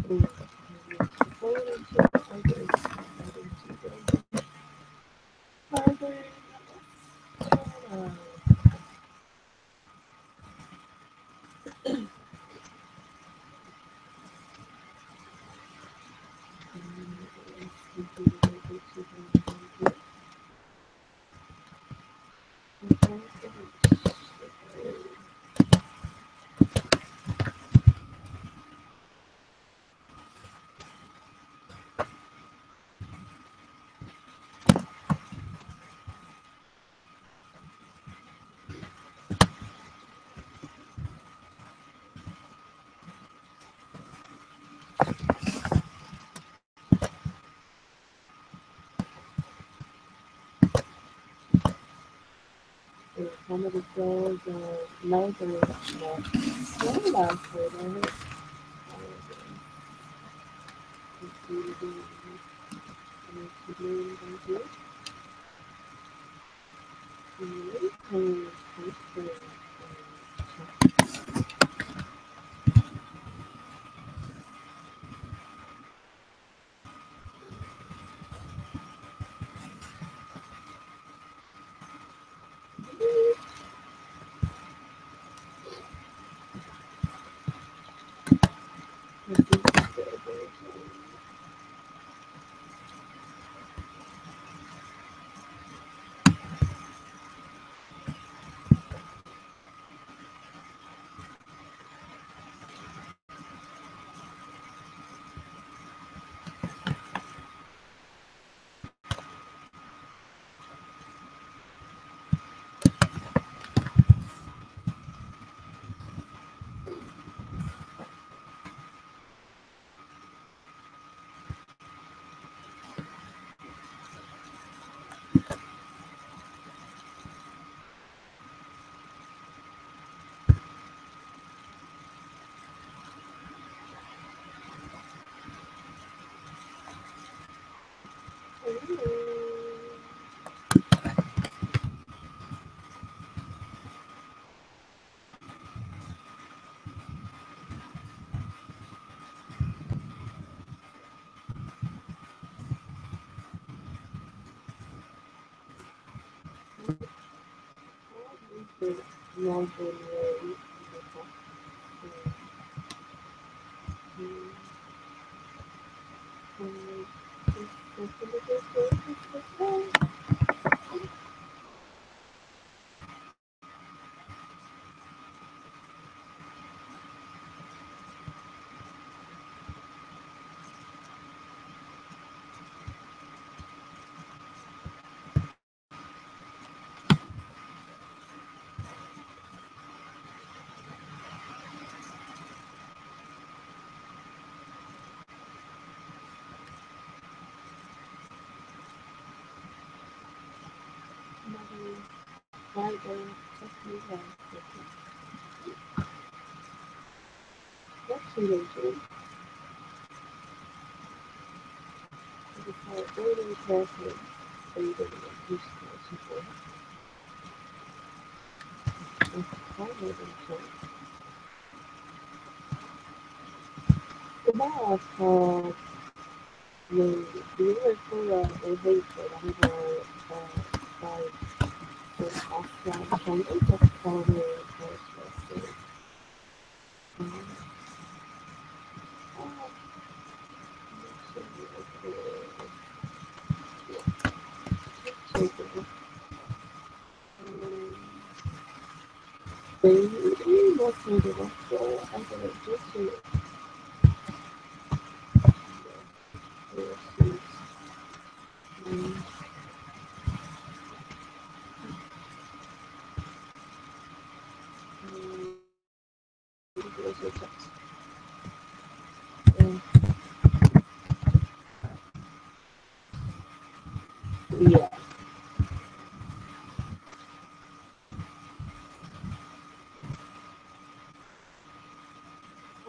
Yeah.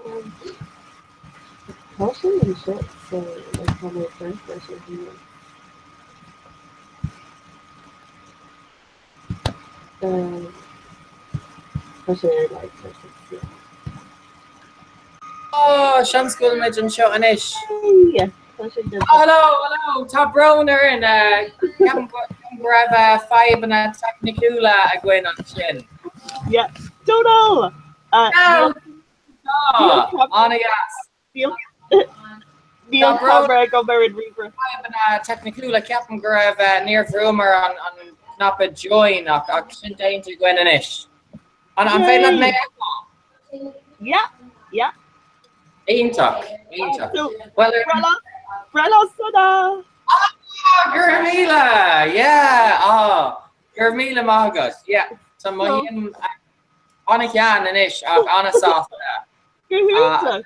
Um, Partially in shit, so like how my friend versus you. Um, especially like versus yeah. Oh, seans go bhfuil muid anseo anois. Hello, hello, tá brón orainn ceapaim go raibh fadhbanna teicniciúla againn ansin. Yeah, Donal! An-dheas. Níl camera agam ar an ríomhaire. Fadhbanna teicniciúla, ceapaim go raibh níor bhrúamar an cnaipe join ach sin déanta againn anois. An féidir leat mé a fheiceáil? Yeah, yeah. Iontach, iontach. Well, Breithlá sona! Ah, go raibh míle! Yeah, ah, go raibh míle maith agat. Yeah, tá mothaím an-shean anois ach an-sásta. Go hiontach!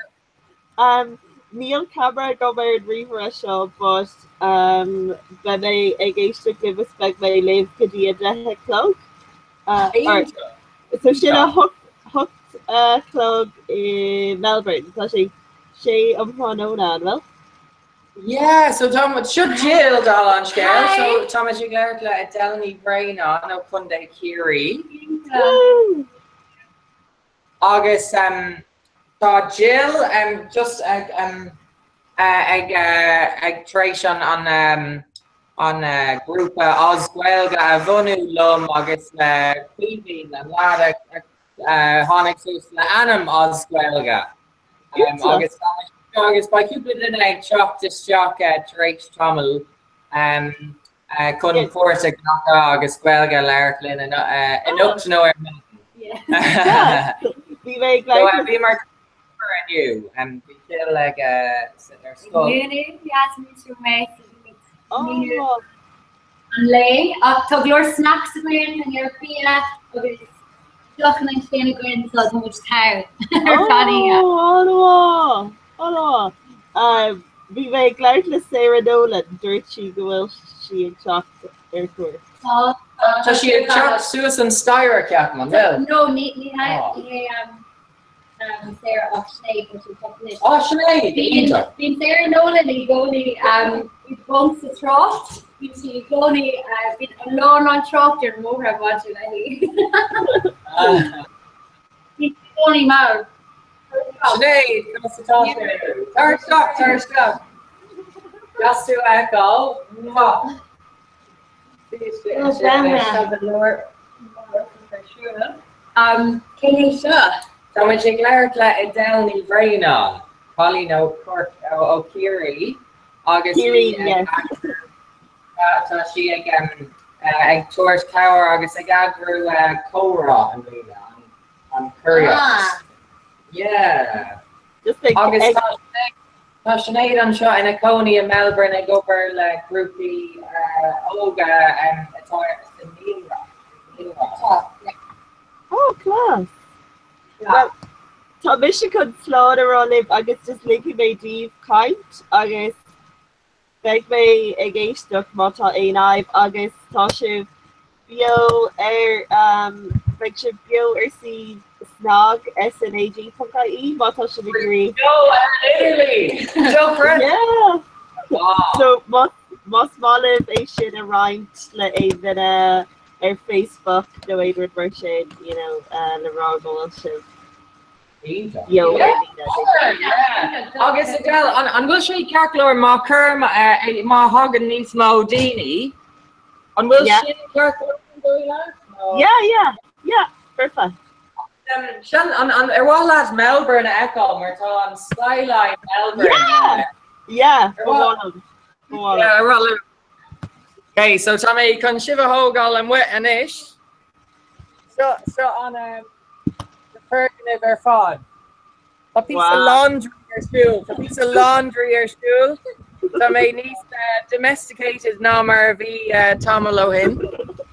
Níl camera agam ar an ríomhaire seo but beidh mé ag éisteacht libh is beidh mé libh go dtí a 10 a chlog. So sin a 8 a chlog i Melbourne. Tá sé sé um thráthnóna, an bhfuil? Yeah, so tá muid, seo Jill dála an scéil, so tá muid ag labhairt le Edel Ní Bhraonáin ó Chontae Chiarraí. Agus tá Jill just ag ag ag tar éis an an an grúpa OzGaeilge a bhunú liom agus le Caoimhín, an leaid a tháinig suas le ainm OzGaeilge. Agus agus beidh cúpla duine ag teacht isteach tar éis tamaill. Chun páirt a ghlacadh agus Gaeilge a labhairt linn anocht nó ar maidin. Bhí mé ag labhairt. Bhí mar inniu. Bhí Jill ag ar scoil. An lae ach tá go leor snacks againn, tá go leor bia agus deochanna ansin againn so tá muid togha ar feadh oíche. An-mhaith! An-mhaith! Bhí mé ag labhairt le Sarah Nolan, dúirt sí go bhfuil sí ag teacht ar cuairt. Tá. Tá sí ag teacht suas an staighre, ceapaim, an bhfuil? No, ní ní hé Sarah ach Sinéad, tá sí ag teacht anois. Á, Sinéad! Iontach! Bíonn Sarah Nolan i gcónaí i bponc sa trácht, bíonn sí i gcónaí, bíonn a lán lán trácht ar an mbóthar maidir léi. Bíonn sí i gcónaí mall. Sinéad, conas atá tú? Tar isteach, tar isteach. Deas tú a fheiceáil. Mwah. Cé hé seo? Tá muid ag labhairt le Edel Ní Bhraonáin, cailín ó ó Chiarraí agus tá sí ag ag tabhairt cabhair agus ag eagrú comhrá i mbliana, an Churaíocht. Yeah. Agus tá Tá Sinéad anseo ina cónaí i Melbourne ag obair le grúpaí óga atá sa naíonra. Tá, yeah. Oh, class! Well, tá mise chun slán a rá libh agus just ligfidh mé daoibh caint agus beidh mé ag éisteacht má tá aon fhadhb agus tá sibh beo ar beidh sibh beo ar suíomh snag, snag.ie má tá sibh ag iarraidh. Beo ar an idirlíon! Dochreidte! Yeah! So más más maith libh é sin a roinnt le aon duine ar Facebook nó aon rud mar sin, you know, le rá go bhfuil sibh beo ar líne. Agus Adele, an bhfuil sé ceart go leor má chuirim, má thagann níos mó daoine, An bhfuil sin ceart go leor an dóigh leat? Yeah, yeah, yeah, perfect. Sin, an, an, ar mhaith leat Melbourne a fheiceáil mar tá an skyline Melbourne. Yeah! Yeah, ba mhaith liom. Ba mhaith liom. Yeah, ar mhaith liom. Okay, so tá mé chun sibh a thógáil amuigh anois. Seo, seo an um, foirgneamh ar fad. Tá píosa laundry ar siúl, tá píosa laundry ar siúl. Tá mé níos domesticated ná mar a bhí tamall ó shin.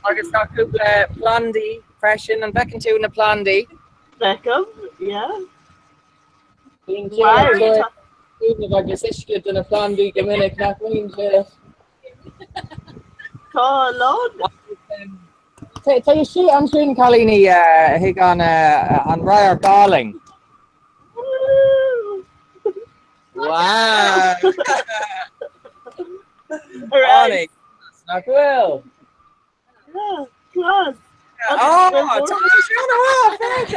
Agus tá cúpla plandaí freisin, an bhfeiceann tú na plandaí? Feicim, yeah. Bíonn Jill ag tabhairt cúnamh agus uisce do na plandaí go minic, nach mbíonn Jill? Tá a lán. Téigh istigh ansin, cailíní, chuig an radharc álainn. Wow! Tháinig, nach bhfuil? Class! Oh, tá sé an-mhaith, féach!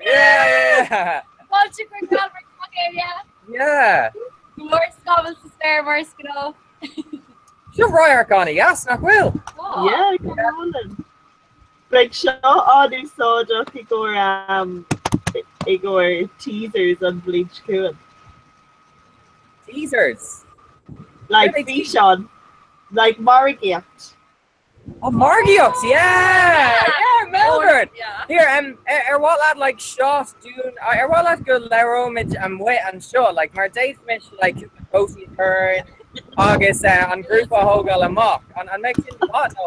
Yeah, yeah! Fáilte chuig Melbourne. againn, yeah. Yeah. Go leor scamaill sa spéir mar is gnáth. Seo radharc an-dheas, nach bhfuil? Yeah, go hálainn. Beidh seo an-úsáideach i gcomhair i gcomhair teasers an bhliain seo chugainn. Teasers? Like físeán, like margaíocht. Oh, margaíocht, yeah! Yeah, Melbourne! Here, um, ar mhaith leat like shot dúinn, ar mhaith leat go labhróimid amuigh anseo, like mar d'fhéadfaimis like cúpla cótaí a chur agus uh, an grúpa a thógáil amach. An, an mbeidh sin maith nó?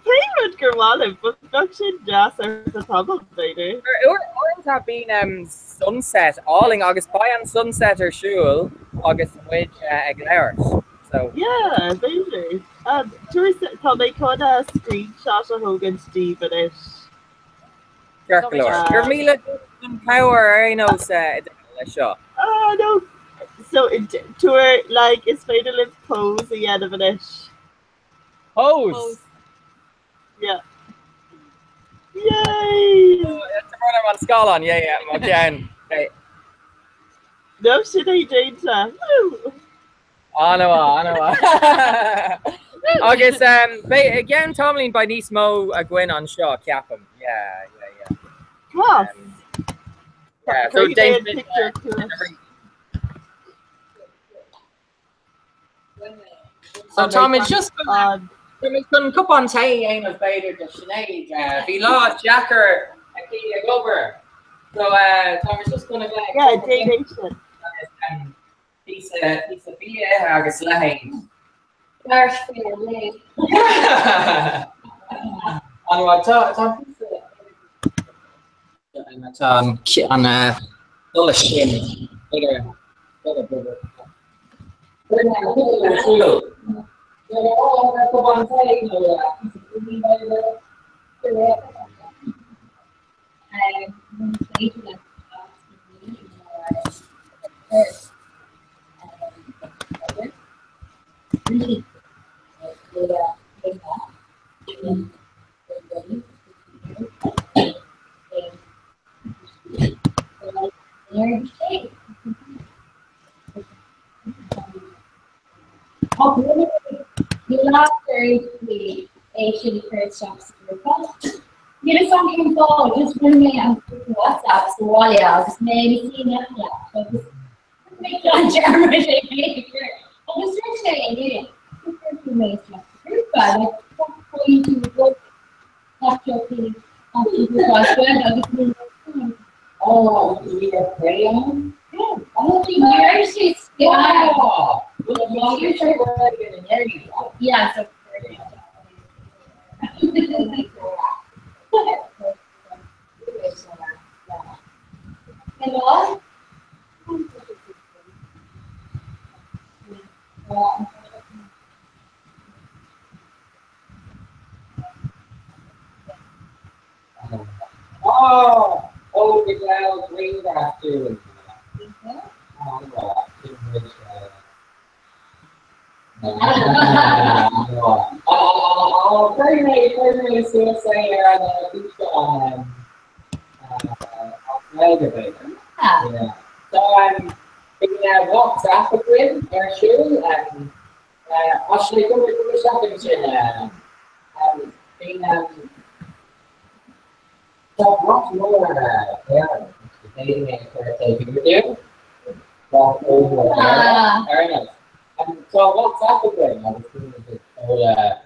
Pé rud gur mhaith libh, but bheadh sin deas ar feadh tamaill, b'fhéidir. Uaireanta bíonn um, sunset álainn agus beidh an sunset ar siúl agus muid uh, ag labhairt. So. Yeah, b'fhéidir. Um, tabhair, tá mé chun uh, screenshot a thógaint díbh anois. Ceart go leor. Go raibh míle don chabhair ar aon nós uh, leis seo. Ah, no. So, tabhair, like, is féidir libh pose a dhéanamh anois. Pose! Yeah. Yay! Tá an scáileán, yeah, yeah, mo cheann. No, sin é déanta. Woo! An-mhaith, an-mhaith. Agus beidh, i gceann tamaillín beidh níos mó againn anseo, ceapaim. Yeah, yeah, yeah. Class. Yeah, so Cuirfidh mé an déanfaimid, pictiúr suas. So táimid just táimid chun cupán tae a dhéanamh b'fhéidir do Sinéad. Bhí lá deacair aici ag obair. So táimid just chun a bheith Yeah, déan é sin. píosa píosa bia a ithe agus a leithéid. Labhairt faoinár lae. An-mhaith. Tá tá píosa Tá an dolas sin É sin a chur isteach sa ghrúpa. Níl a fhios agam cén fáth, just rinne mé an grúpa WhatsApp sa bhaile agus mé ina suí in aice leat agus rinne mé ceann dearmad é féin a chur agus dúirt sé inniu chuir mé isteach sa ghrúpa like cad pointe rud WhatsApp againn ar siúl. Ashley, go isteach ansin. Bíonn tá brat mór Éireann féidir mé a chur taobh thiar díobh. Brat ollmhór Éireann. Ar aon nós. Tá WhatsApp againn agus bíonn ag seoladh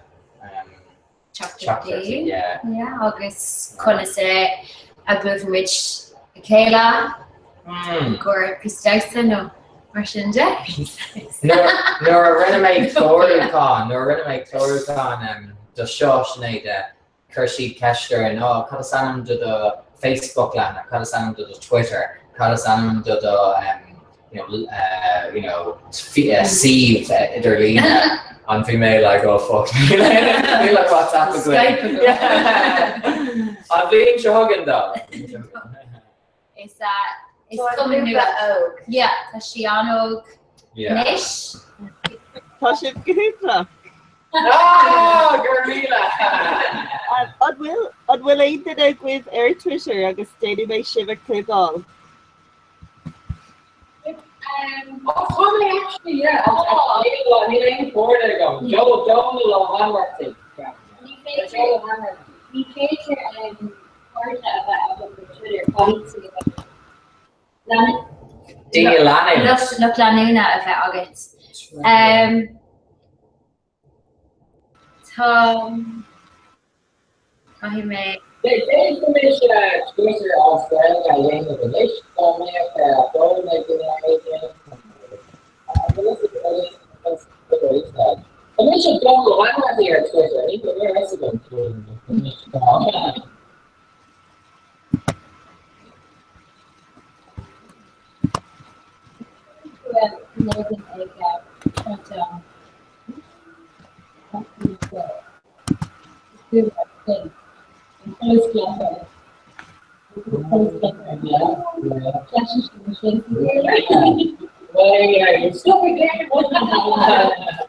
teachtaireachtaí. Yeah, agus conas a buailfimid a chéile i gcomhair píosa damhsa nó mar sin de. Nuair a rinne mé clárúchán, nuair a rinne mé clárúchán do seo, Sinéad, chuir siad ceist orainn, oh, cad is ainm do do Facebook leathanach, cad is ainm do do Twitter, cad is ainm do do you know, uh, you know, suíomh idirlíne and bhí mé like, oh fuck, níl ach WhatsApp againn. An bhliain seo chugainn though. Is is cuma nua óg. Yeah, tá sí an-óg anois. Tá sibh go hiontach. Ah, go raibh míle! An bhfuil an bhfuil aon duine agaibh ar Twitter agus déanfaidh mé sibh a clibeáil? Oh, tá mé actually, yeah. Níl aon chairde agam. Joe Dónal Ó hAnrachtaigh. Ní féidir ní féidir cairde a bheith agat ar Twitter, caithfidh tú a bheith Daoine leanúint. Lucht leanúna a bheith agat. Tá Caithfidh mé. D'fhéadfaimis Twitter as Gaeilge a dhéanamh anois, dá mbeadh fonn ag duine éigin. Tá mise Dónal Hanratty ar Twitter, níl a fhios agam anois.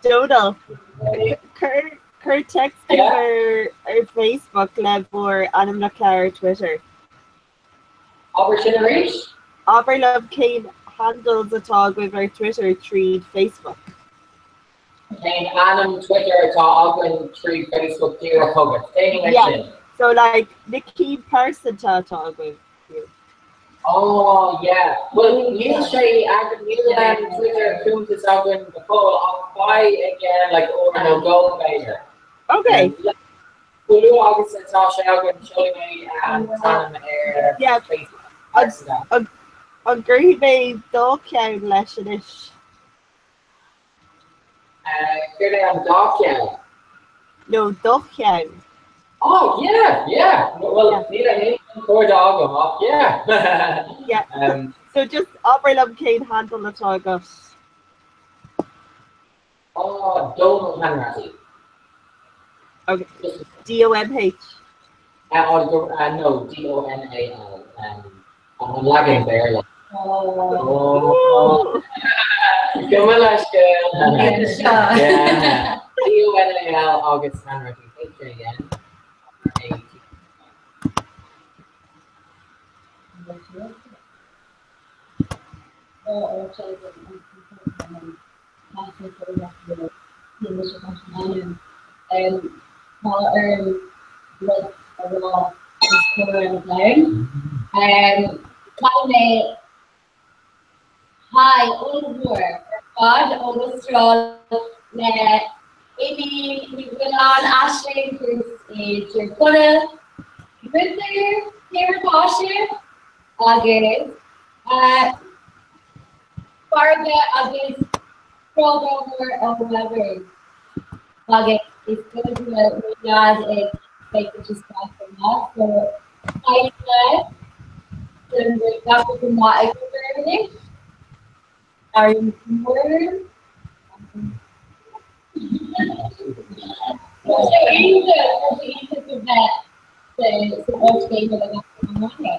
Dónal, cuir text ar ar Facebook le bhur ainmneacha ar Twitter. Abair sin arís? Abair liom cén handles atá agaibh ar Twitter tríd Facebook. Cén ainm Twitter atá againn tríd Facebook díreach chugat? Déanfaidh mé Yeah. sin. So like na cinn pearsanta atá agaibh. Oh yeah. Well níl sé ag níl um, Twitter cuntas againn go fóill ach beidh again like uair nó dhó b'fhéidir. Okay. Chomh luath agus atá sé againn seolfaidh mé an t-ainm ar Yeah. Facebook. An an gcuirfidh mé do cheann leis anois? Céard é an dá cheann? Nó do cheann. Oh yeah, yeah. Well níl aon chairde agam ach yeah. Yeah. Um, So just abair liom cén handle atá agat. oh, Donal Hanratty. Okay. D-O-M-H. Oh, no, D-O-N-A-L. An leagan Béarla. Oh. Go leis D-O-N-A-L agus Hanratty H-A-N. R-A-T. Tá orm rud a rá os comhair an domhain. Caithfidh mé hi ollmhór ar fad ón Astráil le Iníon Ní Mhaoláin, Aisling thuas i dTír Chonaill. Gunther, cé mar atá sibh? Agus Farraige agus grá mór ó Melbourne agus is dóigh go bhfuil mo dhaid ag féachaint isteach chomh maith so hi Dad Déanaim go bhfuil gach rud go maith ag obair anois. Airím go mór. Tá sé iontach, tá sé iontach a bheith san áit chéanna le gach duine ón mbaile.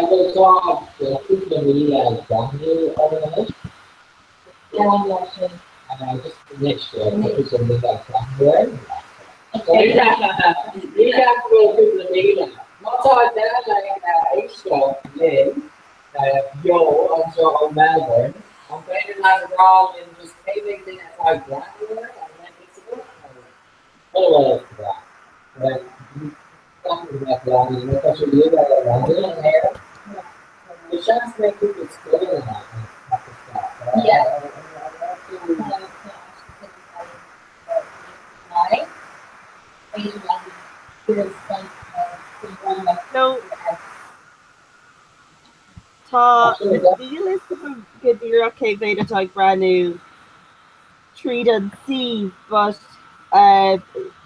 Bhuel tá cúpla míle ag breathnú orainn anois. Just anois tá cúpla míle ag breathnú orainn. Ní ceap go bhfuil cúpla míle. Má tá duine ag éisteacht linn beo anseo ó Melbourne, an féidir leat a rá linn just cé mhéad duine atá ag breathnú orainn an mbeidh fhios agat? So, tá níl a fhios agam go díreach cé mhéad atá ag breathnú tríd an suíomh but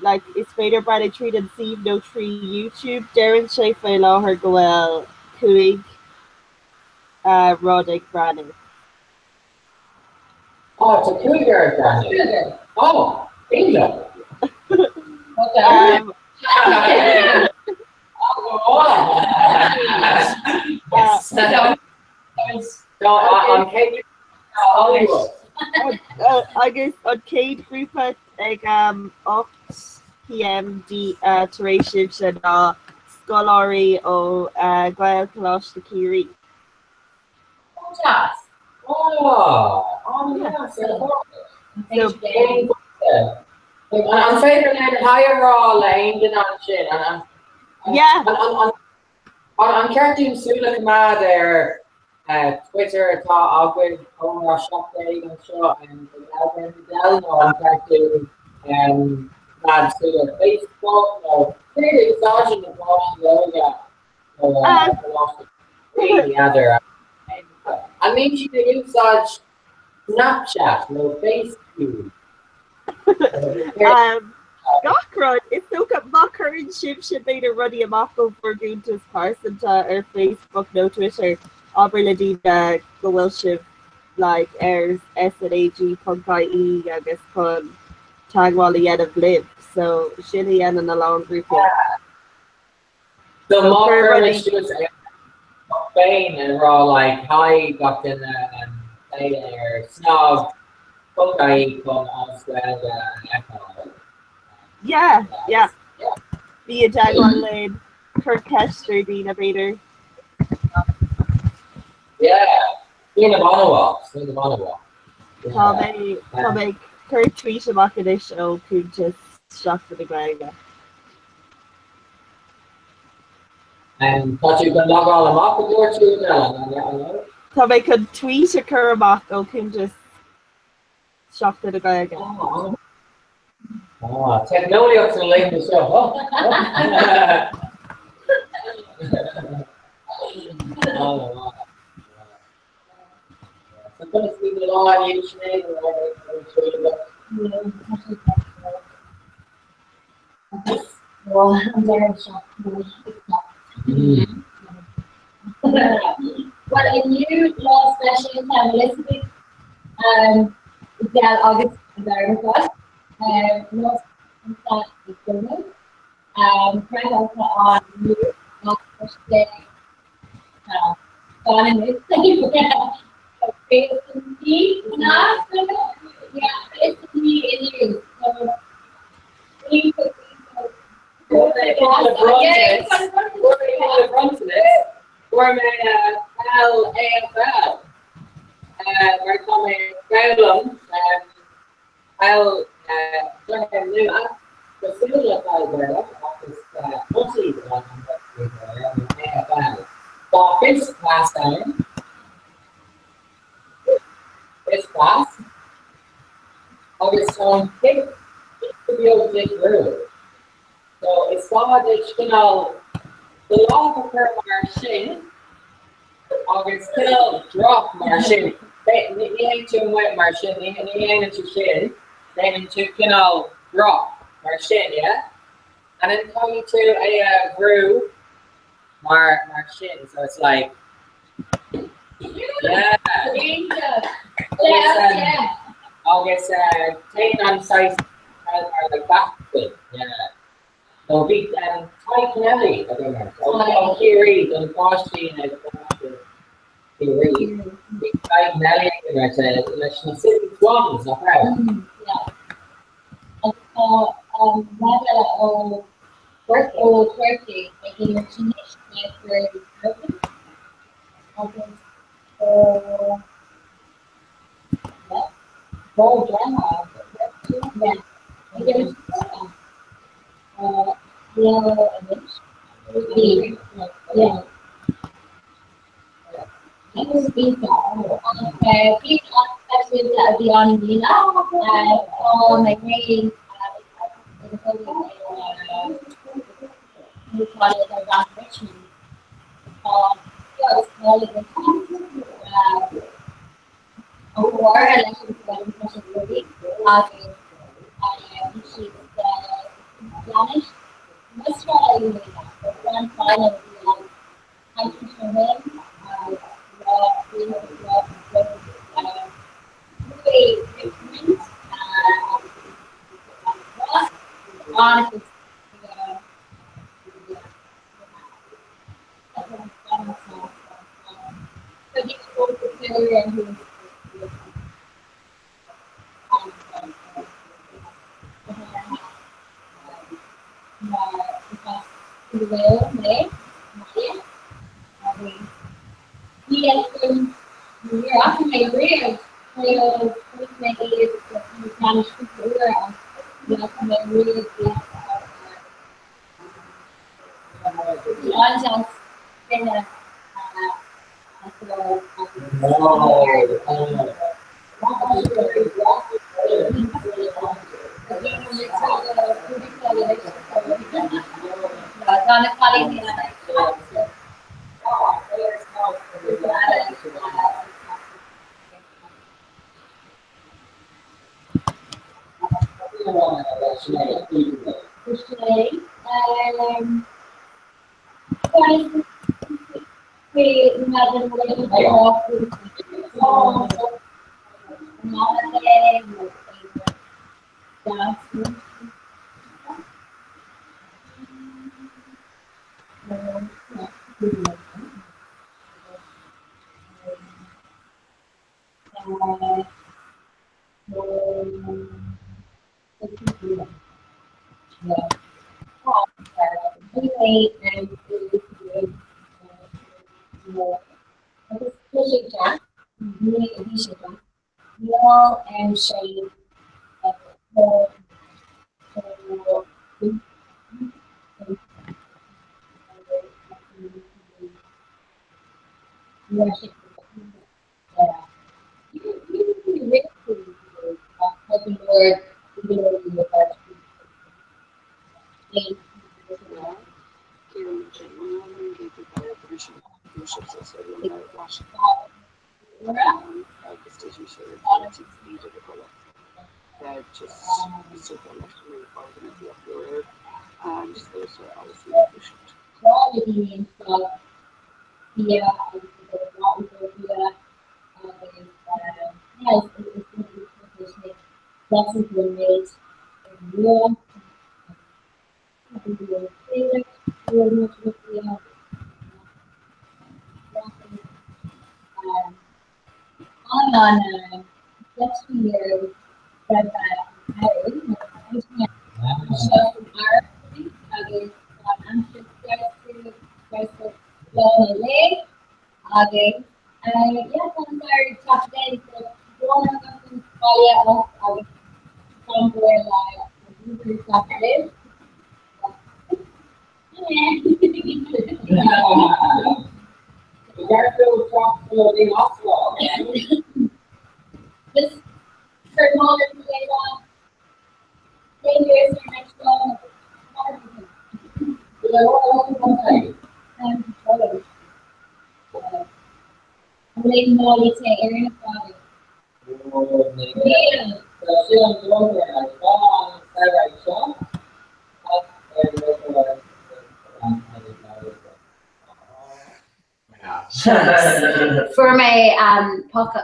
like is féidir breathnú tríd an suíomh nó trí YouTube. Deireann sé faoi láthair go bhfuil 5 rud ag breathnú. Oh, tá cúigear ag breathnú. Cúigear. Oh, iontach. Um, Yes. An chéad Hollywood. Agus an chéad ghrúpa ag 8 pm tar éis sibhse ná scoláirí ó Ghaelcholáiste Chiarraí. Deas. An-deas. An féidir linn hi a rá le haon duine ansin? Yeah. An ceart dúinn súil a choimeád ar Twitter atá agaibh Comhrá 17 anseo ag Adele nó an ceart dúinn coimeád súil ar Facebook nó céard a úsáideann na páistí óga ó Choláiste N'fheadar. An mbíonn siad ag úsáid Snapchat nó Facetune? Gach rud, is dócha, má chuireann sibhse b'fhéidir rudaí amach ó bhur gcuntas pearsanta ar Facebook nó Twitter, abair le daoine go bhfuil sibh like ar snag.ie agus chun teagmháil a dhéanamh libh. So sin a dhéanann a lán grúpaí. So má chuirimid suas ar féin ag rá like hi gach duine téigh ar snag ponc ie chun as Gaeilge a fheiceáil. Yeah, yeah. Bí i dteagmháil linn, cuir ceist ar daoine b'fhéidir. Yeah, Smaoineamh an-mhaith, smaoineamh an-mhaith. Tá mé tá mé ag cur tweet amach anois ó cuntas Seachtain na Gaeilge. Tá tú chun logáil amach a dúirt tú Adele? Tá mé chun tweet a chur amach ó cuntas Seachtain na Gaeilge. Ah, teicneolaíocht na laethanta seo. So conas a bhí do lá inniu Sinéad Well inniu lá speisialta Elizabeth Adele agus America lá speisialta ag Donal breithlá an inniu agus tá Fuair mé peil AFL mar tá mé ag foghlaim peil cluiche nua cosúil le peil Ghaelach agus FUTTIES an AFL. Tá fist pass ann. Fist pass. Agus tá an cic beag difriúil. So is gá duit cineál do lámh a chur mar sin agus cineál drop mar sin. Ní théann tú amuigh mar sin, ní dhéanann tú sin, déanann tú cineál drop mar sin, yeah? And then caithfidh tú é a bhrú mar mar sin, so it's like yeah. Agus téann an saghas mar like backspin, yeah. So bhí Tadhg Kennelly ag imirt ó Chiarraí don pháistí ag Ciarraí. Bhí Tadhg Kennelly ag imirt leis na Sydney Swans, nach raibh? Yeah. Agus tá leaid eile ó ó Chorcaigh ag imirt anois le Corcaigh agus ó Paul Gerhardt yeah ag imirt leo anois. Bhí yeah. Agus bhí bhí an-speisialta a bhí ann i mbliana. Tá mé féin Richmond. Tá agus leis an agus bhí siad Grand Final Fuair mé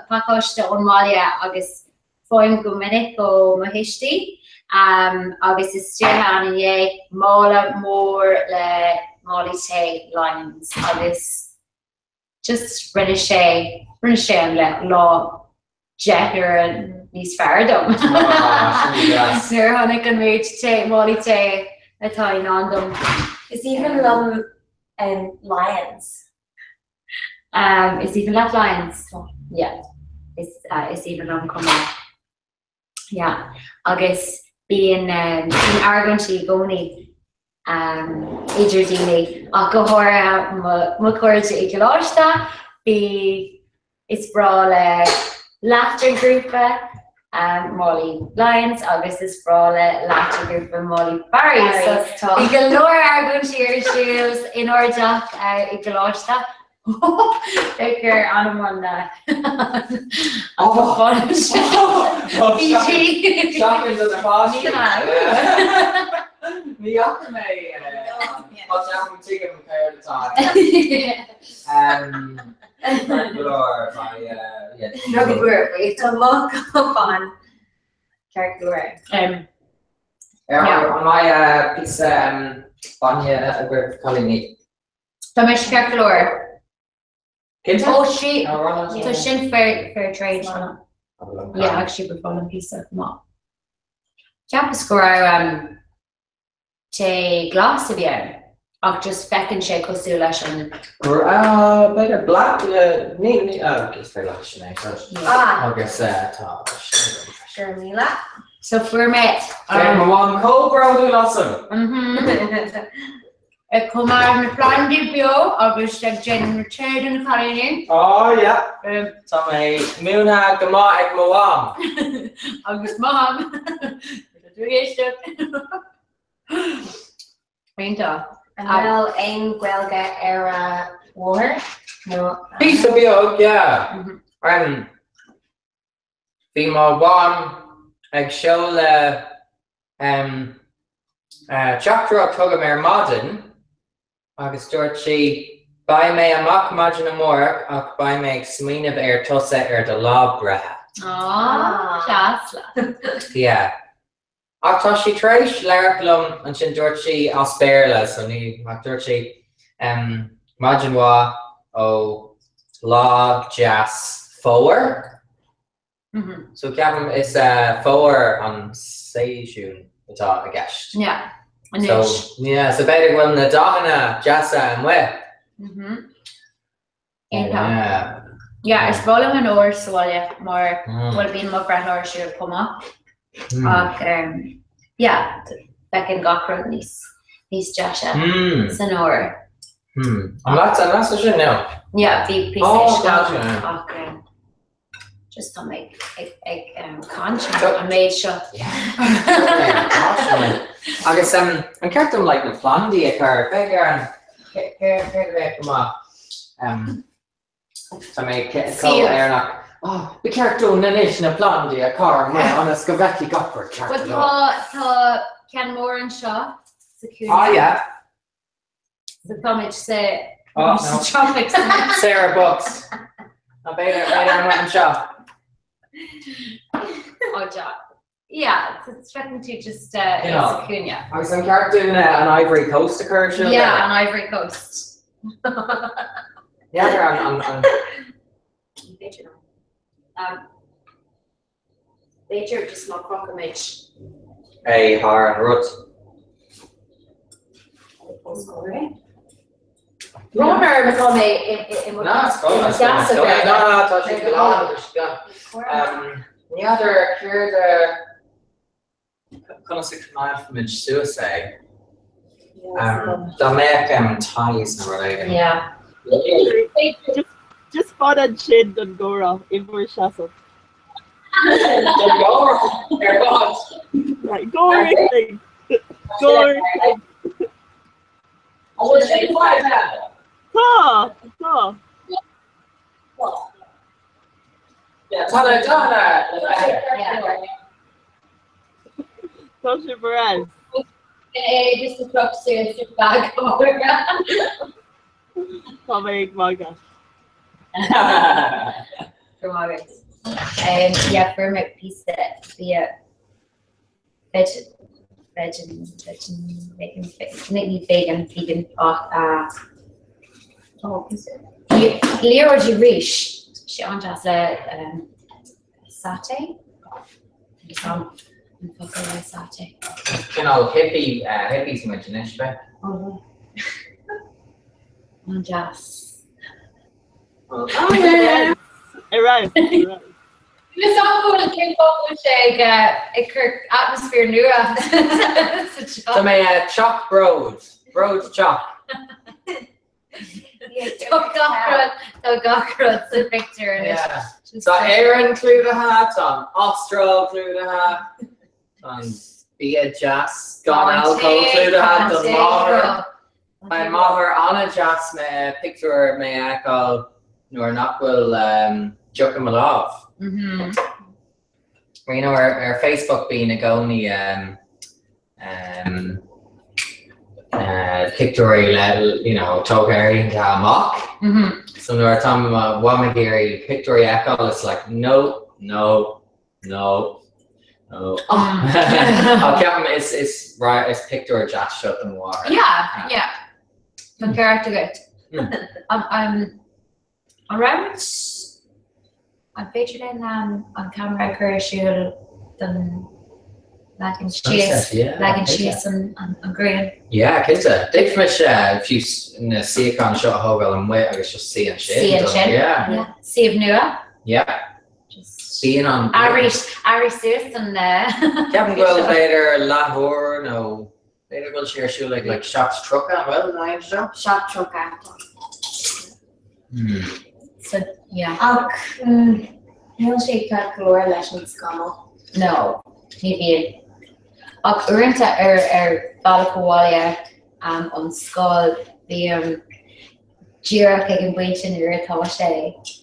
pacáiste ón mbaile agus faighim go minic ó mo thuistí agus istigh ann inné mála mór le málaí tae Lyons agus just rinne sé rinne sé an lá 10 n-uaire níos fearr dom. Nuair a chonaic an méid tae málaí tae atá i ndán dom. Is aoibhinn liom Lyons. Is aoibhinn leat Lyons? Yeah. Is is aoibhinn liom chomh maith. Yeah. Agus bíonn bíonn argóintí i gcónaí idir daoine ach go háirithe mo chairde i gcoláiste, bhí Is breá le leath den ghrúpa málaí Lyons agus is breá le leath den ghrúpa málaí Barry's. So bhí go leor argóintí ar siúl inár dteach i gcoláiste. Féach ar ainm an cupán seo. Seachain do na páistí. Ní fhaca mé tuigim céard atá ann. Tá mo chupán ceart go leor. An mbeidh píosa bainne agaibh cailíní? Tá mise ceart go leor. Cinnte? Ó sí, tá sin fair fair trade. Yeah, agus sí ag foghlaim píosa chomh maith. Cheapas go raibh um, tae glas a bhí ann, ach just feiceann sé cosúil leis an. Ah, b'fhéidir black, ní, ní, ah, is féidir leat sin é, ah. Agus tá. Go raibh míle. So fuair mé. Bheadh mo mham chomh bródúil asam. Ag coimeád na plandaí beo agus ag déanamh na tae do na cailíní. Oh yeah. Tá mé múinthe go maith ag mo mham. Agus mom. Tá tú ag éisteacht. Iontach. An bhfuil aon Ghaeilge ar a mháthair nó? Píosa beag, yeah. Bhí mo mham ag seoladh teachtaireacht chugam ar maidin agus dúirt sí, 'Beidh mé amach maidin amárach ach beidh mé ag smaoineamh ar tusa ar do lá breithe. Aww, deas leat. Yeah. Ach tá sí tar éis labhairt liom ansin, dúirt sí as Béarla, so ní, ach dúirt sí, maidin mhaith ó lá deas fómhair. So ceapaim is fómhar an séasún atá i gceist. Yeah, anois. So, yeah, so b'fhéidir go bhfuil na dathanna deasa amuigh. Iontach. Yeah, is breá liom an fhómhar sa bhaile mar bhuel bíonn mo bhreithlá ar siúl chomh maith. Ach yeah, feiceann gach rud níos níos deise san fhómhar. An leat an leat sin now? Yeah, bhí píosa uisce ach just tá mé ag ag caint an méid seo. Agus an ceart dom like na plandaí a chur féach ar an céard a bheadh go maith Tá mé chomh Éireannach. Oh, ba cheart dúinn anois na plandaí a chur amuigh ionas go bhfeicfidh gach rud ceart Well tá tá ceann mór anseo sa chúinne. Ah yeah. So táimid sa Oh, no. tropics. Sarah Books. Ná b'fhéidir b'fhéidir amuigh anseo. Oh, ja. Yeah, so feiceann tú just sa chúinne. Agus an ceart dúinn an Ivory Coast a chur ar siúl? Yeah, an Ivory Coast. N'fheadar an an B'fhéidir ná. B'fhéidir just má chrochaimid. É thar an rud. Brón orm atá mé i mo sheasamh ar. Ná, tá sé go lá. N'fheadar céard a conas a choimeádfaimid suas é. Dá mbeadh ties nó rud éigin. Yeah. Just fan ansin don gcomhrá i bhur seasamh. Don gcomhrá ar fad. Right, go ar Go ar An bhfuil sé fad? Tá, tá. Tá na dathanna le feiceáil. Tá sé breá. É just a chroch suas ar feadh comhrá. Tá mé ag magadh. Go maith agat. Yeah, fuair mé píosa bia veg veg veg vegan ní vegan vegan ach oh liathróidí rís sé an-deas le satay agus an an focal le satay. Cineál hippie hippies muid anois, bheith. An-deas. Ar aghaidh, ar aghaidh. Is an-bhfuil cén fáth go bhfuil sé ag ag cur atmaisféar nua sa teach. Tá mé teach bród, bród teach. Tá gach rud, tá gach rud sa phictiúr anois. Tá Éirinn clúdaithe, tá an Astráil clúdaithe, tá an bia deas gan alcól clúdaithe don máthair. Beidh máthair an-deas mé pictiúr mé a fheiceáil nuair nach bhfuil deoch i mo lámh. You know, ar, ar Facebook bíonn i gcónaí um, um, uh, pictiúirí le, you know, tógtha ar oícheanta amach. So nuair atá mo mham ag iarraidh pictiúirí a fheiceáil, it's like, no, no, No. No. Ach ceapaim is is is pictiúr deas seo do mo mháthair. Yeah, yeah. Tá ceart agat. An raibh muid, an féidir linn an ceamara a chur ar siúl don leagan síos, leagan síos an ghrian? Yeah, cinnte. D'fhéadfaimis fiú na suíocháin seo a thógáil amuigh agus just suí ansin. Suí ansin. Yeah. Suíomh nua. Yeah. Bíonn an. Éirigh suas an. Ceapaim go bhfuil b'fhéidir leathuair nó B'fhéidir go bhfuil sé ar siúl ag like 7:30, an bhfuil, an aimsir seo? 7:30. Hmm. So, yeah. Ach níl sé ceart go leor leis an scamall. No, ní bhíonn. Ach uaireanta ar ar bhealach abhaile um, ón scoil bím díreach ag an bpointe nuair atá sé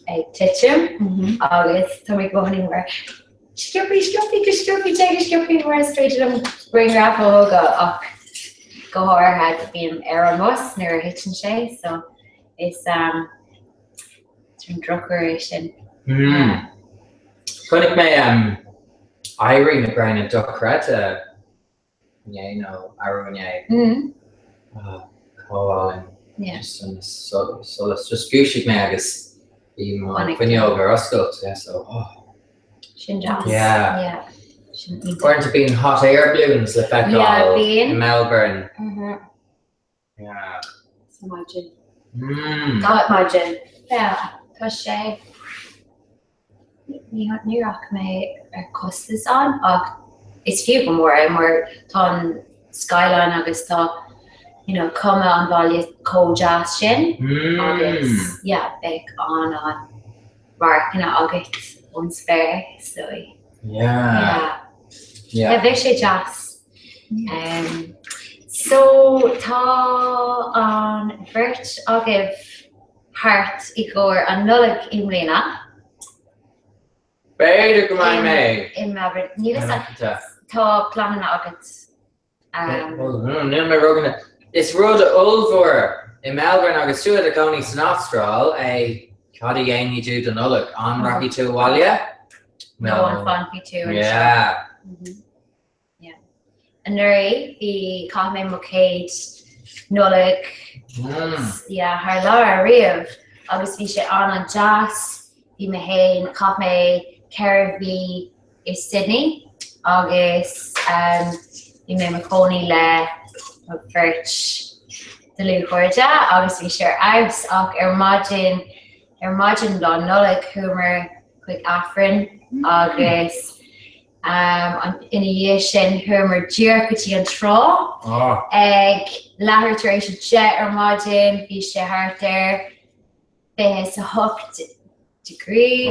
ag titim mm-hmm. agus tá mé i gcónaí mar Sciobthaí, sciobthaí, go sciobthaí, téigh go sciobthaí mar is féidir liom grianghraf a thógáil ach go háirithe bím ar an mbus nuair a thiteann sé so is um, an drochuair é sin. Mm. Chonaic mé um, éirí na gréine dochreidte inné nó arú inné. Chomh álainn. Just an solas. Just dhúisigh mé agus bhí mo fuinneog ar oscailt. Yeah, so, oh. Sin deas. Yeah. Yeah. Sin iontach. Uaireanta bíonn hot air balloons le Yeah, feiceáil bíonn. i Melbourne. Mhm. Yeah. Sa maidin. Mm. Gach maidin. Yeah, tá sé. Ní ní rachaidh mé ar costas ann ach is fiú go mór é mar tá an skyline agus tá you know, cuma an bhaile chomh deas sin agus yeah, beidh an an radharcanna agat ón spéir so Yeah. yeah. Yeah. Yeah, bheadh sé deas. Um, so tá an bheirt agaibh thart i gcomhair an Nollaig i mbliana. B'fhéidir go mbeidh mé. I Melbourne. Níl a fhios agat. Tá pleananna agat. Níl mé roghanna. Is rud ollmhór i Melbourne agus tú i do chónaí san Astráil é cad a dhéanfaidh tú don Nollaig? An rachaidh tú abhaile? Nó an fanfaidh tú anseo? Yeah. Yeah. Anuraidh bhí, chaith mé mo chéad Nollaig yeah, thar lear riamh agus bhí sé an-an-deas. Bhí mé féin, chaith mé 4 mhí i Sydney agus um, bhí mé i mo chónaí le mo bheirt dlúthchairde agus bhí sé ar fheabhas ach ar maidin ar maidin lá Nollag chuamar chuig Aifreann agus Ina dhiaidh sin, chuamar díreach go dtí an trá ag leathuair tar éis a 10 ar maidin. Bhí sé thart ar 28 degree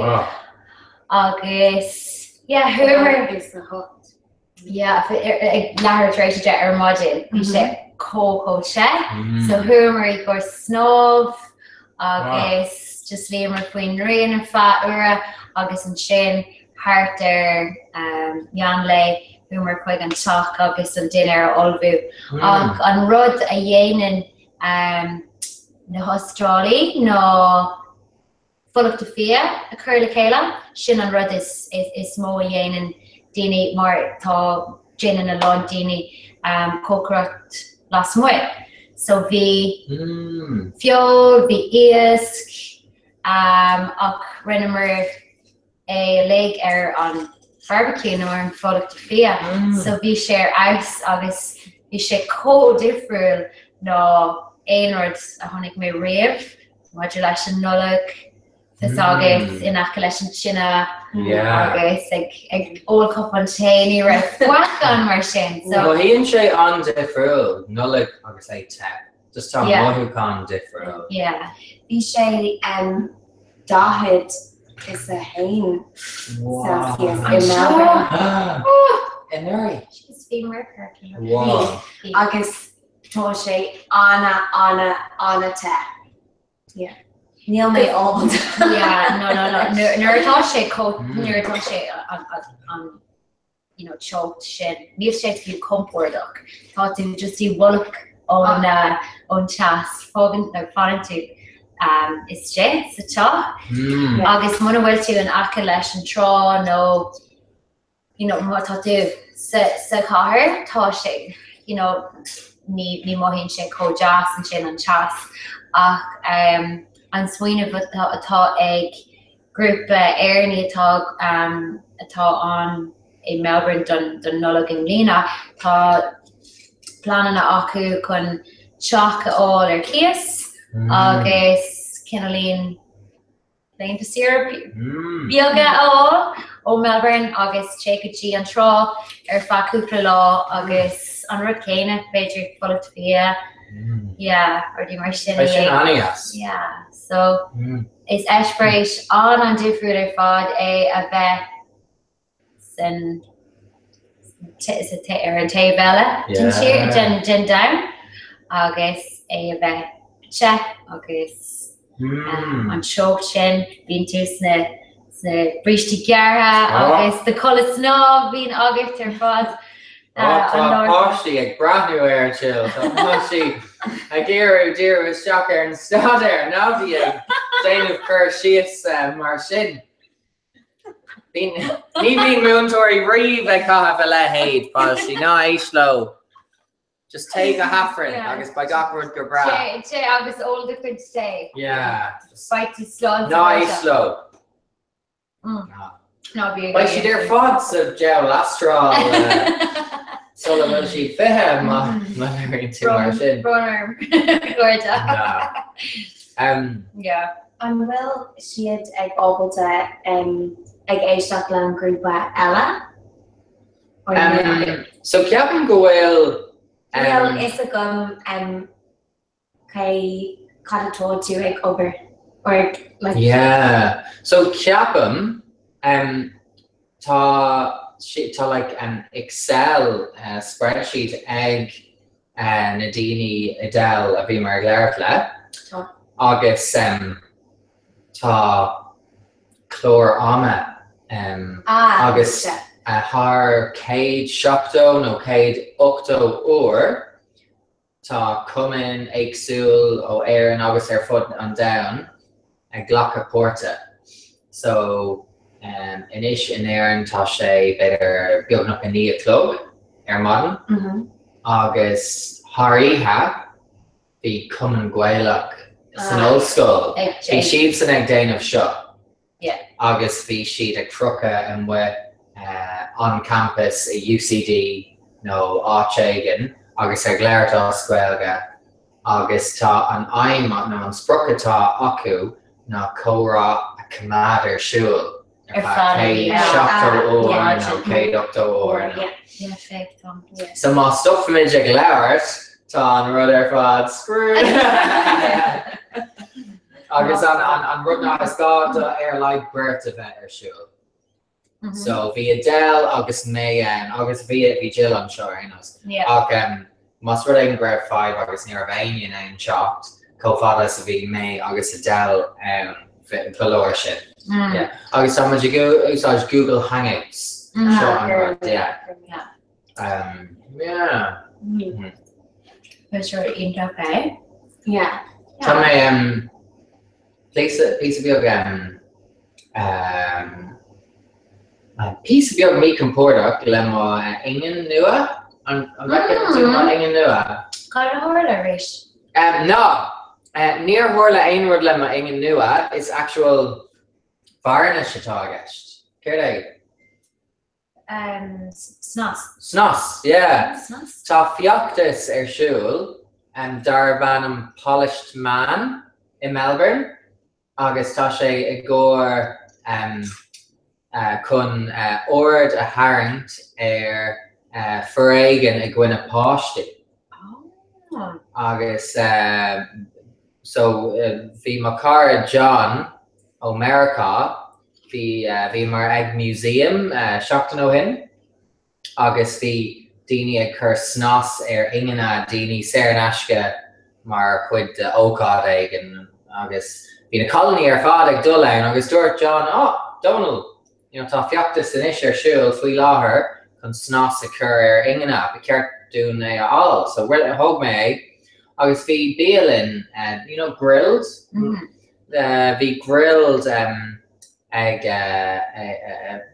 agus yeah, chuamar yeah, ag leathuair tar éis a 10 ar maidin. Bhí sé chomh chomh te. So chuamar i gcomhair snámh agus just luíomar faoin ngrian ar feadh uaire agus ansin Thart ar meán lae, chuamar chuig an teach agus an dinnéar a ullmhú. Ach an rud a dhéanann na hAstrálaigh ná fulachta fia a chur le chéile. Sin an rud is mó a dhéanann daoine mar tá, déanann a lán daoine cócaireacht lasmuigh. So bhí feoil, bhí iasc, ach rinneamar é uilig ar an barbecue nó ar an fulachta fia so bhí sé ar fheabhas agus bhí sé chomh difriúil ná aon rud a chonaic mé riamh maidir leis an Nollaig tá 's agat in aice leis an tine agus ag ag ól cupán tae ní raibh faic ann mar sin so. Mothaíonn sé an-difriúil, Nollaig agus é te. Just tá mothúchán difriúil. Yeah. Bhí sé 41 Celsius i Melbourne. Anuraidh. Jeez, bhí muir Wow. Agus tá sé ana ana ana te. Yeah. Níl mé ábalta. Yeah, no, no, no. Nuair atá sé chomh, nuair atá sé an you know, teocht sin, níl sé fiú compordach. Tá tú just i bhfolach ón uh, ón teas, fágann nó fanann tú um, istigh sa teach. Mm. Agus muna bhfuil tú in aice leis an trá nó you know, má tá tú sa, sa chathair, tá sé, you know, ní, ní mothaíonn sé chomh deas ansin an teas ach um, an smaoineamh atá ag grúpa Éireannaigh atá atá ann i Melbourne don don Nollaig i mbliana. Tá pleananna acu chun teach a fháil ar cíos agus cineáilín laethanta saoire beaga a fháil ó Melbourne agus téigh go dtí an trá ar feadh cúpla lá agus an rud céanna, b'fhéidir fulacht bia, yeah, rudaí mar sin. Beidh sin an-deas. Yeah, so is eispéireas an-an-difriúil ar fad é a bheith san ar an taobh eile den tír, den domhan agus é a bheith te agus an teocht sin, bíonn tú sna sna brístí gearrtha agus do chulaith snámha bíonn agat ar fad. Tá páistí ag breathnú air Jill, tá páistí ag iarraidh díriú isteach ar an staidéar, ná bí ag déanamh cur síos mar sin. Ní bhíonn múinteoirí riamh ag caitheamh a leithéid, páistí, ná éist leo. Just téigh go hAifreann agus beidh gach rud go breá. Téigh agus ól do chuid tae. Yeah. Beidh tú slán Ná éist leo. Ná bí ag Beidh siad ar fad sa diabhal Astráil sula bhfuil siad 20 má labhraíonn tú mar sin. Brón orm. Cairde. Yeah. An bhfuil siad ag ábalta ag éisteacht le an grúpa eile? So ceapaim go bhfuil. Níl fhios agam cé cad atá tú ag obair or like. Yeah. So ceapaim tá tá like Excel spreadsheet ag na daoine Adele a bhí mar ag labhairt le agus tá clár ama agus thar 170 nó 180 uair tá cumainn éagsúil ó Éirinn agus ar fud an domhain ag glacadh páirte. So anois in Éirinn tá sé b'fhéidir beagnach 9 a chlog ar maidin agus thar oíche bhí Cumann Gaelach san ollscoil, bhí siadsan ag déanamh seo agus bhí siad ag crochadh amuigh an campus i UCD nó áit éigin agus ag labhairt as Gaeilge agus tá an aidhm nó an sprioc atá acu ná comhrá a choimeád ar siúl ar feadh 170 uair nó 180 uair nó. So má stopfaimid ag labhairt tá an rud ar fad screwed! Agus an rud ná is gá do ar a laghad beirt a bheith ar siúl. So bhí Adele agus mé ann agus bhí bhí Jill anseo ar aon nós. Ach más rud é go raibh fadhb agus ní raibh éinne in ann teacht chomh fada is a bhí mé agus Adele ann ba leor sin. Yeah. Agus tá muid ag úsáid Google Hangouts. Seo an rud, yeah. Um, yeah. Is rud iontach é. Yeah. Tá mé um, píosa píosa beag um, um, píosa beag míchompordach le mo ingean nua. An an bhfeiceann tú mo ingean nua? Cad a tharla arís? Um, ná, uh, níor tharla aon rud le mo ingean nua, is actual varnish atá i gceist. Céard é? Um, snas. Snas, yeah. Snas. Tá feachtas ar siúl um, darb ainm Polished Man i Melbourne agus tá sé i gcomhair um, uh, chun uh, aird a tharraingt ar uh, foréigean i gcoinne páistí. Oh. Agus uh, so uh, bhí mo chara John ó Meiriceá Bhí, bhíomar ag museum seachtain ó shin agus bhí daoine ag cur snas ar ingne daoine saor in aisce mar chuid de ócáid éigin agus bhí na cailíní ar fad ag dul ann agus dúirt John, oh, Dónal, you know, tá feachtas anois ar siúl faoi láthair chun snas a chur ar ingne, ba cheart dúinn é a fháil. So thóg mé é agus bhí bialann, you know, Grill'd, Bhí Grill'd ag,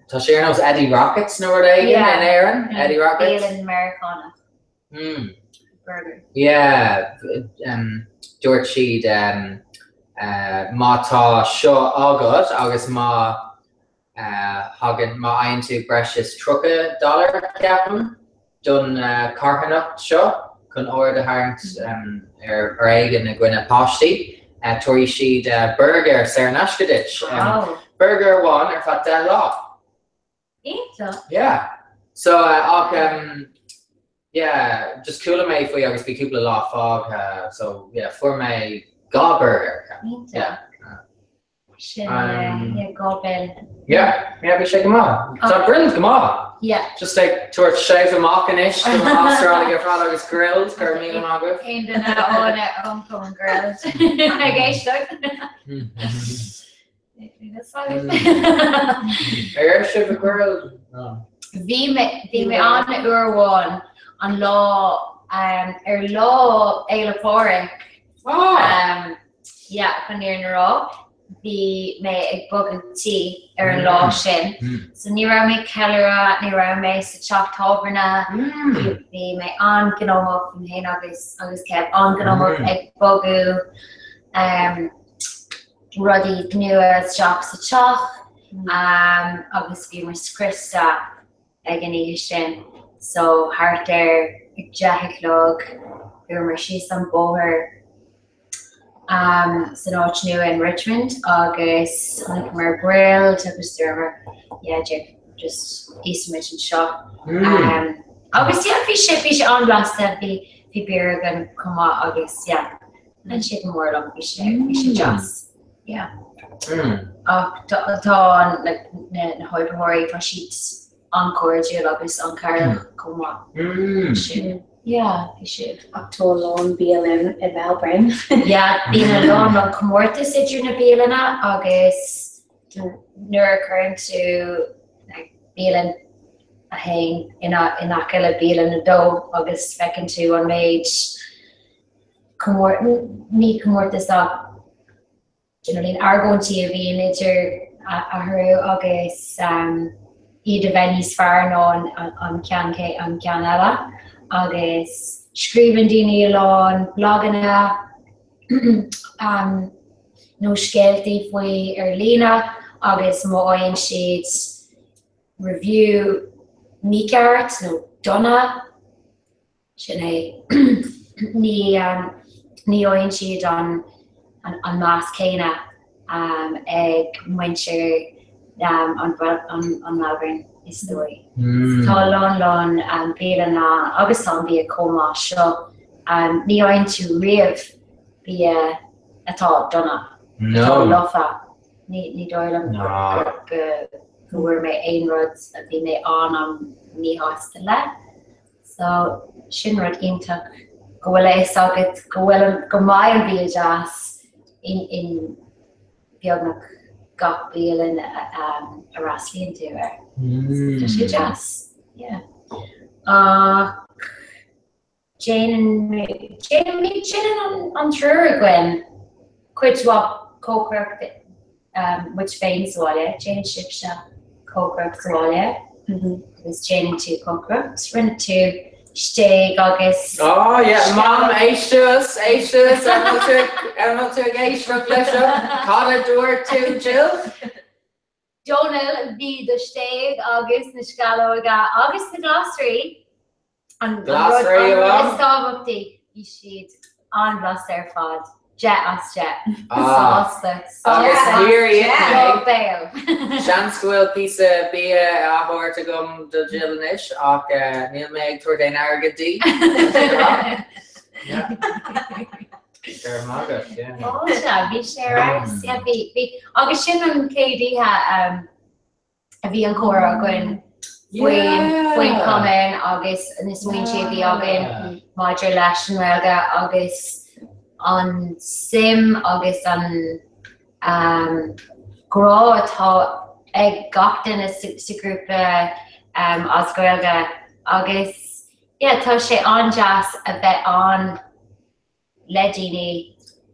tá sé ar nós Eddie Rockets nó rud éigin in Éirinn, Eddie Rockets. Bialann Meiriceánach. Burger. Yeah, dúirt siad. Má tá seo agat agus má thagann, má fhaigheann tú breis is 30 dollar, ceapaim, don carthanacht seo chun aird a tharraingt ar fhoréigean i gcoinne páistí, tabharfaidh siad burger saor in aisce duit. Burger amháin ar feadh 10 lá. Iontach. Yeah. So ach um yeah, just chuala mé faoi agus bhí cúpla lá fágtha so yeah, fuair mé dhá burger. Iontach. Yeah. Sin um, yeah, dhá béile. Yeah, yeah, bhí sé go maith. Tá Grill'd go maith. Yeah. Just ag tabhairt shout amach anois do na hAstrálaigh ar fad agus Grill'd go raibh míle maith agaibh. Aon duine ón ón Grill'd ag éisteacht. Ar sibh i Grill'd? Bhí mé bhí mé ann uair amháin an lá ar lá Fhéile Pádraig. Yeah, chun an fhírinne a rá, bhí mé ag bogadh tí ar an lá sin. So ní raibh mé ag ceiliúradh, ní raibh mé sa teach tábhairne, bhí mé an-ghnóthach, bhí mé féin agus agus Kev an-ghnóthach ag bogadh. rudaí nua isteach sa teach agus bhíomar scriosta ag an oíche sin so thart ar a deich a chlog fuaireamar síos an bóthar san áit nua in Richmond agus chonaiceamar Grill'd agus dúramar yeah just íosfaimid anseo. Agus yeah bhí sé bhí sé an-bhlasta bhí bhí beer againn chomh maith agus yeah Thaitin sé go mór liom, bhí sé bhí sé deas. Yeah. Ach tá an like na na hoibritheoirí tá siad an-chairdiúil agus an-chabhrach chomh maith. Sin yeah bhí siad. Ach tá a lán bialann i Melbourne. Yeah bíonn a lán lán comórtas idir na bialanna agus nuair a chuireann tú like bialann a haon in in aice le bialann a dó agus feiceann tú an méid ní comórtas ach do you know what I mean, argóintí a bhíonn idir eatarthu agus iad a bheith níos fearr ná an ceann an ceann eile agus scríobhann daoine a lán blaganna nó scéaltaí faoi ar líne agus má fhaigheann siad review mícheart nó dona Sin é. Ní ní fhaigheann siad an an meas céanna ag muintir an an Melbourne is dóigh. Tá a lán lán bialanna agus tá an bia chomh maith seo. Ní fhaigheann tú riamh bia atá dona, atá lofa. Ní ní dóigh liom go go bhfuair mé aon rud a bhí mé an-an-míshásta le. So, sin rud iontach go bhfuil a fhios agat go bhfuil an, go mbeidh an bia deas in, in beagnach gach bialann a, a fhreastlaíonn tú air. Tá sé deas, yeah. Ach déanann, déanann, déanann an triúr againn cuid mhaith cócaireacht muid féin sa bhaile, déanann sibhse cócaireacht sa bhaile agus déanann tú cócaireacht, rinne tú stéig agus. Oh yeah, Mam, éist suas, éist suas, an bhfuil tú, an bhfuil tú ag éisteacht leis seo? Cad a dúirt tú, Jill? Dónal, bhí do stéig agus na sceallóga agus na glasraí An rud is tábhachtaí, bhí siad an-bhlasta ar fad. 10 as 10. Sásta. Agus níor ith mé. Béal. Seans go bhfuil píosa bia á thabhairt agam do Jill anois ach níl mé ag tabhairt aon airgead di. Go raibh maith agat, yeah. Fáilte, bhí sé ar fheabhas, yeah, bhí, bhí. Agus sin an chéad oíche a bhí an comhrá againn faoin chumann agus na smaointe a bhí againn maidir leis an nGaeilge agus an suim agus an grá atá ag gach duine sa ghrúpa as Gaeilge agus yeah tá sé an-deas a bheith ann le daoine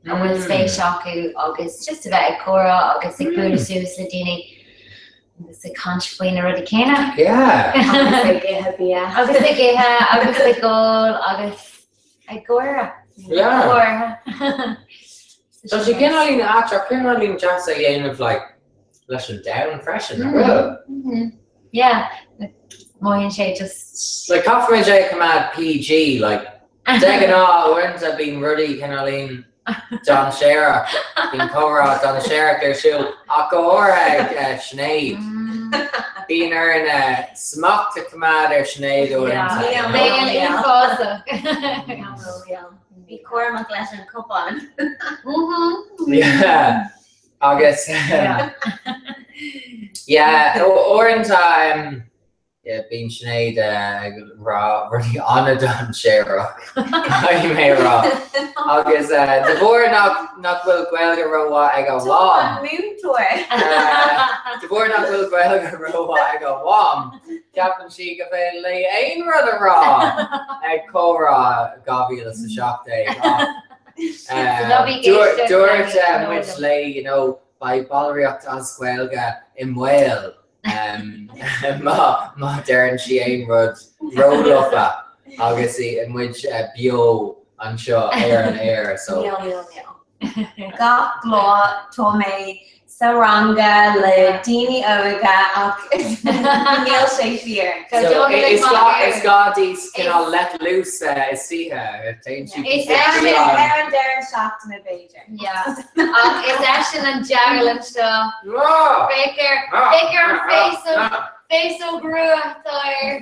a bhfuil spéis acu agus just a bheith ag comhrá agus ag bualadh suas le daoine agus ag caint faoi na rudaí céanna. Yeah. Agus ag ithe bia. Agus ag ithe agus ag ól agus ag gáire. Yeah. Gáire. Tá sé cineáilín ait ach cineáilín deas a dhéanamh like leis an domhan freisin, nach bhfuil? Yeah, mothaíonn sé just. Like caithfimid é a choimeád PG, like de ghnáth uaireanta bíonn rudaí cineáilín dainséarach, bíonn comhrá dainséarach ar siúl ach go háirithe ag Sinéad. Bíonn orainn smacht a choimeád ar Sinéad uaireanta. Béal uafásach. Bí cúramach leis an cupán. Yeah. Agus yeah, uaireanta yeah, bíonn Sinéad ag rá rudaí an-dainséarach, caithfidh mé a rá. Agus de bharr nach nach bhfuil Gaeilge rómhaith ag a Tá mham, an múinteoir. de bharr nach bhfuil Gaeilge rómhaith ag a mham, Ceapann sí gur féidir léi aon rud a rá ag comhrá 2017 ach dúirt muid léi you know beidh ballraíocht as Gaeilge i mbaol má deireann sí aon rud rólofa agus muid beo anseo ar an aer so. Níl, níl, níl. Gach lá tá mé sa ranga le daoine óga ach níl sé fíor. So is gá is gá di cineál let loose istoíche. Téann sí Is Ar an deireadh seachtaine b'fhéidir. Yeah. Ach is eisean an deagal anseo. Féach ar féach ar an féasóg féasóg rua atá air.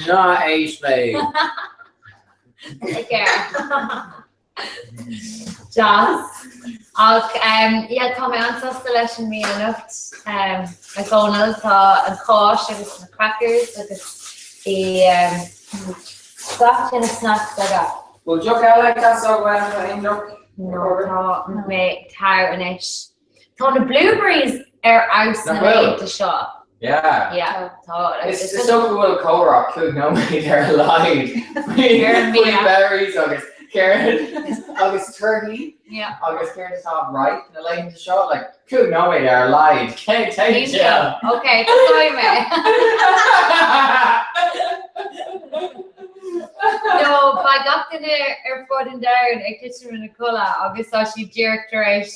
Ná éist léi. Féach air. Deas. Ach yeah, tá mé an-sásta leis an mbia anocht. A Dhónaill, tá an cháis agus na crackers agus bhí gach duine snacks agat. Bhfuil deoch eile ag teastáil uait, aon deoch? No, tá mé togha anois. Tá na blueberries ar fheabhas na Nach bhfuil? laethanta seo. Yeah. Yeah, tá. Is is dócha go bhfuil comhrá 5 nóiméad ar a laghad faoi Ar an faoi mbia. berries agus céard agus torthaí Yeah. agus céard atá ripe na laethanta seo like 5 nóiméad ar a laghad. Cé téigh Jill. Ok, tosóidh mé. No, beidh gach duine ar fud an domhain ag titim ina codladh agus tá siad díreach tar éis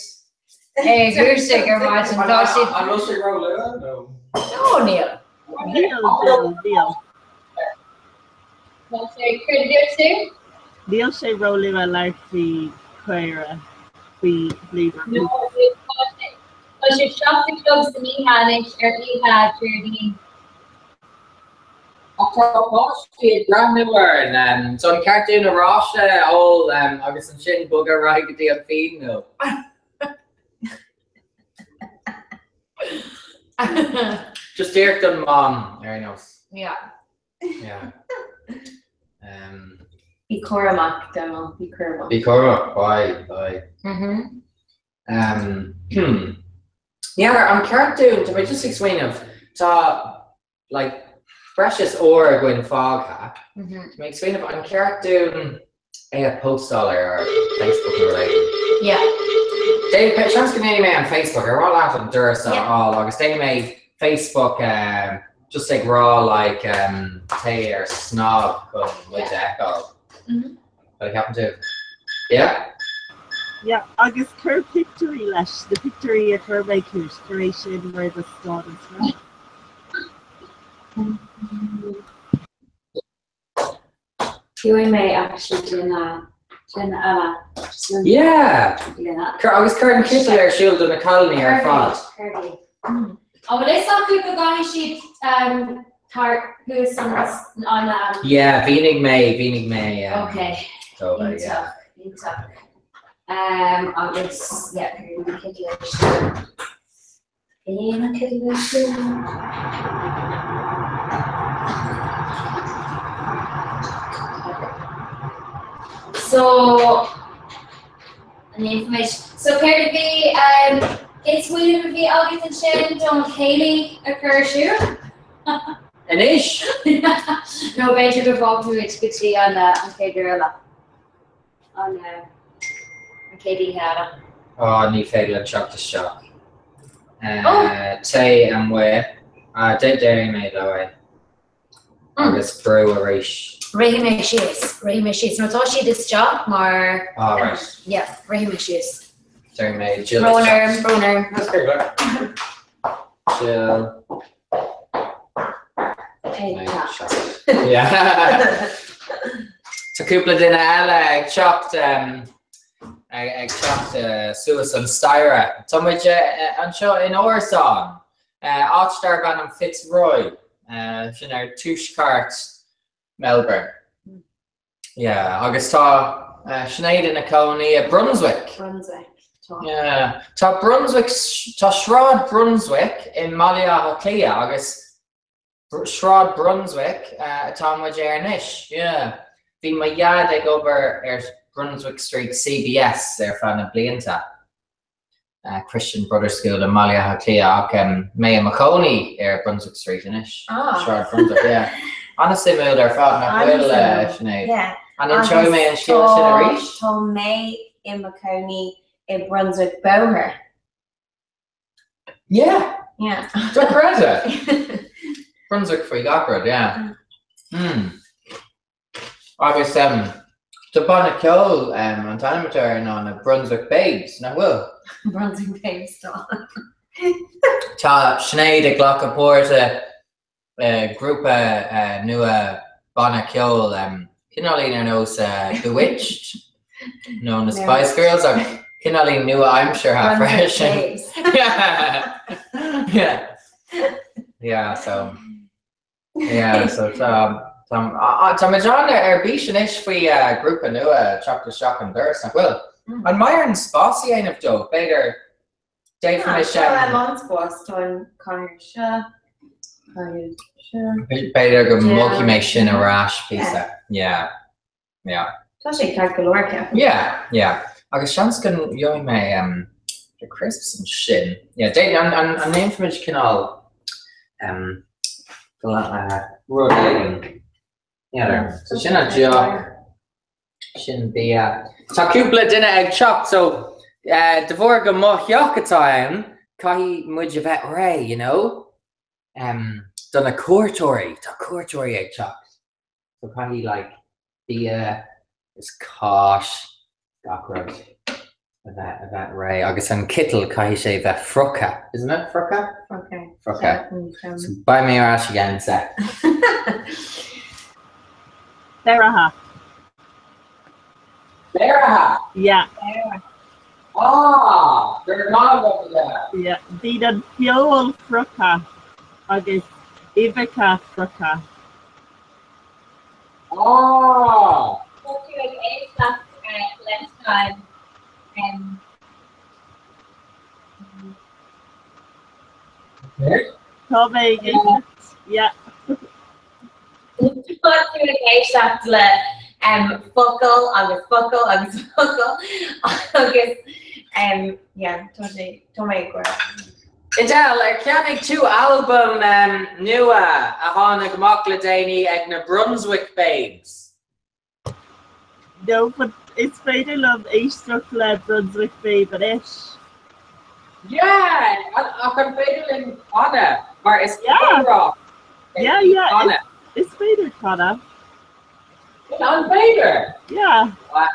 É dhúisigh ar maidin tá siad. An bhfuil sé ró-luath nó? No, níl. Níl, Jill, níl. Tá sé céard a dúirt tú? Níl sé ró-luath labhairt faoi chaora, faoi blueberries. No, tá sé tá sé 7 a chlog san oíche anois ar oíche Déardaoin. Ach tá páistí ag breathnú orainn, so an ceart dúinn oráiste a ól agus ansin bogadh ar aghaidh go dtí an fíon nó? Just díreach don mham ar aon nós. Yeah. Yeah. Bí cúramach, Donal, bí cúramach. Bí cúramach, bye, bye. Mhm. Ní fheadar, an ceart dúinn, tá mé just ag smaoineamh, tá like breis is uair againn fágtha, tá mé ag smaoineamh an ceart dúinn é a phóstáil ar ár Facebook nó rud éigin? Yeah. Déan, seans go ndéanfaidh mé an Facebook, ar mhaith leat an doras a fháil agus déanfaidh mé Facebook just ag rá like téigh ar SnaG chun muid a fheiceáil. Cad a cheapann tú? Yeah? Yeah, agus cuir pictiúirí leis, na pictiúirí a chuir mé chugat, cuir é sin mar do stádas right? Gheobhaidh mé actually duine duine eile. Yeah! Duine. Cuir agus cuir an citeal ar siúl do na cailíní ar fad. Kirby. An bhfuil fhios acu go gcaithfidh siad tar thuas an an Yeah, mhínigh mé, mhínigh mé Ok. dóibh, yeah. Iontach, iontach. Agus yeah, cuir an citeal ar siúl. Aon an citeal ar siúl? So, An ndéanfaimid? So céard a bhí, cén smaoineamh a bhí agat ansin don chéilí a chur ar siúl? Anois! Nó b'fhéidir go bhfágfaimid go dtí an chéad uair eile. An chéad oíche eile. Á, ní féidir liom teacht isteach. Téigh amuigh. Déarfaidh mé leo é. Agus brú arís. Rithfidh mé síos, rithfidh mé síos. Nuair atá siad isteach mar. Ah, right. Yeah, rithfidh mé síos. Déarfaidh mé Jill. Brón orm, brón orm. That's very good. Jill. Yeah. Tá cúpla duine eile ag teacht ag teacht suas an staighre. Tá muid anseo in árasán, áit darb ainm Fitzroy, sin ar tuaisceart Melbourne. Yeah, agus tá Sinéad ina cónaí i Brunswick. Brunswick, tá. Yeah. Tá Brunswick, tá Sráid Brunswick i mBaile Átha Cliath agus Sráid Brunswick atá muid air anois. Yeah. Bhí mo dhaid ag obair ar Brunswick Street CBS ar feadh na blianta. Christian Brothers School i mBaile Átha Cliath ach mé i mo chónaí ar Brunswick Street anois. Sráid Brunswick, yeah. An-suimiúil ar fad, nach bhfuil, Sinéad? Yeah. An inseoidh mé an scéal sin arís? Tá mé i mo chónaí i Brunswick Bóthar. Yeah. Yeah. Dochreidte. Brunswick faoi gach rud, yeah. Mm. Agus tá banna ceoil, an t-ainm atá air ná na Brunswick Babes, nach bhfuil? Brunswick Babes, tá. Tá Sinéad ag glacadh páirt i grúpa nua banna ceoil, cineáilín ar nós Bewitched nó na Spice Girls ach cineáilín nua-aimseartha freisin. Yeah. Yeah, so. Yeah, so tá tá muid an-ar bís anois faoi grúpa nua teacht isteach an doras, nach bhfuil? Mm. An mbeidh orainn spás a dhéanamh dóibh? B'fhéidir déanfaimis Tá a lán spás, tá an cathaoir seo, cathaoir seo. B'fhéidir go mbogfaidh mé sin ar ais píosa. Yeah. Yeah. Tá sé ceart go leor, ceapaim. Yeah, yeah. Agus seans go ngeobhaidh mé um, the crisps ansin. Yeah, dé, an, an, an ndéanfaimid cineál um, rud éigin. Yeah, so sin an deoch, sin bia. Tá cúpla duine ag teacht, so uh, de bharr gur mo theach atá ann, caithfidh muid a bheith réidh, you know? Um, do na cuairteoirí, tá cuairteoirí ag teacht. So caithfidh like bia is cáis gach rud a bheith a bheith réidh agus an citeal caithfidh sé bheith friochta, isn't it? Friochta? Friochta. Friochta. So beidh mé ar ais again in sec. Beirithe. Beirithe? Yeah. Ah! Go raibh maith agat, yeah. Yeah. Bíonn an feoil friochta agus uibheacha friochta. Ah! Tá tú ag éisteacht leis an Tá mé ag éisteacht, yeah. Tá tú ag éisteacht le focal agus focal agus focal agus yeah, tá sé, tá mé ag gáire. Edel, ar cheannaigh tú albam nua a tháinig amach le déanaí ag na Brunswick Babes? No, but is féidir liom éisteacht le Brunswick Babe anois. Yeah! Ach an féidir linn canadh? Mar is Yeah. comhrá é Yeah, yeah, canadh. is féidir canadh. An féidir? Yeah. Wow.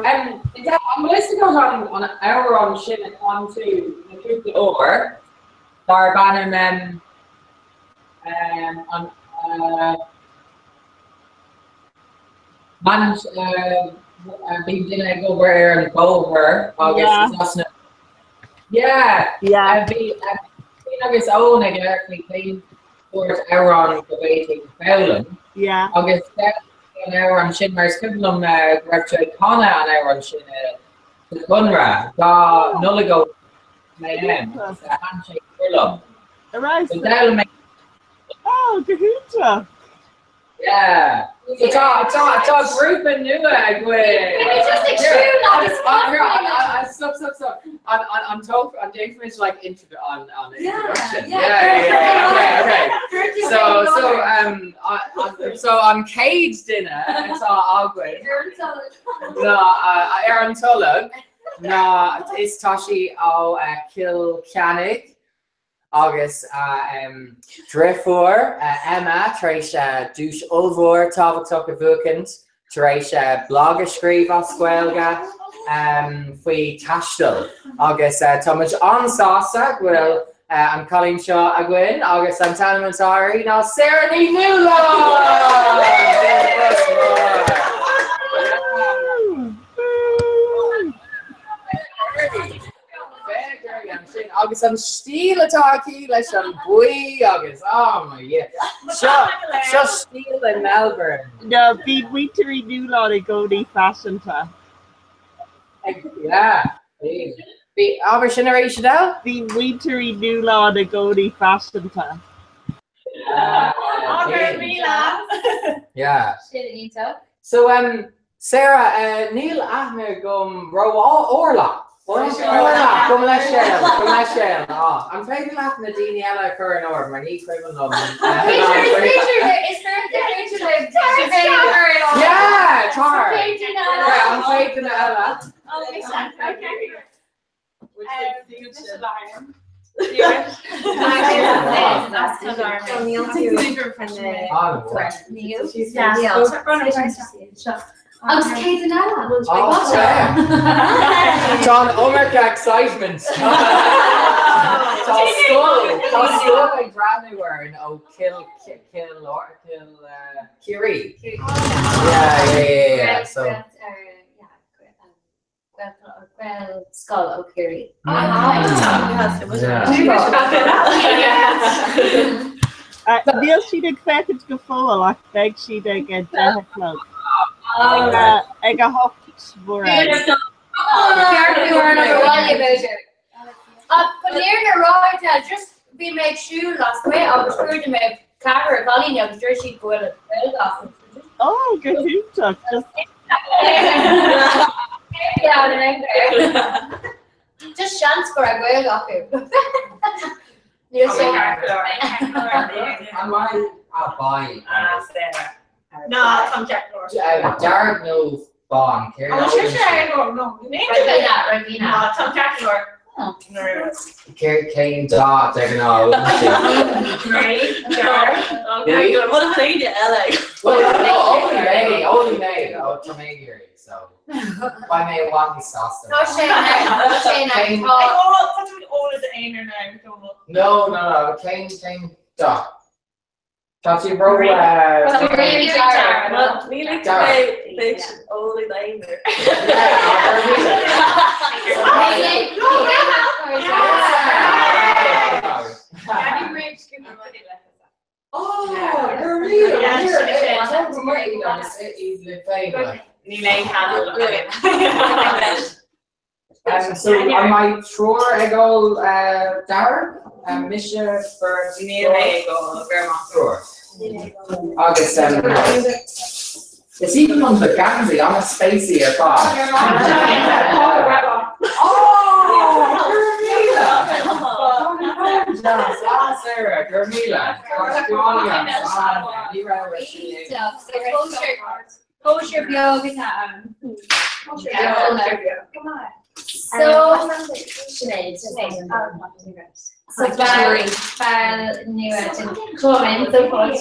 An bhfuil fhios agat an amhrán sin a chan tú na cúpla uair darb ainm an man bíonn duine ag obair ar an bóthar agus is as na Yeah! Yeah. Bhí agus Eoin ag labhairt faoi cén sórt amhrán go bhféadfainn foghlaim. Yeah. Agus an amhrán sin mar is cuimhin liom go raibh tú ag canadh an amhrán sin sa Chonradh dá Nollaig ó mé ann agus thaitin sé go mór liom. Ar ais. So d'fhoghlaim mé. Oh, go hiontach! Yeah. So tá tá tá grúpa nua againn. Bhí just ag siúl agus cosnaigh. Stop stop stop. An an an tó an déanfaimid like intro an an introduction. yeah. Yeah yeah yeah okay okay. So so um an so an chéad duine atá againn ná ar an tolg ná is tá sí ó Cill Chainnigh. agus a driofúr Emma tar éis duais ollmhór tábhachtach a bhuachaint tar éis blag a scríobh as Gaeilge faoi taisteal agus tá muid an-sásta go bhfuil an cailín seo againn agus an t-ainm atá uirthi ná Sarah Ní Nualláin! Agus an stíl atá aici leis an buí agus oh my Dhia. Seo seo stíl i Melbourne. No, bíonn muintir Uí Nualláin i gcónaí faiseanta. Yeah, bíonn. Bhí, abair sin arís, Adele? Bíonn muintir Uí Nualláin i gcónaí faiseanta. Yeah. Sin iontach. So, um, Sarah, níl aithne agam ró Orla! Orla! Gabh mo leithscéal, gabh mo leithscéal. An féidir leat na daoine eile a chur in ord mar ní cuimhin liom. Is féidir libh Yeah, tar! An chéad duine eile? Agus cé duine eile? Tá an iomarca excitement. Tá scoil tá scoil ag breathnú orainn ó Cill Cill Cill Ciarraí. Yeah, yeah, yeah, yeah. So Gaelscoil ó Chiarraí. Níl siad ag féachaint go fóill ach beidh siad ag a 10 a chlog. Ag a 8 mórán. Ach go léir na ráithe, just bhí mé ag siúl lasmuigh agus chuaigh mé ceathrar cailíní agus dúirt siad go bhfuil Gaeilge acu. Oh, go hiontach. Just Just seans go raibh Gaeilge acu. Níl sé. An mbeidh a beidh Ná tá ceart go leor. Dearg nó bán? Céard a ólann siad? Ná tá ceart go leor. Cén dath de ghnáth a ólann siad? Well, no, only mé, only mé. Oh, tá mé ag iarraidh, so beidh mé i bhfad níos sásta. Tá sé tá sé tá No, no, no, cén cén dath? Tá tú ró So an mbeidh triúr ag ól dearg? Mise beirt Níl mé ag ól go maith. Triúr. Agus is aoibhinn liom do gheansaí, an-spacey ar fad. Oh, go raibh míle! Deas, ah Sarah, go raibh míle. Ní raibh ar sin. Cóisir beag atá ann. Cóisir beag. So Sinéad. So ball nua den chumann so fáilte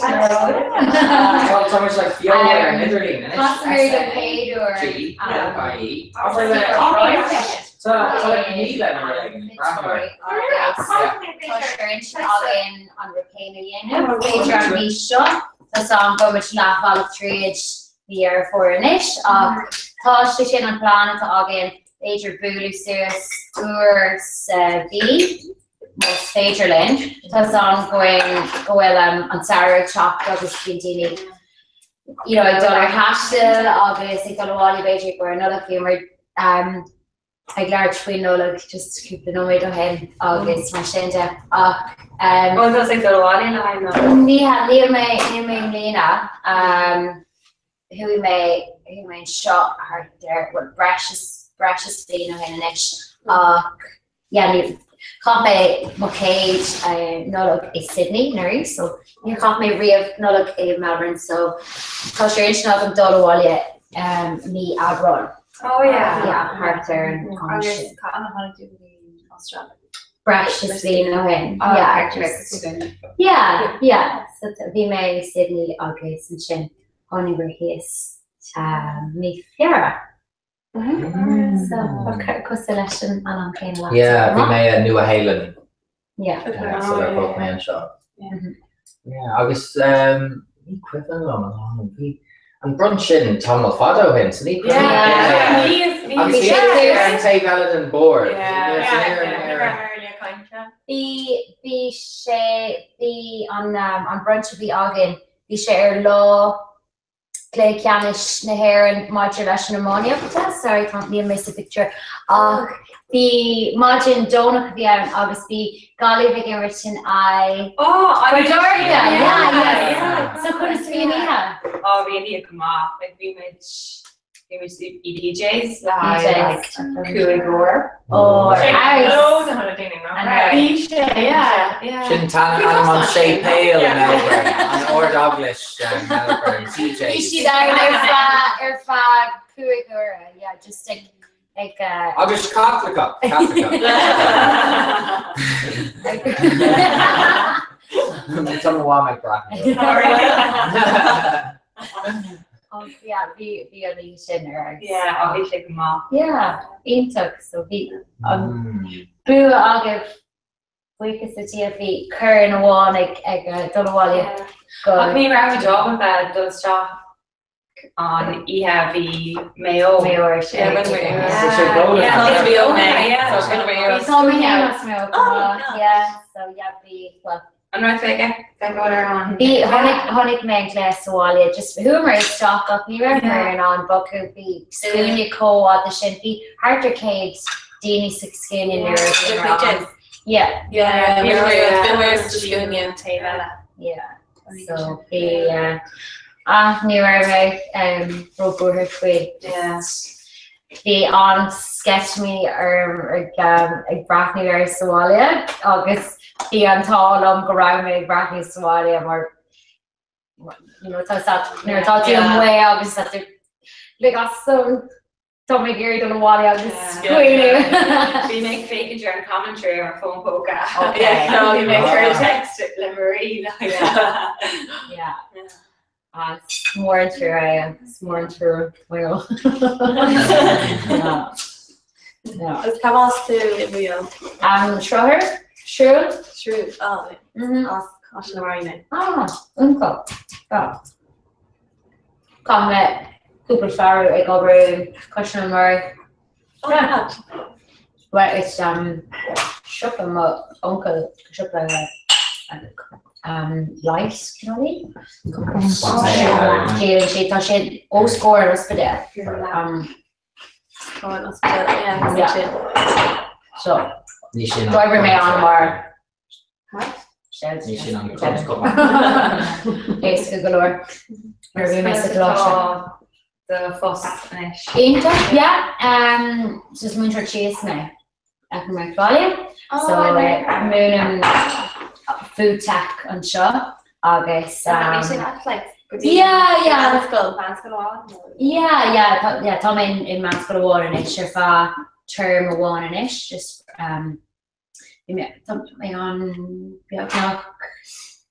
Tá tá muid like beo ar an idirlíon anois. Thosaigh den chéad uair. G I E. Abair le Tá tá like 1000 nó rud éigin. Breathnóir. Tá sé ar intinn againn an ripéin a dhéanamh. B'fhéidir an mhí seo. Tá 's agam go bhfuil muid leathbhealach tríd mhí Dheireadh Fómhair anois ach tá sé sin an plean atá againn, b'fhéidir bualadh suas uair sa mhí más féidir linn. Tá 's agam go go bhfuil an samhradh ag teacht agus bíonn daoine you know ag dul ar thaisteal agus ag dul abhaile b'fhéidir i gcomhair Nollag bhíomar ag labhairt faoin Nollaig just cúpla nóiméad ó shin agus mar sin de ach An bhfuil tú ag dul abhaile le haghaidh Nollag? Ní hea, níl mé, níl mé i mbliana. Chuaigh mé, chuaigh mé anseo thart ar, bhuel, breis is, breis is bliain ó shin anois ach yeah, ní, chaith mé mo chéad Nollaig i Sydney anuraidh so níor chaith mé riamh Nollaig i Melbourne so tá sé ar intinn agam dul abhaile mí Aibreáin. Oh yeah. Yeah, thart ar an am Agus sin. cá fhad a tháinig tú go dtí Australia? Breis is bliain ó shin. Yeah, just yeah, yeah. So bhí mé i Sydney agus ansin tháinig mé thíos mí Feabhra. So cosúil leis an am céanna leat. Yeah, bhí mé i Nua Shéalainn. Yeah. Sular bhog mé anseo. Yeah, agus ní cuimhin liom an am bhí an brunch sin tamall fada ó shin, so ní cuimhin liom. Agus bhí sé ar an taobh eile den bord. Bhí bhí sé bhí an an brunch a bhí againn, bhí sé ar lá Cluiche Ceannais na hÉireann maidir leis an iománaíocht, sorry tá níl mé sa phictiúr, ach bhí maidin Domhnach a bhí ann agus bhí Gaillimh ag imirt in aghaidh Port Láirge, yeah, yeah. So conas a bhí an oíche? Ó bhí an oíche go maith, like bhí muid Bhí muid i PJs le haghaidh 5 uair. Ó, ar Bhí sé, yeah, yeah. Sin ainm an séipéal i Melbourne, an Ard-Eaglais Melbourne, PJs. Bhí siad ann ar feadh ar feadh 5 uaire, yeah, just ag ag. Eaglais Chaitliceach, Caitliceach. Tá mo mham ag breathnú. Oh yeah, bhí bhí an oíche sin ar fheabhas. Yeah, oh bhí sé go maith. Yeah, iontach. So bhí an bua agaibh buíochas le Dia bhí corn amháin ag ag dul abhaile go. Ach ní raibh muid ábalta dul isteach an oíche bhí Maigh Eo. Maigh Eo ar siúl. Yeah, rinne Maigh Eo. Yeah, Tá mé féin as Maigh Eo chomh maith. Yeah, so yeah bhí well. An raibh tú aige? Feiceáil ar an. Bhí, chonaic, chonaic mé an cluiche sa bhaile, just chuamar isteach ach ní rabhamar in ann bogadh, bhí scuaine chomh fada sin, bhí thart ar 100 daoine sa scuaine nuair a bhíomar ann. Yeah. Yeah, bhí mé sa scuaine an taobh eile. Yeah, so bhí, ah, ní raibh mé róbhuartha faoi. Yeah. Bhí an-sceitimíní orm ag breathnú air sa bhaile agus bhí an t-ádh liom go raibh mé ag breathnú sa bhaile mar you know, tá nuair atá tú amuigh agus tá tú like as so tá mé ag iarraidh dul abhaile agus scaoileadh. Bhí mé ag féachaint ar an commentary ar an fón póca. Bhí mé ag cur text le Marie. Yeah. Ah, is mór an trua é, is mór an trua Maigh Eo. Agus cá as tú i Maigh Eo? Sruthar? Srúill? Srúill, ah, as Caiseal na Mara mé. Ah, iontach. Ah. Chaith mé cúpla samhradh ag obair i Caiseal na Mara. Oh, Well, is um, siopa mo uncail siopa um, leighis cineál. Déanann sé tá sé os comhair an ospidéil. Um, Oh, an ospidéal, yeah, Yeah. sin. so, Ní sin an- d'oibrigh mé ann mar Ní sin an coscop. Éasca go leor. Nuair a bhí mé sa choláiste. do phost anois. Iontach, yeah. Um, so is múinteoir tíos mé ag an mbaile. So múinim food tech anseo agus um, Yeah, yeah. Meánscoil, meánscoil amháin? Yeah, yeah, tá, yeah, tá mé in meánscoil amháin anois ar feadh term amháin anois, just um, bhí mé tá mé ann beagnach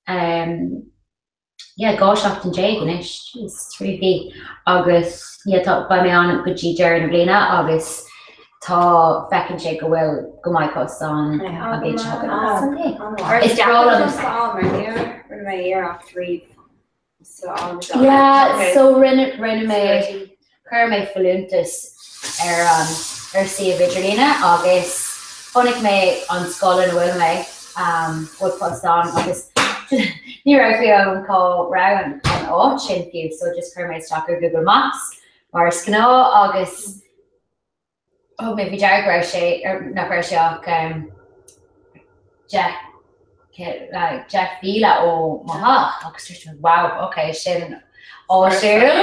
um, yeah, 12 seachtain anois, jeez, 3 mhí, agus yeah, tá, beidh mé ann go dtí deireadh na bliana agus tá, feiceann sé go bhfuil, go mbeidh post ann an bhliain seo chugainn. Is breá liom. Rinne mé iarracht riamh so Yeah, so rinne, rinne mé, chuir mé folúntas ar an, ar suíomh idirlíne agus chonaic mé an scoil ina bhfuil mé, um, bhfuil post ann agus ní raibh fios agam cá raibh an, an áit sin fiú, so just chuir mé isteach ar Google Maps mar is gnáth agus thug mé faoi deara go raibh sé, nach raibh sé ach 10 mhíle ó mo theach agus dúirt mé wow, ok, sin áisiúil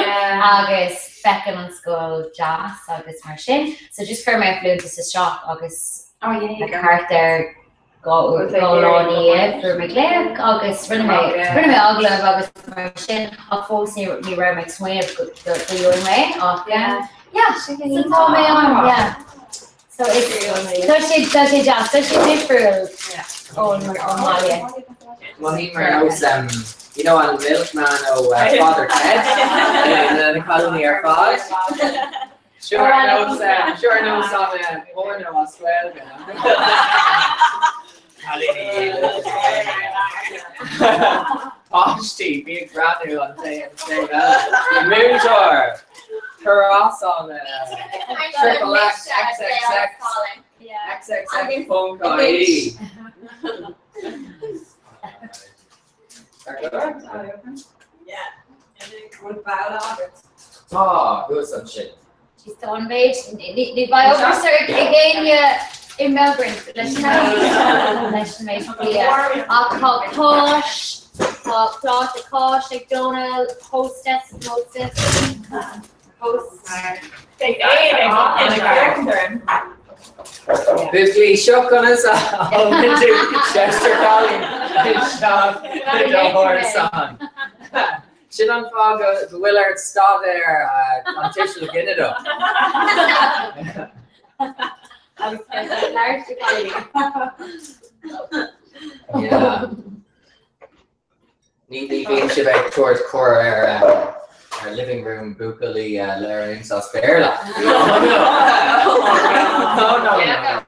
agus feiceann an scoil deas agus mar sin. So just chuir mé folúntas isteach agus thart ar 2 lá ina dhiaidh fuair mé glaoch agus rinne mé rinne mé agallamh agus mar sin ach fós ní ní raibh mé ag smaoineamh go go gheobhainn mé ach yeah yeah so tá mé ann yeah. So it's tá sé tá sé deas, tá sé difriúil ón ón mbaile. Mothaím ar nós um, you know an milkman ó uh, Father Ted na na cailíní ar fad. Seo ar nós um, seo ar nós an uh, porno as Gaeilge. Cailíní Páistí bí ag breathnú an té an té eile. Múinteoir cuir as an uh, triple X XXX XXX ponc IE. Tá, thuas ansin. Jeez, tá an méid, ní bheidh ocras ar ag éinne i Melbourne leis an leis an méid bia. Ach tá cáis, tá pláta cáis ag Dónal, hostess, hostess, host. Buachaillí, seo conas a thógann tú seisear cailín isteach i do árasán. Sin an fáth go bhfuil ort staidéar an tuiseal ginideach. Agus labhairt i gcailíní. Yeah. Ní ní bhíonn sibh ag tabhairt cuairt ar ar living room buachaillí Labhraíonn as Béarla. No, no. No, no, no.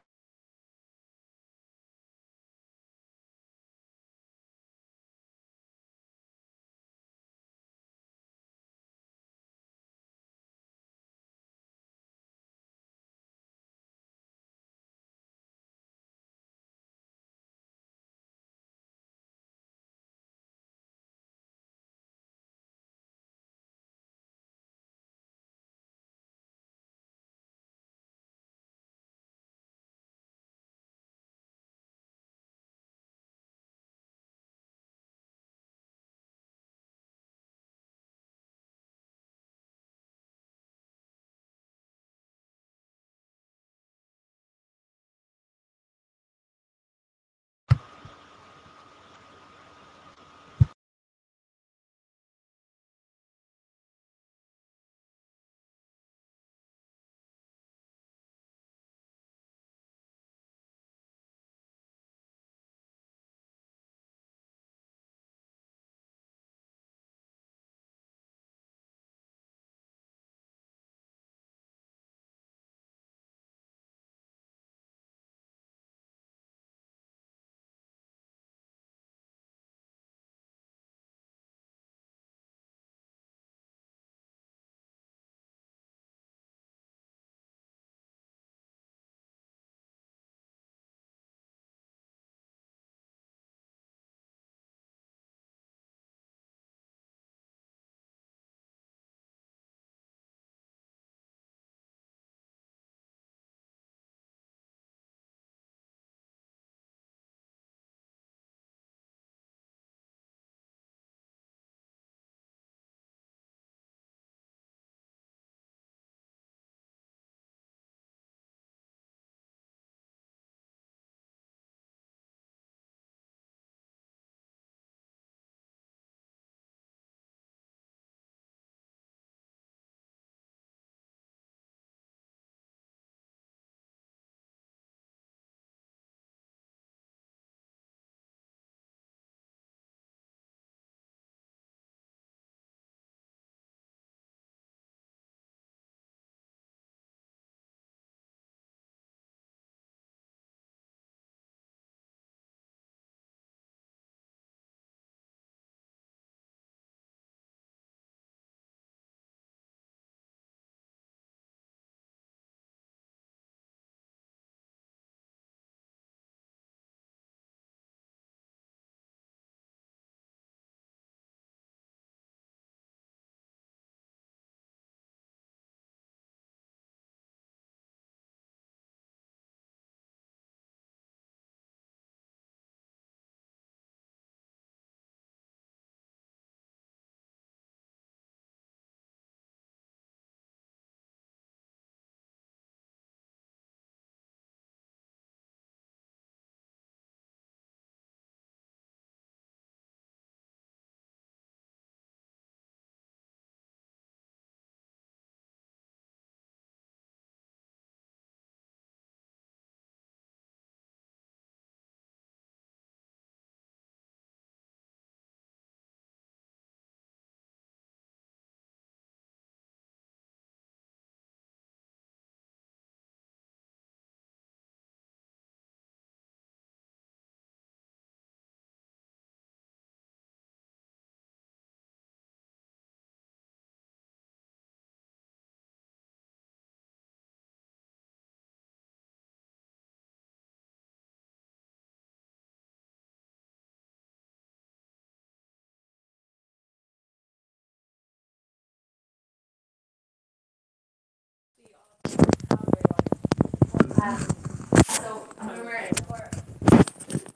So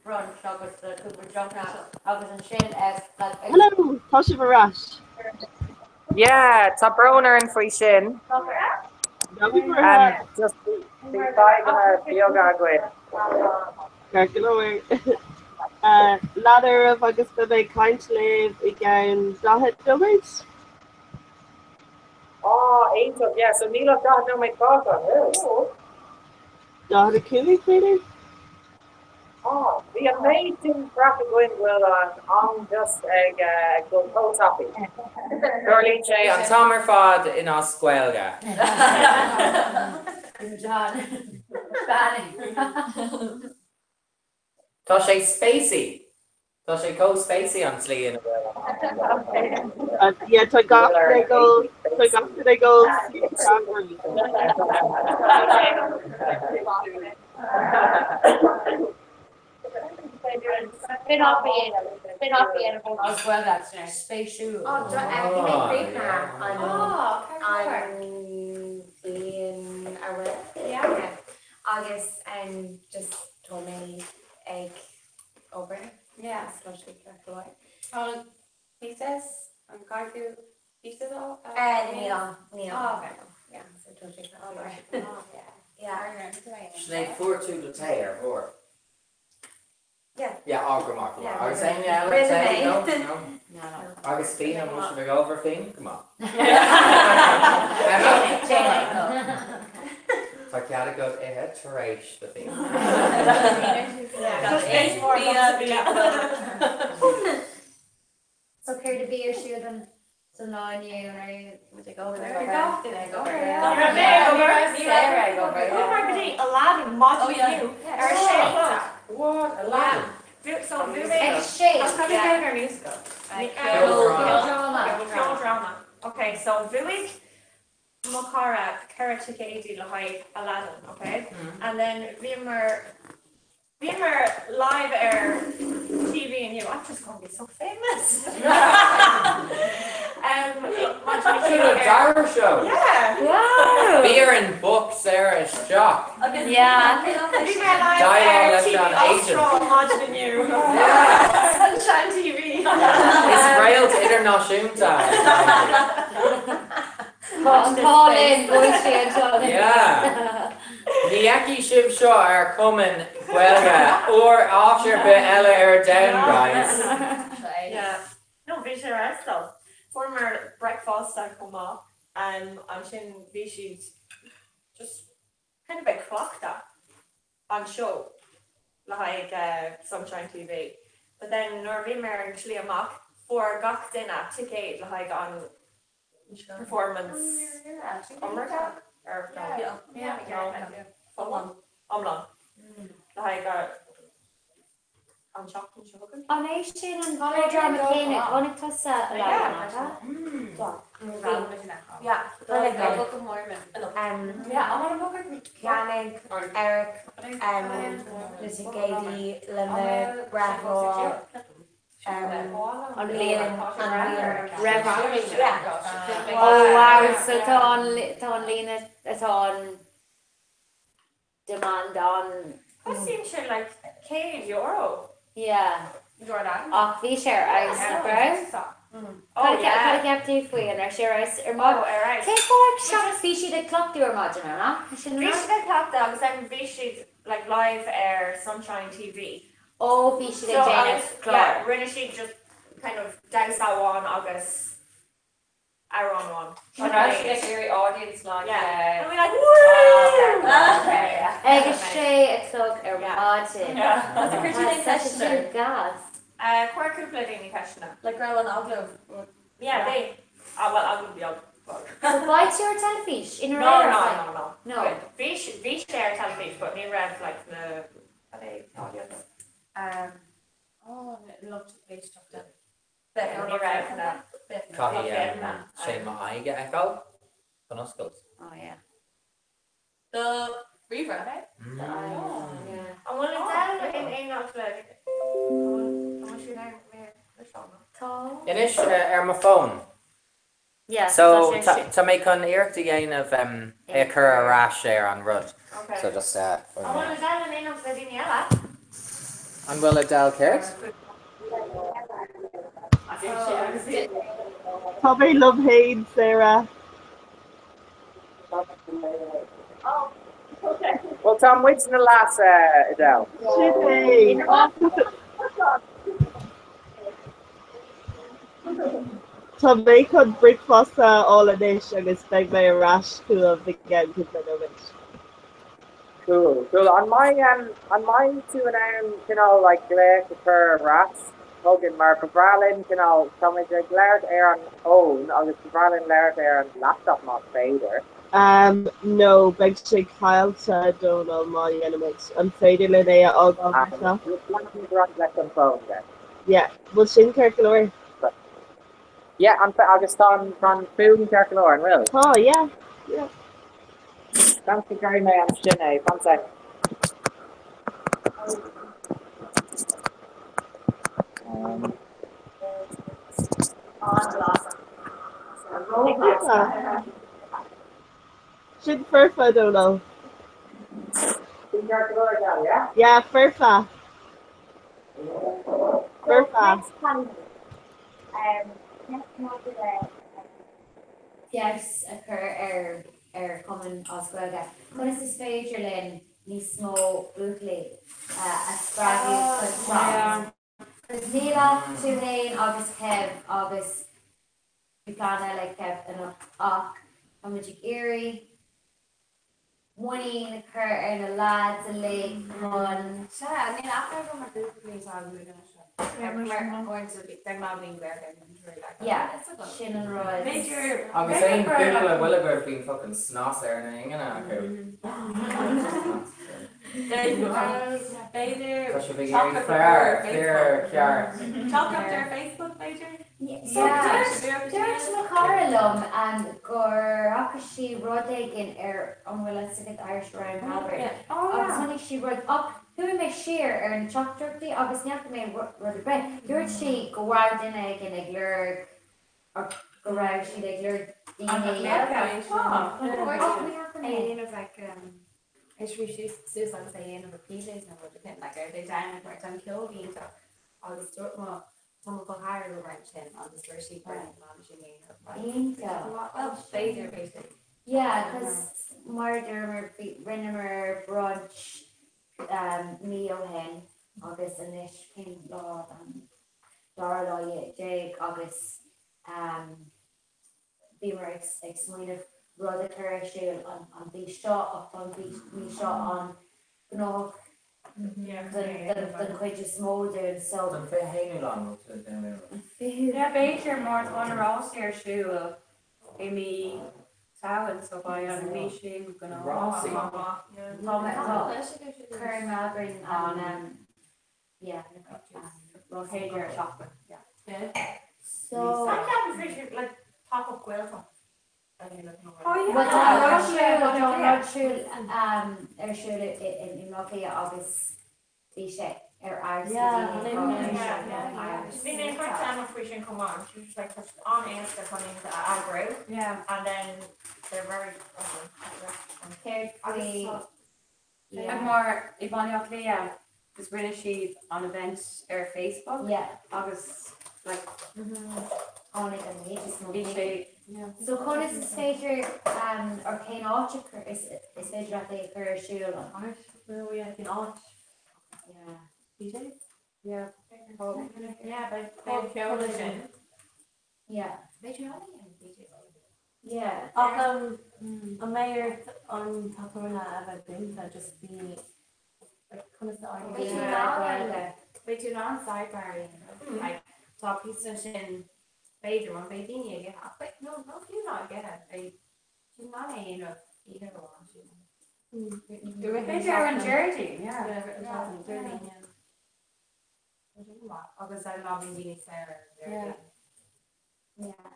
brunch agus cúpla deoch agus ansin like Hello, tá sibh ar ais. Yeah, tá brón orainn faoi sin. Ná bí buartha. Just bhí fadhbanna beaga againn. Ceart go leor. Lean oraibh agus beidh mé ag caint libh i gceann 40 nóiméad. Á, iontach, yeah, so níl ach 40 nóiméad fágtha, an bhfuil? 45 b'fhéidir? Á, bhí an méid sin craic againn go bhfuil an am just ag dul chomh tapaidh. Tarlaíonn sé an t-am ar fad in As Gaeilge. John. Tá sé spacey. Tá sé chomh spacey an tslí ina bhfuil an. Yeah, tá gach duine ag ól, tá gach duine ag ól cranberry. Spin-off a dhéanamh, spin-off a dhéanamh ón As Gaeilge sin spéisiúil. Ó, bhí mé críochnaithe an bhliain a roimh. Yeah. Agus just tá mé ag obair. Yeah. Tá sé ceart go leor. Tá pieces an caithfidh tú pieces a Níl, níl. Oh, okay. Yeah, so tá sé ceart go leor. Yeah. Yeah. Sinéad, fuair tú do tae ar bhfuair? Yeah. Yeah, á go maith, go maith. Agus éinne eile tae? No? No? No. Agus fíon, an bhfuil sibh ag ól bhur fíon? Go maith. Tá cead agat ithe tar éis do fíon. So céard a bhí ar siúl don don lá inniu an raibh muid ag obair? Bhí gach duine ag obair, yeah. Ní raibh mé ag obair, ní raibh ag obair. Chuamar go dtí Aladdin maidin inniu ar a sé a chlog. What? Aladdin? So bhí mé Ag a sé? Ceoldráma. Ceoldráma. Ok, so bhuaigh mo chara 4 ticéidí le haghaidh Aladdin, ok? And then bhíomar bhíomar live ar TV inniu, I'm just gonna be so famous! Um, Dara show! Yeah! Wow! Bhí ar an book Sarah isteach. Yeah. Bhí mé live ar TV Astral maidin inniu. Sunshine TV. Is réalt idirnáisiúnta. Tá an t-ádh linn go bhfuil sé anseo. Yeah. Ní fheicfidh sibh seo ar Chumann Gaeilge or áit ar bith eile ar domhan, guys. Yeah. No, bhí sé ar fheabhas. Fuaireamar bricfeasta chomh maith. Um, ansin bhí siad just kind of ag cleachtadh an seó le haghaidh uh, Sunshine TV. But then nuair a bhí mé ar an tslí amach, fuair gach duine ticéad le haghaidh an performance iomarcach or no iomlán iomlán le haghaidh an tseachtain seo chugainn. An é sin an melodrama céanna? Chonaic tusa Aladdin, nach ea? Cheannaigh Eric na ticéidí le mo breithlá. An bhliain an bhliain roimh yeah. Oh wow, so tá an tá an líne tá an demand an. Cosnaíonn sé like €100. Yeah. Jordan. Ach bhí sé ar fheabhas, nach raibh? Oh yeah. Cad a cheap tú faoi? An raibh sé ar fheabhas ar maidin? Oh ar fheabhas. Cén fáth ag seacht bhí siad ag cleachtadh ar maidin, an ea? Sin Bhí siad ag cleachtadh agus then bhí siad like live ar Sunshine TV. Ó bhí siad ag déanamh clár. Yeah, rinne siad just kind of damhsa amháin agus amhrán amháin. An raibh siad ag iarraidh audience like Yeah. And we like woo! Ag a sé a chlog ar maidin. Tá sin gas. Chuir cúpla daoine ceisteanna. Like raibh an agallamh. Yeah, they. Ah well, agallamh beag. So beidh tú ar teilifís in No, no, no, no. No. Bhí bhí sé ar teilifís, but ní raibh like na audience. Oh, lucht éisteachta. Ní raibh na. Caithfidh sé m'aghaidh a fheiceáil chun oscailt. Oh yeah. Do ríomhaire? An bhfuil Adele in éineacht le an bhfuil siad ann le Seán? Tá. Anois ar mo fón. Yeah, So tá sé tá mé chun iarracht a dhéanamh é a chur ar ais ar an rud. Okay. So just An bhfuil Adele in éineacht le daoine eile? An bhfuil Adele céard? Tá mé liom féin, Sarah. Bhuel tá muidne leat, Adele. Sin é. Tá mé chun bricfeasta a fháil anois agus beidh mé ar ais chugaibh i gceann cúpla nóiméad. Cool, cool. An mbeidh, an mbeidh tú in ann cineál like glaoch a chur ar ais chugainn mar ba bhreá linn cineál, tá muid ag labhairt ar an fhón agus ba bhreá linn labhairt ar an laptop más féidir. Um, no, beidh sé caillte, Dónal, má dhéanaimid. An féidir linn é a fhágáil mar seo? Leanfaimid ar aghaidh leis an bhfón then. Yeah, bhfuil sin ceart go leor? Yeah, an, agus tá an, tá an fuaim ceart go leor, an bhfuil? Tá, yeah, yeah. Seans go gcuirfidh mé ansin é, fan sec. Um, Yeah. Sin foirfe, Dónal. Sin ceart go leor, Adele, yeah? Yeah, foirfe. Foirfe. Feabhas a chur ar ar Chumann as Gaeilge. Conas is féidir linn níos mó buachaillí a spreagadh chun teacht? Cos níl ach tú fhéin agus Kev agus plean eile ag Kev anocht ach tá muid ag iarraidh muinín a chur ar na lads uilig chun. Sea, níl aithne agam ar bhuachaillí atá ag múineadh anseo. Mar uaireanta de ghnáth bíonn Gaeilge ag múinteoirí like. Yeah, sin an rud. B'fhéidir. Agus aon bhuachaill a bhfuil agaibh bíonn fucking snas ar na hingne acu. B'fhéidir. Tá sibh ag iarraidh fear, fear ceart. Teachtaireacht ar Facebook b'fhéidir? So dúirt mo chara liom gur fhaca sí rud éigin ar an bhfuil fhios agat Irish Around Melbourne agus chonaic sí rud ach chuaigh mé siar ar na teachtaireachtaí agus ní fhaca mé rud ar bith. Dúirt sí go raibh duine éigin ag lorg go raibh siad ag lorg daoine. Ach ní fhaca mé. Ag scríobh suas agus é dhéanamh ar PJs nó rud éigin like ar they down mar tá an ceol iontach agus dúirt mo tá mo chol ceathar ag obair ansin agus dúirt sí gur an sin é Iontach. Well b'fhéidir b'fhéidir. Yeah, cos mar a dúramar rinneamar brunch mí ó shin agus anois cén lá an dara lá déag agus Bhíomar ag smaoineamh rud a chur ar siúl an mhí seo ach tá an mhí seo an-ghnóthach don chuid is mó dúinn so. An 21ú lá nó tú ag déanamh aon rud? Yeah, b'fhéidir mar tá na rásaí ar siúl i mí Samhain so beidh an mhí sin gnóthach. Rásaí? Tá Corn Melbourne an yeah Well chéad deireadh seachtaine yeah. So. Sa cheapann féidir like pop up Gaeltacht a dhéanamh nó Oh yeah. Well tá rud ar siúl tá rud ar siúl ar siúl i mBaile Átha Cliath agus bhí sé ar fheabhas go dtí Bhí mé ag caint Emma faoi sin chomh maith and she was just like tá siad an-éasca chun iad a eagrú and then they're very Céard faoi Yeah. Mar i Baile Átha Cliath just rinne siad an event ar Facebook Yeah. agus like Tháinig an méid is mó bhí sé yeah. So conas is féidir um, or cén áit a chur- is, is féidir leat é a chur ar siúl an? Áit well yeah cén áit Yeah. BJ's? Yeah. Yeah, beidh ceol sin. Yeah. B'fhéidir an é BJ's? Yeah. Ach an mbeidh ort an tábhairne a bheith dúnta just daoine like conas a Beidh tú in ann beidh tú in ann sidebar a dhéanamh like tá píosa ansin b'fhéidir mar beidh daoine ag ithe ach beidh no no fiú ná ag ithe beidh tú in ann é a dhéanamh oíche amháin sílim. B'fhéidir ar an Déardaoin yeah. Déardaoin yeah. Agus ar lá bíonn daoine saor ar an Déardaoin. Yeah.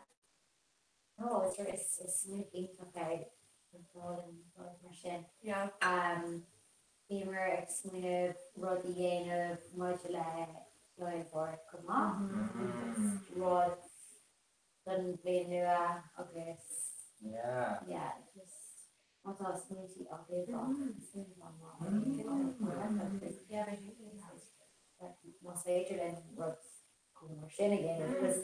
No, is is is smaoineamh iontach é rud mar sin. Yeah. Um, bhíomar ag smaoineamh rud a dhéanamh maidir le Lá Fhéile Pádraig chomh maith. Rud don bhliain nua agus Yeah. yeah just má tá smaointí agaibh más féidir linn rud chomh mór sin a dhéanamh because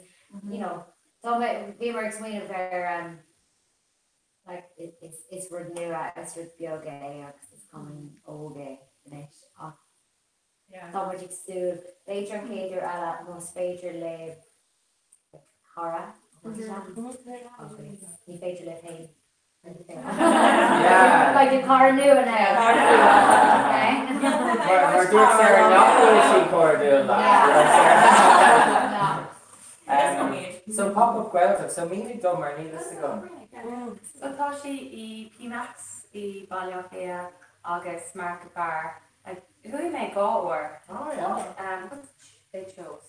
you know tá mé bhíomar ag smaoineamh ar um, like is is rud nua is rud beag é agus is cumann óg é anois ach Tá muid ag súil, b'fhéidir an chéad uair eile más féidir libh cara a thabhairt isteach agus ní féidir libh féin. Beidh do cara nua now. Mar dúirt Sarah nach bhfuil sí cairdiúil leat. So pop-up Gaeltacht, so mínigh dom mar níl fhios agam. So tá sí i P-Max i Baile Átha Cliath agus Market Bar Chuaigh mé dhá uair. Oh yeah. They chose.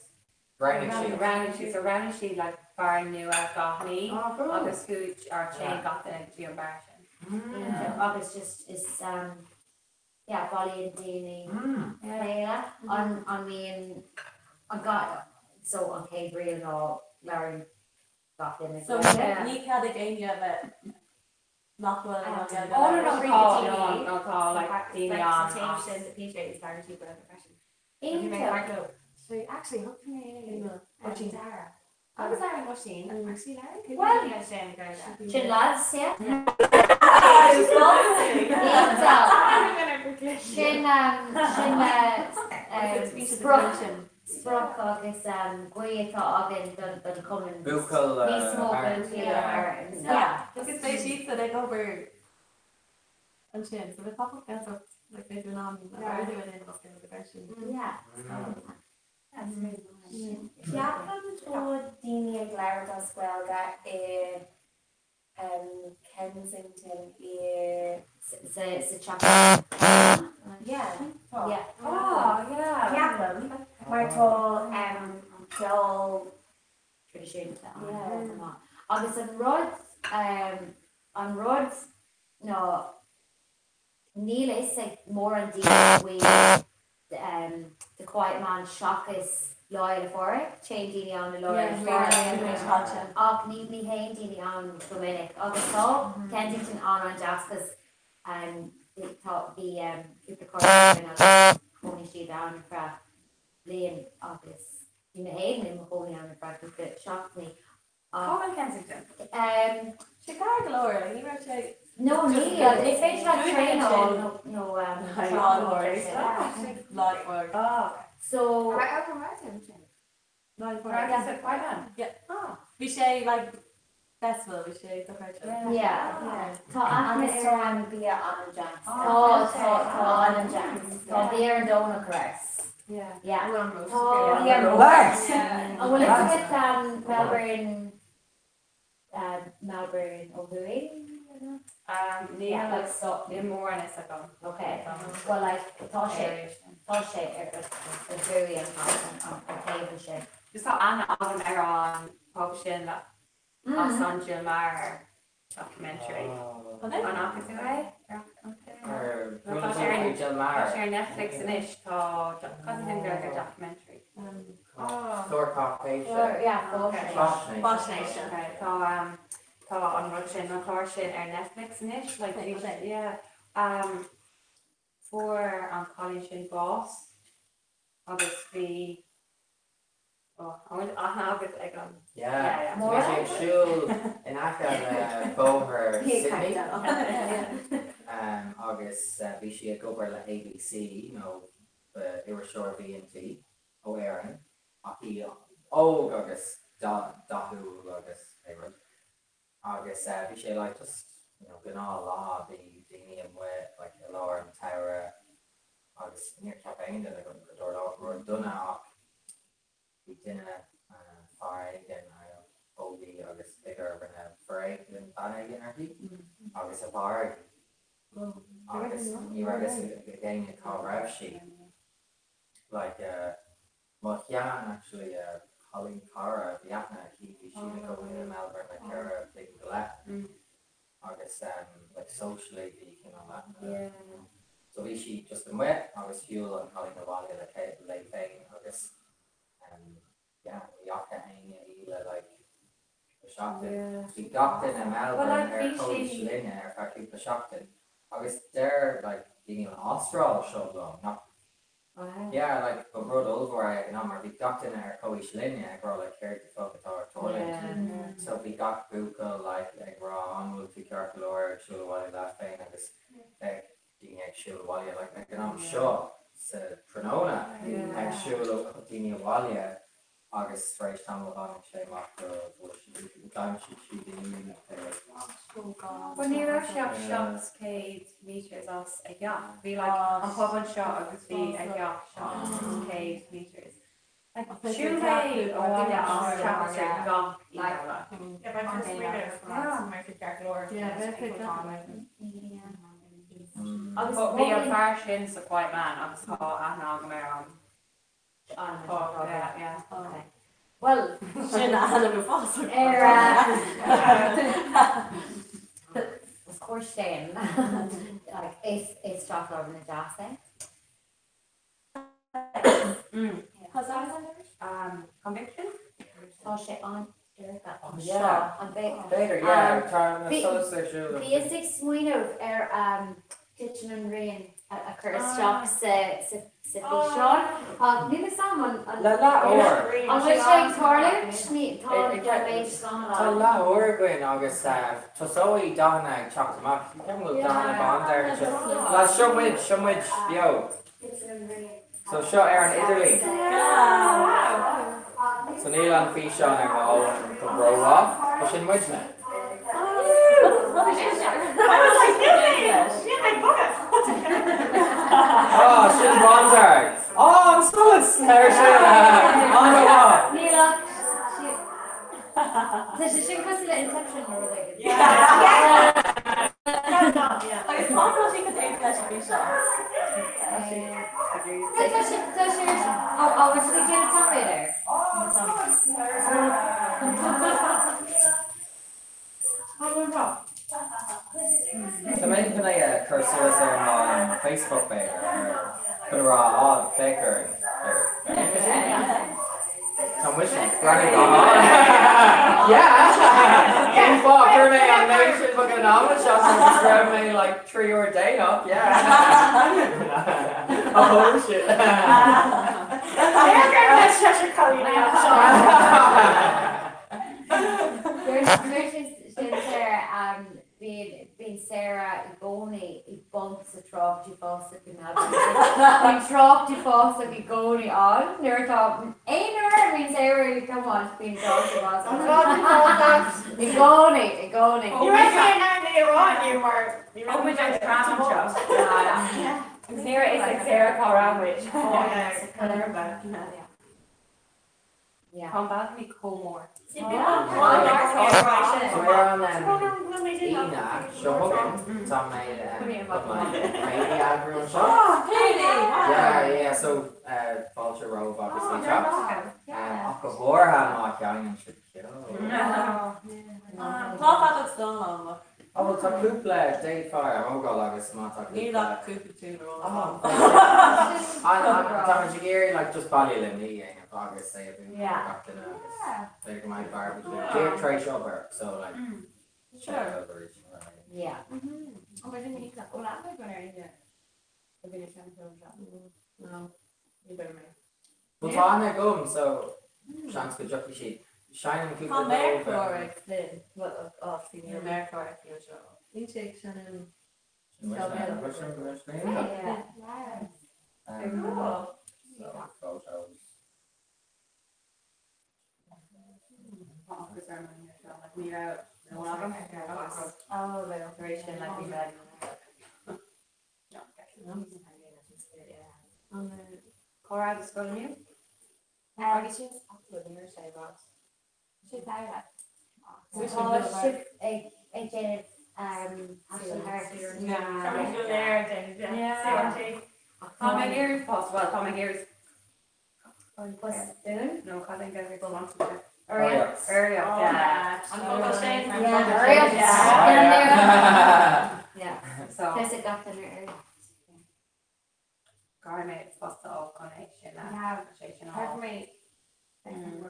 Roghnaigh siad. Roghnaigh siad. So roghnaigh siad like beár nua gach mí Oh cool. agus chuaigh or téann gach duine go dtí an beár sin. Mm. Agus just is um yeah bailíonn daoine Mm. chéile an an mbíonn an ga so an chéad riail ná labhraíonn gach duine So Gaeilge. ní cead ag éinne a bheith nach bhfuil in ann Gaeilge Oh no no a tá labhairt. no no tá like daoine ann Sa as sin PJs labhraíonn siad Gaeilge freisin. Iontach. So actually thug mé Oisín Dara. Agus labhraíonn Oisín actually labhraíonn cúpla Well, daoine ansin Gaeilge. Sin lads, yeah. Iontach. Sin um sin uh sprioc sprioc agus guí atá againn don chumann Buachaill níos mó buachaillí a tharraingt. Yeah. Agus beidh siadsan ag obair ansin, so beidh Pop-Up Gaeltacht like beidh tú in ann ordú a dhéanamh as Gaeilge freisin. Yeah. Ceapaim tá daoine ag labhairt as Gaeilge i Kensington i. Sa teach. Yeah, tá. Yeah. Oh yeah. Ceapaim mar tá ceol. traidisiúnta ann. Agus an rud, an rud ná níl a fhios ag mórán daoine faoi The Quiet Man seachas Lá Fhéile Pádraig, téann daoine ann i Lá Fhéile Pádraig ach ní ní théann daoine ann go minic agus tá Kensington an-an-deas cos tá bhí cúpla cara againn agus chónaigh siad ann ar feadh bliain agus bhí mé féin i mo chónaí ann ar feadh cúpla seachtainí Cá bhfuil Kensington? Sé gar go leor, like, ní raibh sé. No, níl, is féidir leat traenáil nó nó So. Bhí sé like festival, bhí sé dochreidte. Yeah. Tá aithne Agus ar tá an bia an-deas. Tá, tá, tá an-deas. Tá bia ar an Domhnach ar fheabhas. Yeah. Yeah. Tá bia Relax! An bhfuil fhios agat Melbourne, Melbourne ó thuaidh? Níl Yeah, like so. níl mórán fhios agam. Okay. Well like tá sé tá sé ar ar thuaidh an an an taobh ansin. Just tá aithne agam ar an pub sin le as an Jill Meagher documentary. An fhaca tú é? Tá sé ar tá sé ar Netflix anois tá cad is an Gaeilge documentary? Clár cáipéise. Yeah, faisnéis. Faisnéis. Okay. Tá um, tá an rud sin an clár sin ar Netflix anois like bhí sé yeah. Um, fuair an cailín sin bás agus bhí oh, an bhfuil aithne agat ag an Yeah. Yeah, yeah. Bhí sé ag siúl in aice le bóthar Sydney um, agus uh, bhí sí ag obair le ABC nó ba iriseoir a bhí inti ó Éirinn ach í óg agus dathúil agus pé rud. Agus uh, bhí sé like just you know, gnáth lá bhí daoine amuigh like, i lár an tsamhraidh agus níor cheap aon duine go go dtarlódh rud dona ach bhí duine fear éigin phóg í agus b'fhéidir a rinne foréigean bean éigin uirthi agus a mharaigh í agus ní raibh fhios ag éinne cá raibh sí. Like mo shean actually cailín cara bhí aithne aici bhí sí ina cónaí i Melbourne le ceithre bliain go leith agus like socially bhí cineál aithne so bhí sí just amuigh agus shiúil an cailín abhaile le léi féin agus yeah ní fhaca éinne í le like seachtain. Bhí gach duine i Melbourne ar comhaois linne ar feadh cúpla seachtain agus deir like daoine ón Astráil seo liom nach Yeah like ba rud ollmhór é ag an am mar bhí gach duine ar comhaois linne ag rá like céard the fuck atá ag tarlúint. So bhí gach buachaill like ag rá an bhfuil tú ceart go leor ag siúl abhaile leat féin agus bheadh daoine ag siúl abhaile like ag an am seo sa tráthnóna ag siúl daoine abhaile agus tar éis tamaill tháinig sé amach go bhfuair siad, d'aimsigh siad í ar. Bhuel ní raibh sé ach 700 metres as a theach. Bhí like an pub anseo agus bhí a theach 700 metres. Like siúl mé abhaile as Chapel Street gach oíche. Agus bhí an fear sin sa Quiet Man agus tá aithne agam air an. Bhuel, sin ainm uafásach. Of course sin. Like, is is teach lárna deas é. Conviction? Tá sé an dorcha Yeah. An b'fhéidir? B'fhéidir, yeah. Tá na solas ar siúl. Bhíos ag smaoineamh ar Titeann an Ghrian a chur isteach sa físeán ach níl fhios a'm an Le leathuair. An bhfuil sé ag tarlúint? Ní, tá tá méid scamall Tá ann. leathuair againn agus tosóidh dathanna ag teacht amach. Ceapaim go bhfuil dathanna bándearg anseo. Lads, seo muid, seo muid beo. Titeann an ghrian. So seo ar an idirlíon. So níl an físeán ar mo fhón go rómhaith, but sin muidne. Oh, sin bándearg. Oh, an solas ar sin. An-mhaith. Níl ach Tá sé sin cosúil le Inception nó rud éigin. Agus tá sí go dtéann leis an bhfíseán. Tá sé tá sé ó ó bhfuil sé ag déanamh taifead air? Tá mé chun é a chur suas ar mo Facebook b'fhéidir, chun a rá á féach ar ar Tá muid ag breathnú go hard. Yeah! Cén fáth? Chuir mé an méid sin beag an ama seo agus raibh mé like 3 uair déanach, yeah. Oh shit. Bíonn Sarah i gcónaí i bponc sa trácht uafásach i Melbourne. Bíonn trácht uafásach i gcónaí ann nuair atá aon uair a bhíonn Sarah ag tiomáint bíonn trácht uafásach i gcónaí, i gcónaí. Ní raibh mé in ann é a rá inniu mar ní raibh muid ar tram anseo. Agus ní raibh a fhios ag Sarah cá raibh muid. Tá an balcony chomh mór. Aoine seo chugainn tá mé céilí a eagrú anseo. Yeah, yeah, so fáilte romhaibh obviously teacht. Ach go háirithe má sheinneann sibh ceol. Tá feadóg stáin ann. Ó bhuel tá cúpla, d'fhéadfá a thógáil agus má tá cúpla. Níl ach cúpla tune ar eolas agam. Tá muid ag iarraidh like just Baile Luimní a dhéanamh agus é a bhuachan do gach duine agus b'fhéidir go mbeidh barbecue. Díreach tar éis obair so like sure. Yeah. Ó bheidh sin iontach. Ó lean mé go ar aoine a bhí na seanfhilm seo. No, ní bheidh mé. Bhuel tá aithne agam so seans go dtiocfaidh siad. Seinnim Tá cúpla dóibh. méarchlár ag Flynn. Bhuel, ó, see, níl méarchlár aici anseo. Níl sé ag seinm ceol Gaelach. So photos. Agus ar an aoine seo, like, ní raibh no agam Oh, well. tar éis sin, like, bhí mé Cá raibh do scoil inniu? Agus sin ní raibh sé rás. Sé deara. Tá sibh ag ag déanamh Ashley Hart. Tá muid go léir ag déanamh CRT. Tá mé ag iarraidh post, well tá mé ag iarraidh An post buan? nó cad é an Gaeilge sponsorship? Urraíocht. Urraíocht, yeah. An focal sin. Yeah, urraíocht. Yeah. So Tá sé gach duine ar urraíocht. Caithfidh mé post a fháil chun é sin a Yeah. sé sin a Caithfidh fháil. mé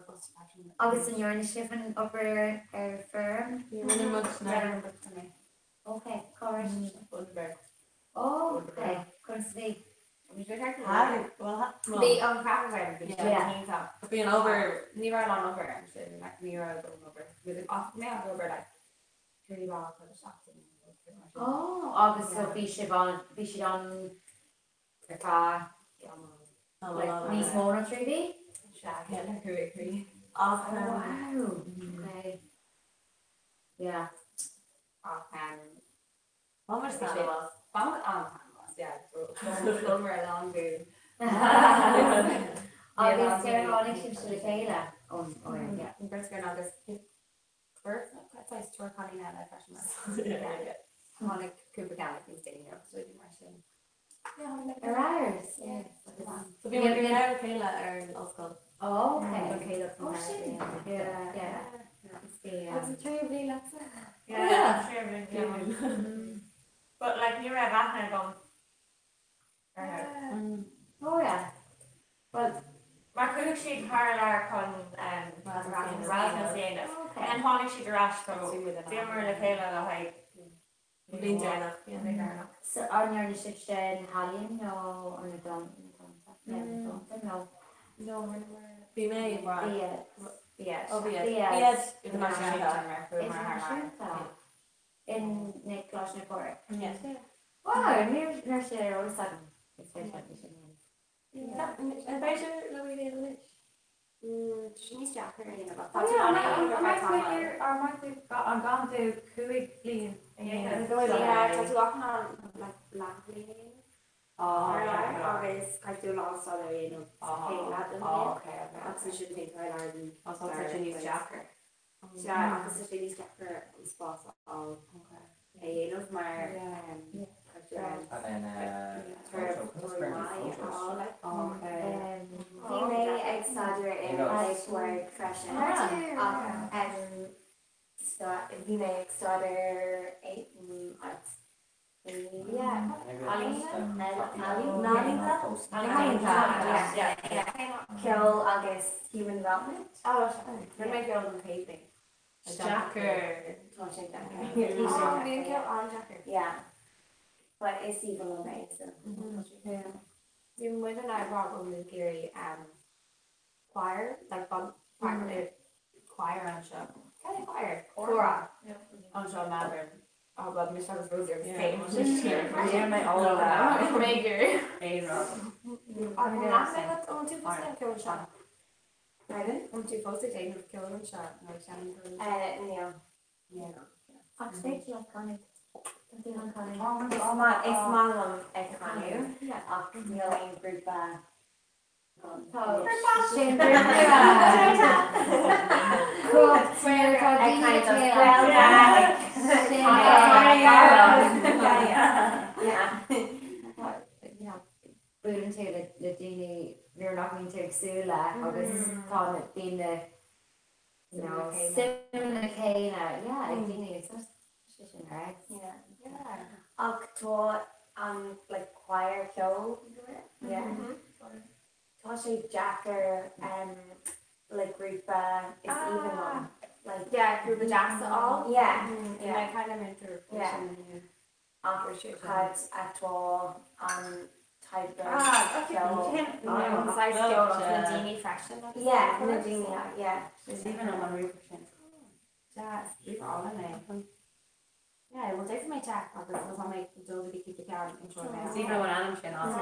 fosta freisin. Agus an ndearna sibh an obair ar feirm? Rinne muid na. Ok, cá raibh sibh? Ok, conas a bhí? Bhí an craic againn, bhí sé iontach. Bhí an obair, ní raibh a lán obair ansin, like ní raibh a lán obair. Bhí ach mé ag obair like 3 lá chuile seachtain nó rud mar sin. Oh, agus so bhí sibh ann, bhí siad ann ar feadh like níos mó ná 3 mhí? Sea, 4, 5 mhí. Ach Wow, ok. Yeah. Ach Bhain muid taitneamh as. Bhain muid an-taitneamh as, yeah. D'fhoghlaim a lán dúinn. Agus cér tháinig sibhse le chéile ón fhoireann? Yeah, an bheirt againn agus beirt saghas triúr cailín eile freisin. Tháinig cúpla ceann níos déanaí agus rudaí mar sin. Ar fheabhas, yeah. So bhí muid le chéile ar an ollscoil. Oh, okay. An chéile Oh, sin. Yeah. Yeah. Agus an tríú bhliain leatsa? Yeah, tríú bhliain. But like ní raibh aithne agam orthu. Oh yeah. Well, Mar chuaigh siad thar lear chun Erasmus a dhéanamh. And then tháinig siad ar ais so bhíomar le chéile le haghaidh Bliain deireanach, yeah. Bliain deireanach. So an ndearna sibhse na healaíona nó an na dánta na dánta nó? No, rinneamar. Bhí mé i mBra. B.Ed. B.Ed. Oh, B.Ed. B.Ed. B.Ed Idirnáisiúnta. Idirnáisiúnta. In na Coláiste na Cora. Yeah. Wow, ní raibh sé ar eolas agam. Is féidir leat sin a dhéanamh. An féidir le é anois? Tá sé níos deacra a dhéanamh ach Tá tú in ann an gcaitheann tú 5 bliain a dhéanamh? Yeah, tá tú ach in ann like leathbhliain a dhéanamh thar lear agus caithfidh tú a lán staidéar a dhéanamh sa chéad leath den bhliain agus ansin téann tú thar lear don Tá sé níos deacra. Sea, agus tá sé níos deacra an spás a fháil é dhéanamh mar Bhí mé ag staidéar i Edinburgh freisin ach bhí mé ag staidéar Ceol agus human development. Rinne mé ceol don chéad bhliain. Deacair. Tá sé deacair. Bhí an ceol an-deacair. Yeah. But is aoibhinn liom é so. Bhí muid in ag rá go bhfuil ag iarraidh choir, like choir anseo. Cad é choir? Cór anseo i Melbourne. Oh well, mise agus Rosie are the same. Níl mé all B'fhéidir. Aon rud. An tú fós ag ceol anseo? Pardon? An tú fós ag déanamh ceol anseo nó ag seinm ceoil anseo? Níl. Níl. Ach is féidir leat canadh. Tá tú in ann canadh. Is maith is maith liom ag canadh ach níl aon ghrúpa Tá sin Cúpla tá daoine le chéile. Sin Buaileann tú le daoine nuair nach mbíonn tú ag súil le agus tá na bíonn na you know suimeanna céanna yeah ag daoine it's just sé sin ar fheabhas. Yeah. Ach tá an like choir ceoil yeah. Tá sé deacair um le grúpa is aoibhinn liom like Yeah, grúpa deas a fháil. Yeah, yeah. yeah. Kind of mentor Yeah. Ach cad atá an type of Ah, ceol? An saghas ceoil agus na daoine freisin. Yeah, na daoine, yeah. Is aoibhinn liom an grúpa sin. Deas, grúpa álainn é. Yeah, well déanfaidh mé text agus tá mé ag dul go dtí cúpla ceann anseo mé. Is aoibhinn liom an ainm sin as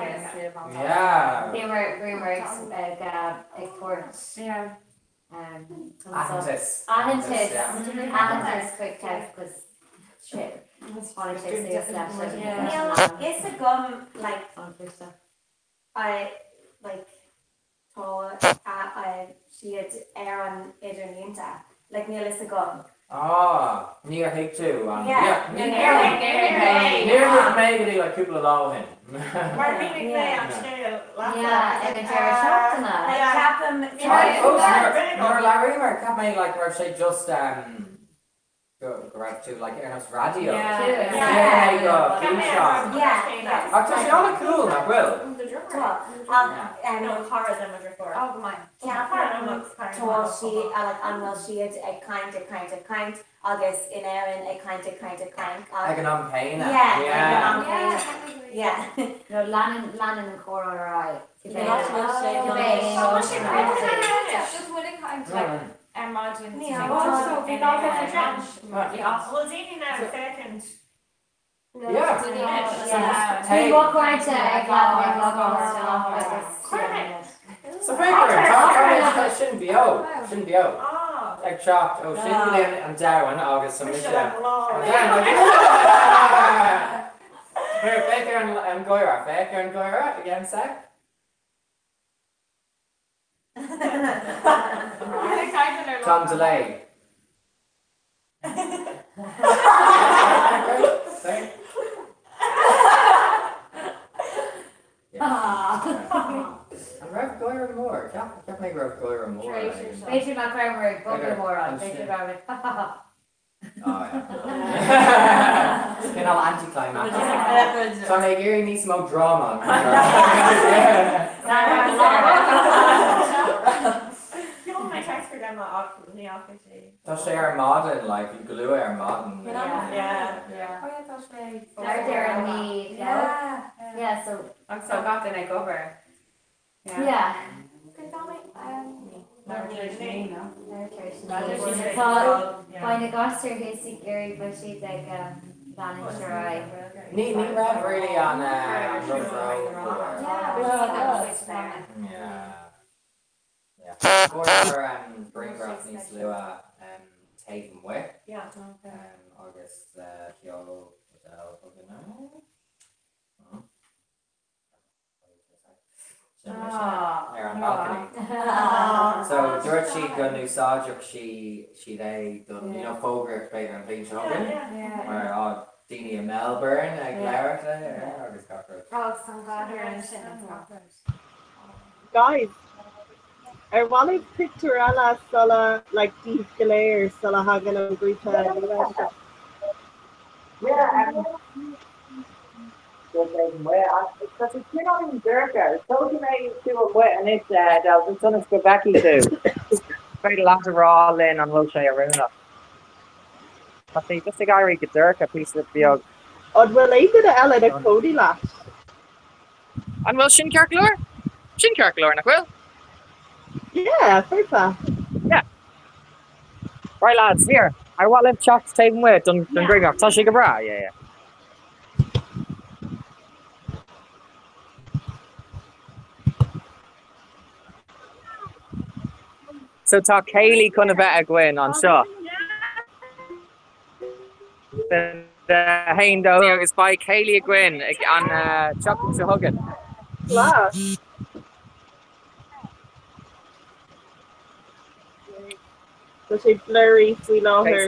Yeah. Bhíomar bhíomar ag ag tabhairt Yeah. Aitheantas. Aitheantas. Yeah. Aitheantas chuig Kev cos shit. Tháinig sé suas leis an Níl a fhios agam like an cúrsa. I like tá a siad ar an idirlíonta like níl a fhios agam. Ah, níor thuig tú an. Yeah. Níor thuig mé go dtí like cúpla lá ó shin. Mar mhínigh mé an scéal leat. Yeah, ag an deireadh seachtaine. Like ceapaim Nuair a labhraíomar, cheap mé like go raibh sé just um, go go raibh tú like ar nós raidió. Yeah. Níor mé go físeán. Yeah. Ach tá sé an-cool, nach bhfuil? Tá ach No, cara de mo dheirfiúr. Oh, go maith. Ceapaim Cara liom agus cara. Tá sí like an bhfuil siad ag caint ag caint ag caint agus in Éirinn ag caint ag caint ag caint ach Ag an am céanna. Yeah, ag an am céanna. Yeah. No, leanann leanann an comhrá ar aghaidh. Bhfuil daoine in ann féachaint So féach ar an tá sin beo, sin beo. Ag teacht ó sin go dtí an domhan agus tá mise Féach ar an gáire, féach ar an gáire again sec. Tá an delay. An raibh gáire mór? Cheap mé go raibh gáire mór. B'fhéidir nach rabhamar ag bogadh mórán, b'fhéidir go rabhamar ha ha ha. Cineál anticlimax. Tá mé ag iarraidh níos mó dráma. Tá sé ar maidin, like, go luath ar maidin. Agus tá gach duine ag obair. Beidh na gasúir thuas ag iarraidh beidh siad ag leanúint ar aghaidh. Ní ní raibh really an rud rómhór. Yeah. Yeah. Fuaireamar grianghraf níos luaithe taobh amuigh agus ceol Adele chugainn. Ar an balcony. So dúirt sí go n-úsáidfeadh sí siad é don you know fógraíocht b'fhéidir an bhliain seo chugainn mar á daoine i Melbourne ag labhairt é agus gach rud. Guys, ar mhaith libh pictiúr eile sula like díobh go léir sula thagann an grúpa nua isteach? Yeah. Tá sé cineáilín dorcha. Tógfaidh mé tú amuigh anois, Adele, just ionas go bhfeicfidh tú. Is féidir leat a rá linn an bhfuil sé oiriúnach. Tá sé just ag éirí go dorcha píosa beag. An bhfuil aon duine eile ina cónaí leat? An bhfuil sin ceart go leor? Sin ceart go leor, nach bhfuil? Yeah, foirfe. Yeah. Right lads, here, ar mhaith libh teacht taobh amuigh don ghrianghraf? Tá sé go breá, yeah, yeah. So tá céilí chun a bheith againn anseo. Haon dó agus beidh céilí againn ag an tseachtain seo chugainn. Class. Tá sé blurry faoi láthair.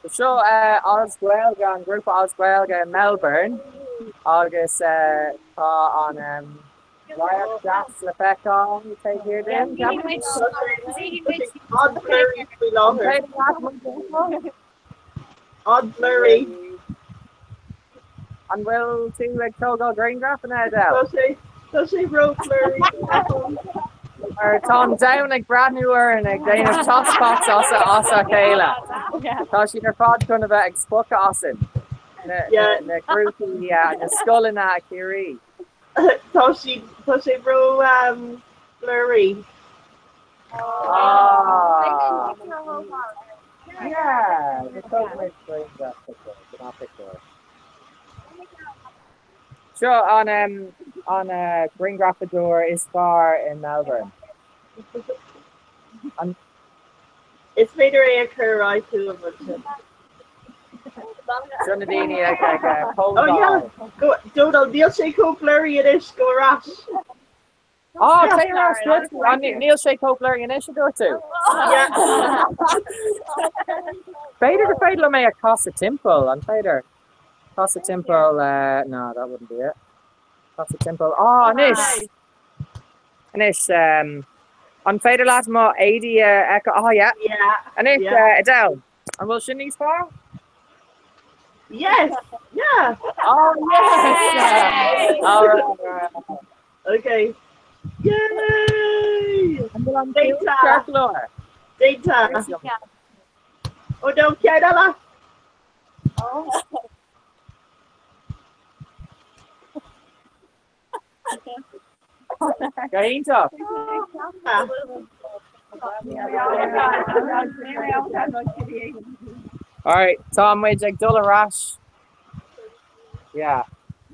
So seo Oz Gaeilge, an grúpa Oz Gaeilge i Melbourne agus tá an radharc deas le feiceáil taobh thiar dinn. An-blurry faoi láthair. An-blurry. An bhfuil tú ag tógáil grianghrafanna, Adele? Tá sé, tá sé ró-blurry. Mar tá an domhan ag breathnú orainn ag déanamh tospots as as a chéile. Tá siad ar fad chun a bheith ag spochadh asainn. Na, na, na grúpaí, na scoileanna i Ciarraí. Tá siad, tá sé ró um, blurry. Ah. Yeah, the grianghraf pictiúr, gnáth pictiúr. Seo an an grianghrafadóir is fearr i Melbourne. An Is féidir é a chur ar aghaidh chugam ansin. Seo na daoine ag ag Oh yeah, go Donal, níl sé chomh blurry anois, go ar ais. Á, téigh ar ais, dúirt tú, ah, níl sé chomh blurry anois a dúirt tú. B'fhéidir gur féidir liom é a chasadh timpeall, an féidir? Casadh timpeall, eh, no, that wouldn't be it. Casadh timpeall, á, anois! Anois, um, an féidir leat mo éadaí a fheiceáil? Ah, yeah. Yeah. Anois, Yeah. eh, Adele, an bhfuil sin níos fearr? Yes, yeah. Oh, yes! All right, all right. Okay. Yay! Bhfuil an Déanta. Ceart go leor. Déanta. Ó no, ceann eile. Go hiontach. Alright, tá muid ag dul ar ais. Yeah.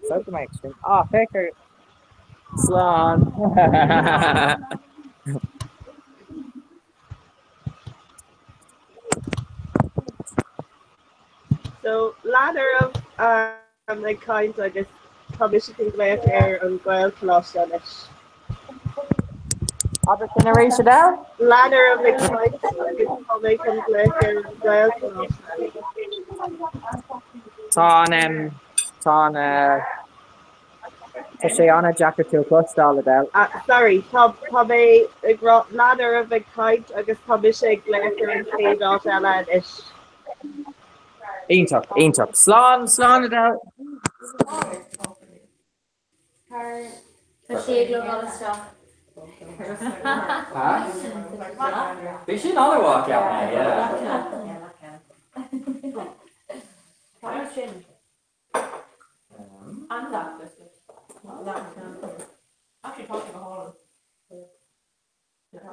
So go mbeidh sin. Ah, féach ar Slán. So lean oraibh um, ag caint agus tá mise chun glaoch ar an Ghaelcholáiste anois. Abair sin arís, Adele? Lean oraibh ag caint agus tá mé chun glaoch ar an Ghaelcholáiste. Tá an um, tá an uh, Tá sé an-deacair tú a chloisteáil, Adele. Ah, sorry, tá tá mé ag rá lean oraibh ag caint agus tá mise ag glaoch ar an chéad áit eile anois. Iontach, iontach. Slán, slán Adele. Tá sí ag logáil isteach. Bhí sin an-mhaith, cheap mé, yeah. Tá sin.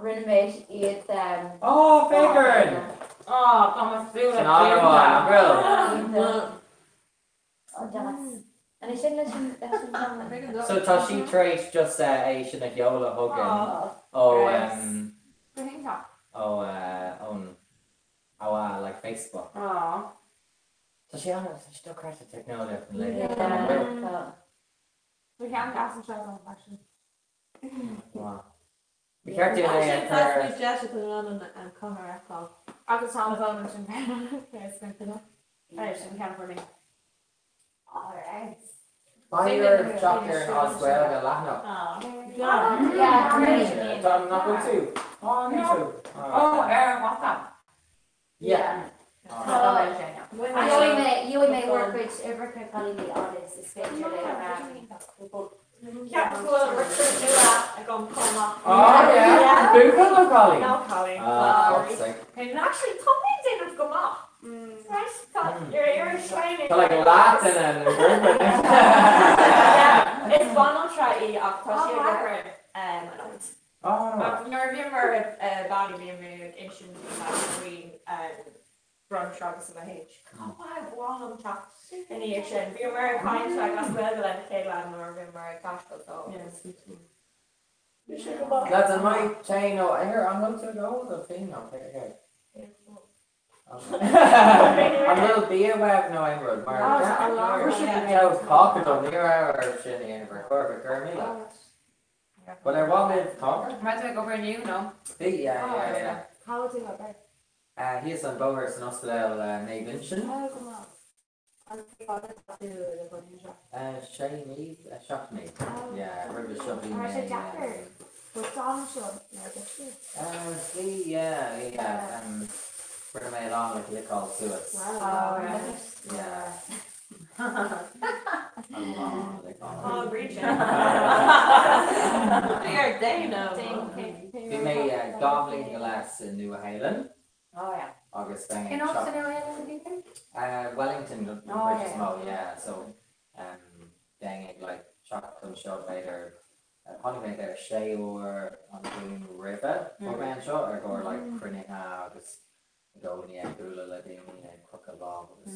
Rinne mé iad. Ó, féach orainn! Ó, tá mo súile Sin an-mhaith, nach bhfuil? Ó, deas. An é sin leis an leis an So tá sí tar éis just é sin a sheoladh chugainn ó ó ón ó like Facebook. Tá sé an, tá sé dochreidte teicneolaíocht an lae inniu, nach bhfuil? Bhí ceann deas anseo agam freisin. Maith. Ba cheart dúinn é a chur. Tá níos deise tá in ann an cathair a fheiceáil. Agus tá an bhóna sin sin ceann for me. Beidh oraibh teacht ar an OzGaeilge leathanach. Tá, nach bhfuil tú? Á, níl tú. Ó, ar WhatsApp. Yeah. Gheobhaidh mé bhur gcuid uimhreacha cailíní agus is féidir linn. Ceapaim go bhfuil recruit nua agam chomh maith. Oh yeah! Buachaill nó cailín? No cailín. Ah, fuck's sake. Actually, tá mé ag déanamh go maith. Right? Tá you're you're shining. Tá like leath duine in an ghrúpa anois. Yeah, is banaltra í ach tá sí ag obair anocht. Ah. Ach nuair a bhíomar i Bali bhí mé ag insint faoi brunch agus a leithéid. Oh wow, ba mhaith liom teacht ina dhiaidh sin. Bhíomar ag caint like as Gaeilge lena chéile nuair a bhíomar ag taisteal so. Lads, an mbeidh tae nó ithir an bhfuil tú ag ól do fíon nó pé ar An bhfuil bia uaibh nó aon rud mar fuair siad cáca dom ní raibh air sin a dhéanamh ar chor ar bith go raibh míle. Bhuel, ar mhaith libh cáca? Raibh tú ag obair inniu, nó? Bhí, yeah, yeah, yeah. Cá bhfuil tú ag obair? Thíos an bóthar san ospidéal Naomh Uinseann. Oh, go maith. Agus cé fad atá tú ag obair anseo? Sé mí, seacht mí. Yeah, roimhe seo bhí mé. Raibh sé deacair bustáil anseo nuair a d'fhill tú? Bhí, yeah, yeah. Rinne mé a lán like liceáil suas. Wow. Yeah. Bhí mé 2 bhliain go leith sa Nua-Shéalainn agus bheinn ag teacht Wellington don chuid is mó, yeah, so bheinn ag like teacht anseo b'fhéidir, tháinig mé b'fhéidir sé uair an bhliain roimhe, bhog mé anseo ar gcomhair like cruinnithe agus i gcónaí ag bualadh le daoine ag croitheadh lámh agus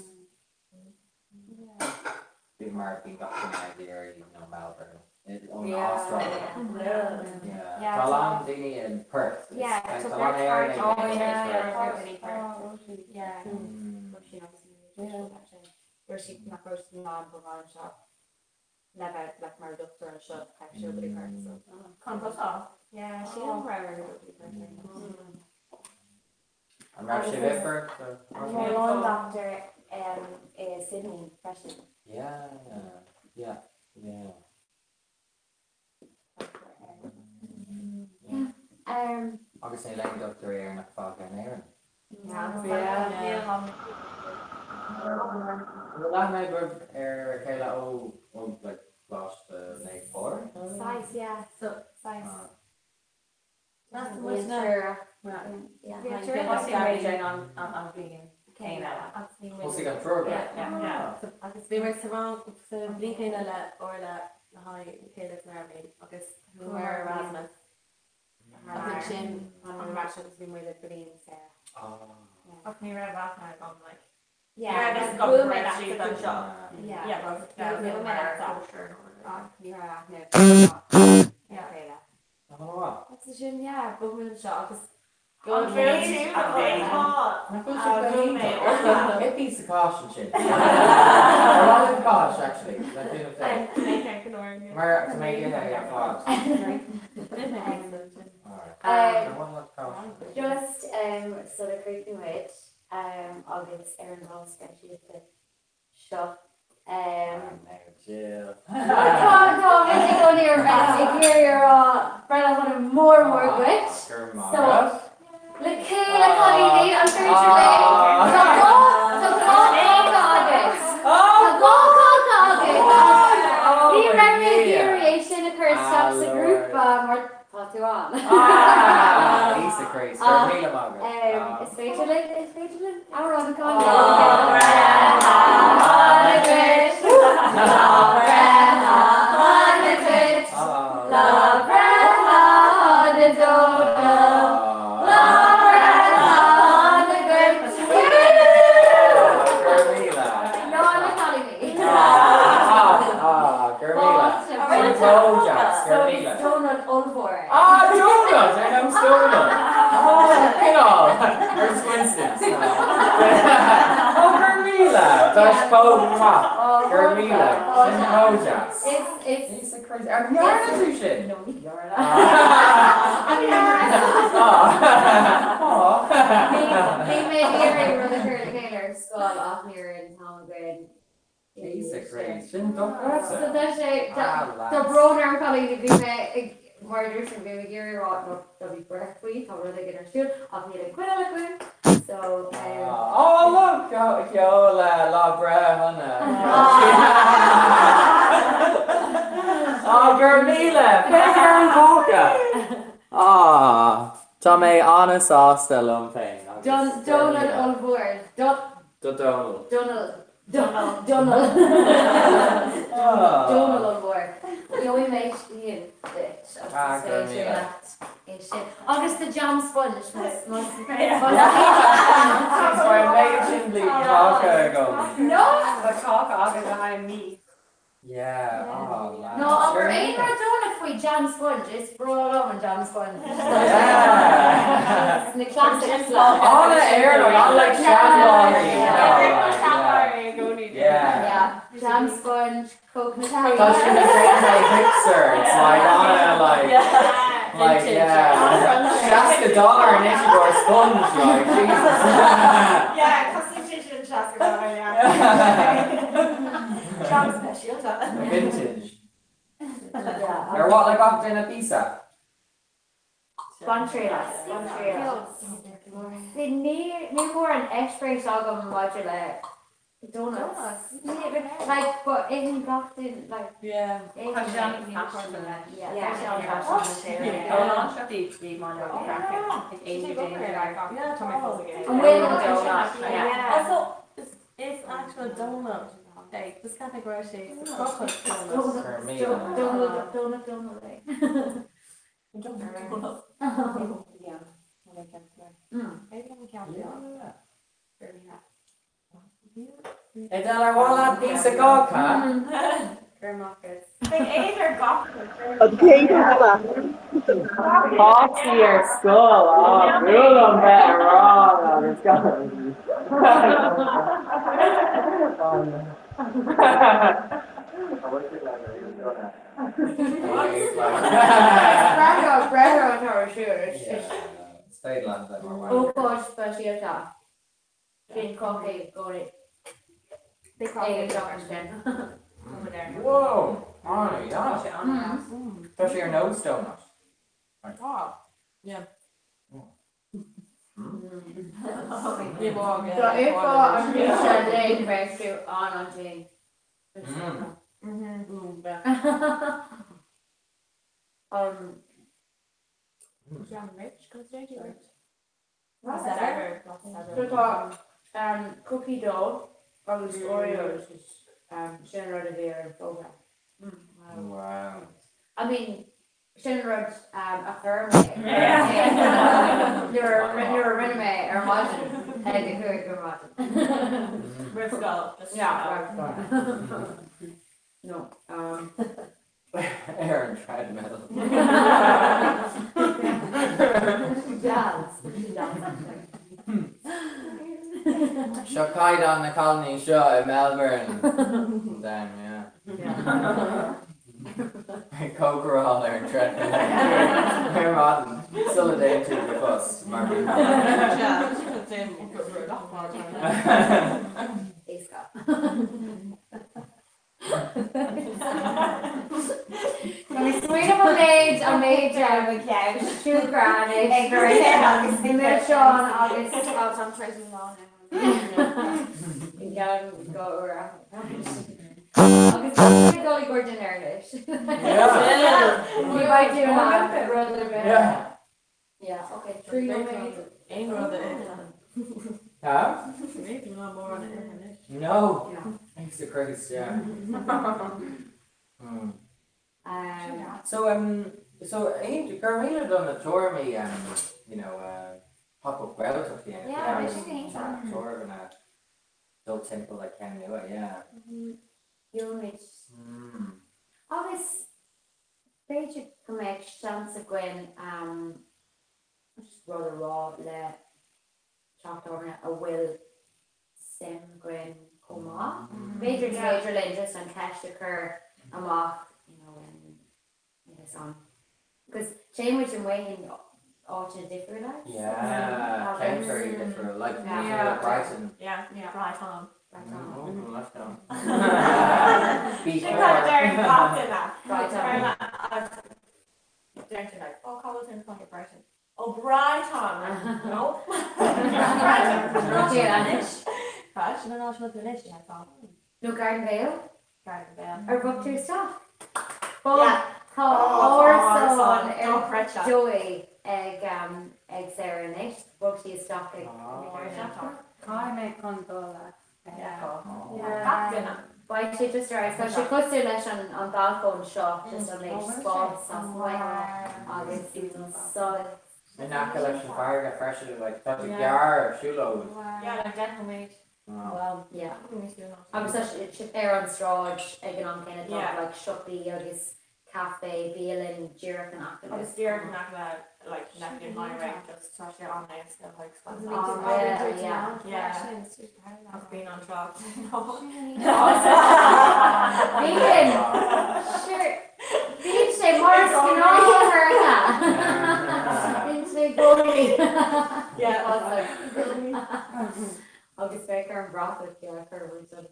Bhí mar bhí gach duine ag iarraidh nó Melbourne ón Astráil. Tá a lán daoine in Perth. Tá a lán Éireannaigh in Perth. An raibh sibh i Perth? Tá a lán doctor i Sydney freisin. Yeah, yeah, yeah. Agus níl aon dochtúir Éireannach fágtha in Éirinn. Bhfuil aithne agaibh ar a chéile ó ó like Coláiste Naomh Pádraig? Saghas, yeah. Saghas. An bhliain céanna. Thosaigh an triúr agaibh? Agus bhíomar sa rang sa bhliain chéanna le Orla le haghaidh an chéad agus an dara bliain agus chuamar ar Erasmus. Agus ansin tháinig ar ais agus bhí muid ag bliain Sarah. Ach ní raibh aithne agam like. Yeah, Ní raibh bhuail agam go mé raibh leat siad anseo. Yeah. Yeah, but Bhuail mé leat ach ní raibh aithne agam ar a chéile. Agus ansin yeah, bhog muid anseo agus An bhfuil tú an Nach bhfuil sé go hiontach? Ith píosa cáis ansin. Ar mhaith libh cáis, actually? Le cúnamh Dé. Mar tá mé ag ithe ar fad. Alright. Ar mhaith leat cáis? Just sula gcríochnóidh muid agus ar an lá speisialta seo. Jill. Tá tá mé i gcónaí ar bheith ag iarraidh a rá breithlá shona mór mór dhuit. So le chéile cailíní an féidir linn Tá dhá tá dhá cáca agat. Tá dhá cáca agat. Ní raibh mé ag iarraidh é sin a chur isteach sa ghrúpa mar tá tú ann. Íosa Críost, go raibh míle maith agat. Is féidir linn is féidir linn amhrán a Donut ollmhór é. Ah, donut! Ar nós donut! Ah, cineál! Ar coincidence. Ó, go raibh míle! Tá sé chomh maith. Go raibh míle. Sin chomh deas. Is, is. Íosa Críost. An ndearna tú sin? No, ní dhearna. Bhí mé ag iarraidh rud a chur le chéile ar scoil ach ní raibh an t-am againn. Íosa Críost, sin dochreidte. So tá sé, tá brón orm cailíní, bhí mé ag, mar a dúirt mé, bhí mé ag iarraidh a rá ná ná bí buartha faoi, tá rud éigin ar siúl ach níl aon choinne againn, so um. Oh look, ceol lá breithe shona. Oh, go raibh míle, féach ar an bpóca! Ah, tá mé an-sásta liom féin agus Don, Donald ollmhór, Don. Do Donald. Donald. Donal Donal Donal ollmhór. Gheobhaidh mé sin duit agus is féidir leat é sin. Agus do jam sponge más más Tá an méid sin bliain cáca agam. No! Tá cáca agat le haghaidh mí. Yeah, oh lads. No, abair aon rud dona faoi jam sponge, is breá liom an jam sponge. Yeah. Na classics. An-Éireannach, an-like seanmháithrí, you know, like, yeah. Yeah. Yeah, jam sponge, coconut cream. Tá sé na like hipster, it's like an- like, like, yeah. $60 anois i gcomhair sponge, like, Jesus. Yeah, cosnaíonn sé sin $60, yeah. Jam speisialta. Vintage. Ar mhaith le gach duine píosa? Bain triail as. Bain triail as. See, ní ní mór an eispéireas agam maidir le donuts. Like, but itheann gach duine, like, Yeah. Tá sé an-fhaisean leis. Yeah, tá sé an-fhaisean leis. Tá a lán siopaí ag maith leo craiceann ag aon Yeah, tá mé fós ag An bhfuil Yeah. Also, is is actual donut é. Just cheap mé go raibh sé sa chrochadh donut. Ar míle. Donut, donut, donut é. Donut. Yeah. Edel, ar mhaith leat píosa cáca? Beidh éad ar gach An chéad eile. Páistí ar scoil, á, b'fhuath liom bheith ar rang agus gan. Breithe atá ar siúl. Is féidir leat a bheith mar bhaile. Ócáid speisialta. Bíonn cácaí i gcónaí. Ag an am sin. Whoa! An-deas. Tá sé ar nós donut. Yeah. Dá íocfá an píosa léig bheadh tú an-an-tinn. John Rich goes dirty Rich. So tá cookie dough agus Oreos is sin an rud a bhí ar an bhfógra. Wow. I mean, sin an rud a chuir mé nuair a rinne mé ar maidin ag a 5 ar maidin. Roimh scoil, just Yeah, roimh scoil. No. Ar an treadmill. Jazz. Seo caighdeán na cailíní seo i Melbourne. Damn, yeah. Ag cócaráil ar an treadmill ar maidin sula dtéann tú do phost, mar bhí. Éasca. Tá mé smaoineamh an méid an méid siúcra ag agus bhí milseáin agus Tá tar éis an lá Ceann go uair Agus tá mé dul i gcomhair dinnéir anois. Ní bheidh tú in ann rud ar bith. Yeah, okay. Trí nóiméad. Aon rud a ithe. Huh? Ní lá mór an ithe anois. No. Thanks to Christ, yeah. So, um, so, aon, gur míle do na tuairimí, um, you know, uh, pop-up Gaeltacht a dhéanamh. Yeah, bhí sin go hiontach. Tuairimí dul timpeall le ceann nua, yeah. Gheobhaimid. Agus b'fhéidir go mbeadh seans againn just rud a rá le teach tábhairne a bhfuil suim againn chomh maith. B'fhéidir is féidir linn just an cheist a chur amach, you know, in san. Because téann muid amuigh in áiteanna difriúla. Yeah, ceantair difriúla, like Yeah. Brighton. Yeah, yeah. Brighton. Brighton. Oh, let's go. Sin cad a deir gach duine. Brighton. Deirtear like, oh, cá bhfuil tú ag Brighton? Oh, Brighton! No. Brighton. Anois. Cad? Sin an áit a bhfuil tú anois, yeah, tá. Nó Garden Vale? Garden Vale. Ar bhog tú isteach? Bhog. Tá árasán ar dóigh ag ag Sarah anois. Bhog sí isteach ag an deireadh seachtaine. Caithfidh mé chun dul a fheiceáil. Gach duine. Beidh sé just ar Tá sé cosúil leis an an balcóin seo, just an méid spás lasmuigh agus solas. In aice leis an bhfarraige freisin, like, tá sé gearr ar siúlóid. Yeah, like 10 nóiméad. Well, yeah. Agus tá sé ar an sráid ag an am céanna, tá like siopaí agus caife, bialann díreach in aice. Agus díreach in aice le like Nepean Highway, just tá sé an-éasca like yeah. Ach bíonn an trácht. Bíonn! Sure. Bíonn sé mar is gnáth Bíonn sé i gcónaí. Yeah. Agus bheadh ar an bhratach yeah chur muid an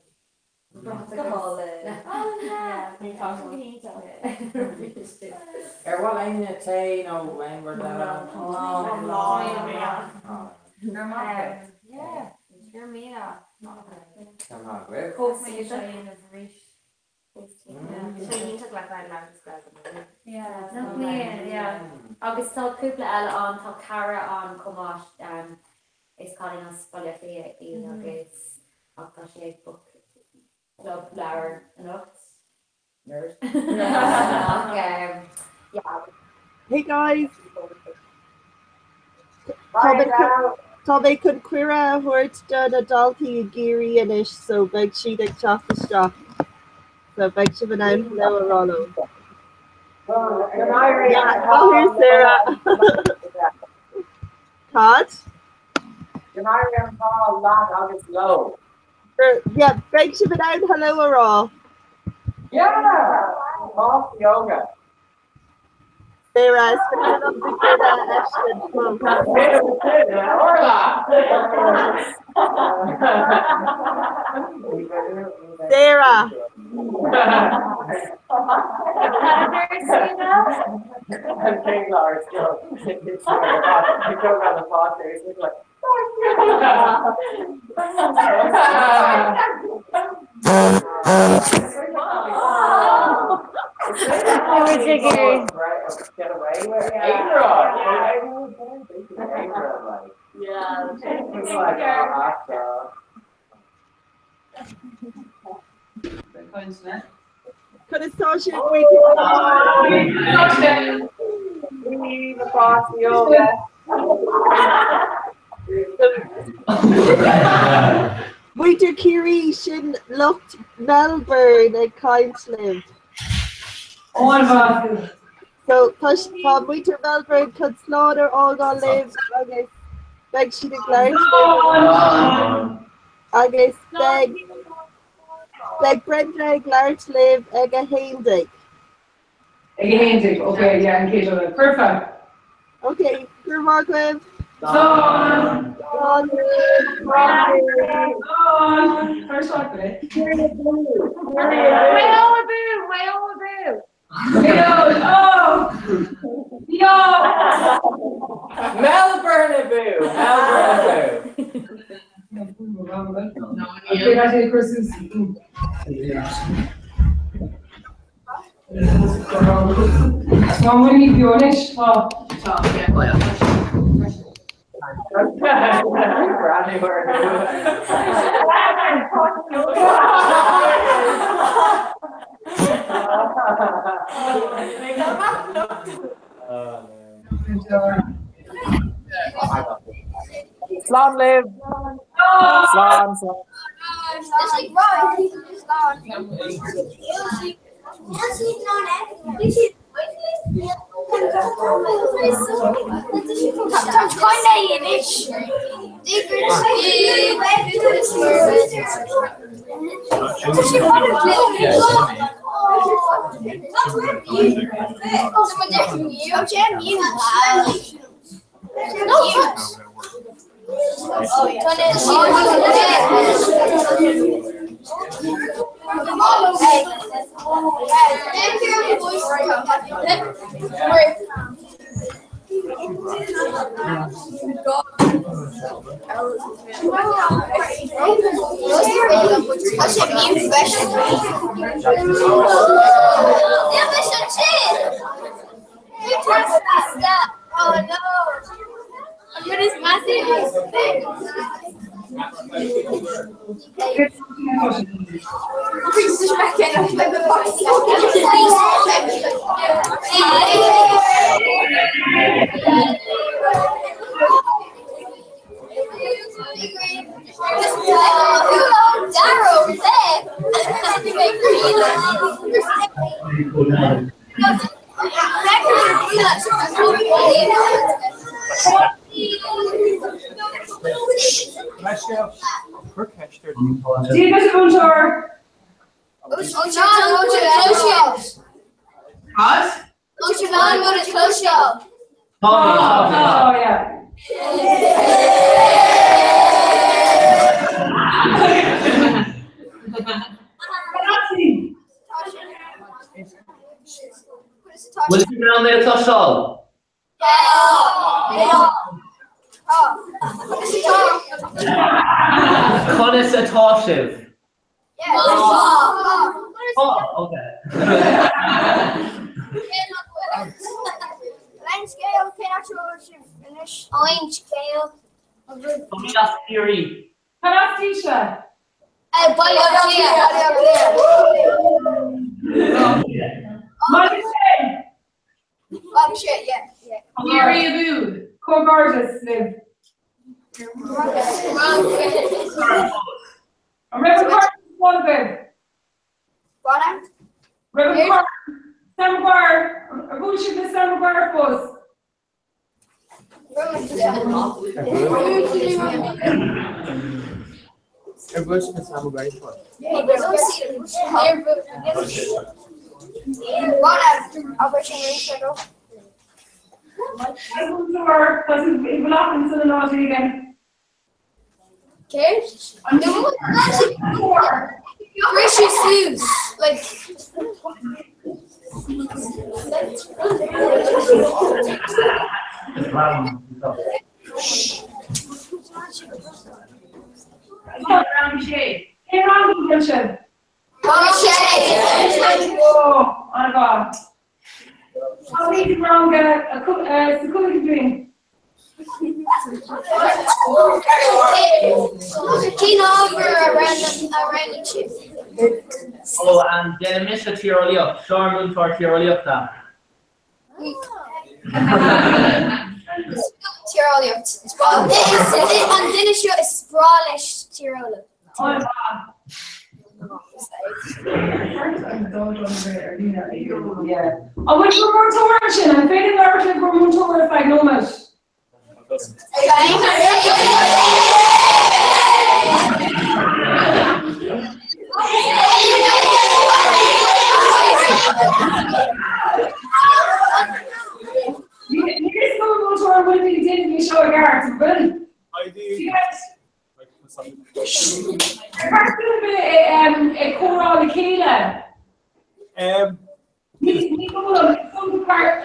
bratach Go hálainn. Oh yeah. Ní tá sé go hiontach. Ar mhaith éinne tae nó aon rud eile? Yeah. Gur míle. Tá maith agaibh. Chomh mé seo a dhéanamh arís. Sé iontach le bheith labhairt Gaeilge. Yeah. Nach mbíonn, yeah. Agus tá cúpla eile ann, tá cara ann chomh maith, is cailín as Baile Átha Cliath í agus ach tá sí ag book club leabhar anocht. Nerd. Ach yeah. Hey guys! Tá mé chun- Tá mé chun cuireadh a thabhairt do na daltaí i gCiarraí anois so beidh siad ag teacht isteach. So beidh sibh in ann hello a rá leo. Yeah, maith thú Sarah. Cad? Go n-éirí an t-ádh leat agus leo. Yeah, beidh sibh in ann hello a rá. Yeah! Páistí óga. Sarah, is féidir liom do ghine a fheiscint fós. Orla! Sarah! Get away with aon rud. Aon rud, like. Yeah. It's like, oh, after. Conas tá sibh? Muintir Chiarraí, sin lucht Melbourne ag caint libh. So tá tá muintir Melbourne chun slán a fhágáil libh agus beidh siad ag labhairt libh agus beidh Beidh Brenda ag labhairt libh ag 11. Ag 11, ok, yeah, an chéad uair. Foirfe. Ok, go raibh maith agaibh. Slán. Slán. Slán. Cuir isteach é. Maigh Eo abú! Maigh Eo abú! Maigh Eo, oh! Yo! Melbourne abú! Melbourne abú! Tá muinín beo anois, tá. Slán libh! Slán, slán. Dia duit, a mhúinteoir. Cad? Tá, tá, yeah. Bhfuil sibh in ann é a chloisteáil? Conas atá sibh? Tá, ok. Tá mé as Ciarraí. Cad as duitse? Baile Átha Cliath. Baile Sin! Ciarraí abú! Comhghairdeas libh. An raibh an corn fáil agaibh? Raibh an corn Sam Maguire, ar bhuail sibh le Sam Maguire fós? Ar bhuail sibh le Sam Maguire fós? Haigh mhúinteoir, tá tú i bhfolach ansan in áit éigin. An Rang sé. Cén rang a bhfuil sibh? Rang sé! Ó, an-mhaith. Táimid i rang a sa chúigiú bliain. Cén ábhar a roghnaigh sibh? Ó, déanann mise tíreolaíocht, seo ár múinteoir tíreolaíochta. Tíreolaíocht. An duine seo is breá leis tíreolaíocht. An bhfuil bhur múinteoir ansin? An féidir labhairt le bhur múinteoir ar feadh nóiméid? Níl a fhios agam a mhúinteoir an bhfuil mé ag déanamh é seo i gceart, an bhfuil? Ar cheart dúinn a bheith ag comhrá le chéile? Ní dóigh liom, is dóigh gur ceart,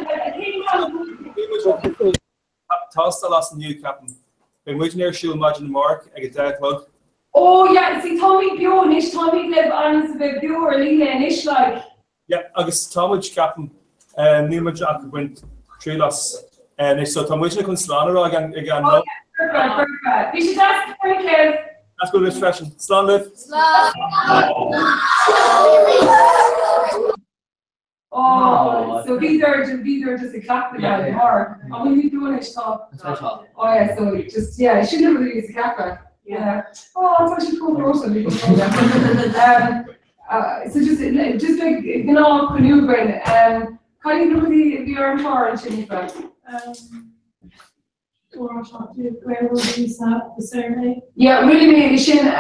Tástáil as inniu, ceapaim. Beidh muidne ar siúl maidin amárach ag 10 a chlog. Oh yeah, see táimid beo anois, táimid libh agus a bheith beo ar líne anois like. Yeah, agus tá muid, ceapaim, níl muid ach ag baint triail as anois, so tá muidne chun slán a rá ag an, ag an. Oh yeah, foirfe, foirfe. Bhí sé deas caint libh. Deas bualadh libh freisin. Slán libh. Slán. Oh, so bhíodar, bhíodar just ag cleachtadh yeah, yeah. Mar, an bhfuil muid beo anois tá. Tá. Oh yeah, so just, yeah, sin an rud a bhí sa cheapadh. Yeah. Oh, tá siad chomh breoite, bhí um, uh, so just, just like gnáth cruinniú againn. Um, cad iad na rudaí a bhí ar an chlár ansin, Aoife? Um, Yeah, rinne mé sin a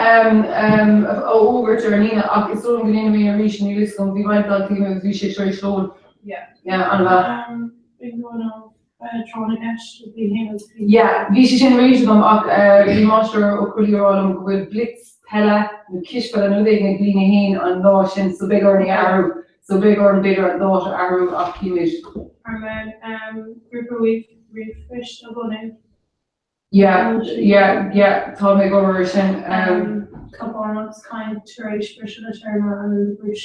fhógairt ar líne ach is dóigh liom go ndéanfaidh mé arís níl a fhios agam, bhí roinnt daltaí amuigh agus bhí sé tar éis lóin. Yeah. Yeah, an-mhaith. Yeah, bhí sé sin ráite agam ach bhí Máistir Ó Crualaoi ag rá liom go bhfuil blitz peile nó cispheile nó rud éigin ag bliain a haon an lá sin so beidh orainn é a athrú. So beidh orainn b'fhéidir an dáta a athrú ach címid. Grúpa ríomhphoist a bhunú. Yeah, yeah, yeah, tá mé ag obair ar sin. Tá agus caint tar éis briseadh le téarma an bhrúis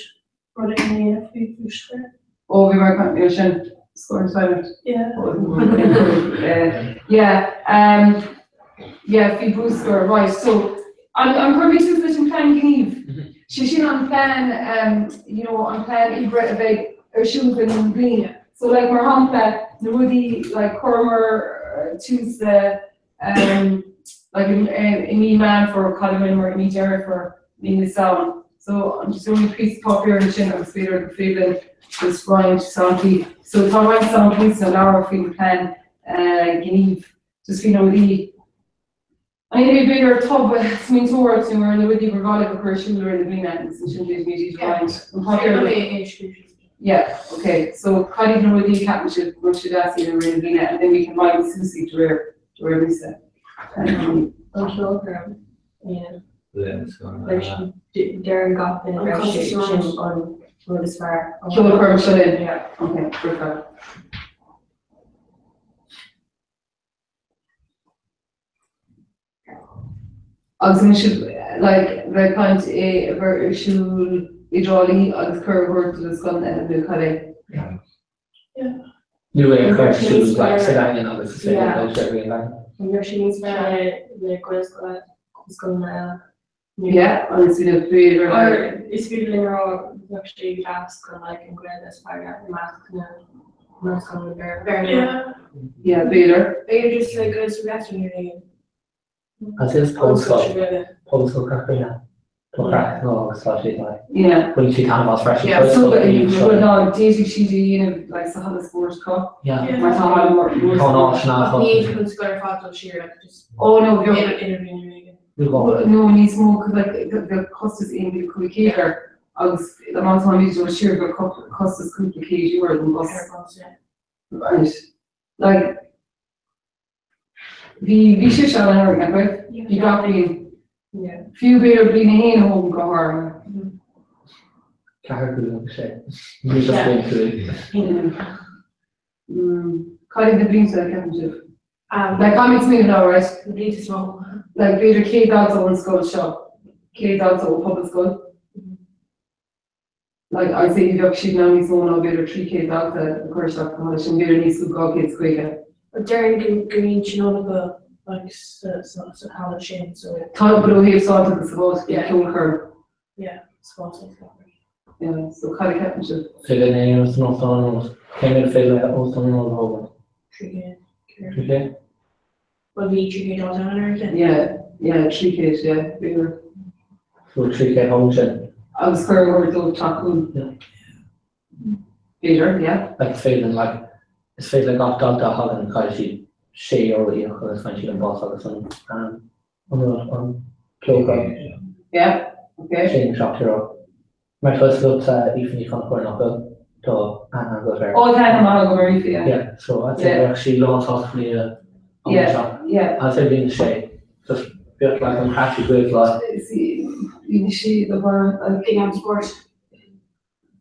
rud éigin a dhéanamh faoi bhruscar. Ó, bhí mé ag caint ar sin. Scoring silent. Yeah. Yeah, um, yeah, faoi bruscar, right, so an an gcuirfidh tús leis an plean gnímh? Sé sin an plean, um, you know, an plean oibre a bheidh ar siúl againn i mbliana. So like mar shampla, na rudaí like chuireamar tús le um, like i mí Meán Fómhair, cad a rinneamar i mí Deireadh Fómhair, mí na Samhain. So I'm just only píosa páipéir ansin agus b'fhéidir gur féidir linn just roinnt samplaí. So tá roinnt samplaí sna leabhair faoin plean uh, gnímh, just faoi na rudaí An é b'fhéidir tobsmaointeoireacht nó ar na rudaí ba mhaith libh a chur ar siúl i rith na bliana agus ansin d'fhéadfaimid iad a roinnt. An páipéar Yeah, okay. So cad iad na rudaí a cheapann sibh go bhfuil sé deas a dhéanamh i rith na bliana and then we can roinnt suas iad de réir de réir míosa. An ceolchoirm a dhéanamh. Deireann gach duine go raibh sé sin an rud is fearr. Ceolchoirm seo linn? Yeah. Okay, perfect. Agus an sibh like bheith ag caint é a bheith ar siúl i dTrá Lí agus cuireadh a thabhairt do na scoileanna eile nó cad é? Nó é a chur ar siúl like sa Daingean agus is féidir dul sé ar an Daingean. An raibh sé níos fearr le Gaelscoil scoileanna eile? Yeah, agus you know b'fhéidir Or is féidir linn a rá bheadh sé deas go like an Ghaeilge a spreagadh i measc na meascán na Béarla. Yeah. Yeah, b'fhéidir. B'fhéidir just le Gaelscoil Gheata nó éigin. As is Pobalscoil Pobalscoil Chorca Tá craic nó agus tá siad like. Yeah. Bhain siad taitneamh as freisin. Yeah, so bhuel ná d'fhéadfadh siad a dhéanamh like sa halla spóirt acu. Yeah. Mar tá halla mór. Tá an áit sin Ach ní chun scoil ar fad dul siar like just Oh no, bheadh. idirbhliain nó éigin. No, níos mó cos like bheadh costas 1,500 air agus má táimid ag dul siar bheadh costas cúpla céad euro don bus. Ar bus, yeah. Right. Like bhí bhí sé seo an nach raibh? Bhí gach bliain. Yeah. Fiú b'fhéidir bliain a haon a thógann go háirithe. Ceathair cúig agus sé. Ní just bliain cúig. Cad iad na blianta a ceapann sibh? Like caithfimid smaoineamh now, right? Na blianta is mó. Like b'fhéidir 100 dalta ón scoil seo, 100 dalta ó Pobalscoil. Like, I'd say ní bheadh siad in ann níos mó ná b'fhéidir 300 dalta a chur isteach sa halla sin, b'fhéidir níos lú 250. Déarfainn go go mbíonn tionól acu like sa sa sa halla sin so. Tá, but ó thaobh sábháilteachta sa bhfáilte, ceolchoirm. Yeah, sábháilteacht. Yeah, so cad a cheapann sibh? Féidir linn é a dhéanamh san Óstán an Rose. Cé mhéad féidir le Óstán an Rose a thógáil? 300. 300? Bhuel bhí 300 dalta ann ar an Yeah, yeah, 300, yeah, b'fhéidir. So 300 thall ansin. Agus cuireadh a thabhairt dóibh teacht chugainn. B'fhéidir, yeah. Like is féidir like is féidir le gach dalta a thagann caithfidh siad €6 a íoc agus faigheann siad an bus agus an um, an rud an ceolchoirm. Yeah, okay. Sin €7. Mar tá fhios agat Aoife Ní Chonchúir nach bhfuil? Tá aithne agat air. Ó tá aithne maith agam ar Aoife, yeah. Yeah, so I'd say bheadh sí lán sásta faoi an Yeah, yeah. I'd say bliain a sé. Just bheadh like an craic agaibh like. Bliain a sé do bharr like. Ag am spóirt.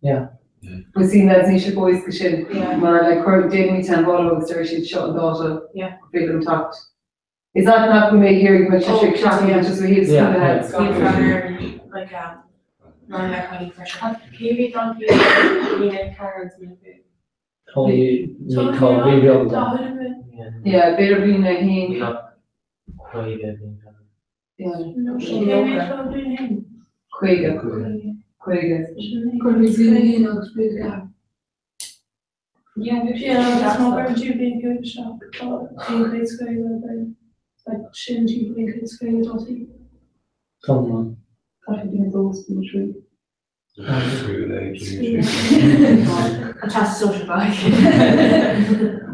Yeah. But see lads níl sé chomh éasca sin mar like cuir déanaimid teagmháil leo agus deir siad seo an dáta Yeah. gur féidir liom teacht. Is ait nach bhfuil mé ag iarraidh go mbeadh sé sé seachtain but just ó thaobh scoile Like um mar le cailín freisin. Cé mhéad daltaí i mbliain a ceathair agus bliain a cúig? Tony ní tá bhí beag Yeah, b'fhéidir bliain a haon. Yeah. Cé mhéad atá i mbliain a haon? 50. 50. Cuirfidh mé bliain a haon agus bliain a ceathair. Yeah, that's má chuireann tú bliain 5 isteach, tá aon chuid scoile againn, like sin timpeall aon chuid scoile daltaí. Iomlán. Caithfidh bliain 2 is bliain 3. An Teastas Sóisearach.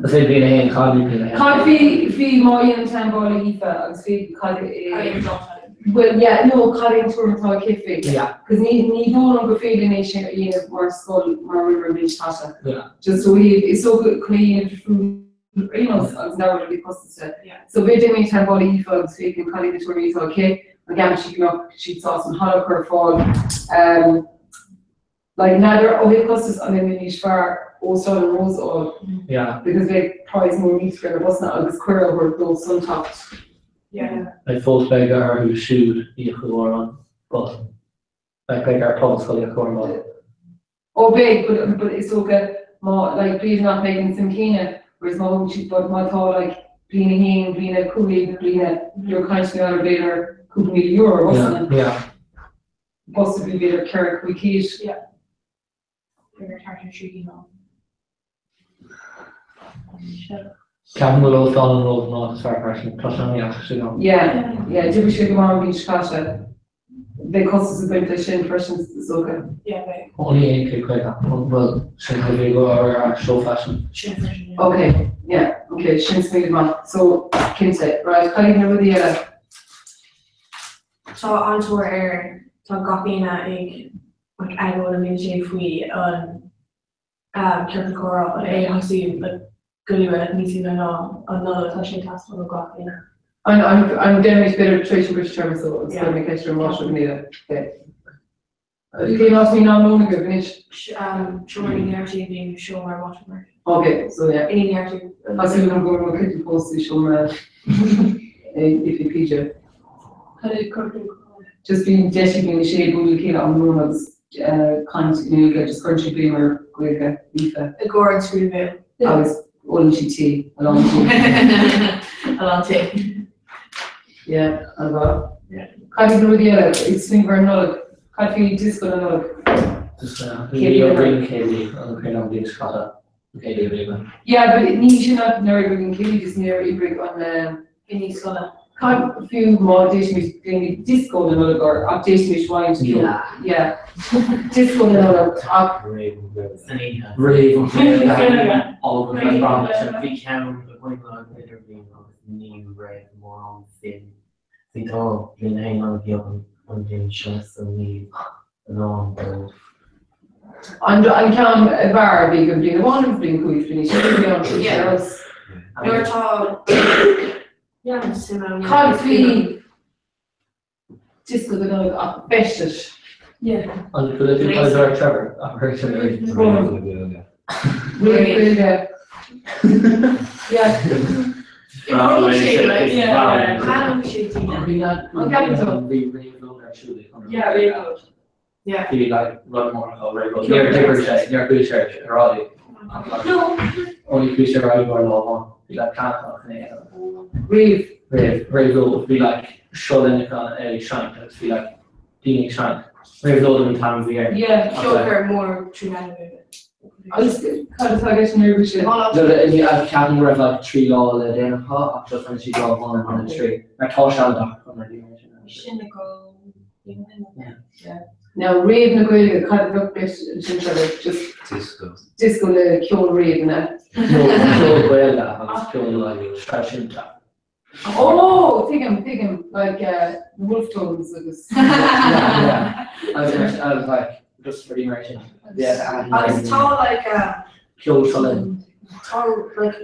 Is é bliain 1, caithfidh bliain 1. Cad faoi faoi má dhéanann teagmháil le hAoife agus faoi cad é Bhuel, yeah, no, cad é an tuairim atá aici faoi? Yeah. Cos ní, ní dóigh liom gur féidir linn é sin a dhéanamh mar scoil mar a rinneamar an bhliain seo caite. Yeah. Just ó thaobh, is dócha chun é a dhéanamh difriúil ar aon nós agus an rud a bhí costasach. Yeah. So b'fhéidir déanfaidh mé teagmháil le hAoife agus féachaim cad iad na tuairimí atá aici, an gceapann sí go mbeadh siad sásta an halla a chur ar fáil. Um, like, n'fheadar ó thaobh costas an mbeidh níos fearr Óstán an Rose a fháil. Yeah. Because bheadh praghas mór níos fearr ar na busanna agus cuireadh a thabhairt dóibh san teacht. Yeah. Like fós beidh orthu siúd íoc i gcomhair an bus. Like beidh ar Pobalscoil íoc i gcomhair an bus. Ó beidh, but, but is dócha má, like, b'fhéidir nach mbeidh an suim céanna, whereas má thugann siad, but má tá, like, bliain a haon, bliain a cúig, bliain a, you're caint ar b'fhéidir cúpla míle euro ar bhusanna. Yeah, yeah. Bus a bhí b'fhéidir 4, 500. Yeah. B'fhéidir thart ar 3 cinn ann. Ceapaim go bhfuil Óstán an Rose an áit is fearr freisin. Tá sé an-dheas istigh ann. Yeah, yeah, d'oibrigh sé go maith an bhliain seo caite. Beidh costas ag baint leis sin freisin is dócha. Yeah, beidh. Only 150, bhuel, sin cad a bhí go ar ar Seó Fashion. Sin freisin, yeah. Okay, yeah, okay, sin smaoineamh maith. So, cinnte, right, cad iad na rudaí eile? Tá an-tóir ar, tá gach éinne ag like agóid i mbliana sé faoi an ciorcal comhrá an é a thosú like go luath níos luaithe ná an Nollaig tá sé ag teastáil ó gach éinne. An an an déanfaimid b'fhéidir tar éis an briseadh téarma so agus cuirfidh mé ceist ar an máistir go mbeidh okay. Cén áit a mbíonn am lóin agaibh anois? Seomra Uí Neartaigh nó seomra Mortimer. Okay, so yeah. Uí Neartaigh. Tá súil agam go bhfuil cuid fós i seomra Oifig PJ. Cad é ciorcal comhrá? Just bíonn deis ag daoine sé bualadh le chéile am lóin agus caint i nGaeilge, just cuireann siad béim ar Ghaeilge líofa. I gcomhair an scrúdú béil. Agus ólann siad tae, a lán tae. A lán tae. Yeah, an-mhaith. Cad iad na rudaí eile? Ag smaoineamh ar an Nollaig. Cad faoi dioscó na Nollag? Céilí an céilí an chéad an bhliain seo caite an céilí a bhí againn. Yeah, but ní sin ach nuair a oibrigh an céilí just níor oibrigh an Inní scoile. Cad fiú má d'éistimid déanaimid dioscó na Nollag or ach d'éistimid roinnt ceoil. Yeah. Dioscó na Nollag ach. San oíche. Réamh Bhí ceann againn an idirbhliain agus ní raibh mórán suim. Bhí tá bliain a haon an-bheag an bhliain seo so ní a lán dóibh. An ceann ab fhearr a bhí agam bliain amháin agus bliain cúig bliana sin a bhí ann faoi seo. Nuair atá suim ann. Cad faoi dioscó na Nollag ach feistis? An bhfuil tú ag ar Trevor ach chuir sin ar Gaeilge. Yeah. An gceapann tú? Bhí réabhlóid ar siúl ag Yeah, réabhlóid. Yeah. Bhí like rud mór acu réabhlóid. Níor d'oibrigh sé, níor chuaigh sé ar aghaidh. Ach like only chuaigh sé ar aghaidh mar lá amháin. Bhí like plean acu chun é a dhéanamh. Rave. Rave, réabhlóid. Bhí like seo linn acu ag seinnt agus bhí like daoine ag seinnt. Réabhlóid an t-ainm a bhí air. Yeah. Ach like. Ceolchoirm mór 3 mheán. Agus cad atá i gceist an oibrigh sé? No, ceapaim go raibh like 3 lá le déanamh acu ach just rinne siad lá amháin in ionad 3. Mar tá sé an-deacair chun rudaí mar sin a Sin a go. Now Rave na Gaeilge, cad a bheadh i gceist ansin seo like just Disco. disco le ceol rave an ea? No, ceol Gaeilge agus ceol like traidisiúnta. Oh, tuigim, tuigim, like uh, the Wolfe Tones agus. Yeah, yeah. Agus agus like just rudaí mar sin. Yeah, Agus tá like uh, Ceol Seo Linn. tá like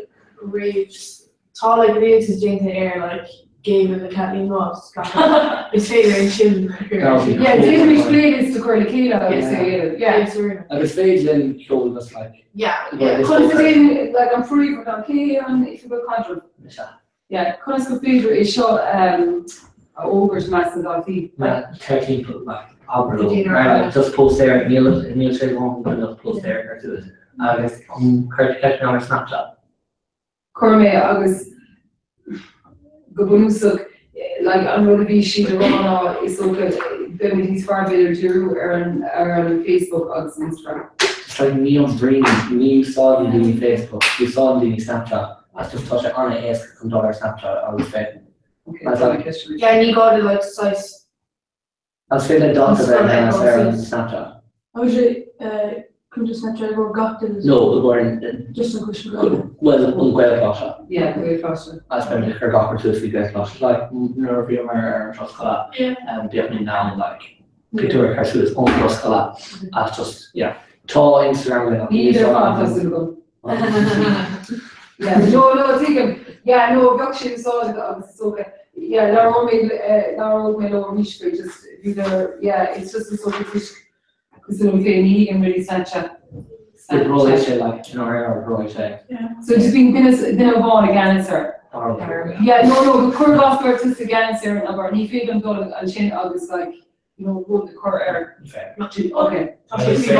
raves Tá like raves déanta ar like Géabha le Kathleen Ross gach rud. Is féidir é sin a chur. That would be Yeah, cool. déanfaimid playlist a chur le chéile agus é a dhéanamh. Yeah. Yeah. Agus féidir linn ceol just like Yeah, Well, yeah. this- Conas a dhéanann like an príomh an cé an oifigeach caidrimh? Mise. Yeah, conas gur féidir é seo um, a fhógairt i measc na ndaltaí? Ma tar timpeall like abair Go leo. dtí Mar an like just póstaer níl níl sé go go póstaer ar suas agus um cuir ceist ar Snapchat. Chuir mé agus go bunúsach like an rud a bhí siad a rá ná is dócha beimid níos fearr b'fhéidir díriú ar an ar an Facebook agus Instagram. Just like ní an bhrí, ní úsáideann daoine Facebook, úsáideann daoine Snapchat agus just tá sé an-éasca chun dul ar Snapchat agus féachaint. Okay, Like, tá ceist arís. Yeah, ní gá do like saghas Is féidir le dalta bheith i gceannas ar an Snapchat. Agus sé cuntas Snapchat i gcomhair gach duine. No, i gcomhair Just an Coiste Gaeilge. Bhuel, an Gaelcholáiste. Yeah, Gaelcholáiste. Agus beimid ag cur gach rud suas faoi Gaelcholáiste. Like, nuair a bhíomar ar an turas scoile, bhíodh muid in ann, like, pictiúr a chur suas ón turas scoile. Agus just, yeah. Tá Instagram againn ach ní Níl ar fad, tá súil agam. Yeah, no, no, tuigim. Yeah, no, bheadh sé úsáideach agus is dócha, yeah, labhróidh mé, labhróidh mé leo arís faoi, just, bhíodar, yeah, it's just is dócha toisc cosúil liom féin, ní thuigim really Snapchat. Oibreoidh sé, like, in ár oibreoidh sé. So just bíonn duine, duine amháin i gceannas air. Yeah, no, no, but cuir i gcás go raibh tusa i gceannas ar an obair, ní féidir liom dul ansin agus like, you know, rud a chur air. Okay. Tá sé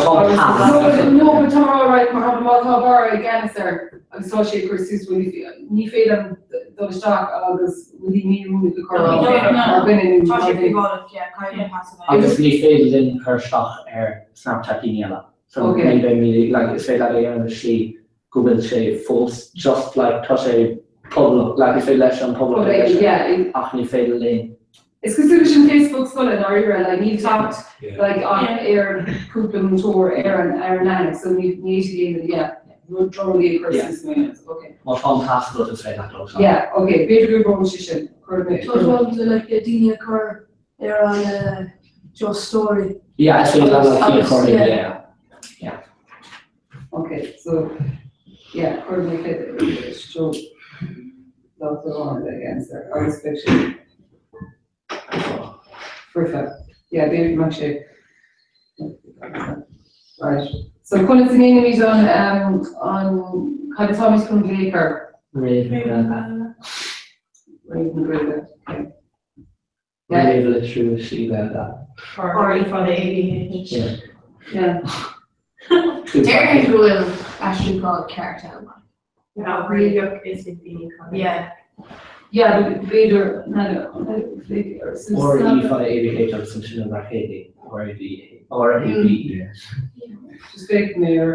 No, but tá all right, mar shampla má tá Barra i gceannas air agus tá sé ag cur suas rudaí, ní féidir liom dul isteach agus rudaí míoiriúnach a chur ann mar dhuine nó Tá sé mar duine. príobháideach, yeah, caithfidh an pas a bheith. Agus ní féidir linn cur isteach ar Snapchat daoine eile. So Okay. ní bheidh, like, is féidir leat é a dhéanamh i slí go bhfuil sé fós just like tá sé poblach like is féidir leis an pobal Okay, leis yeah. ach ní féidir linn. Is cosúil leis an Facebook scoile i ndáiríre, like níl teacht like ach ar cúpla múinteoir ar an ar an leathanach so ní ní fhéadfaidh aon yeah rud rudaí a chur suas mar aon okay. Má tá an pas agat is féidir leat dul isteach. Yeah, okay, b'fhéidir go oibreoidh sé sin. Cuirfidh mé Tá sé like daoine a chur ar an just story. Yeah, is féidir leat like Agus, a chur yeah. yeah. Ok, so, yeah, cuir mé seo dalta amháin a bheith i gceannas air agus beidh sé foirfe. Yeah, b'fhéidir go mbeadh sé Right. So conas a ndéanaimid an, um, an, cad atáimid chun glaoch air? Rave na Gaeilge. Rave na Gaeilge, okay. Yeah. Rave le triú slí Gaeilge. R E fada A B H. Yeah. Yeah. Déarfainn go bhfuil aistriúchán ceart ann. Yeah, réigeach is ag daoine chun. Yeah. Yeah, but b'fhéidir, no, b'fhéidir, R E fada A B H agus ansin an raicéidí. R A B R A V E. Just féach mé ar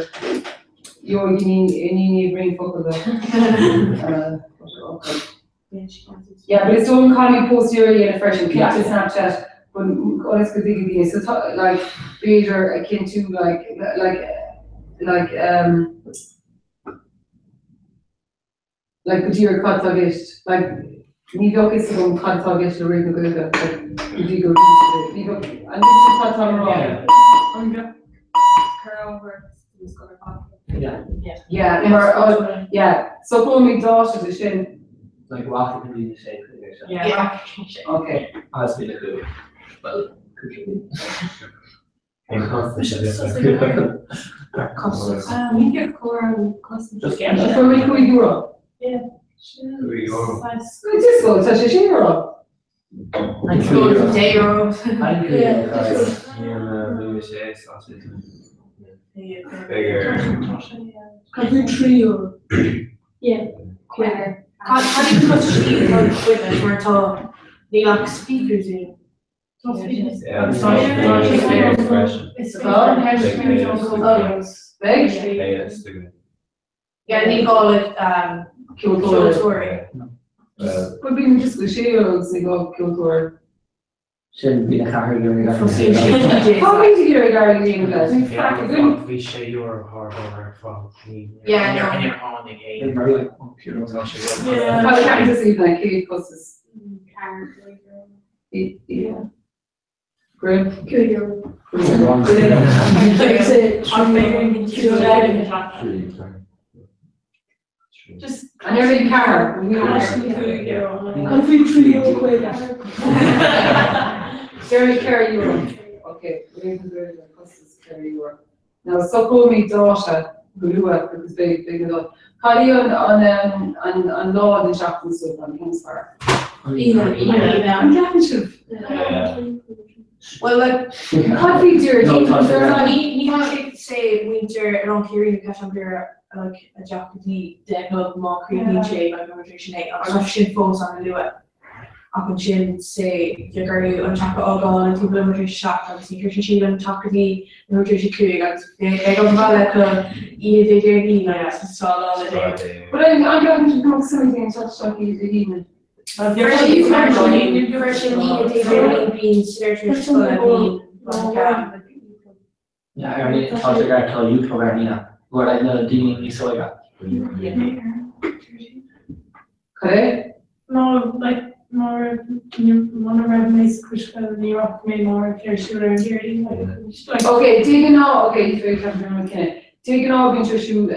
gheobhaidh iníon Ní Bhriain focal de. Yeah, but is dóigh liom caithfimid póstaer a dhéanamh freisin, cinnte Snapchat, but ionas go dtuigfidh daoine. So tá, like, b'fhéidir a chinntiú, like, like, like, um, like go díreach cad atá i gceist, like, ní bheadh fhios agam cad atá i gceist le Rave na Gaeilge, like, go dtí go ní bheadh, an dtuigeann sibh cad atá mé a rá? An bheadh cur over scoil ar fad? Yeah. Yeah, mar, oh, yeah, so fuaimid dáta de sin. Like rachaidh na daoine sé chuig é seo. Yeah. Okay. Agus bhí le cúig. Well, cúig. Ní bheadh cóir an costas. Just Fuair mé €5. Yeah. Go disco, tá sé sin rá. Cad faoi 3 euro? Cad faoi costas mar tá níl ach speakers ann. Beidh? Yeah, ní gá le ceoltóirí. Bhuel bíonn disco sé euro agus ní gá ceoltóir. Sin bhí na ceathair ag iarraidh Tá muid ag iarraidh airgead a dhéanamh leis. Bhí faic againn. Bhí sé euro thar barr ar fad. Yeah, no. Níor tháinig aon. Tá ceantas iad na céad costas. Yeah. Graham? Just An ar an ceathair? An faoi 3 euro 50. Deireadh 4 euro. Ok, costas 4 euro. Now socróimid dáta go luath because beidh beidh na dáta. Cad é an an an an lá den seachtain so an ceann is fearr? Aoine. Aoine. An gceapann sibh? Well like Cad faoi Déardaoin? No, tá sé Ní ní tá sé sé muintir Oileán Ciarraí nó Caisleán Bhaile like a dteach go dtí 10 nó má chríochnaíonn sé like nó tar éis sin é agus tá sin fós an-luath. Ach ansin sé bheadh orthu an teach a fhágáil ag timpeall leathuair tar éis a 7 agus ní shroicheann siad an teach go dtí leathuair tar éis a 5 agus beidh an bhaile acu oíche Dé Déardaoin agus tá lá le Dé. But an an gceapann sibh go mbeadh suim ag daoine teacht isteach oíche Dé hAoine? Freisin freisin oíche Dé Déardaoin bíonn siad ar tar éis scoile bíonn like Yeah, ar an tá sé gar tá youth club ar an Aoine, where like na daoine níos óige. Cad é? No, like, mar muna raibh mé sa choiste ní raibh mé mar ar siúl ar an Déardaoin, like, Ok, de ghnáth, ok, ní féidir ceapadh ar an cinneadh. De ghnáth bíonn sé ar siúl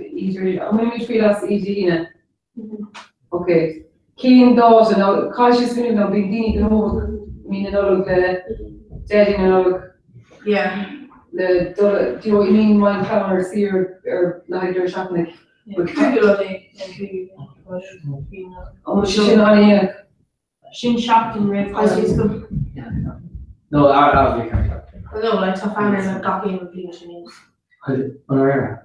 idir, an bhfuilimid faoi leas oíche Dé hAoine? Ok. Cén dáta? Nó caithfidh sé smaoineamh nó bíonn daoine gnóthach mí na Nollag le Daidí na Nollag. Yeah. Le dul, do you know what you mean, mind clann ar saoire ar le haghaidh deireadh seachtaine. Cúigiú lá déag, cúigiú. An bhfuil sé sin an-dhéanach? Sin seachtain roimh I suppose go. No, ar ar bhí ceart. No, like tá fonn orm like gach aon bhliain sin é. An raibh?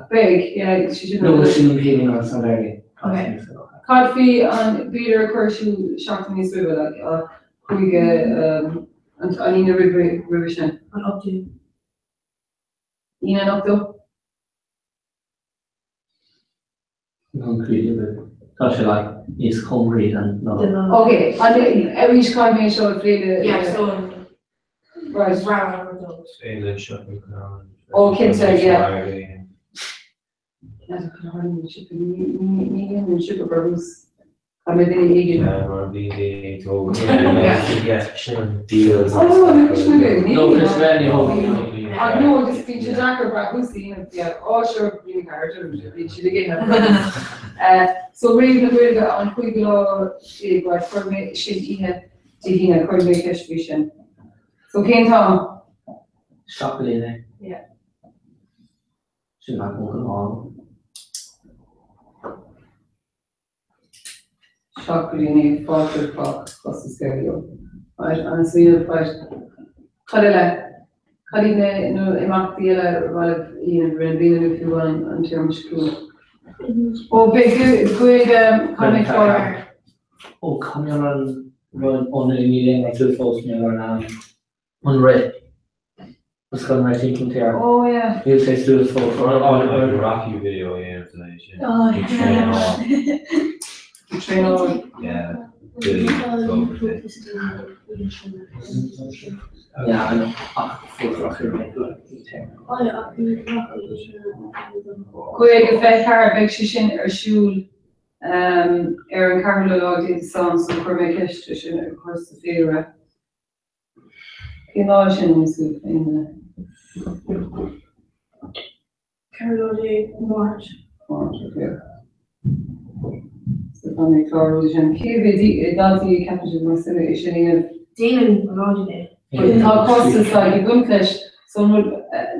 Beidh, yeah, sé sin. No, sin an chéad an san Déardaoin. Okay. Cad faoi an b'fhéidir a chur ar siúl seachtain níos roimhe, like, a chúige an an Aoine roimhe roimhe sin. An 8ú. Aoine an 8ú? Tá sé like níos cóngaraí don Nollaig. Ok, arís caithfidh mé seo a phlé le. Yeah, so Right. rogha rud. Féile siopa crann. Ó, cinnte, yeah. Ní dhéanann siopa brabús. Tá mé duine éigin. Mar bhí daoine ag tógáil. Sin an deal. Oh, no, no, sin é. No, Chris Wren, ní thógann. Ah, no, just bíonn sé deacair brabús a dhéanamh. Yeah, oh, sure, bíonn ceart, bíonn siad ag ithe. So, Craobh na Gaeilge an cúigiú lá déag, right, chuir mé sin oíche Dé hAoine, cuirfidh mé ceist faoi sin. So, cén t-am? 7 go dtí é. Yeah. Sin nach bhfuil go lá. 7 go dtí 9, fáilte roimh chách, costas 4 euro. Right, an smaoineamh, right. Cad eile? Cad iad na na imeachtaí eile ar mhaith libh a dhéanamh i rith na bliana nó fiú amháin an téarma seo chugainn? Ó, beidh Gaeilge, caithfidh mé clár. Ó, caithfidh an rud ó na ní aon rud fós níl ar an an rith. Is chun rith timpeall an tír. Oh yeah. Níl sé suas fós. An Rocky video a dhéanamh den é sin. Oh yeah. Traenáil. Yeah. Billy Cloverfield. Yeah, I know. Ach, fós Rocky Gaeilge 24, beidh sé sin ar siúl ar an ceathrú lá déag de Samhain, so chuir mé ceist é sin a chur sa féilire. Cén lá é sin is tú féin? 14 lá Máirt. Máirt, ok. So tá mé ag clárú sin. Cé mhéad daltaí a ceapann sibh mar suim é sin a dhéanamh? Déanann a lán daoine é. Tá costas like ag baint leis so an bhfuil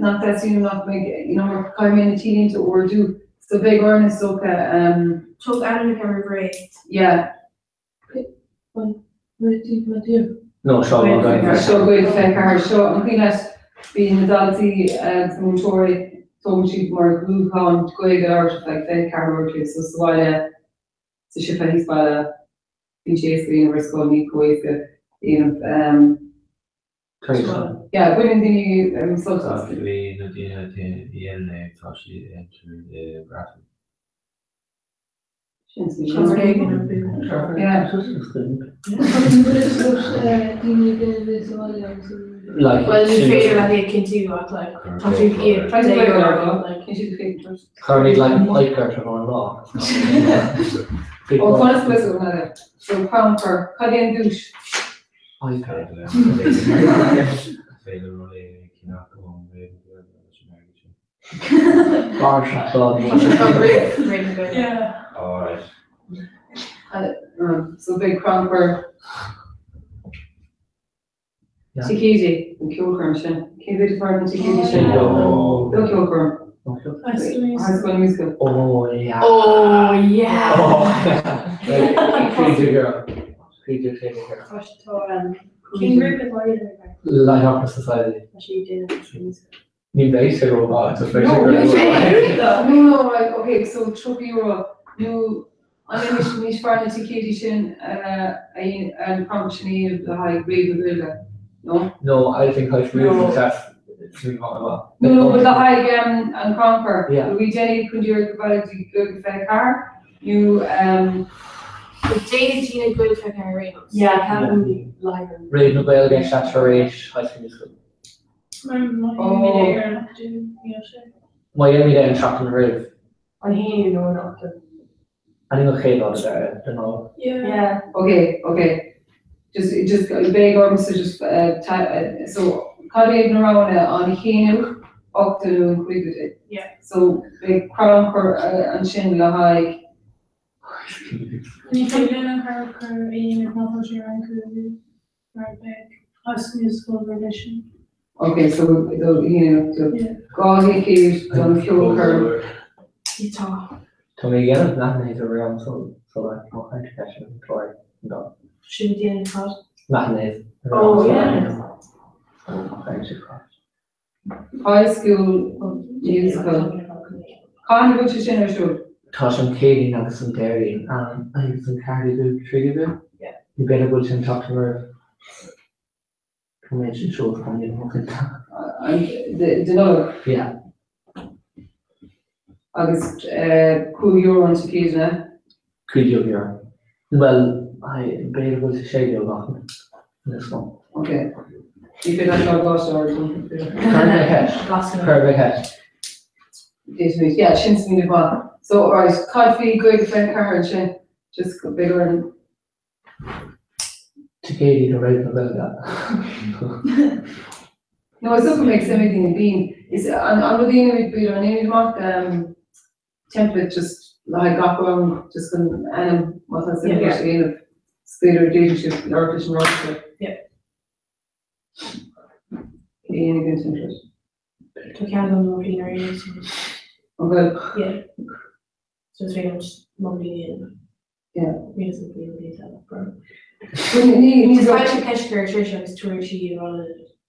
nach dteastaíonn nach mbeidh you know mar caithfidh mé na t-léinte a ordú so beidh orainn is dócha um. Tóg ainmneacha roimh ré. Yeah. No, seo an Gaeilge. Seo Gaeilge 24. Seo an cuimhin leat bíonn na daltaí agus na múinteoirí tógann siad mar dhúshlán Gaeilge a labhairt ar feadh 24 uair an chloig so sa bhaile sa siopa thíos baile bíonn sé éasca a dhéanamh ar scoil ní chomh éasca a dhéanamh Yeah, baineann daoine sult as. Faoi na daoine a dhéanann é tá siad aontaithe i Breatain. Chuirfimid like mic ort ar an lá. Ó conas go bhfuil eile? So crannchur, cad é an duais? So beidh crannchur ticéidí an ceolchoirm sin. Cé mhéad atá ar na ticéidí sin? Do ceolchoirm. High School Musical. Oh yeah. Oh yeah. Creature girl. Creature girl. Cén grúpa atá iad ar? Light Opera Society. Tá siad ag déanamh High School Musical. Ní bheidh sé rómhaith, is féidir No, gur no, no, right, okay, so €30 nó an é níos fearr na ticéidí sin an crannchur sin a dhéanamh le haghaidh Rave na Gaeilge, no? No, I think High School Musical that's it's not well. No, no, but le haghaidh an crannchur. Yeah. Will we déanamh chun deireadh go bhfaighidh Gaeilge 24 nó Déanfaidh daoine Gaeilge 24 ar aon nós. Yeah, ceapaim live. Rave na Gaeilge sea tar éis High School Musical. Má dhéanaimid é an tseachtain roimh. An haonú nó an ochtú? I think an chéad lá de Nollaig. Yeah. Ok, ok. Just, just, beidh ormsa just, so, cad iad na roghanna, an haonú, ochtú nó an cúigiú déag? Yeah. So, beidh crannchur ansin le haghaidh. Ní féidir linn an crannchur a dhéanamh má tá sé ar an cúigiú. Mar beidh High School Musical roimhe sin. Ok, so do haonú, 2 thicéad don cheolchoirm. Tá. Tá mé ag déanamh matinée ar an so so like má chaint ceist an chlár an dá. Sin déanamh cad? Matinées. Oh yeah. So má chaint sé cad. High School Musical. Cathain a bhfuil sé sin ar siúl? Tá sé an Chéadaoin agus an Déardaoin, agus an ceathrú tríú. Ní b'fhéidir go bhfuil sé an tseachtain roimh. Tá mé sin siúl tá mé De Nollaig? Yeah. Agus €5 an ticéad, an ea? €15. Bhuel, b'fhéidir go bhfuil sé 16 ach níl 's agam. Ok. Ní féidir leat dul gáis a ordú. Cuir mé ceist. Cuir mé ceist. Déanfaimid. Yeah, sin smaoineamh maith. So, alright, cad faoi Gaeilge 24 ansin? Just go beidh orainn. Ticéidí do Rave na Gaeilge. No, is dócha go mbeidh suim ag daoine. Bíonn. Is an rud a dhéanfaimid, b'fhéidir, an ndéanfaimid amach template just le haghaidh gach rang just chun ainm má tá suim agat a dhéanamh is b'fhéidir d'fhéadfadh sibh labhairt leis an rang seo. Yeah. Cé a dhéanfaidh an template? Tá ceann agam nó bhí ar aon nós. An bhfuil? Yeah. So is féidir just mo bhí a dhéanamh. Yeah. Bhí is bhí bhí bro. Ní ní Tá sé ceist ar tris agus tuairim sí ar an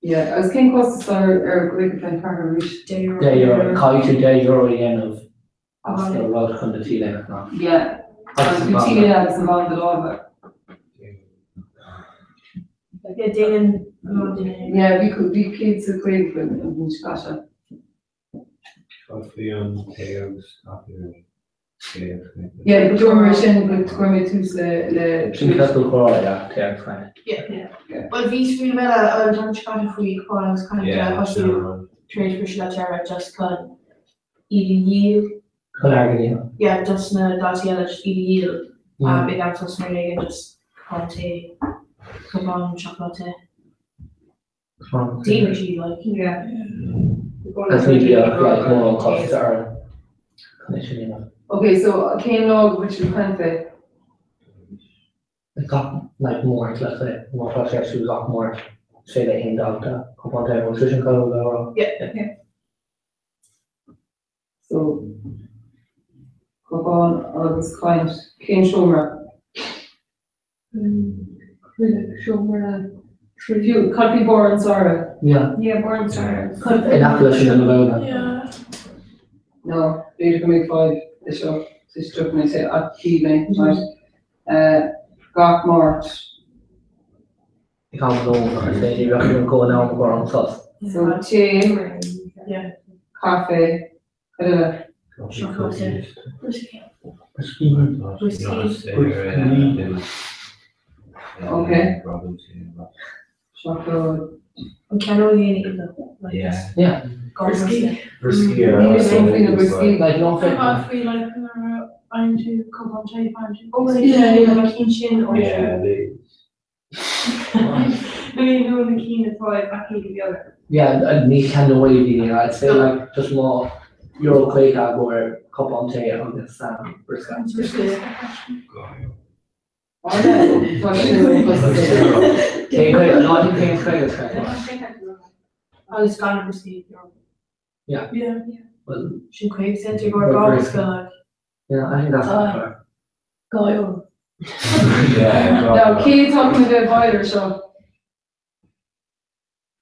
Yeah, agus cén costas ar ar Gaeilge 24 arís? €10, caithfidh tú €10 a dhéanamh as do rud chun do T-léine ná. Yeah. Agus an T-léine agus an banda láimhe. Yeah, déanann an duine. Yeah, bhí bhí 150 againn an bhliain seo caite. Cad faoi an tae agus caife Yeah, go dúirt mar sin go gcuir mé tús le le. Sin ciorcal comhrá, yeah, tae agus caint. Yeah. Bhuel bhí smaoineamh eile an t-am seo caite faoi cupán agus caint a thosú tar éis briseadh leath deireadh just chun iad a dhíol. Chun airgead a dhéanamh. Yeah, just na daltaí eile just iad a dhíol ag am sos nó rud éigin just cupán tae, cupán seacláid te. Díol siad like. Yeah. Agus ní bheadh like mórán costas orainn chun é sin a dhéanamh. Ok, so cén lá go bhfuil sibh chun fé? Gach like Máirt let's say, má tá sé ar siúl gach Máirt, sé le haon dalta, cupán tae, bhfuil sé sin cóir le rá? Yeah. So, Cupán agus caint. Cén seomra? Seomra Fiú, cad faoi barr an staighre? Yeah. Yeah, barr an staighre. In aice leis an bhfóna. Yeah. No, b'fhéidir go mbeidh fadhb leis seo, is deoch mé sé ach cífidh mé, right. Gach Máirt. Ag am lóin agus b'fhéidir go mbeadh an go in am go an sos. So tae, caife, cad eile? Okay. Seacláid. An ceann dhéanamh Yeah. Yeah. Brioscaí. Brioscaí ar Níl mé faoi na brioscaí. Like, no Tá faoi like nuair a fhaigheann tú cupán tae faigheann tú. Oh yeah, yeah, na cinn sin ó Yeah, they. I mean, nó na cinn atá ag bacaí beaga. Yeah, ní ceannóidh daoine, I'd say like just má euro 50 i gcomhair cupán tae agus briosca. Tá sin Tae caoga, no, I think tae caoga is correct. Agus gan na brioscaí. Yeah. Yeah. Well, Sin 50 cent i gcomhair dhá bhriosca like. Yeah, I think that's not fair. Dhá euro. Now, cé atá chun a bheith bhfeighil ar seo?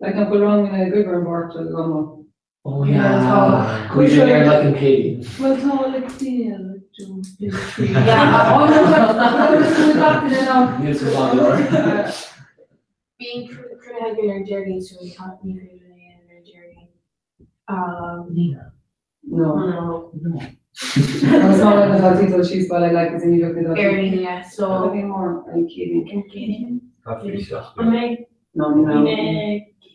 Like nach bhfuil ranganna agaibh ar an Mháirt agus an lá. Oh yeah. Go bhfuil sé ar like an Céadaoin. Well tá like daoine like Joe. Yeah, oh no, Níl sa bhaile orm. Bíonn cruinnithe againn ar Déardaoin so ní ní féidir linn é a dhéanamh ar Déardaoin. No. No. No. Agus má like na daltaí dul síos baile like is inniu na daltaí. Ar yeah, so. Bhí mór ar an Céadaoin. An Céadaoin? An mbeidh No, ní Bhí na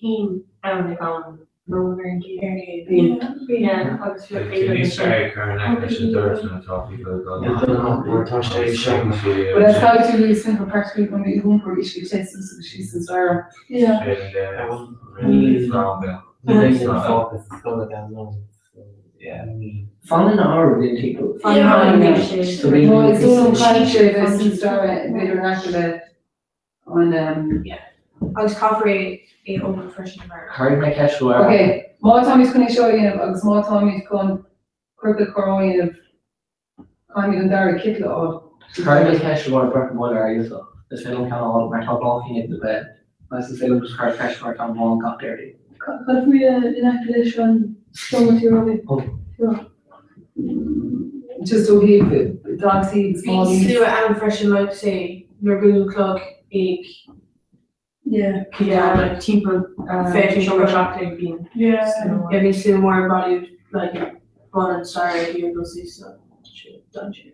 cinn ann ag an nó ar an gCéadaoin. Yeah, agus Níos fearr cur in aice leis an doras nuair atá people ag dul Tá sé sin. But as caithfidh tú Louise Smith practically chun í iompar uisce te suas agus síos an staighre. Yeah. Fanann ár bhíonn people. So bhí No, is dóigh liom caithfidh sé bheith suas staighre b'fhéidir in aice le an Yeah. Agus caithfear é é ullmhú freisin mar. Cuirfidh mé ceist mhór. Ok, má táimid chun é seo a dhéanamh agus má táimid chun ciorcal comhrá a dhéanamh, caithfimid an dara citeal a fháil. Cuirfidh mé ceist mhór beirt mhór ar Iosach. Is féidir liom ceann a fháil mar tá dhá cheann ag na Gaeil. Agus is féidir liom just cur ceist mhór ceann amháin gach Déardaoin. Cad faoi in aice leis an seomra tíreolaí? Just ó thaobh daltaí agus Bíonn málaí. slua ann freisin like say nuair a buaileann clog ag Yeah. yeah like timpeall 6:45 bíonn Yeah. yeah bíonn slua mór ag bailiú like ag bun an staighre ag iarraidh dul suas so don sin.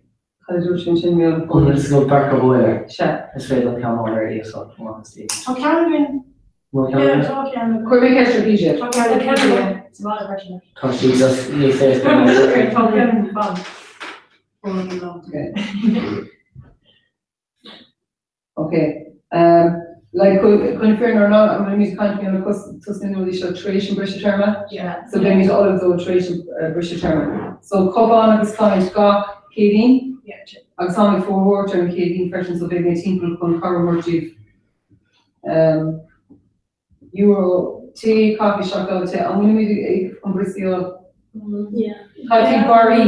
Cad a dúirt sin sin mé an An is go Beartla Boiler. Sea. Is féidir liom ceann a fháil ar iasacht ó Anna Steve. Tá ceann againn. Bhfuil ceann Yeah agat? tá ceann againn. Cuir mé ceist ar PJ. Tá ceann againn. Sa bhaile freisin. Tá sí just níos éasca ná Tá ceann ban. Okay. Okay. Um, like chun fírinne a rá an bhfuilimid ag caint faoi na tosnú na rudaí seo tar éis an briseadh téarma? Yeah. So beimid ullamh dó tar éis an briseadh téarma. So cupán agus caint gach Céadaoin? Yeah. Agus táim ag fógairt ar an Chéadaoin freisin so beidh mé timpeall chun cabhair a thabhairt daoibh. Um, euro, tae, caife, seacláid te. An bhfuilimid ag chun brioscaí a fháil? Yeah. Cad faoi barraí?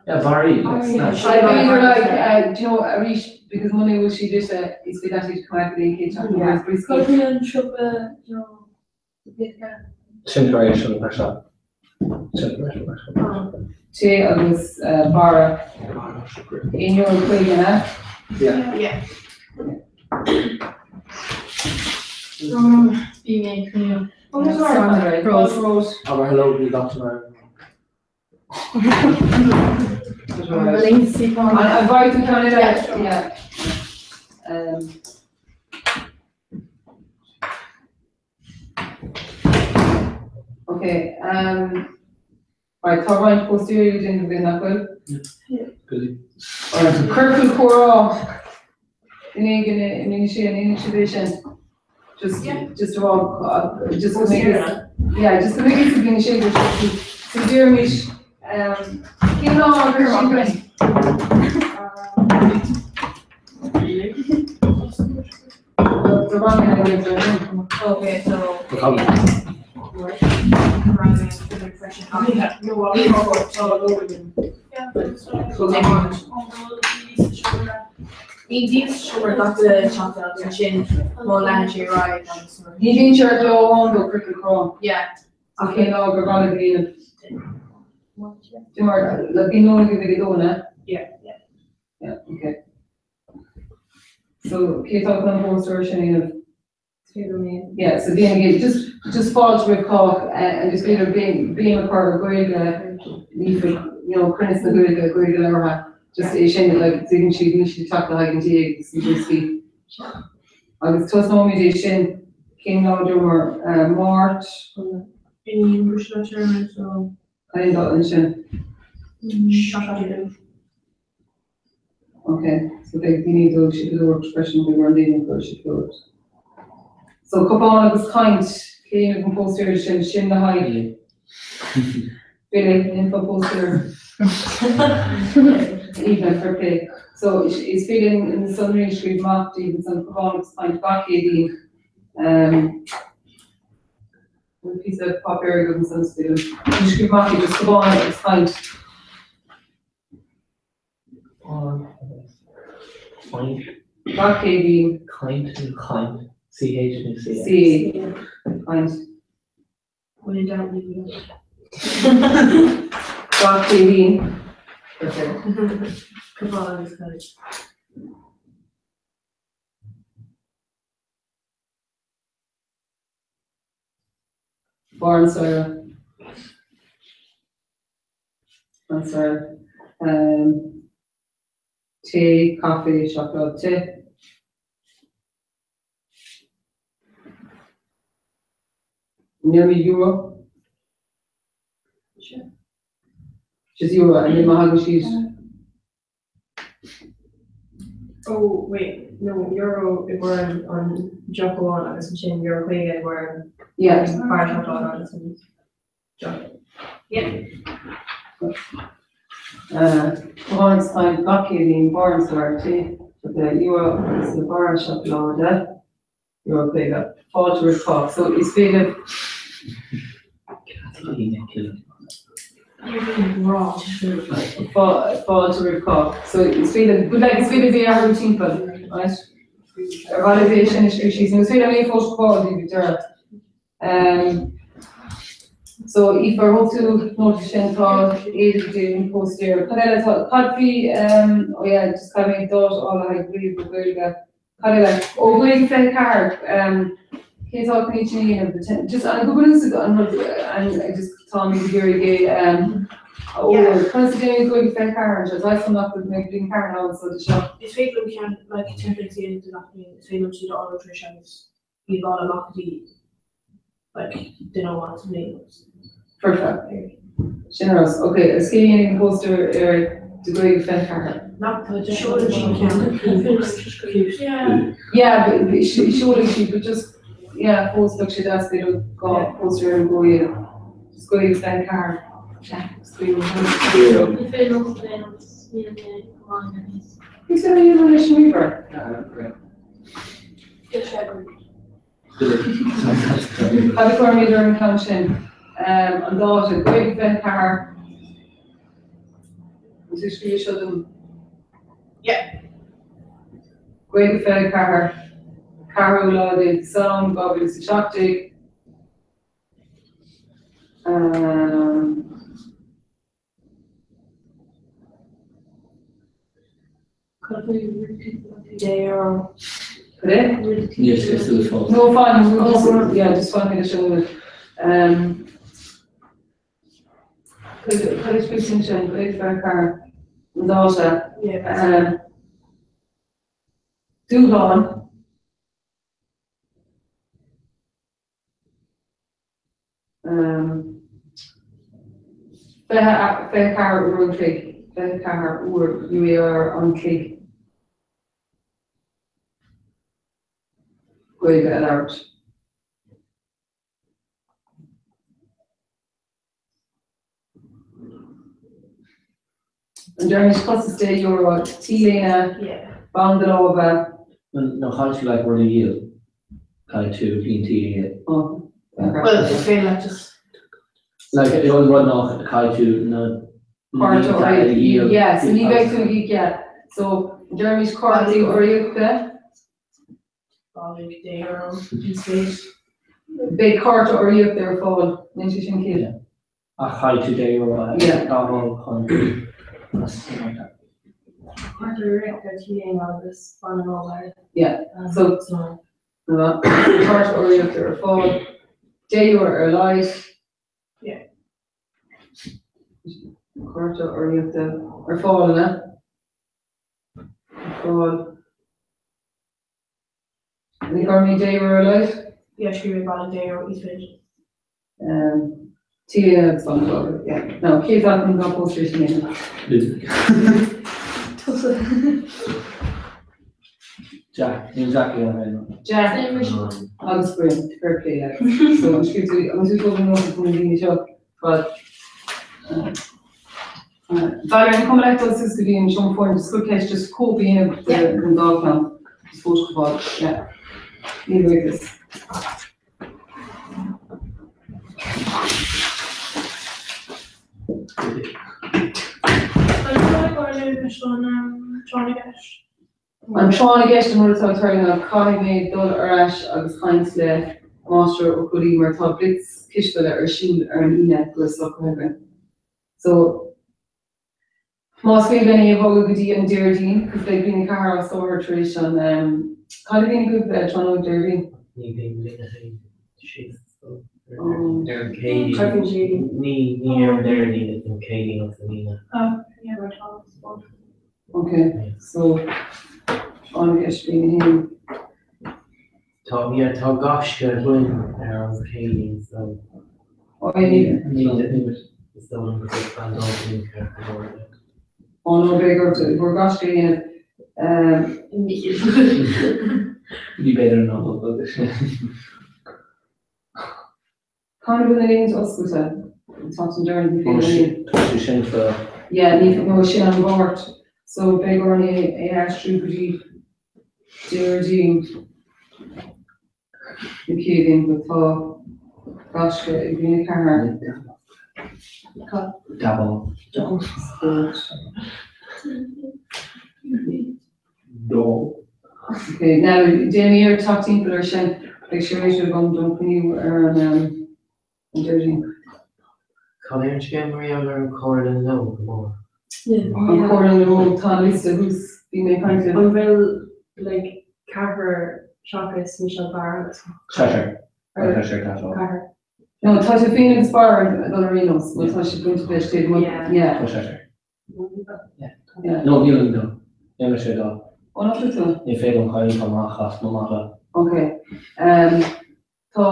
Yeah, barraí. Like, I b'fhéidir like, do you know, arís, because muna bhfuil siad ite, is féidir leat iad a choimeád go dtí an chéad seachtain agus brioscaí. Cad faoi an siopa, you know, Sin tar éis an seo. Sin tar éis an seo. Tae agus barra. €1.50 ea? Yeah. Yeah. Bhí mé ag cruinniú. Rose. Abair hello go dtí gach duine. An bhfaighidh tú ceann eile? Yeah. Ok, right, tá roinnt póstaeirí le déanamh againn, nach bhfuil? Alright, ciorcal comhrá in éigean in inis in inis é sin. Just, just a rá, just go mbeidh, yeah, just go mbeidh fhios ag daoine sé go so déarfaimis, cén lá a bhfuil sin againn? Okay, so. Ní bhíonn sa seomra gach duine teacht agus ansin má leanann sé ar aghaidh agus Ní bhíonn sé ar lá amháin dó ciorcal comhrá. Yeah. So cén lá gur mhaith libh a dhéanamh? Dé Máirt, le bíonn lón agaibh ag a dó, an ea? Yeah. Yeah, okay. So cé atá chun an póstaer sin a dhéanamh? Yeah, so déanaigí just just fáilte roimh chách agus b'fhéidir béim béim a chur ar Ghaeilge líofa, you know, cruinneas na Gaeilge, Gaeilge labhartha, just é sin like tuigeann siad níl siad ag teacht le haghaidh an tae agus na brioscaí. Agus tosnóimid é sin cén lá dúramar Máirt? Inniu briseadh téarma so. Cén dáta ansin? Seachtain. Ok, so beidh daoine ag dul siopadóireacht freisin, beidh orainn daoine ag dul siopadóireacht. So cupán agus caint, cé a dhéanfaidh an póstaer sin, sin le haghaidh Billy, an ndéanfá póstaer Aoibhne, fair play. So is féidir na sonraí a scríobh amach daoibh ansan, cupán agus caint gach Céadaoin. Um, píosa páipéir agam ansan is féidir scríobh amach iad, just cupán agus caint. Gach Céadaoin. Caint nó chaint? CH nó CX? C. Caint. When in doubt, leave it out. Gach Céadaoin. Cupán agus caint. Barr an tSaoir. An tSaoir. Tae, caife, seacláid te. Ndéarfaimid euro. Just euro, and then má thagann siad. Oh wait, no, euro i bhfoirm an deoch amháin agus ansin euro 50 i bhfoirm Yeah. barra seacláide agus an deoch. Yeah. Cupán agus caint gach Céadaoin, barr an tSaoir, tae, the euro agus na barra seacláide, euro 50. Fáilte roimh chách. So is féidir. Fáilte roimh chách. So is féidir, but like is féidir é a athrú timpeall, right? Ar mhaith libh é sin a scríobh síos, nó is féidir mé fós fáil daoibh ag deireadh. Um, so Aoife, ar thóg tú nóta sin tá éide go dtí an póstaer. Cad eile tá, cad faoi, um, oh yeah, just caithfidh mé dáta a fháil le haghaidh ríomh Gaeilge. Cad eile? Ó Gaeilge 24, cé atá chun iad sin a dhéanamh? Just an go bunúsach an rud an just táimid ag iarraidh é ó conas a déanaimid Gaeilge 24 anseo? Tá a fhios agam nach bhfuil mé ag bliain 4 ann so de seo. Is féidir liom ceann like templates a dhéanamh do gach bliain, is féidir liom siad a fháil ó Trish agus iad a fháil amach go dtí like duine amháin sa bhliain agus. Foirfe. Sin ar fheabhas. Ok, agus cé a dhéanfaidh an póstaer ar do Gaeilge 24? Nach seolann sí ceann cute. Yeah, but seolann sí, but just, yeah, fós bheadh sé deas b'fhéidir dhá póstaer ar an gcomhair a dhéanamh. Just Gaeilge 24. Yeah, just Gaeilge 24. Ní féidir liom a dhéanamh, níl mé go maith ar níos. Is féidir a dhéanamh leis an ríomhaire. Cad a chuirfimid ar an gceann sin? An dáta, Gaeilge 24. An tú scríobh seo dom? Yeah. Gaeilge 24, ceathrú lá déag Samhain 2017. Cad é? Níl sé suas fós. No, fine, just, yeah, just fanfaidh leis an bhfuil. Um, Cad is faoi sin sin, Gaeilge 24, an dáta. Um, dúshlán. Um, 24 uair an chloig, 24 uair UAR an chloig Gaeilge a labhairt. An ndéarfaimis costas 10 euro, T-léine, bonn do láimhe. Nó caithfidh tú like rud a dhíol. Caithfidh tú líon tí a dhíol. Oh, Well, is féidir leat just. Like an rud ná caithfidh tú na Cárta urraíochta. Yeah, so ní bheidh tú ag íoc, yeah. So, deirimís cártaí urraíochta. Bailigh €10 íosmhéid. Beidh cárta urraíochta ar fáil, níl sé sin cinnte. Ach caithfidh tú €10 a ghabháil chun Cárta urraíochta T1 agus banna obair. Yeah, so cárta urraíochta ar fáil, €10 ar a laghad. Yeah. Cárta urraíochta ar fáil, an ea? Ar fáil. Ní gcuirfimid €10 ar a laghad? Yeah, scríobh mé bailigh €10 íosmhéid. T1 agus banna obair, yeah. Now, cé acu atá póstaer sin a dhéanamh? Tusa. Jack, níl Jack ag déanamh aon rud. Jack agus Brian, fair play lads. So, an scríobh tú, an tú tógann nóta faoin daoine seo, but Valerie, an cuma leat dul suas go dtí an seomra foirne just cúpla ceist just cóip a dhéanamh den dá cheann just fótachóipeáil yeah. Míle buíochas. An bhfuil an tráth na gceist? An tráth na gceist an rud atá ag tarlú ná caithfidh mé dul ar ais agus caint le Máistir Ó Collaí mar tá blitz cispheile ar siúl ar an Aoine go raibh socraithe againn. So, más féidir linn é a bhogadh go dtí an Déardaoin, cos beidh Bliain 4 as láthair tar éis an, cad a bhíonn agaibh tráthnóna Déardaoin? Ní bhíonn Bliain 1 síos sa scoil ar an Céadaoin. Ní ar an Déardaoin, is an Céadaoin agus an Aoine. Yeah, mar tá sa Ok, so tráth na gceist Bliain 1. Tá, yeah, tá gaisce againn ar an Céadaoin so. Oh yeah, níl. Níl, is dóigh liom go bhfuil pleanáil bliain ceart go leor aige. Oh no, beidh ort bhur gaisce a dhéanamh. Ní b'fhéidir an Nollaig agus sin. Cá bhfuil na laethanta oscailte? An tseachtain deireanach ní féidir linn. Tá sé sin sa. Yeah, ní nó sin an Mháirt. So beidh orainn é a aistriú go dtí Déardaoin nó Céadaoin but tá gaisce ag Bliain 4. Gabháil. Spórt. Dó. Ok, now déan iarracht teacht timpeall ar sin, beidh sé réitithe agam don chruinniú ar an an Déardaoin. Cad é an scéal mar gheall ar an Chomhairle na nÓg amárach? An Chomhairle na nÓg, tá an liosta thuas, bhí mé ag caint libh. An bhfuil like ceathrar seachas Michelle Barra agus Seisear. Tá sé ceathrar. No, tá tú féin agus Barra ag dul ar aon nós, nó tá siad bainte leis taobh amuigh. Yeah. Tá seisear. No, níl no. Níl mise ag dul. Ó, nach bhfuil tú? Ní féidir liom cailín amach as mo mata. Ok. Tá.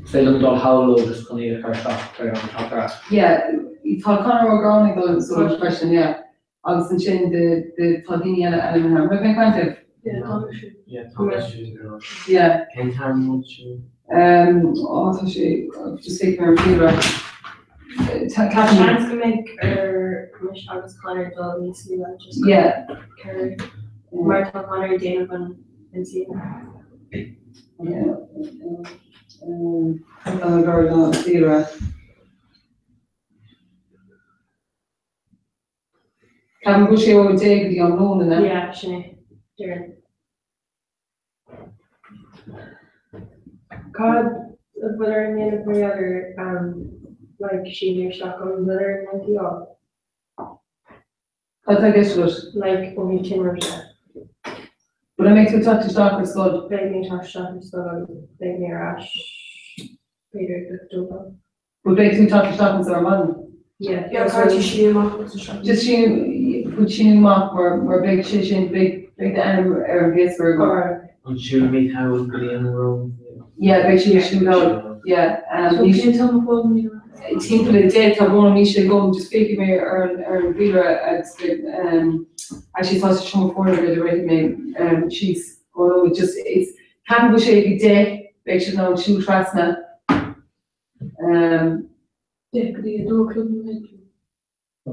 Is féidir liom dul thall leo just chun iad a chur isteach tar an teach ar ais. Yeah, tá Conor Ó Gramhnaigh ag dul so freisin, yeah. Agus ansin de de tá daoine eile ainmnithe. An raibh mé ag caint libh? Yeah, tá mise. Yeah, tá mise. Yeah. Cén t-am an bhfuil sin? Ó, tá sé, just féach ar an bhféilire. Ceapaim. Seans go mbeidh ar mise agus Conor dul níos luaithe just go Yeah. ceir mar tá Conor ag déanamh an NCA. Yeah. Tá an féilire. Ceapaim go bhfuil sé ó 10 go dtí am lóin, an ea? Yeah, sin é. Déarfainn. Cad a bhfuil orainn a dhéanamh mar gheall ar like síniú isteach an bhfuil orainn like a fháil? Cad tá i gceist agat? Like ó thaobh tinrimh de. Bhuel an mbeidh tú ag teacht isteach ar scoil? Beidh mé ag teacht isteach ar scoil agus beidh mé ar ais b'fhéidir ag 2. Bhuel beidh tú ag teacht isteach anseo ar maidin. Yeah. Yeah, caithfidh tú síniú amach agus isteach. Just síniú, put síniú amach mar, mar beidh sé sin, beidh, beidh d'ainm ar an bpéasar agam. Alright. An siúlfaimid thall go dtí an Róimh? Yeah, beidh siad ag siúl thall. Yeah. Um, So cén t-am a fágann mé ar ais? Timpeall a 10, tá brón orm níl sé agam, just féachfaidh mé ar an, ar an bhféilire agus beidh, um, actually tá sé sa seomra foirne b'fhéidir rachaidh mé, um, síos. Oh no, just, it's, ceapaim go bhfuil sé ag 10, beidh siad in ann siúl trasna. 10 go dtí 2 a chlog nó ag. 2.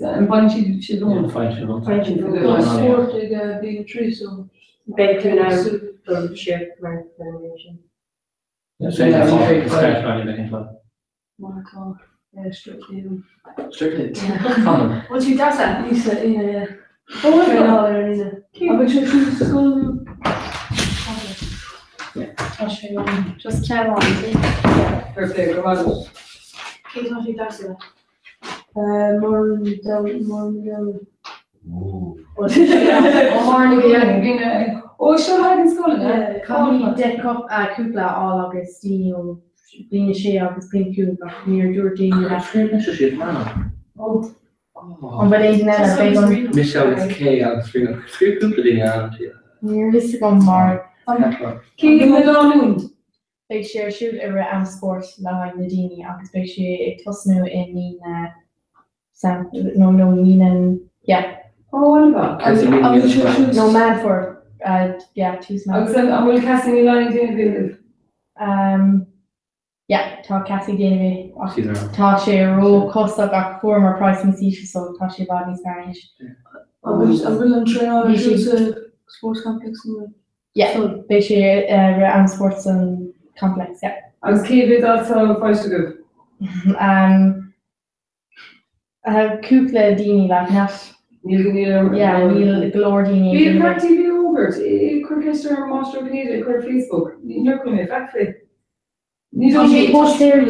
An bhfaigheann siad siad lón? Faigheann siad lón. Faigheann siad lón. Tá spórt ag bliain 3 so. Beidh tú in ann dul siar mar sin. Is féidir is féidir is féidir. Mar atá. Strictly. Strictly. Common. Bhfuil tú damhsa? Lisa, Aoine, yeah. Oh, Traenáil ar an Aoine. An bhfuil sé siúd sa scoil nó? Tá sé ann. Just ceann amháin. Fair play, go raibh maith agat. Cé tá sé ag damhsa le? Máire Ní Dhomhnaill. Ó Máire Ní Dhomhnaill. Ó, seo le haghaidh an scoil, an ea? Caithfimid deich cúpla a fháil agus daoine ó bliain 6 agus bliain 5 ach níor dúirt éinne leat. Scríobh mise síos m'ainm. Ó. An bhfuil aon duine eile? Beidh an. Mise agus Kay agus Ríona. Scríobh cúpla daoine ainm síos. Níor fhios agam mar. Cé hiad na lánúin? Beidh sé ar siúl i rith am spóirt le haghaidh na daoine agus beidh sé ag tosnú i mí na no no mí na yeah. Ó, an-mhaith. Cassie Ní Lionnáin. No Meán Fómhair yeah tús Meán. Agus an bhfuil Cassie Ní Lionnáin ag déanamh é libh? Um yeah tá Cassie ag déanamh é ach tá sé ró-chostasach ach fuaireamar praghas níos ísle so tá sé i bhfad níos fearr anois. An bhfuil an traenáil ar siúl sa sports complex nó? Yeah, beidh sé i rith am spóirt san complex, yeah. Agus cé mhéad áit atá faighte agaibh? Um, cúpla daoine, like, not... Níl, níl, yeah, níl go leor daoine. Bhí an Crack TV a fhógairt, cuir ceist ar Máistir Ó Cinnéide, cuir ar Facebook, níor chuala mé faic faoi. Ní Tá sé póstaer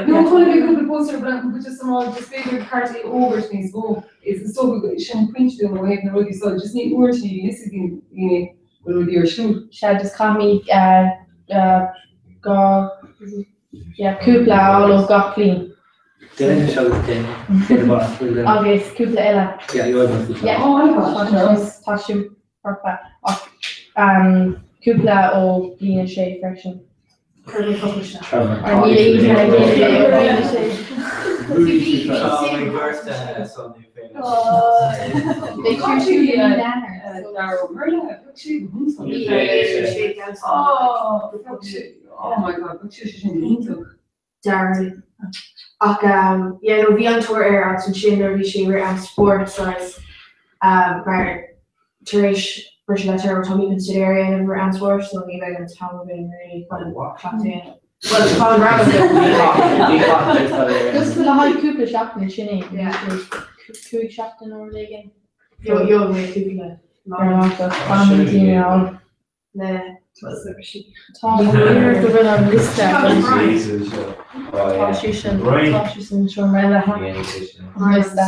No chonaic mé cúpla póstaer but but just an just b'fhéidir ceart é a fhógairt níos mó. Is is dócha go sin pointe dúinn ó thaobh na rudaí so just ní uaireanta ní bhíonn fhios ag daoine go bhfuil rudaí ar siúl. Sea just caithfimid dhá yeah cúpla a fháil ó gach bliain. Déanfaidh seo agus déan déan bain. Agus cúpla eile. Yeah, you are Yeah. Oh, an-mhaith. Tá sé foirfe ach cúpla ó bliain a sé freisin. Cuir mé focal isteach. Ar níl aon duine ag déanamh é ó bhliain a sé. Tá mé gortaithe so ní féidir. Beidh sé ar siúl i mí Eanáir. Oh, oh my God, bheadh sé sin iontach. Darren. Ach yeah no bhí an-tóir air agus ansin nuair a bhí sé i rith am spóirt saghas mar tar éis briseadh le téarma tá mé chun staidéar a dhéanamh i rith am spóirt so ní bheidh an t-am againn really chun cleachtadh a dhéanamh. Bhuel tá an rogha againn. Just le haghaidh cúpla seachtain sin é. 5 seachtain nó rud éigin. Gheobhaidh mé cúpla lá. Fanfaidh daoine ann. le Tá an léir go bhfuil an liosta Tá sé sin tá sé sin seomra eile an liosta.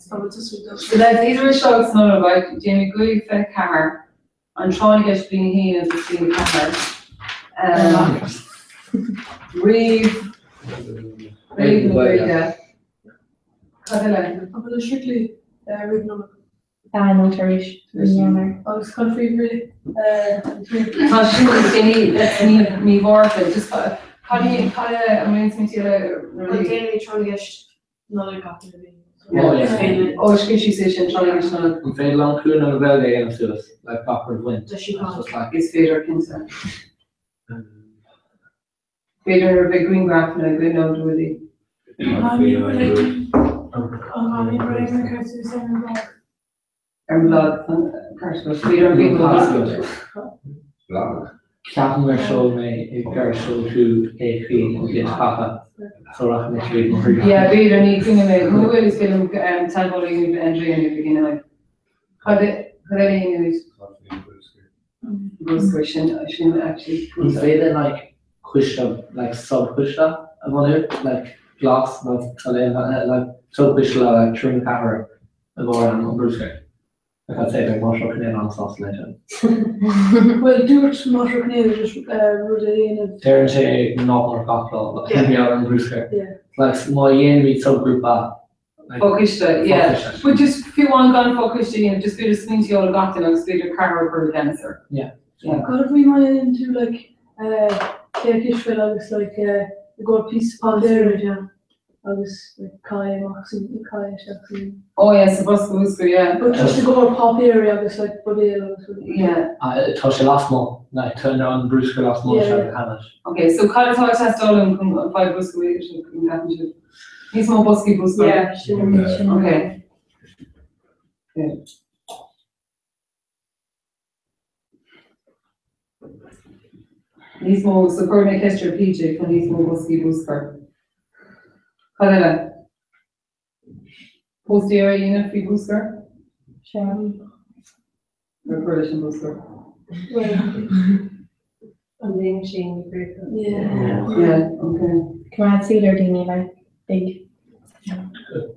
So lads, idir seo agus an Nollaig, déanfaidh Gaoth 24, an Tráth na gCeist Bliain 1 agus Bliain 4. Roimh roimh na Gaeilge. Cad eile? An bhfuil Strictly roimh Nollaig? Ah, nó tar éis mí Eanáir. Agus cad faoi rith an tréimhse? Tá sin ní ní mí Mhárta, just cad é cad é an bhfuil smaointe eile Bhuel, rudaí? déanaimid tráth na gceist Nollaig gach uile bhliain. Oh, yeah. Ó, scríobh sí sé sin tráth na gceist Nollag. An féidir liom cúnamh na Gaeilge a dhéanamh suas, like gach rud bhaint? Tá sí It's just like, Is féidir, cinnte. B'fhéidir nuair a bheidh grianghrafanna againn nó rudaí. Ar an mblog, ceart go b'fhéidir an Blog. Ceapaim gur sheol mé gur sheol tú é chuig an gcliant caife so rachaidh mé tríd mo chroí. Yeah, b'fhéidir, ní cuimhin mé. Mura bhfuil, is féidir liom teagmháil a dhéanamh le Andrea nuair a bheidh in ann. Cad é cad eile a dhéanfaimid? Bruscar sin sin actually. An féidir like coiste like sub-choiste a bhunú like glas nó like sub-choiste le like triúr nó ceathrar i gcomhair an bruscar? Like I'd say beidh Máistir Ó Cinnéide an-sásta leis sin. Bhuel dúirt Máistir Ó Cinnéide just rud a dhéanamh. Deireann sé nach mór gach lá like Yeah. bhí ar an bruscar. Yeah. Like má dhéanaimid sub-ghrúpa Fochoiste, yeah. But just fiú amháin gan fochoiste a dhéanamh, just b'fhéidir smaointe a fháil ó gach duine agus b'fhéidir ceathrar a chur i gceannas air. Yeah. Yeah. Cad faoi má dhéanann tú like céad cispheil agus like i gcomhair píosa páipéir yeah agus like caith amach san caith isteach san. Oh yeah, sa bhosca bhusca, yeah. But just i gcomhair páipéir agus like buidéal agus rudaí. Yeah. Tá sé lasmuigh, like tá an bruscar lasmuigh Yeah. sé cheana. Okay, so cad atá ag teastáil uaim chun an fadhb bruscair a réiteach an gceapann sibh? Níos mó boscaí bruscair. Yeah, sin sin. Okay. Okay. Níos mó, so cuirfidh mé ceist ar PJ chun níos mó boscaí bruscair. Cad eile? Póstaer a dhéanamh faoi bhruscar? Sea. Ar cur leis an bruscar? An duine sin ag grúpa. Yeah. Yeah, okay. Coimeád súil ar daoine like ag.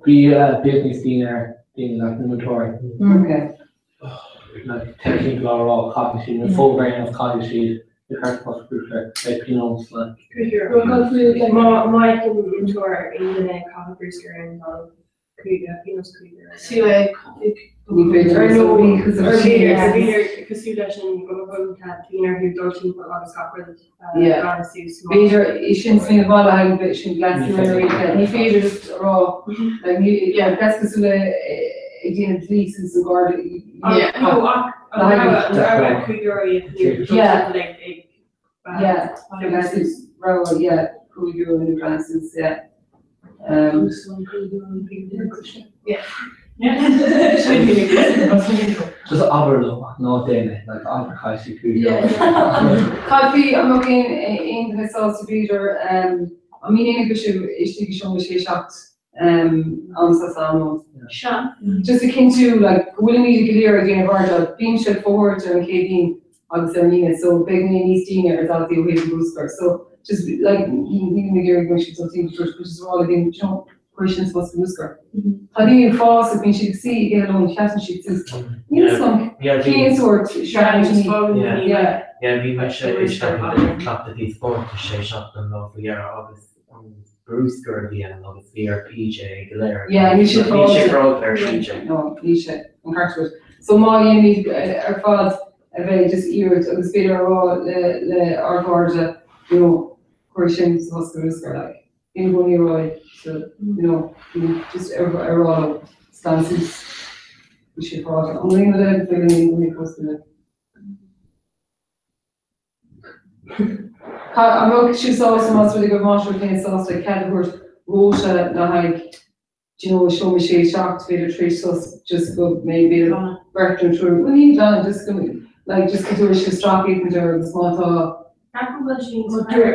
Bí bíodh níos déine ar daoine like na múinteoirí. Okay. Like téir timpeall á rá caithfidh siad nó fógra a dhéanamh caithfidh siad ag cur bosca bruscair beidh pionós like. Má má fheiceann múinteoir aon duine ag caitheamh bruscair ar an talamh pionós €5. Cosúil le Ní féidir Ar le nó sóí cosúil ar le b'fhéidir síos. b'fhéidir cosúil leis an gcomhthionchar bíonn orthu dul timpeall agus gach rud a Yeah. ghlanadh suas má B'fhéidir é sin smaoineamh maith le haghaidh b'fhéidir sin Ní féidir. Ní féidir just a rá like ní yeah that's cosúil le ag déanamh dlí suas sa gharda Yeah, no ach an rogha an rogha €5 a dhéanamh dul Yeah. timpeall ag ag Yeah, glanadh suas rogha yeah €5 nó glanadh suas yeah. Um, Just abair leo ach ná déan é, like abair caithfidh siad €5. Cad faoi an mbeadh aon aon duine sásta b'fhéidir um, an mbíonn éinne agaibhse istigh i seomra sé 7 um, am sosa am lóin? Sea. Just a chinntiú like, go bhfuilimid go léir ag déanamh ár jab. Bímse ag fógairt ar an Chéadaoin agus ar an Aoine so beidh mé níos déine ar daltaí ó thaobh an bhruscair. So just like nílim ag iarraidh go mbeidh siad dul timpeall but just rá le daoine you know cuir sin sa bhosca bruscair. Tá daoine ag fás agus bíonn siad ag suí ag ithe lón seasann siad suas. Níl a fhios agam cén sórt sreang Yeah. Yeah, bhí mise isteach i gcleachtaí spóirt i sé seachtain lá faoi dheireadh agus an bruscar a bhí ann agus bhí ar PJ go léir. Yeah, níl sé Níl sé fáilte ar PJ. No, níl sé an ceart agat. So má dhéanaimid ar fad a bheith just iarracht agus b'fhéidir a rá le le ár gcairde, you know, cuir sin sa bhosca bruscair, like, bím i gcónaí ag rá é, so, you know, just ar ar rá leo, glan suas, bhí sé fáilte. An bhfuil aon rud eile go bhfuil aon duine fós le? An mbeadh sibh sásta más rud é go raibh máistir féin sásta cead a thabhairt rota le haghaidh do you know seomra sé 7 b'fhéidir tar éis sos just go mbeidh b'fhéidir beirt nó triúr bhuel ní glanadh just go like just go dtabharfaidh sibh sracfhéachaint air agus má tá Ceapaim go bhfuil sé níos fearr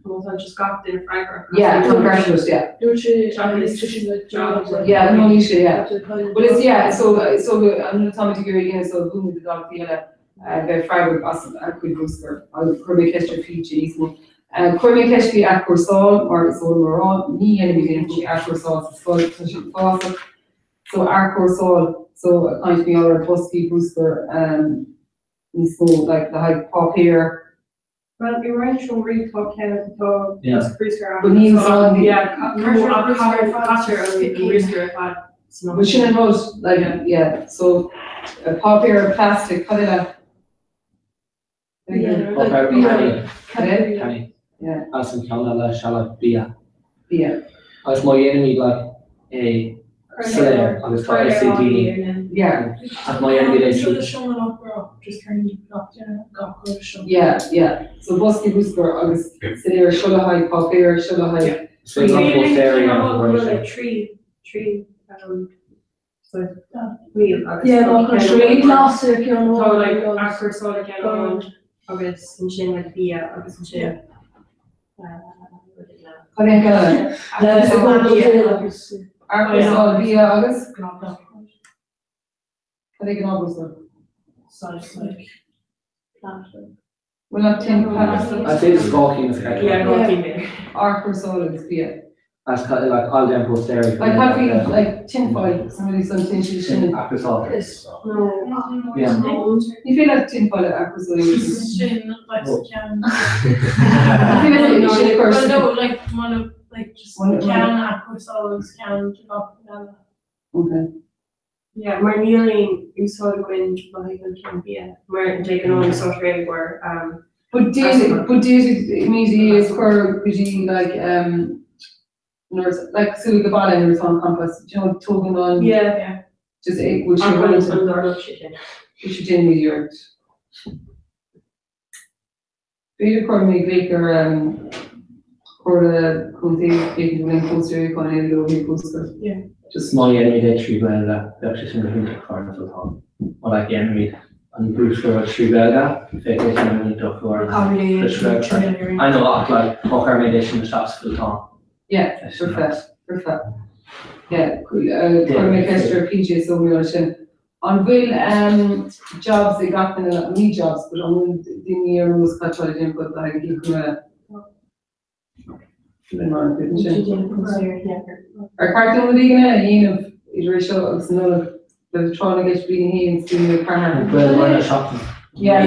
má tá just gach duine freagrach as Yeah, an tá ceart agat, yeah. Dúirt sé is tá sé le job. Yeah, no níl sé, yeah. Well is yeah, so so an rud atáimid ag iarraidh a dhéanamh so mhúineadh do dhaltaí eile bheith freagrach as a gcuid bruscair. Agus chuir mé ceist ar PJ níos mó. Chuir mé ceist faoi athchúrsáil mar is eol dom a rá, ní dhéanaimid aon faoi athchúrsáil sa scoil, tá sé uafásach. So athchúrsáil, so ag caint mar gheall ar boscaí bruscair níos mó like le haghaidh páipéar, Well, i roinnt seomraí tá ceann atá bruscar But ní úsáideann Yeah, caitear an bruscar ar fad san But sin an rud, like, yeah, so páipéar, plastic, cad eile? Páipéar cannaí. Cad é? Cannaí. Yeah. Agus an ceann eile, sealad bia. Bia. Agus má dhéanaimid like é soiléir agus tá fhios ag daoine. Yeah. Ach má dhéanaimid é Seo seomra nach raibh just gach duine gach rud seo. Yeah, yeah. So boscaí bruscair agus soiléir seo le haghaidh páipéar, seo le haghaidh. Is féidir liom póstaeir a dhéanamh Bhfuil like 3 3 agus Yeah, nó chun sé glas ar ceann Tá amháin like agus athchúrsáil ar ceann amháin agus ansin like bia agus ansin rud éigin eile. Cad é an ceann eile? Agus Athchúrsáil bia agus? Cad é gnáthbhruscar? Saghas like plastic. Bhfuil nach tin plastic? I'd say just dhá cinn is ceart. Yeah, dhá cinn bia. Athchúrsáil agus bia. As ca like I'll déan póstaerí. Like cad faoi like tin foil some of these some tin siad sin. Athchúrsáil. Is No. Yeah. Ní féidir leat tin foil a athchúrsáil. Sin like ceann. Ní féidir leat sin a chur. Well no like one of like just One of- ceann athchúrsáil agus ceann de gach eile. Okay. Yeah, mar níl aon úsáid againn le haghaidh an ceann bia, mar de ghnáth úsáidtear é mar um, But d'fhéadfadh but d'fhéadfaimid é a chur go dtí like um nuair like cosúil le baile nuair atá an compost, do you know, tógann an Yeah, yeah. just é go bhfuil sé An roinnte. an dtarlódh sé sin. Bhí sé déanamh iarracht. B'fhéidir cuirfidh mé glaoch ar um Comhairle Contae féachaint an bhfuil aon póstaerí acu an fhéidir leo é bruscar. Yeah. Just má dhéanaimid é trí Ghaeilge, bheadh sé sin go hiontach mar an tá. Má like dhéanaimid an bruscar rud trí Ghaeilge, bheadh é sin go hiontach for Caithfidh é I know ach like má chuirimid é sin isteach sa fillteán. Yeah, foirfe, foirfe. Yeah, cuirfidh mé ceist ar PJ so mar sin. An bhfuil jobs ag gach duine, ní jobs, but an bhfuil daoine ar eolas cad tá le déanamh acu le haghaidh an chéad eile? Ar cheart dom rud éigin eile a dhéanamh idir é seo agus an Nollaig le tráth na gceist bliain 1 is bliain 4? Bhuel, mar na seachtain. Yeah,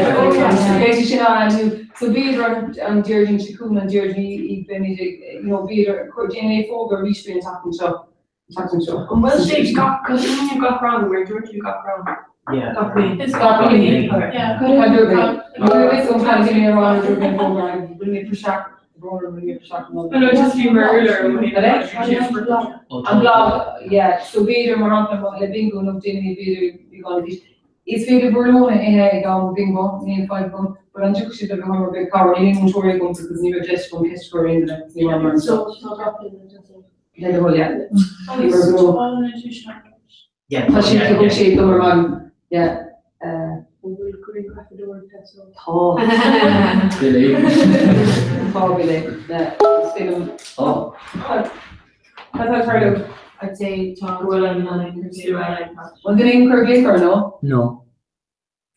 beidh sé sin á ainmniú. So b'fhéidir an Déardaoin seo chugainn, an Déardaoin í beimid ag, you know, b'fhéidir, déanfaidh mé fógra arís faoin tseachtain seo. an tseachtain seo. An bhfuil sé gach Aoine gach rang mar dúirt tú gach rang? Yeah. Gach bliain. Is gach bliain. Yeah. Cad dúirt mé? Ní raibh fhios agam cad a bhí mé a rá nuair a dúirt mé an fógra agus rinne mé praiseach rinne mé praiseach an No, no, just bhí mar urlár An blog, yeah. So b'fhéidir mar shampla le bingo nó déanfaidh mé b'fhéidir beagán arís. Is féidir bhur lón a ithe ag am bingo, níl fadhb agam, but an dtiocfaidh siad le bheith mar beidh cabhair, níl aon múinteoirí agam because ní raibh deis agam ceist a chur ar aon duine because ní raibh mar So tá gach duine deas. Le do thoil, yeah. Bhí mar gnó. Tá sé thug sé dom ar maidin, yeah. Tá. Billy. Tá Billy, yeah. Is féidir liom. Tá. Cad tá ag tarlú? I'd say tá bhfuil an an Bhfuil duine éigin ag cur glaoch orm, no? No.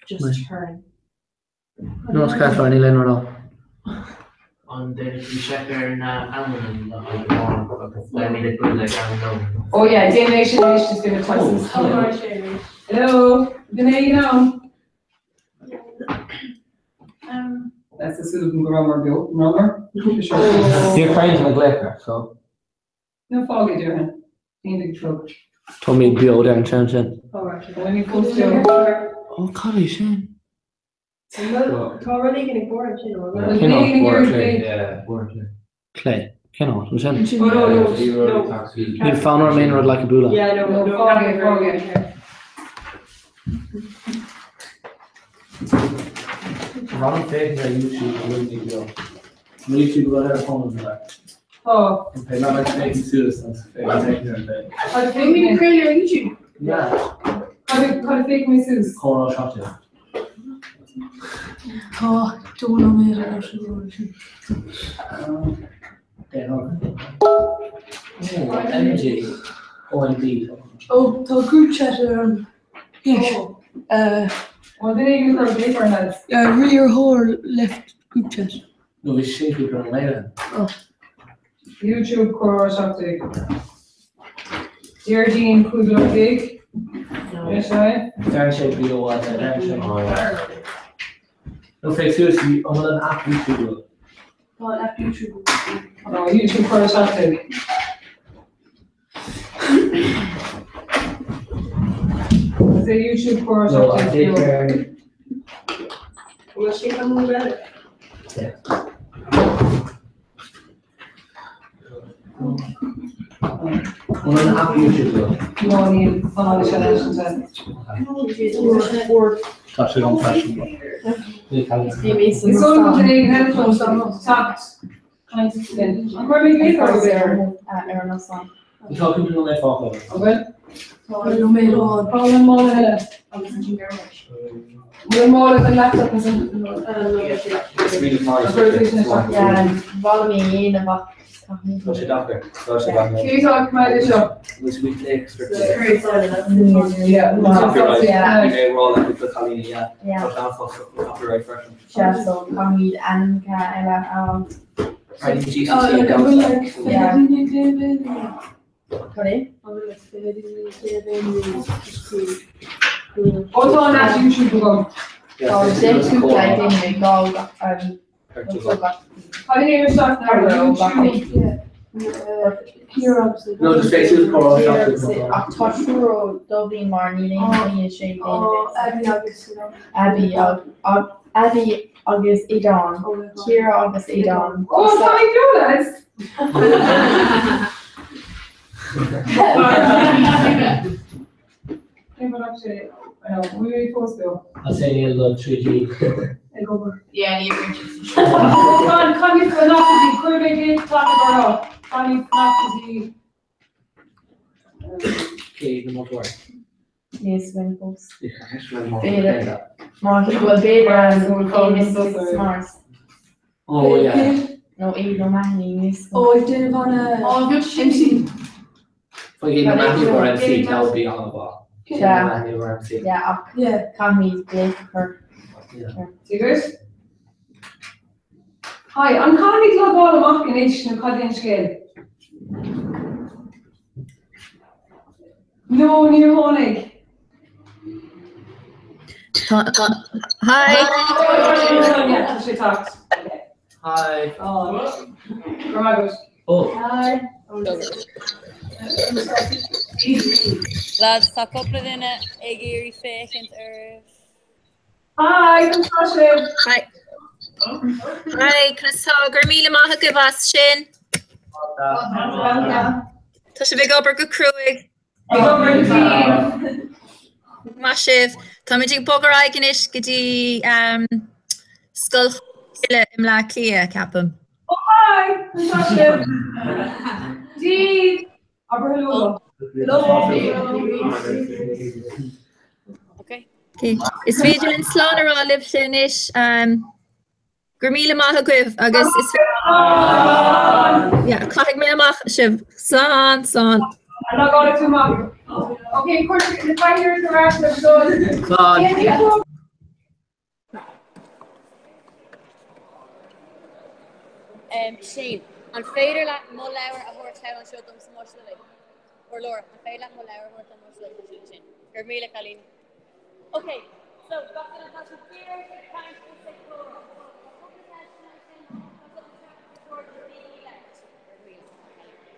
Just turn. No, is ceart níl aon rud ann. An ndéanfaidh tú seic ar na amanna le haghaidh amárach agus beimid ag bualadh ag am lóin. Oh yeah, déan é sin anois just give it time. Hello, duine éigin ann? That's a súil agam go rabhamar beo, an rabhamar? Níor caint an glaoch air, so. No fág é déarfainn. Aon ag clog. Tá mé beo ar an ceann sin. Bhfuil mé fós beo? Ó, cad é sin? Tá rud éigin ag bord sin ó. Cén áit? Bord clé. Clé. Cén áit? Ansin? Níl fonn orm aon rud like a bualadh. Yeah, no, no, fág é, fág é. Rang féachaint ar YouTube a bhfuil mé beo. An bhfuil YouTube agat ar an fón nó? Tá. Ok, ná beidh féachaint suas an féachaint ar an bhféach. Cad a féach mé craoladh ar YouTube? Yeah. Cad a féach mé suas? Comhrá 17. Tá dó nóiméad ar an sin. MG OMD. Ó tá group chat ar an Bhfuil duine éigin ag cur glaoch orm lads? Riarthóir left group chat. Nó bhí sin faoi gur an lae. YouTube comhrá 17. Déardaoin 15 lóin. Anois é. Deir sé bhí ó fhada, deir sé. Nó féach suas an bhfuil an app YouTube agat? Tá an app YouTube agat. Tá YouTube comhrá 17. Is é YouTube comhrá 17. Bhfuil sé an mobile? Bhfuil an app YouTube agat? No, níl, tá sé leis an Tá sé gan freisin. Is dóigh liom go bhfuil duine éigin eile chun teacht caint linn. An gcuir mé glaoch orthu ar ar an osán. Tá cúpla nóiméad fágtha. An bhfuil? Tá nóiméad amháin. Cá bhfuil an mála eile? Agus an sin ar ais. Bhfuil an mála den laptop an Bhal mé dhéanamh ach Tá sé deacair. Tá sé deacair. Cé tá ag coimeád é seo? Bhfuil sé léigh Yeah. Copyright. Bhí mé ag rá le cúpla cailíní, yeah. Yeah. Tá sé an-tábhachtach copyright freisin. Sea, so caithfimid ainmneacha eile a fháil. Oh, like, an bhfuil like Yeah. 20 daoine ag léamh é nó? Cad é? An bhfuil like 20 daoine ag léamh é nó just faoi? Ó tá an app YouTube agam. Tá deich cúpla ag déanamh ag gá gach Cad é isteach na YouTube? No, just féach suas comhrá 17. Ach tá triúr ó Dublin mar níl aon daoine sé Oh, Abby agus Abby Abby agus Aidan, Ciara agus Aidan. Ó tá mé beo lads! Cén fáth sé bhfuil mé fós beo? I'll say níl do 3G. Ag obair. Yeah, ní bhíonn Fan, caithfidh fanacht go dtí, cuir mé glaoch taca orthu. Caithfidh fanacht go dtí. Cé na moltóirí? Níl againn fós. B'fhéidir. Má bhfuil b'fhéidir an Mars. Oh yeah. Nó Aidan O'Mahony níos Ó, ag déanamh an Ó, bhí MC. Faoi Aidan O'Mahony mar MC, that would be an-mhaith. Aidan O'Mahony mar MC. Yeah, ach caithfimid glaoch a chur. Tuigim. Hi, an caithfimid logáil amach anois nó cad é an scéal? No, níor tháinig. Hi. Tá sé teacht. Hi. Go raibh agat. Oh. Hi. Lads, tá cúpla duine ag iarraidh féachaint oraibh. Hi, conas tá sibh? Hi. Hi, conas tá? Go raibh míle maith agaibh as sin. Tá sibh ag obair go cruaidh. Ag obair go dian. Maith sibh. Táimid ag bogadh ar aghaidh anois go dtí Scoil Cholmcille i mBleá Cliath, ceapaim. Oh, hi, conas tá sibh? Dia. Abair hello. Hello. Okay. Is féidir linn slán a rá libhse anois. Go raibh míle maith agaibh agus is Yeah, caithfidh mé amach sibh. Slán, slán. Logáil tú amach. Okay, cuir na fighters ar ais le dul. Slán. Shane, an féidir leat mo leabhar a thabhairt thall anseo dom sa mbus Lily? Or Laura, an féidir leat mo leabhar a thabhairt dom sa mbus ansin? Go raibh míle, cailín. Ok, so gach duine tá sibh saor ag caint is ag comhrá. Tá cúpla ceisteanna ansin, tá cúpla ceist do bígí ag labhairt. Go raibh míle, cailín.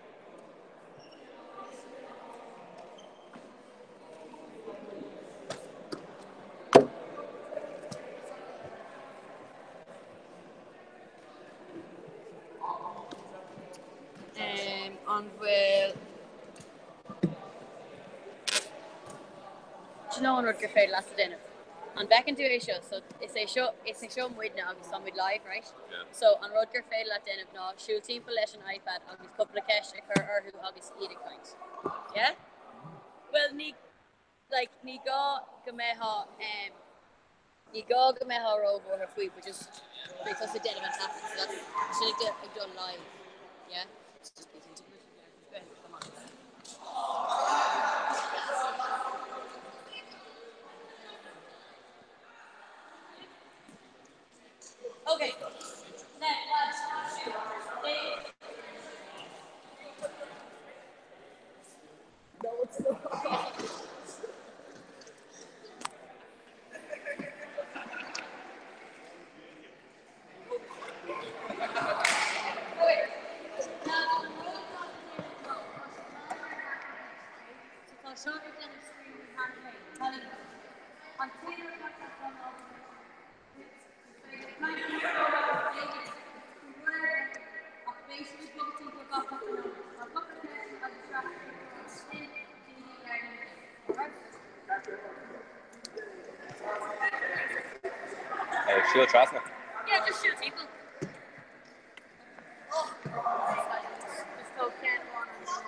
An bhfuil Do you know an rud gur féidir leat a déanamh? An bhfeiceann tú é seo? So is é seo is é seo muidne agus tá muid live, right? So an rud gur féidir leat déanamh ná siúl timpeall leis an iPad agus cúpla ceist a chur orthu agus iad ag caint. Yeah? Bhuel ní like ní gá go mbeifeá em ní gá go mbeifeá róbhuartha faoi but just beidh tusa ag déanamh an taifead so that's sin ag ag dul live yeah just be cinnte go bhfuil sé come on. Okay. Now, lads, Dave. Siúl trasna. Yeah, just siúl timpeall. Oh, just go ceann amháin ansin.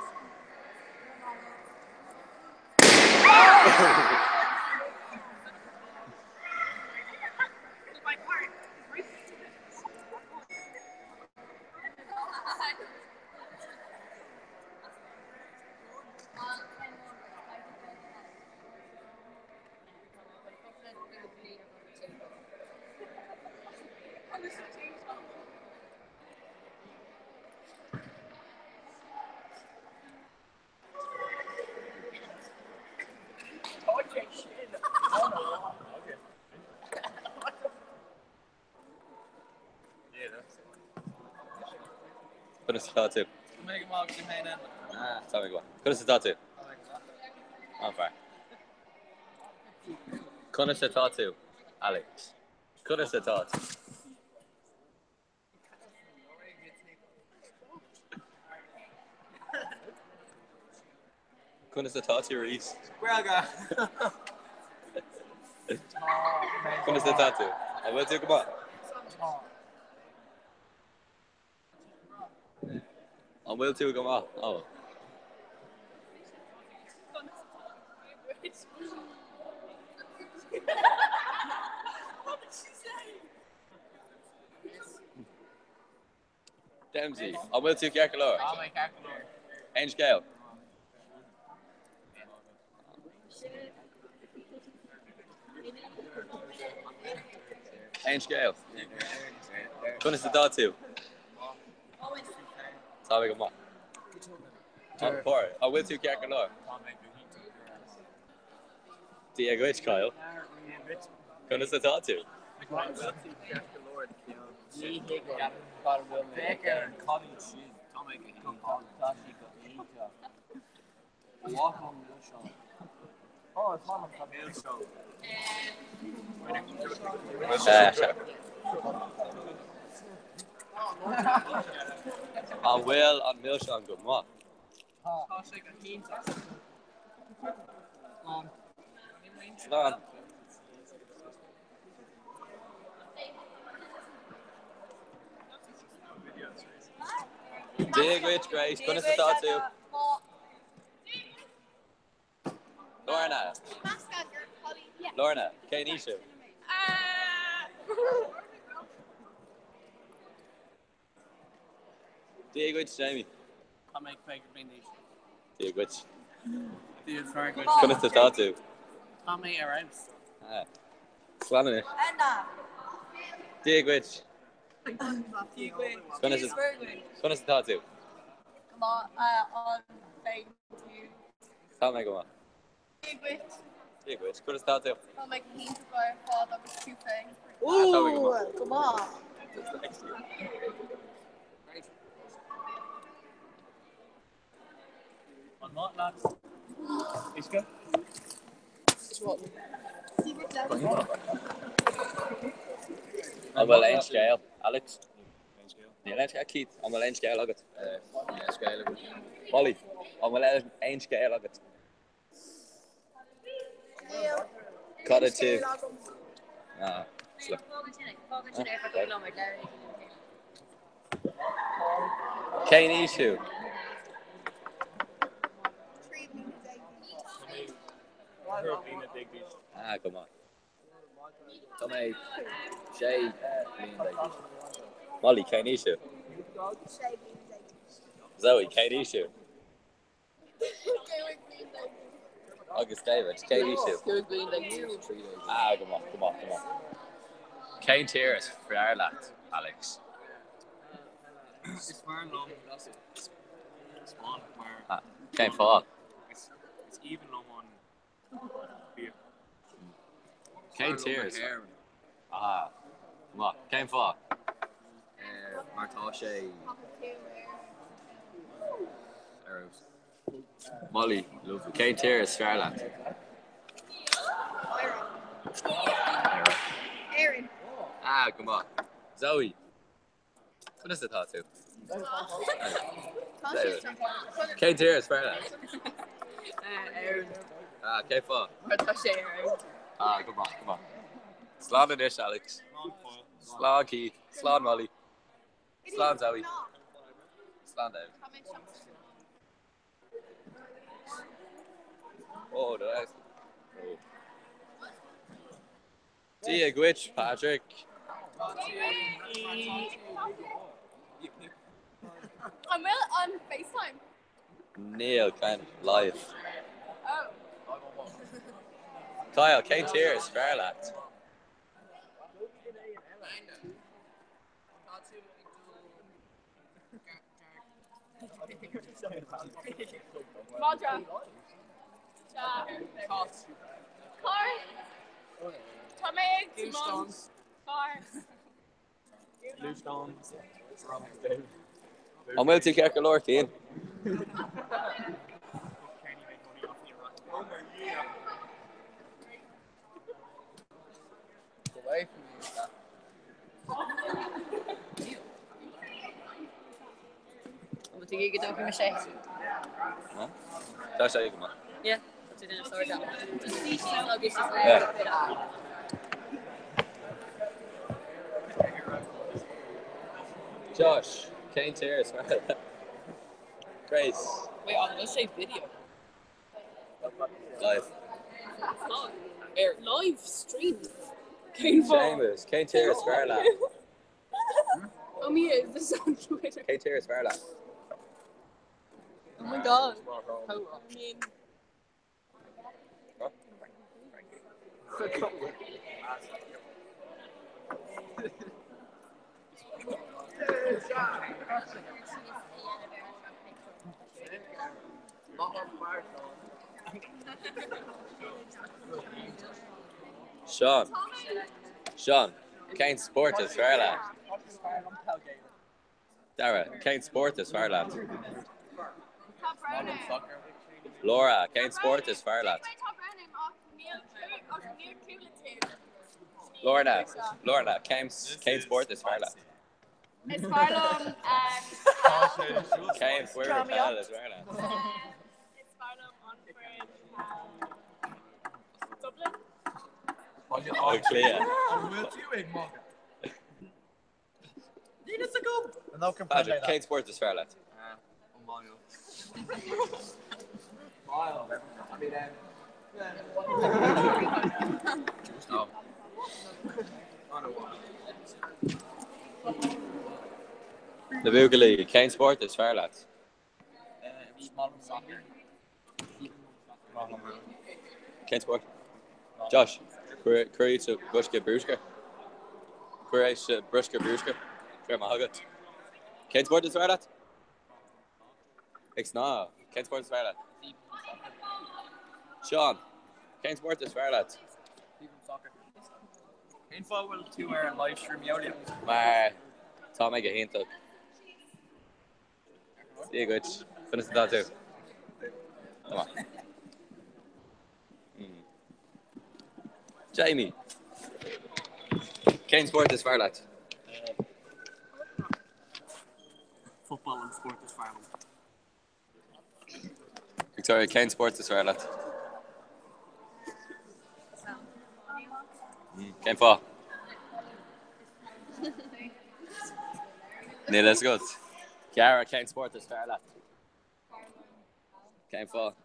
Conas atá tú? Tá mé go maith. Conas atá tú? An-fhear. Conas atá tú, Alex? Conas atá tú? Conas atá tú arís? Gaeilge! Conas atá tú? An bhfuil tú go maith? An bhfuil tú go maith? Ó. Dempsey, an bhfuil tú ceart go leor? Tá mé ceart go leor. Aon scéal? Aon scéal? Conas atá tú? Tá mé go maith. An bhfuil tú ceart go leor? Dia dhuit, Kyle. Conas atá tú? An bhfuil an milseán go maith? Tá sé go hiontach. Slán. Slán. Dia dhuit, Grace, conas atá tú? Lorna. Lorna, cén aois thú? Dia dhuit, Jamie. Tá mé 50 bliain d'aois. Dia dhuit. Dia is Muire dhuit. Conas atá tú? Tá mé ar fheabhas. Ah. Slán anois. Dia dhuit. Dia dhuit. Conas Dia is Muire dhuit. Conas atá tú? Go maith, an féin tú. Tá mé go maith. Dia dhuit. Dia dhuit. Conas atá tú? Tá mé go hiontach ar fad agus tú féin. Ah, tá mé go maith. Go maith. An maith leat uisce? An bhfuil aon scéal, Alex? Níl aon scéal, Keith, an bhfuil aon scéal agat? Níl scéal agam. Molly, an bhfuil aon scéal agat? Níl. Cad é tú? Ah, Cén aois thú? Ah, go maith. Tá mé 16 bliain d'aois. Molly, cén aois thú? Zoe, cén aois thú? Agus David, cén aois thú? 15 bliain d'aois. Ah, go maith, go maith, go maith. Cén tír is fearr leat, Alex? Is fearr liom Spáinn mar. Ah, cén fáth? Is aoibhinn liom an bia. Cén tír is fearr? Ah, go maith. Cén fáth? Mar tá sé ar fheabhas. Molly, lovely. Cén tír is fearr leat? Éire. Éirinn. Ah, go maith. Zoe, conas atá tú? Cén tír is fearr leat? Éirinn. Ah, cén fáth? Mar tá sé ar fheabhas. Ah, go maith, go maith. Slán anois, Alex. Slán Keith. Slán Molly. Slán Zoe. Slán David. Oh, no, that's... Oh. Dia dhuit, Patrick. An bhfuil an FaceTime? Níl, kind of live. Oh. Kyle, cén tír is fearr leat? Madra. Carr. Tá mé ag tiomáint. Carr. An bhfuil tú ceart go leor, Cian? Tá sé go maith. Yeah. Yeah. Josh, cén tír is fearr leat? Grace. Wait, an bhfuil sé video? Live. Ar live stream. Cén fáth? Seamus, cén tír is fearr leat? Oh me, is this on Twitter? Cén tír is fearr leat? Oh my god. I mean, Seán. Seán, cén spórt is fearr leat? Dara, cén spórt is fearr leat? Laura, cén spórt is fearr leat? Lorna, Lorna, cén cén spórt is fearr leat? Is fearr liom Cén foireann peile is fearr leat? Is fearr liom an foireann Dublin. Átha Cliath. Patrick, cén spórt is fearr leat? Na buachaillí, cén spórt is fearr leat? Cén spórt? Josh, cuir iad sa bhosca bruscair. Cuir é sa bhosca bruscair. Go raibh maith agat. Cén spórt is fearr leat? Ag snámh. Cén spórt is fearr leat? Seán, cén spórt is fearr leat? Cén fáth a bhfuil tú ar an livestream eolaíocht? Mar tá mé go hiontach. Dia dhuit. Conas atá tú? Come on. Mm. Jamie. Cén spórt is fearr leat? Football an spórt is fearr liom. Victoria, cén spórt is fearr leat? Mm, cén fáth? Níl a fhios agat. Ciara, cén spórt is fearr leat? Cén fáth?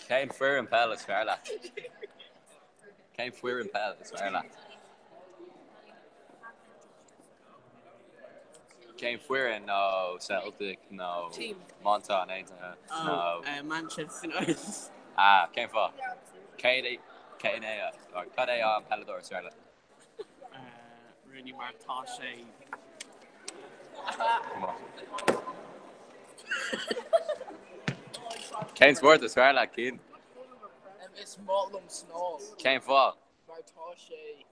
Cén foireann peile is fearr leat? Cén foireann peile is fearr leat? Cén foireann nó Celtic nó Team. Manchán Aontaithe Oh, nó uh, Manchester United. Ah, cén fáth? Cén é cén é or cad é an peileadóir is fearr leat? Uh, Rooney mar tá sé Cén spórt is fearr leat, Cian? Is maith liom snámh. Cén fáth? Mar tá sé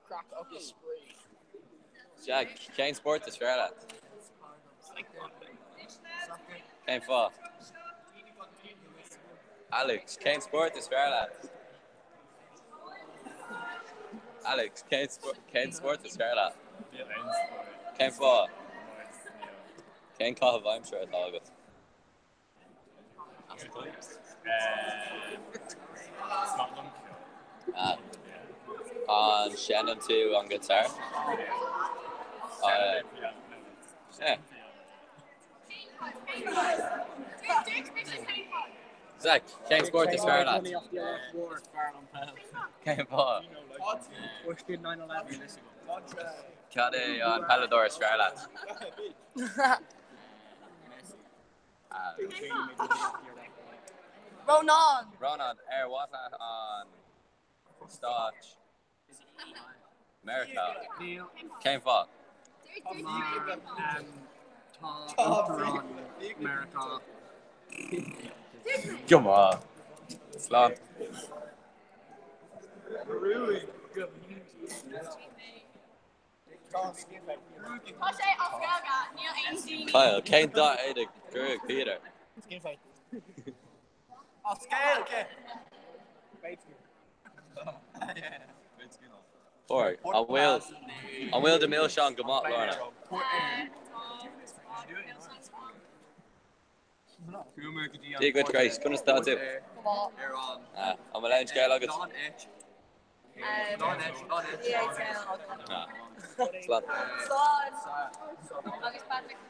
craic agus spraoi. Jack, cén spórt is fearr leat? Cén fáth? Alex, cén spórt is fearr leat? Alex, cén cén spórt is fearr leat? Cén fáth? Cén caitheamh aimsire atá agat? Ah. An seinneann tú an guitar? Ah, yeah. Zach, cén spórt is fearr leat? Cén fáth? Cad é an peileadóir is fearr leat? Rónán! Rónán, ar mhaith leat an Stáit Meiriceá? Cén fáth? Tá Uachtarán Meiriceá. Go maith. Slán. Tá sé as Gaeilge, níl aon daoine. Kyle, cén dath éadaigh gruaig Peter? As Gaeilge! Or, an bhfuil an bhfuil do milseáin go maith, Lorna? Dia dhuit Grace, conas tá tú? Ah, an bhfuil aon scéal agat? Ah, slán. Agus Patrick.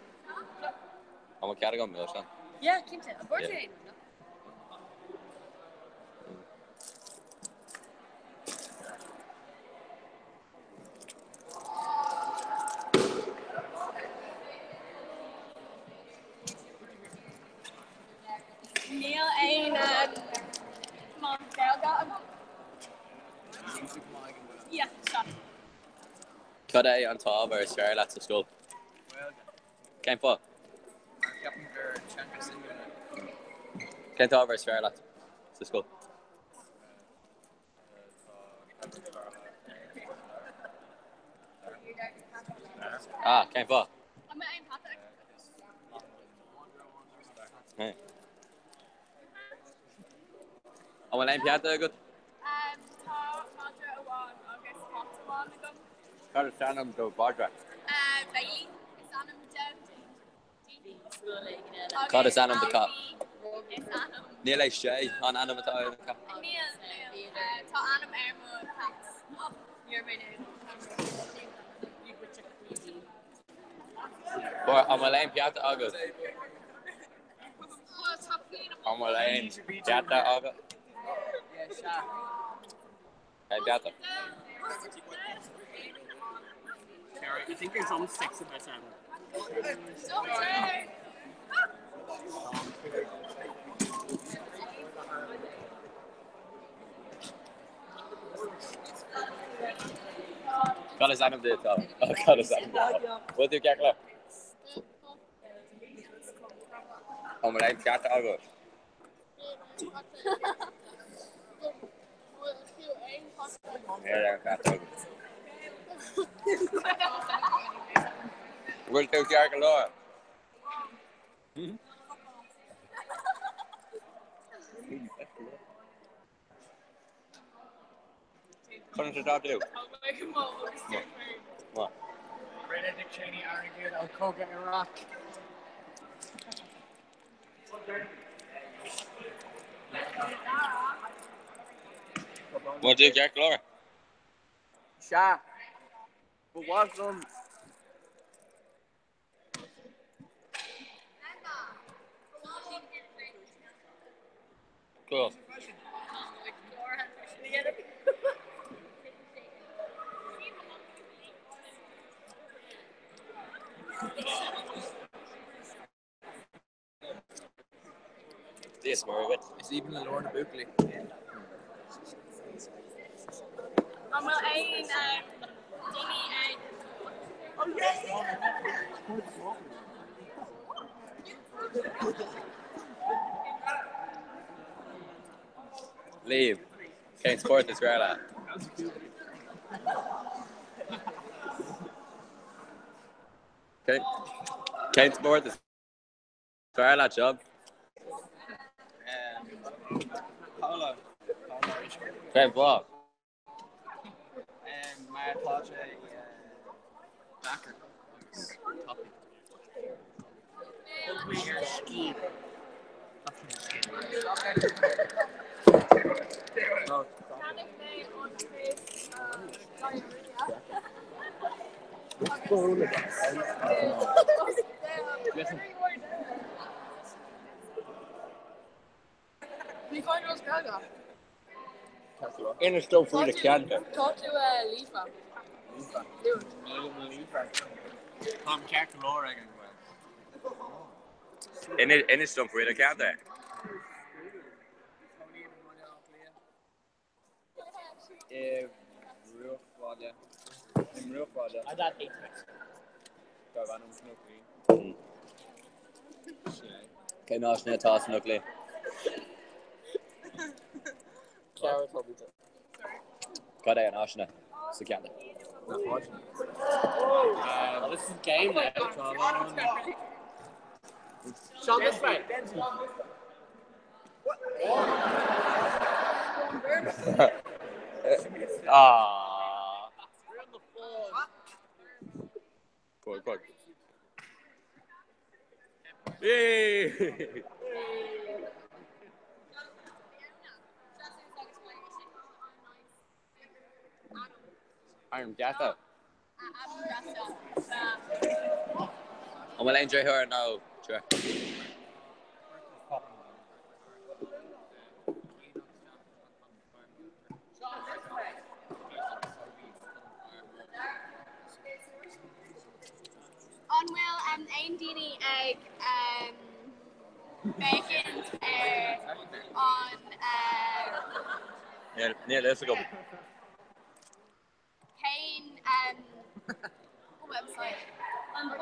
An bhfuil cead agam milseán? Yeah, cinnte. An bhfuair tú aon? Yeah, seo. Cad é an t-ábhar is fearr leat sa scoil? Gaeilge. Cén fáth? Mar ceapaim gur teanga suimiúil é. Cén t-ábhar is fearr leat sa scoil? Ah, cén fáth? An mbeidh aon peata agat? An bhfuil aon peata agat? Tá madra amháin agus cat amháin agam. Cad is ainm do mhadra? Bailey is ainm dó. Cad is ainm do cat? Is ainm. Níl é sé an ainm atá ar do cat. Níl, níl. Tá ainm ar mo cat. Níor mé An bhfuil aon peata agat? An bhfuil aon peata agat? Cén peata? Sorry, I think your drumsticks a bit Cad is ainm duit? Oh, cad is ainm duit? Bhfuil tú ceart go leor? An bhfuil aon peata agat? Níl aon peata agam. Bhfuil tú ceart go leor? Conas atá tú? Rinne Dick Cheney airgead ó cogadh Iraq. Bhfuil tú ceart go leor? Sea. Ba mhaith liom Cool. Dia is Muire dhuit. Is aoibhinn le Lorna buachaillí. An bhfuil aon daoine ag Liam, cén spórt is fearr leat? Cén spórt is fearr leat, Job? Polo. Polo uisce. Cén fáth? Mar tá sé deacair agus tapaidh. Rugbaí ar scian. Inis dom faoi do cheantar. Tá tú líofa. Táim ceart go leor ag an bhfuil. Inis dom faoi do cheantar. I mbruachbhaile. I mbruachbhaile. Darb ainm Cnoc Lee. Sin é. Cén áit atá sa Cnoc Lee? Cad é an áiseanna sa cheantar? Na háiseanna. Uh, this is game now. Sean, this way. Ah. Go, go. Yay! Ar an gceata. An bhfuil aon deartháir nó deirfiúr? An bhfuil aon daoine ag féachaint ar an Níl a fhios agam. Cén website? An bord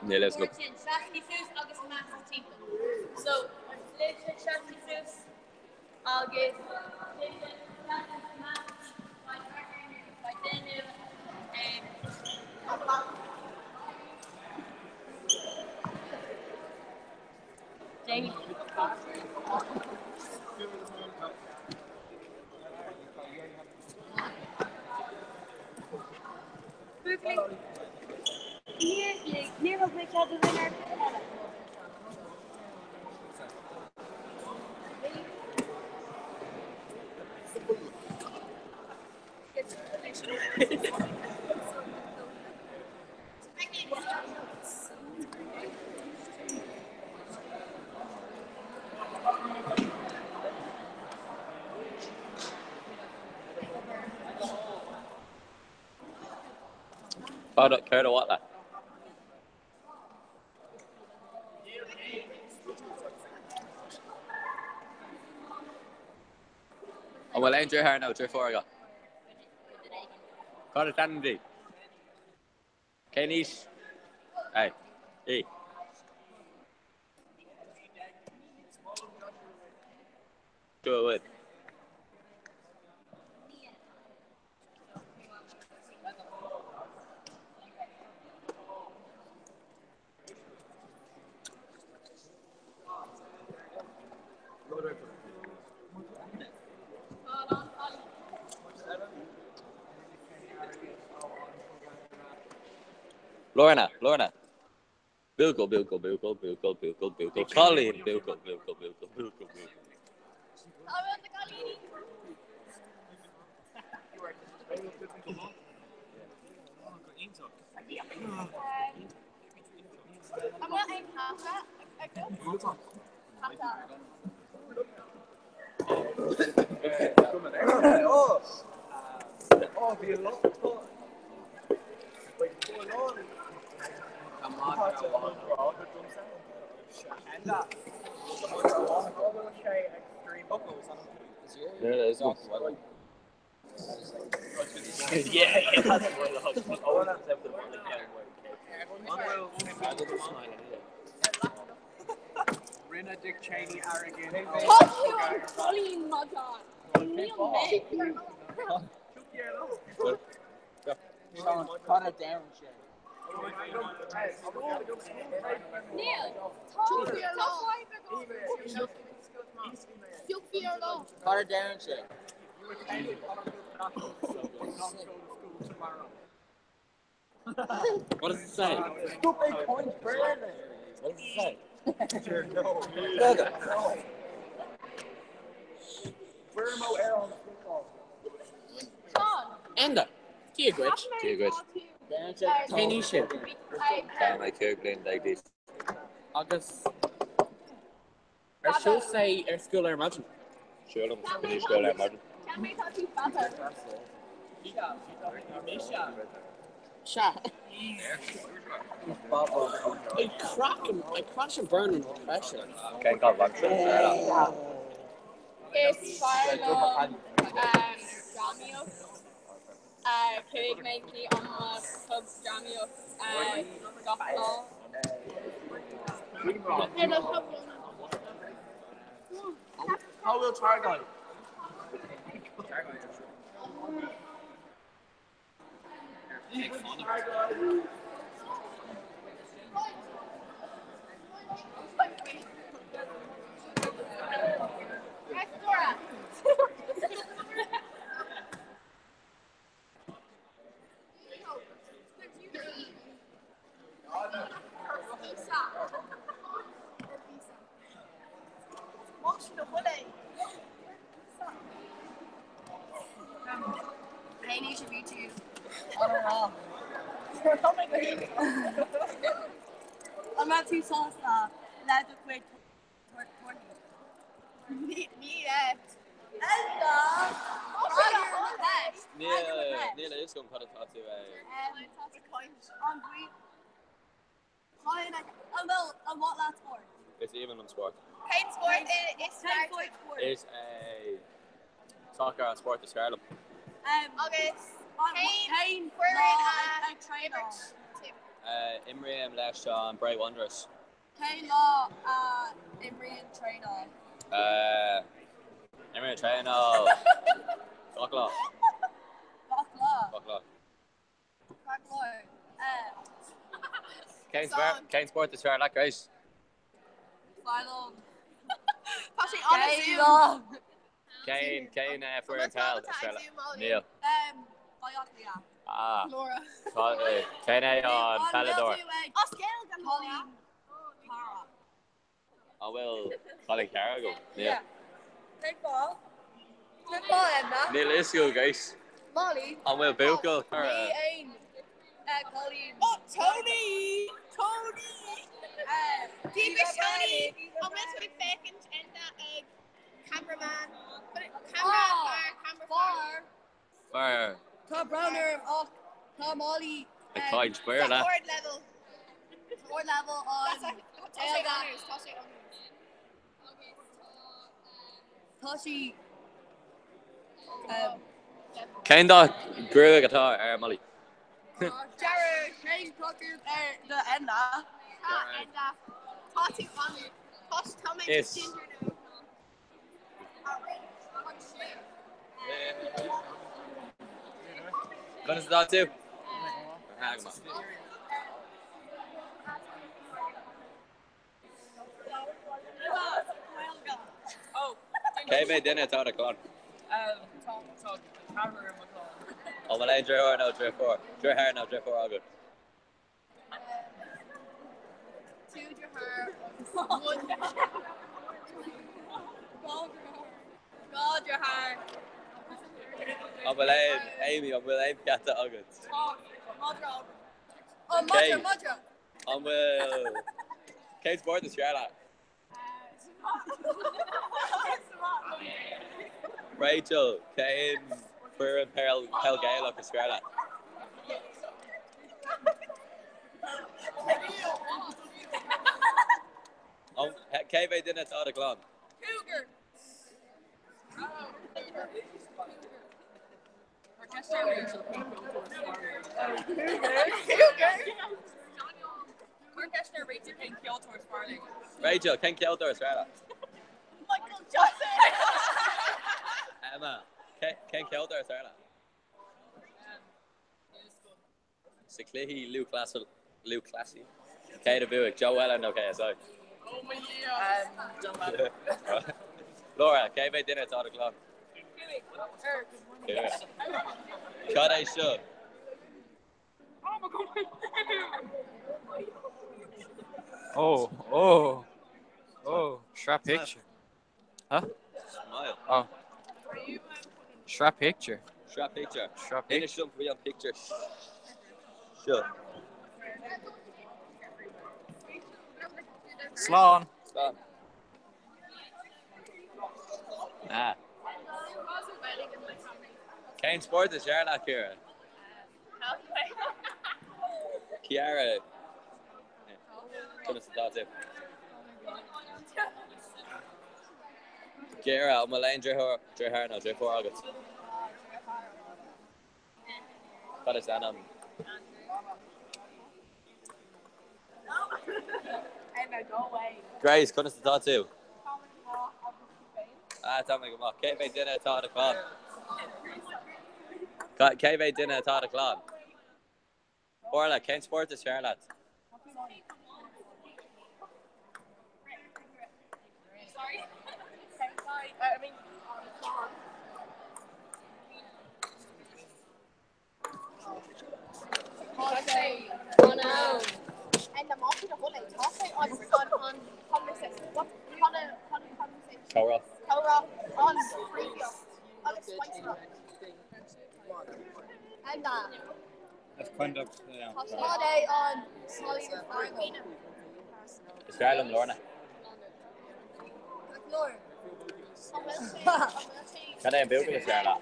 Níl a fhios agam. sin, seascaí suas agus measc timpeall. So, libhse seascaí suas agus libhse seascaí measc beidh partner nó beidh duine nua. Jamie. Níor thug mé cead do dhuine ar bith eile. Céard ba mhaith leat? An bhfuil aon deartháir nó deirfiúr agat? Cad is ainm di? Cén aois é? Í. Go bhfuil. Lorna, Lorna. Buachaill, buachaill, buachaill, buachaill, buachaill, buachaill, cailín, buachaill, buachaill, buachaill, buachaill, buachaill. An bhfuil aon hata agat? Hata. Rinne Dick Cheney airgead Tá tú an cailín maidin. Níl mé. Cad a deireann sé? Níl. Tá tá fadhb agam. Cad a deireann sé? What does it say? Stop point burning. What does it say? Enda, Dia duit. Dia duit. Cén aois thú? Tá mé 15 bliain d'aois. Agus ar shiúil sé ar scoil ar maidin? Siúlaim go dtí scoil ar maidin. Tá tú fada. Sea. I crack and I crash and burn under pressure. Cén caitheamh aimsire is fearr leat? Is fearr liom drámaíocht. Chuaigh mé go dtí an club drámaíocht gach lá. How will Targai? Cén aois a bhí tú? An raibh tú sásta le do chuid torthaí? Ní raibh. Enda! Níl a fhios agam cad atá tú ag. An bhfuil an mhaith leat spórt? Is aoibhinn liom spórt. Cén spórt is fearr duit? Is é soccer an spórt is fearr liom. Agus Cén foireann ag traenáil? Imrím leis an Bray Wanderers. Cén lá a imríonn traenáil? Imríonn traenáil gach lá. Gach lá. Gach lá. Gach lá. Cén spórt is fearr leat, Grace? Final. Tá sé an-zoom. Cén cén foireann peil is fearr leat? Níl. Baile Átha Cliath. Ah. Laura. Cén é an peileadóir? As Gaeilge Laura. Cara. An bhfuil Colin Cara agam? Níl. Cén fáth? Cén fáth, Emma? Níl a fhios agam, Grace. Molly? An bhfuil buachaill cara? Ní aon Colin. Oh, Tony! Tony! Díobh Tony! An bhfuil tú ag féachaint Enda ag cameraman? Camera fear, camera fear. Fear. Tá brón orm ach tá Molly Ag caint Béarla. Ard level. Ard level on Tá sé honors, tá sé honors. Tá sí Cén dath gruaig atá ar Molly? Dearg cén clochar ar do Enda? Tá Enda. Tá tú an tá tá mé Is. ginger now. Conas atá tú? Ah, go maith. Cé mhéad duine atá i do chlann? An bhfuil aon deartháir nó deirfiúr? Deartháir nó deirfiúr agat? Two deartháir one Dhá deartháir. An bhfuil aon Amy, an bhfuil aon peata agat? Tá madra agam. Oh, madra, madra. An bhfuil Cén spórt is fearr leat? Rachel, cén foireann peil peil Gaelach is fearr leat? An cé mhéad duine atá i do chlann? Cougar. Rachel, cén ceoltóir is fearr leat? Michael Jackson. Emma, cén ceoltóir is fearr leat? Sa cluiche lúthchleasaí, cé a bhuaigh, Joe Weller nó KSI? Laura, cé mhéad duine atá i do chlann? Cad é seo? Oh, oh, oh, sraith picture. Huh? Smile. Oh. Sraith picture. Sraith picture. Sraith Inis dom faoi an picture seo. Slán. Slán. Ah. Cén spórt is fearr leat, Ciara? Ciara. Conas atá tú? Ciara, an bhfuil aon deartháir nó deirfiúr agat? Cad is ainm? Grace, conas atá tú? Ah, tá mé go maith. Cé mhéad duine atá i do chlann? Cé mhéad duine atá i do chlann? Orla, cén spórt is fearr leat? Comhrá. Is fearr liom Lorna. Cad é an buachaill is fearr leat?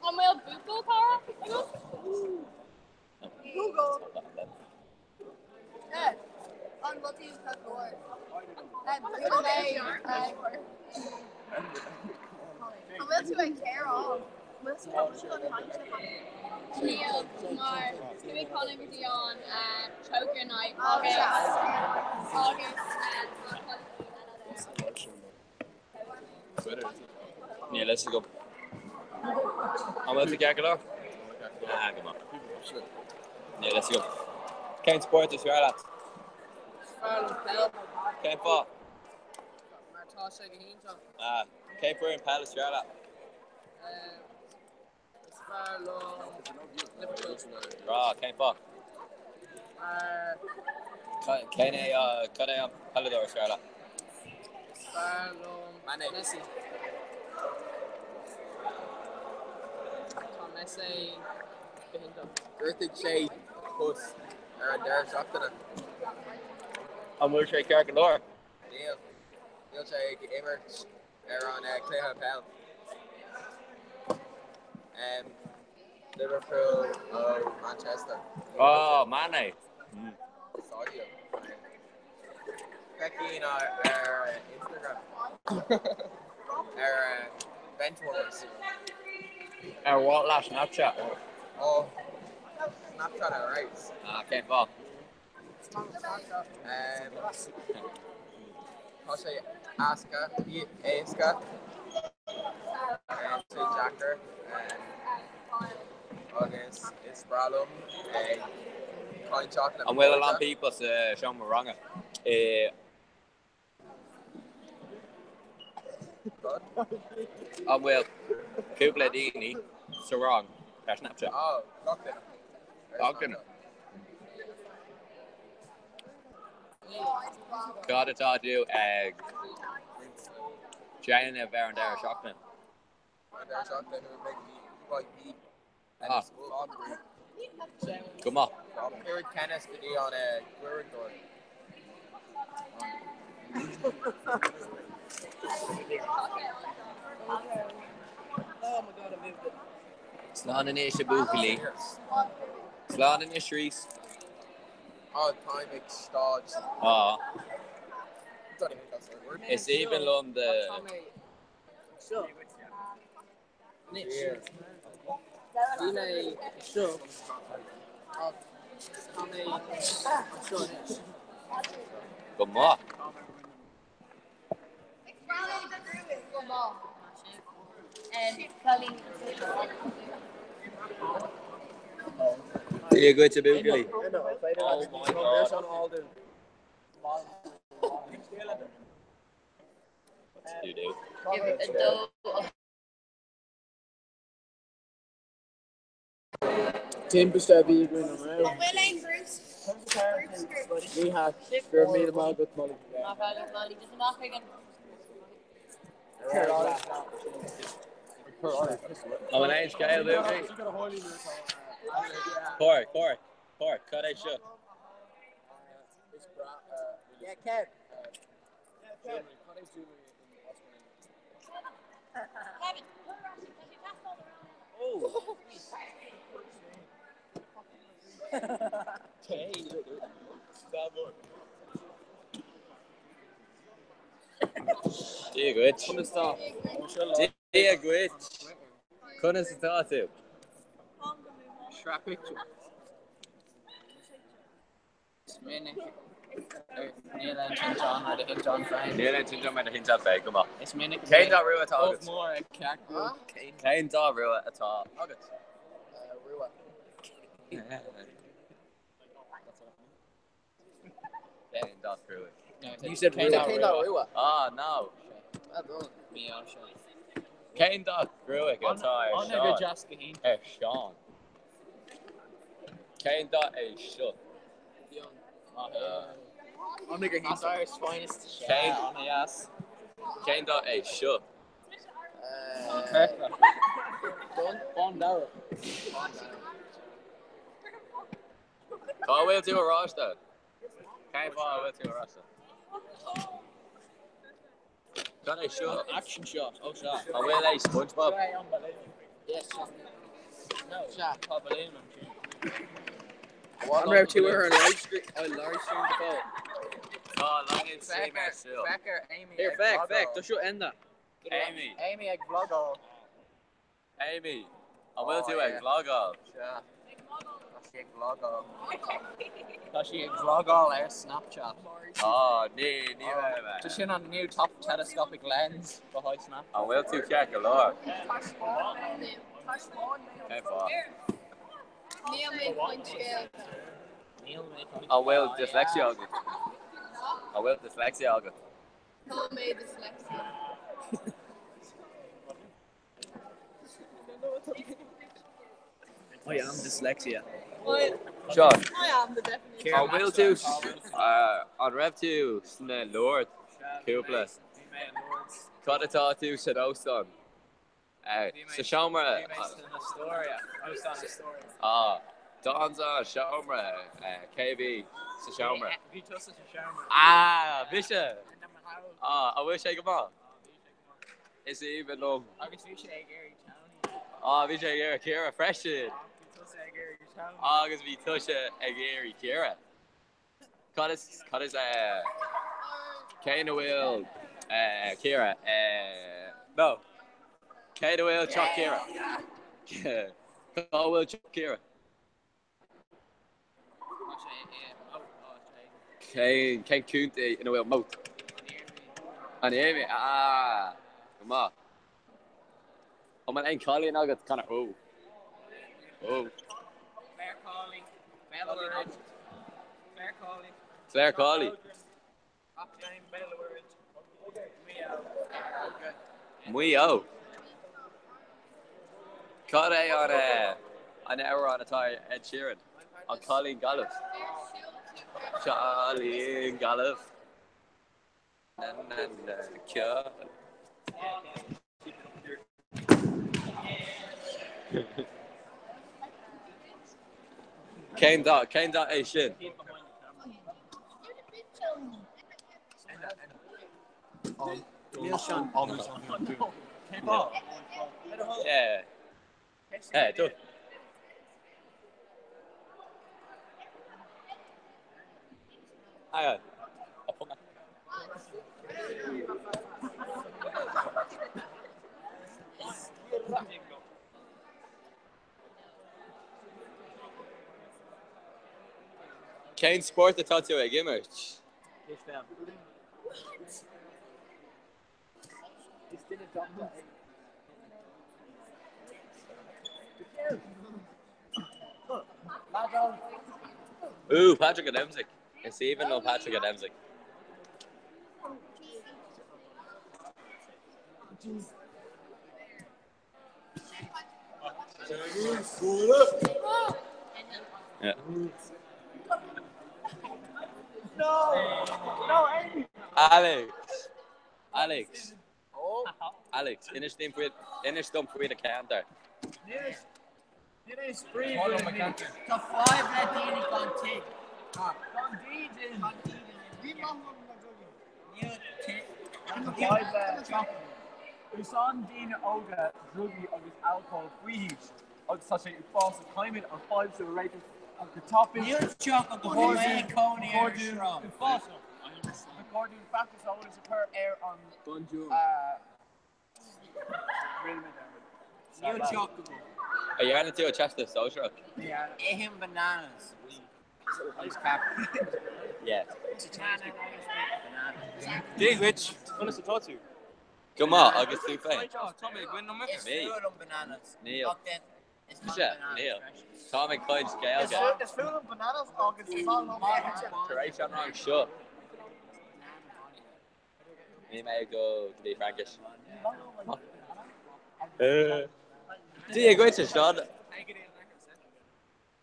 An bhfuil buachaill cara agat? Google. An bhfuil tú ceart go leor? Chuala mé An bhfuil tú ag céaráil? An bhfuil tú ag caint le Níl mar chuaigh Colin go dtí an Trócaire Night agus agus Níl fhios agam. An bhfuil tú ceart go leor? Ah, go maith. Níl fhios agam. Cén spórt is fearr leat? Is fearr liom peil. Cén fáth? Mar tá sé go hiontach. Ah, cén foireann peil is fearr leat? Is fearr liom Liverpool. Breá, cén fáth? Mar. Cén é cad é an peileadóir is fearr leat? Is fearr liom Messi. Tá Messi go hiontach. Ghortaigh sé cos ar an deireadh seachtaine. An bhfuil sé ceart go leor? Níl. Níl sé ag imirt ar an cluiche peil. Liverpool ó Manchester. Oh, Mane. Sadio. Feicim ar Instagram. Ar Benchwarmers. Ar what leat Snapchat? Oh, Snapchat ar fheabhas. Ah, cén fáth? Tá sé éasca, éasca, tá sé deacair agus is breá liom ag caint le An bhfuil a lán people sa seomra ranga? An bhfuil cúpla daoine sa rang ar Snapchat? Oh, gach duine. Gach duine. Cad atá tú ag déanamh ar an deireadh seachtaine? Ar an deireadh seachtaine, chuaigh mé go dtí Ah. Go maith. Chuaigh Kenneth go dtí an giúirléid. Slán anois a buachaillí. Slán anois Rhys. Á, táim ag stad. Á. Don't even think that's the word. Is aoibhinn liom do. Seo. Anois. Bhí mé seo. Ach tá mé anseo anois. Go maith. Dia dhuit a buachaillí. Oh my god. What's to do? Timpiste a bhí againn an raibh? An bhfuil aon bruscar? Ní hea. Go raibh míle maith agat, Molly. No problem, Molly. Just amach ag an. An bhfuil aon scéal buachaillí? Cóir, cóir, cóir, cad é seo? Yeah, Kev. Kevin, put her on. Dia dhuit. Dia dhuit. Conas atá tú? Sraith pictiúr. Is minic Níl aon tinteán mar do thinteán féin. Níl aon tinteán mar do thinteán féin, go maith. Is minic Cén dath rua atá agat? Ubh mór ag ceac rua. Cén dath rua atá agat? Rua. Cén dath rua? You said rua. Cén dath rua? Ah, no. Mí seo. Cén dath gruaig atá ar An go Seán? deas go hiontach. Ar Seán. Cén dath é seo? As Irish finest. Cén An dheas. Cén dath é seo? Don Bán dearg. Cá bhfuil tú oráiste? Cén fáth a bhfuil tú oráiste? Cad é seo? Action shot. Oh sea. An bhfuil é SpongeBob? Yes. No. Sea, tá balún ansin. An raibh tú ar an live stream an live stream go fóill? Tá live stream ar siúl. Féach ar Amy Here, ag féach, vlogáil. féach, tá seo Enda. Amy. Amy ag vlogáil. Amy, an bhfuil Oh, tú ag yeah. vlogáil? Sea. Tá sí ag vlogáil. Tá sí ag vlogáil ar Snapchat. Á, ní, ní raibh mé. Tá sin an new top telescopic lens behind Snapchat. An bhfuil tú ceart go leor? Cén fáth? Níl mé ag caint Gaeilge. An bhfuil dyslexia agat? An bhfuil dyslexia agat? Tá mé dyslexia. I am dyslexia. Sean, I am the definition. an bhfuil tú, an raibh tú sna Lourdes cúpla? Cad atá tú san óstán? Sa seomra. Bhí mé san Astoria. Óstán Astoria. Ah, don seomra cé bhí sa seomra? Bhí tusa sa seomra. Ah, mise! Ah, an bhfuil sé go maith? Is aoibhinn liom. Agus bhí sé ag iarraidh Tony. Ah, bhí sé ag iarraidh Ciara freisin. Bhí tusa ag iarraidh Tony. Agus bhí tusa ag iarraidh Ciara. Cad is, cad is, cé ina bhfuil Ciara? No. Cé ina bhfuil teach Ciara? Cá bhfuil teach Ciara? Cén, cén contae ina bhfuil Moate? An Iarmhí? Ah, go maith. An bhfuil aon cailín agat? Conor, ó. Ó. Clare Cawley. Clare Cawley. Clare Cawley. Maigh Eo. Cad é an an amhrán atá ag Ed Sheeran? An Cailín Gaillimh. Cailín Gaillimh. Na na na ceol. Cén dath, cén dath é sin? Yeah. Hey, do. Hang on. I'll put my... Cén spórt atá tú ag imirt? Ooh, Patrick Adamczyk. Is aoibhinn liom Patrick Adamczyk. Yeah. Alex! Alex! Alex, inis dom faoi, inis dom faoi do cheantar. Tá fadhb le daoine gan tigh. Gan dídean. Níl tigh. Tá fadhb le teach. Úsáideann daoine óga drugaí agus alcól faoi haois agus tá sé uafásach. Caithfimid an fadhb seo a réiteach go tapaidh. Níl teach agam tá mé ag cónaí ar an sráid. Uafásach. Ba chóir dúinn feachtas eolais a chur ar an Níl teach agam. An ndearna tú an Teastas Sóisearach? Ithim bananas. Agus ceapach. Yeah. Dia duit, conas atá tú? Go maith, agus tú féin? Tá mé ag baint na Is Me. fuath liom bananas. Níl. Ach then, is maith Mise, bananas níl. freisin. Táim ag caint Gaeilge. Is fuath liom bananas agus is maith liom Tar éis an rang seo, níl mé ag dul go dtí Fraincis. Dia dhuit, a Seán.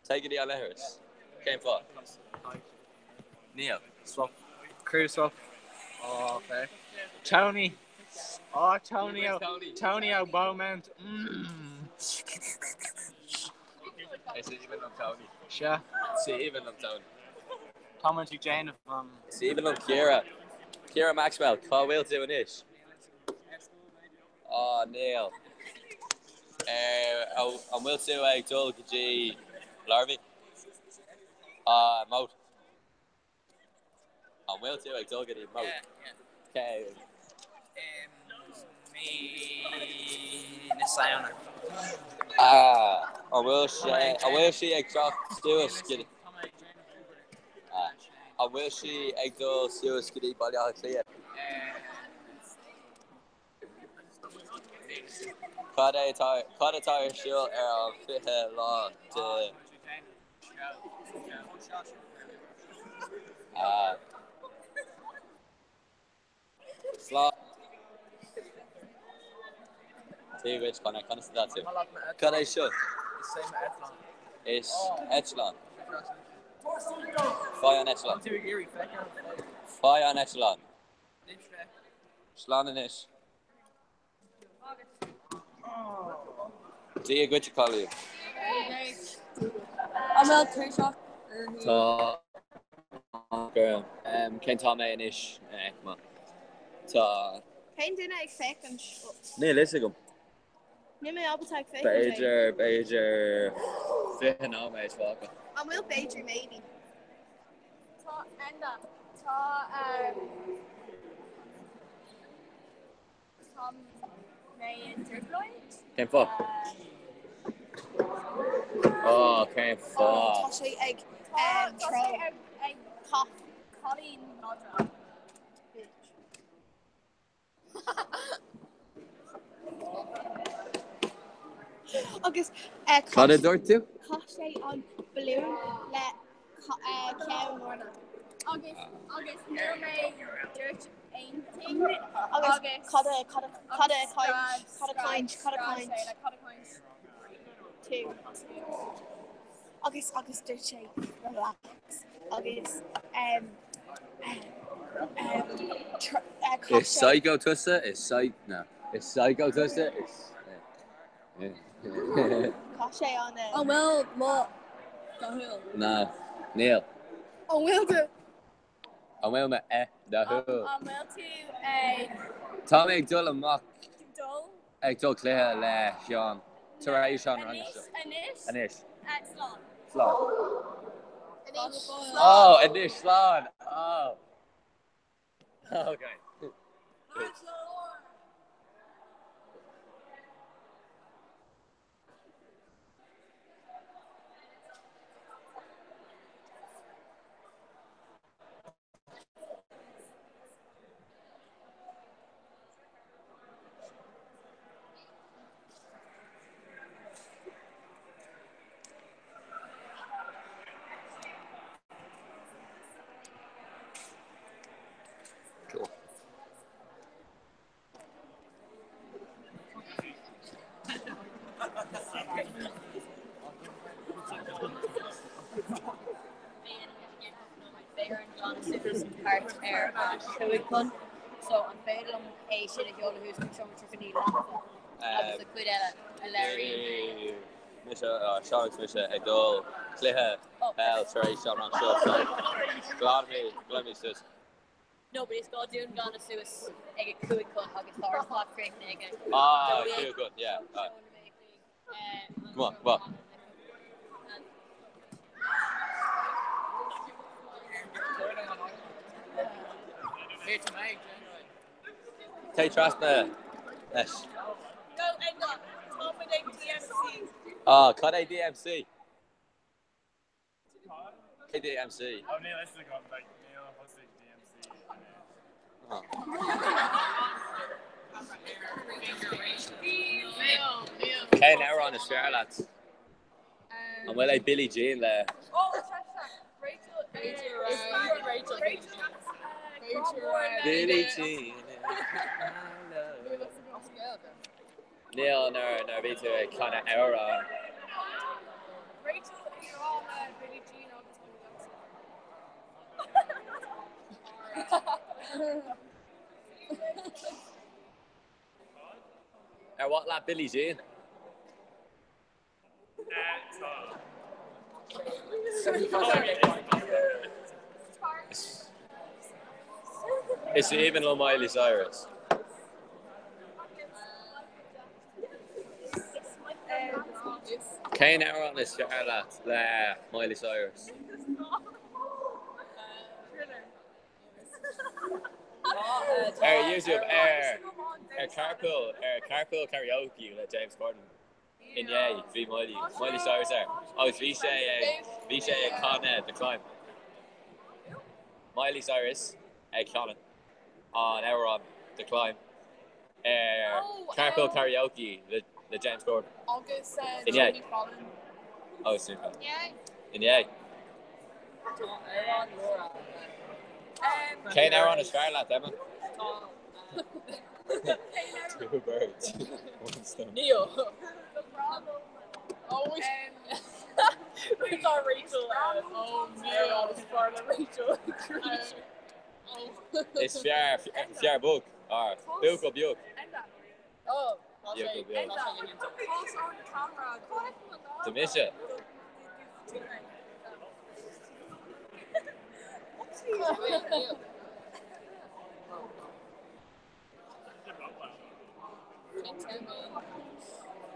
Téigh go dtí an leithreas. Cén fáth? Níl. Swap. Crew swap. Oh, okay. Tony. Oh, Tony. O, Tony Ó Beaumont. Mm. Is aoibhinn liom Tony. Sea. Is aoibhinn liom Tony. Tá muid ag déanamh um. Is aoibhinn liom Ciara. Ciara Maxwell, cá bhfuil tú anois? Á, níl. An bhfuil tú ag dul go dtí Larbhaí? Ah, Moate. An bhfuil tú ag dul go dtí Moate? Yeah, yeah. Mí na Samhna. Ah, an bhfuil sé, an bhfuil sí ag teacht suas go dtí Ah, an bhfuil sí ag dul suas go dtí Baile Átha Cliath? Cad é atá, cad atá ar siúl ar an 20 lá de Ah. Slán. Dia duit, Conor, conas atá tú? Cad é seo? Is eitleán. Faigh an eitleán. Faigh an eitleán. Slán anois. Dia duit, a chailín. An bhfuil tuirseach orthu? Tá girl. Cén t-am é anois? Tá. Cén duine ag féachaint? Níl fhios agam. Níl mé ábalta ag féachaint air. B'fhéidir, b'fhéidir 20 nóiméad fágtha. An bhfuil b'fhéidir maybe? Tá Enda. Tá Tá mé i dtrioblóid. Cén fáth? Ó, cén fáth? Tá sé ag Tá sé ag cailín madra. Agus Cad a dúirt tú? Chaith sé an balún le ceann Lorna. Agus agus níl mé dúirt aon thing Agus cad a cad a cad a caint cad a caint cad a caint cad a caint tú agus agus dúirt sé relax agus um, um, uh, Is psycho tusa is psy no is psycho tusa is Chaith sé an An bhfuil mo do shúil? No níl. An bhfuil do An bhfuil mé eh do shúil? An bhfuil tú ag Tá mé ag dul amach dul ag dul cluiche le Seán tar éis an ranga seo. Anois? Anois. Slán. Slán. Anois. Oh, anois slán. Oh. Okay. Cool. Thart ar a 5 chun, so an féidir liom é sin a sheoladh thuas go seomra 39 leatsa agus an chuid eile a léiríonn. Mise, Seán agus mise ag dul cluiche peil tar éis an rang seo, so glanfaidh mé suas. No, but is gá dúinn glanadh suas ag a 5 chun agus tá ár slot críochnaithe ag a Ah, 12. 5 chun, yeah. Come on, come on. Téigh trasna leis. Go Enda, tá muid ag DMC. Ah, cad é DMC? Cad é DMC? Oh, níl fhios agam, like, níl thosaigh DMC Oh. Cén amhrán is fearr leat? An bhfuil é Billie Jean le Billie Jean Níl nuair nuair a bhí tú ag canadh amhrán. Rachel ag rá le Billie Jean agus Michael Jackson. Ar mhaith leat Billie Jean? Is aoibhinn liom Miley Cyrus. Cén amhrán is fearr leat le Miley Cyrus? Ar YouTube, ar ar Carpool, ar Carpool Karaoke le James Corden. Inné, bhí Miley, Miley Cyrus air. Agus bhí sé ag, bhí sé ag canadh The Climb. Miley Cyrus ag canadh an amhrán The Climb ar Carpool Karaoke le le James Corden. Agus Inné. Jimmy Fallon. Agus Jimmy Fallon. Inné. Tá amhrán Laura. Cén amhrán is fearr leat, Emma? Two birds, one stone. Níl. Oh, Tá Rachel Oh, níl. Is fearr le Rachel. Is fearr fearr bog or buachaill beag. Oh, tá sé Buachaill beag. tá sé iontach. Cos on camera. Tá mise. Wait, níl.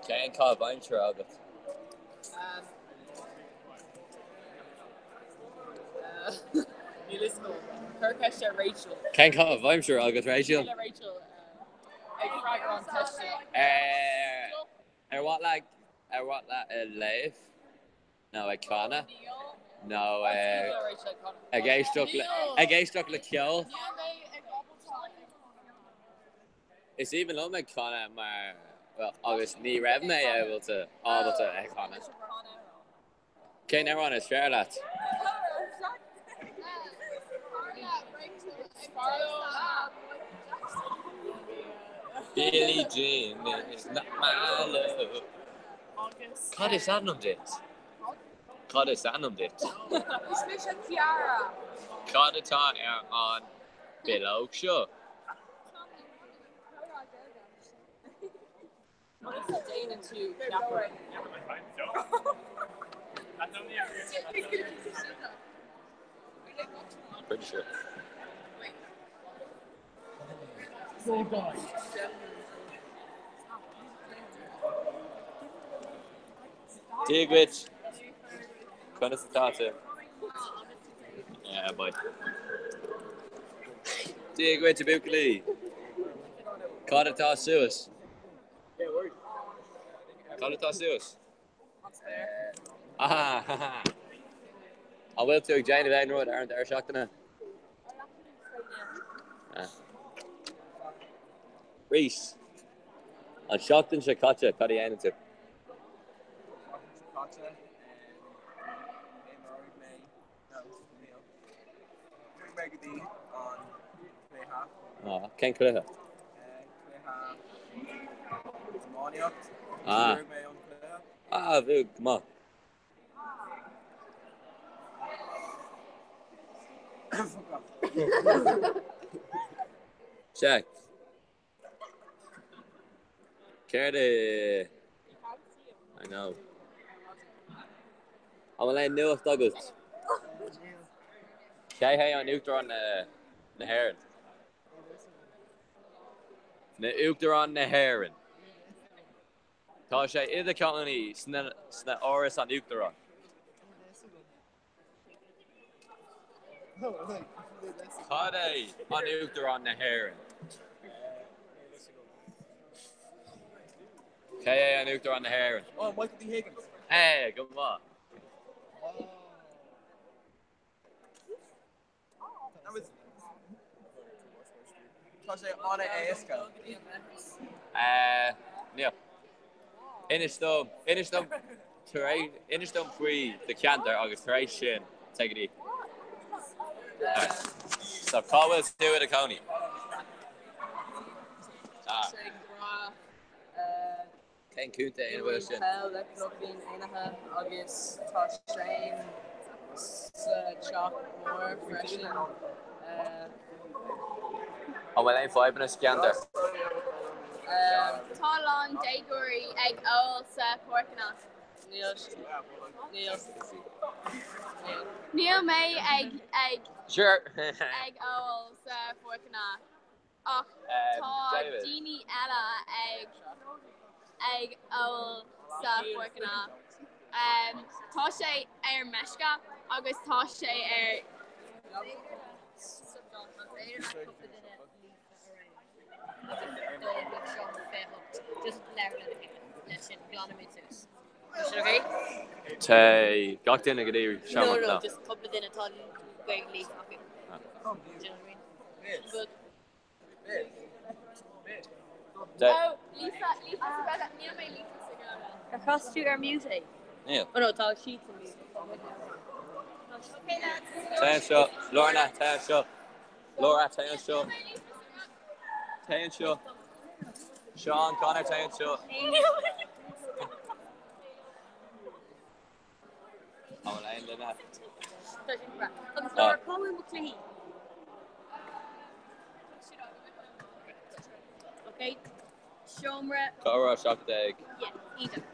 Cén caitheamh aimsire agat? Níl fhios agam. Cuir ceist ar Rachel. Cén caitheamh aimsire agat, Rachel? Le Rachel ag freagairt an cheist seo. Ar mhaith leat ar mhaith leat léamh? Nó ag canadh? Nó ag éisteacht le ag éisteacht le ceol? Is aoibhinn liom ag canadh mar, bhuel, agus ní raibh mé ábalta ábalta ag canadh. Cén amhrán is fearr leat? Billie Jean is not my love. Cad is ainm duit? Cad is ainm duit? Is mise Ciara. Cad atá ar an bileog seo? Conas a déanann tú ceapaire? Pretty sure. Dia dhuit. Conas atá tú? Yeah, bye. Dia dhuit a bhuachaillí. Cad atá suas? Cad atá suas? Ah, ha, ha. An bhfuil tú ag déanamh aon rud ar an deireadh seachtaine? Ah. Rhys, an seachtain seo caite, cad a dhéanann tú? Ah, cén cluiche? Ah. Ah, bhuaigh, go maith. Check. Céard é? I know. An bhfuil aon nuacht agat? Cé hé an Uachtarán na hÉireann? Na Uachtarán na hÉireann. Tá sé i do chónaí sna Áras an Uachtaráin. Cad é an Uachtarán na hÉireann? Cé é an Uachtarán na hÉireann? Oh, Michael D. Higgins. Hey, go maith. Tá sé an-éasca. Níl. Inis dom, inis dom, tar éis, inis dom faoi do cheantar agus tar éis sin, take it easy. So cá bhfuil tú i do chónaí? Tá sé go breá. Cén contae ina bhfuil sin? Peil le Cnoc Aonaithe agus tá Shane sa teach mór freisin. An bhfuil aon fadhbanna sa cheantar? Tá a lán déagóirí ag ól sa páirceanna. Níl. Níl. Níl mé ag ag Sure. ag ól sa pháirceanna. Ach tá daoine eile ag ag ól sa pháirceanna. Tá sé ar meisce agus tá sé ar. dul go seomra 28. Just labhair lena chéile. Leis sin, glanfaimid suas. Is sin okay? Tá gach duine go dtí seomra. No, no, just cúpla duine atá Gaeilge líofa acu. Do you know what I mean? But Oh, Lisa, Lisa, níl mé líofa sa Ghaeilge. Ar chas tú ar mute é? Níl. Oh no, tá siad sa mute. Okay, lads. Téigh anseo, Lorna, téigh anseo. Laura, téigh anseo. Téigh anseo. Seán, Conor, téigh anseo. An bhfuil aon duine? Tá sin breá. Agus Laura, cá bhfuil mo chluichí? Ok. Seomra. Comhrá 17. Yeah, iontach.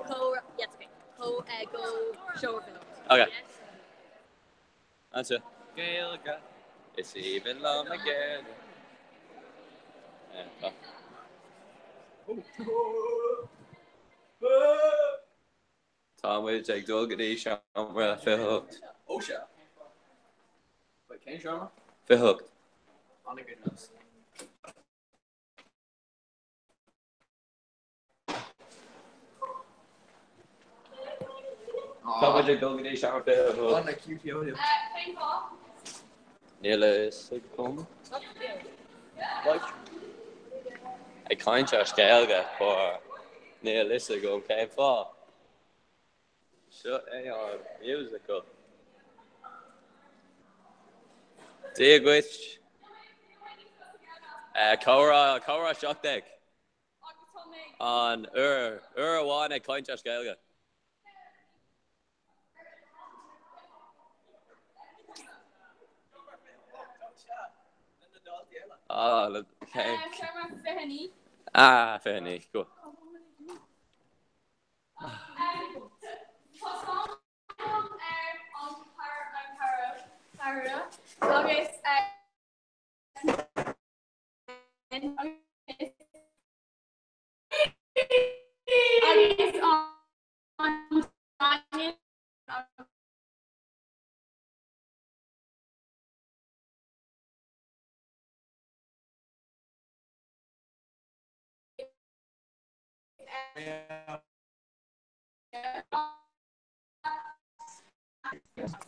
Comhrá, yes, okay. Co, eh, go seomra 28. Ok. Anseo. Gaeilge. Is aoibhinn liom an Ghaeilge. Eh, tá. Tá muid ag dul go dtí seomra 28. Ó sea. Wait, cén seomra? 28. An-good nós. Tá muid ag dul go dtí seomra 28. An cute yo. Cén fáth? Níl a fhios agam. Like, ag caint as Gaeilge but níl a fhios agam cén fáth. Seo é an musical. Dia dhuit. Comhrá, comhrá 17. An uair, uair amháin ag caint as Gaeilge. Ah, le, okay. Seomra 29. Ah, 29, cool. Tá ar an an agus agus an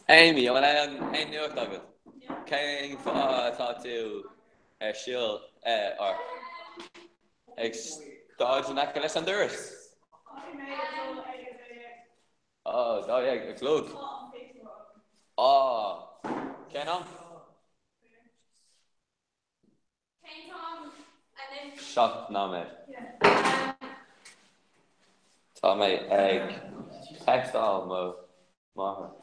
Amy, an bhfuil aon aon nuacht agat? Cén fáth atá tú ar siúl or ag stad in aice leis an doras? Ó, 12 a chlog. Ó, cén am? Cén t-am anois? 7 nóiméad. Tá mé ag textáil mo mháthair.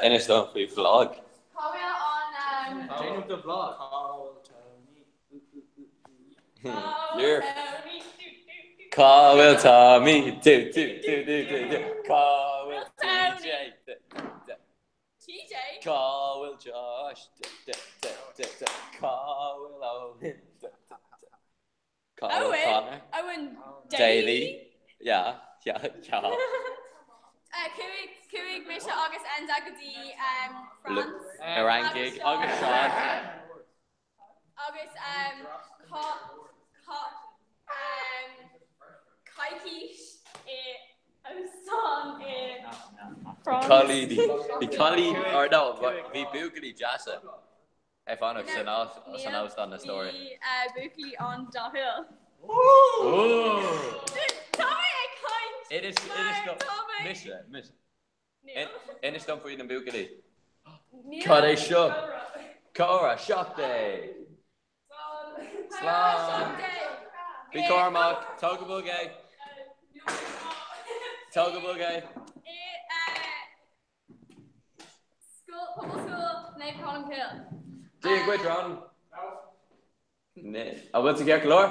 Inis dom faoi vlog. Cá bhfuil an. Déanamh do vlog. You're Cá bhfuil Tommy? Do do do do do do Cá bhfuil TJ? TJ? Cá bhfuil Josh? D d d d d Cá bhfuil Owen? D d d Cá bhfuil Connor? Owen Daly? Yeah, yeah, yeah. Chuaigh chuaigh mise agus Enda go dtí France. Ar an gig agus Seán. Agus coicís i óstán i France. Cailíní. Bhí cailíní, or no, bhí buachaillí deasa ag fanacht san san óstán na stór. Bhí buachaillí an-dathúil. Tá mé ag caint! Inis, inis dom, mise, mise. Inis dom faoi na buachaillí. Cad é seo? Comhrá 17! Slán! Bí cúramach! Tóg go bog é! Tóg go bog é! Scoil, Pobalscoil Naomh Colmcille. Dia dhuit, Ron! An bhfuil tú ceart go leor?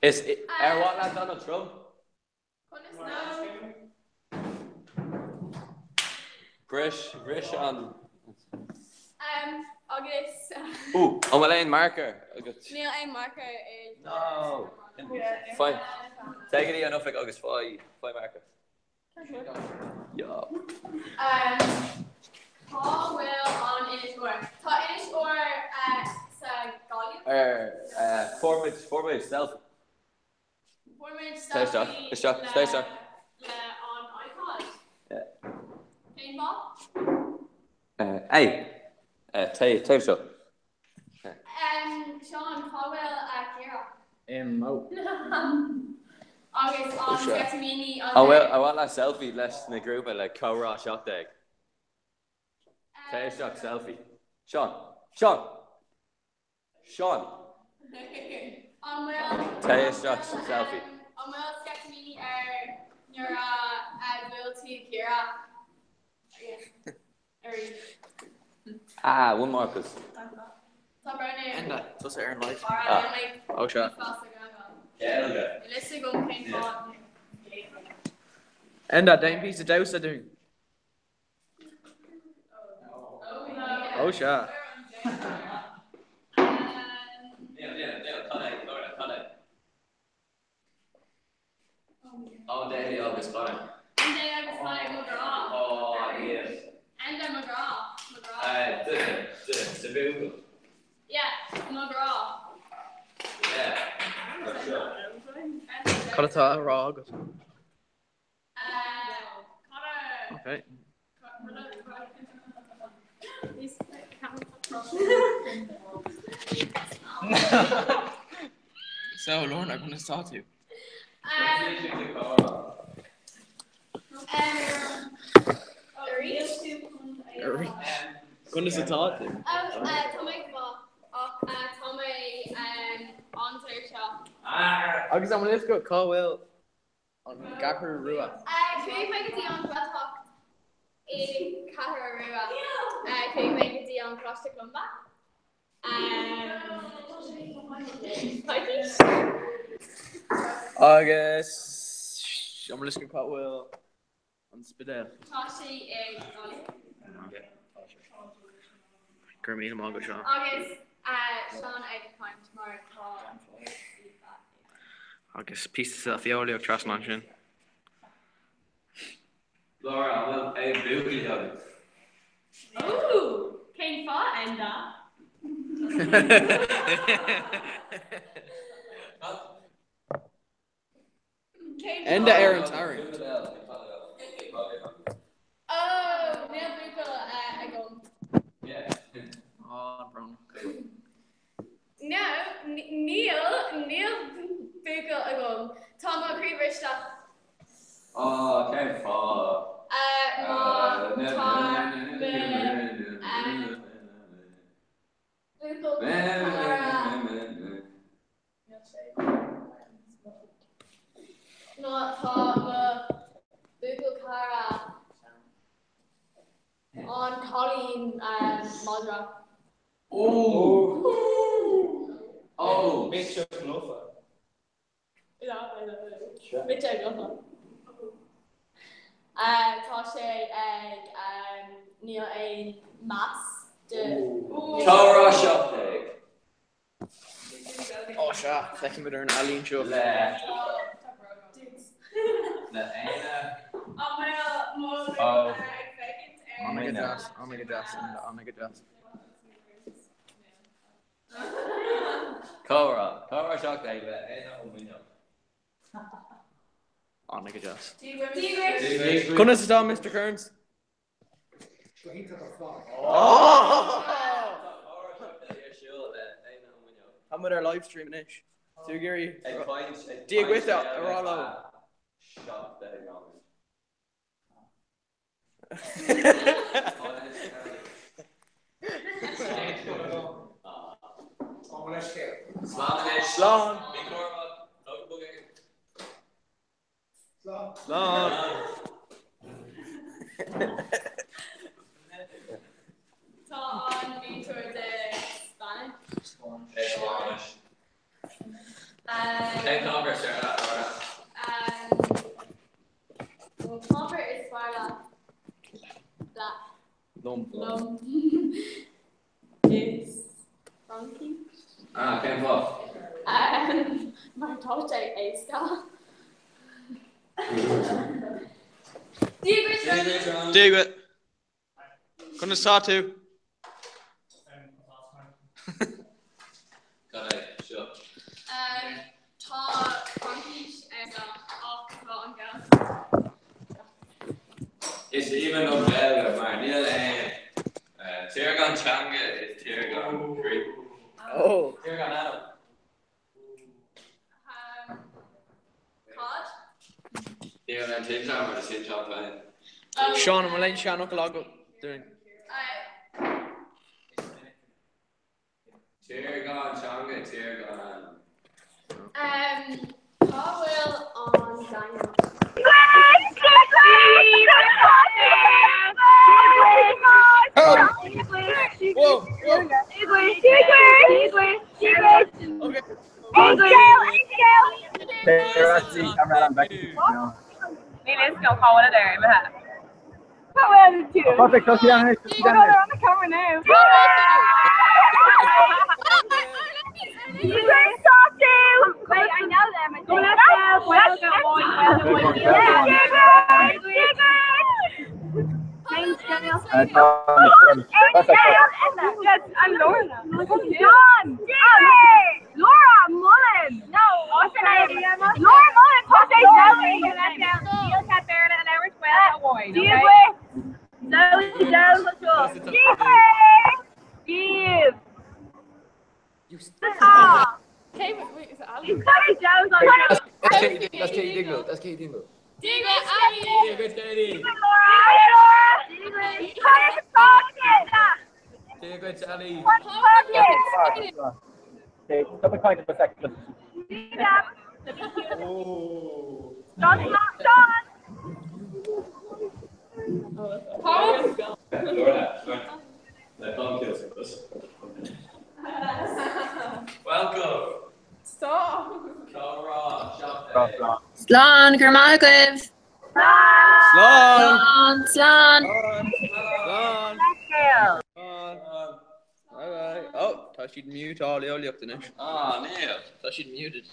Is ar mhaith leat Donald Trump? Bris, bris an. Agus. Ooh, an bhfuil aon marker agat? Níl aon marker i. No! Fine. Téigh go dtí an oifig agus faigh faigh marca. Yeah. Cá bhfuil an Inis Oírr? Tá Inis Oírr sa Ghaillimh. Ar fuair muid fuair muid selfie. Fuair muid Téigh isteach, selfie isteach, téigh isteach. le an iPod. Yeah. Cén fáth? Hey, téigh téigh anseo. Seán, cá bhfuil Ciara? I mo. Agus an sceitimíní An bhfuil an bhfuil le selfie leis na grúpa le comhrá 17? Téigh isteach selfie. Seán! Seán! Seán! An bhfuil Téigh isteach selfie. An bhfuil sceitimíní air nuair a bhuail tú Ciara? Arís. Ah, one more cos. Tá brón ar. Enda, tusa ar an live. Ah. Ó sea. Gaeilge. Níl fhios agam cén fáth. Enda, déan píosa damhsa dúinn. Ó sea. Níl, níl, níl, cad é, Laura, cad é? Ó, Daly agus Conor. Enda agus Conor, mo ghrá. Ó, yes. Enda, mo ghrá. Mo ghrá. Duine, duine, sa bhuachaill. Yeah, mo ghrá. Yeah. For sure. Cad atá á rá agat? Conor. Okay. So, Lorna, conas tá tú? Conas atá tú? Tá mé go maith ach tá mé an-tuirseach. Agus an bhfuil fhios agat cá bhfuil An gCeathrú Rua. Chuaigh mé go dtí an Ghaeltacht i Ceathrú Rua. Chuaigh mé go dtí an Coláiste Columba. Coicís? Agus an bhfuil fhios agat cá bhfuil an Spidéal? Tá sé i nGaillimh. Go raibh míle maith agat, Seán. Agus Seán ag caint mar tá Agus píosa selfie-eolaíocht trasna ansin. Laura, an bhfuil aon bhuachaillí agat? Ó! Cén fáth, Enda? Enda ar an tarraingt. Ó, níl buachaill agam. Á, brón. No, níl, níl buachaill agam. Tá mo chroí briste. Á, cén fáth? Má tá mo bhuachaill cara. Má tá mo bhuachaill cara an cailín madra. Ó! Mise lofa. Mise lofa. Tá sé ag níl aon meas de. Comhrá 17. Ó sea, feicimid ar an ealaín seo. Le le Éanna Ó Ana go deas, ana go deas, ana go deas. Comhrá, Comhrá 17 le Éanna Ó Muineog. Ana go deas. Dia duit. Conas atá Mr Kearns? Go hiontach ar fad. Tá muid ar livestream anois. Tú ag iarraidh Dia dhuit a rá leo. Slán! Slán! Tá an múinteoir de Spáinnis. Spáinnis. Cén t-ábhar is fearr leat, Laura? An t-ábhar is fearr leat. Liom. Liom. Is Fraincis. Ah, cén fáth? Mar tá sé éasca. Dia duit, Ronan. Dia duit. Conas tá tú? Cad é seo? Tá Fraincis ach tá an Ghaeilge. Is aoibhinn liom Gaeilge mar níl aon tír gan teanga is tír gan croí. Tír gan anam. Cad? Níl an tinteán mar is tinteán féin. Seán, an bhfuil aon seanfhocal agat dúinn? Tír gan teanga, tír gan anam. Cá bhfuil an Daingean? Perfect, tá sí ann, tá sí ann. on the camera now. Wait, I know them. I'm Laura. John! Laura Mullen! No, what's her name? Laura Mullen, tá sé Zoe Jones, Give! Okay, wait, is it Ali? Zoe Jones on That's Katie, that's Katie Dingle, that's Katie Dingle. Dia duit, Ali! Dia duit, Katie. Dia duit, Ali. Stop kind of a second. John, John! Lorna, Le Welcome. Stop. Comhrá, shop Slán, go raibh maith agaibh. Slán. Slán, slán. Slán. Bye bye. Oh, tá siad mute eolaíocht anois. Ah, níl. Tá siad muted.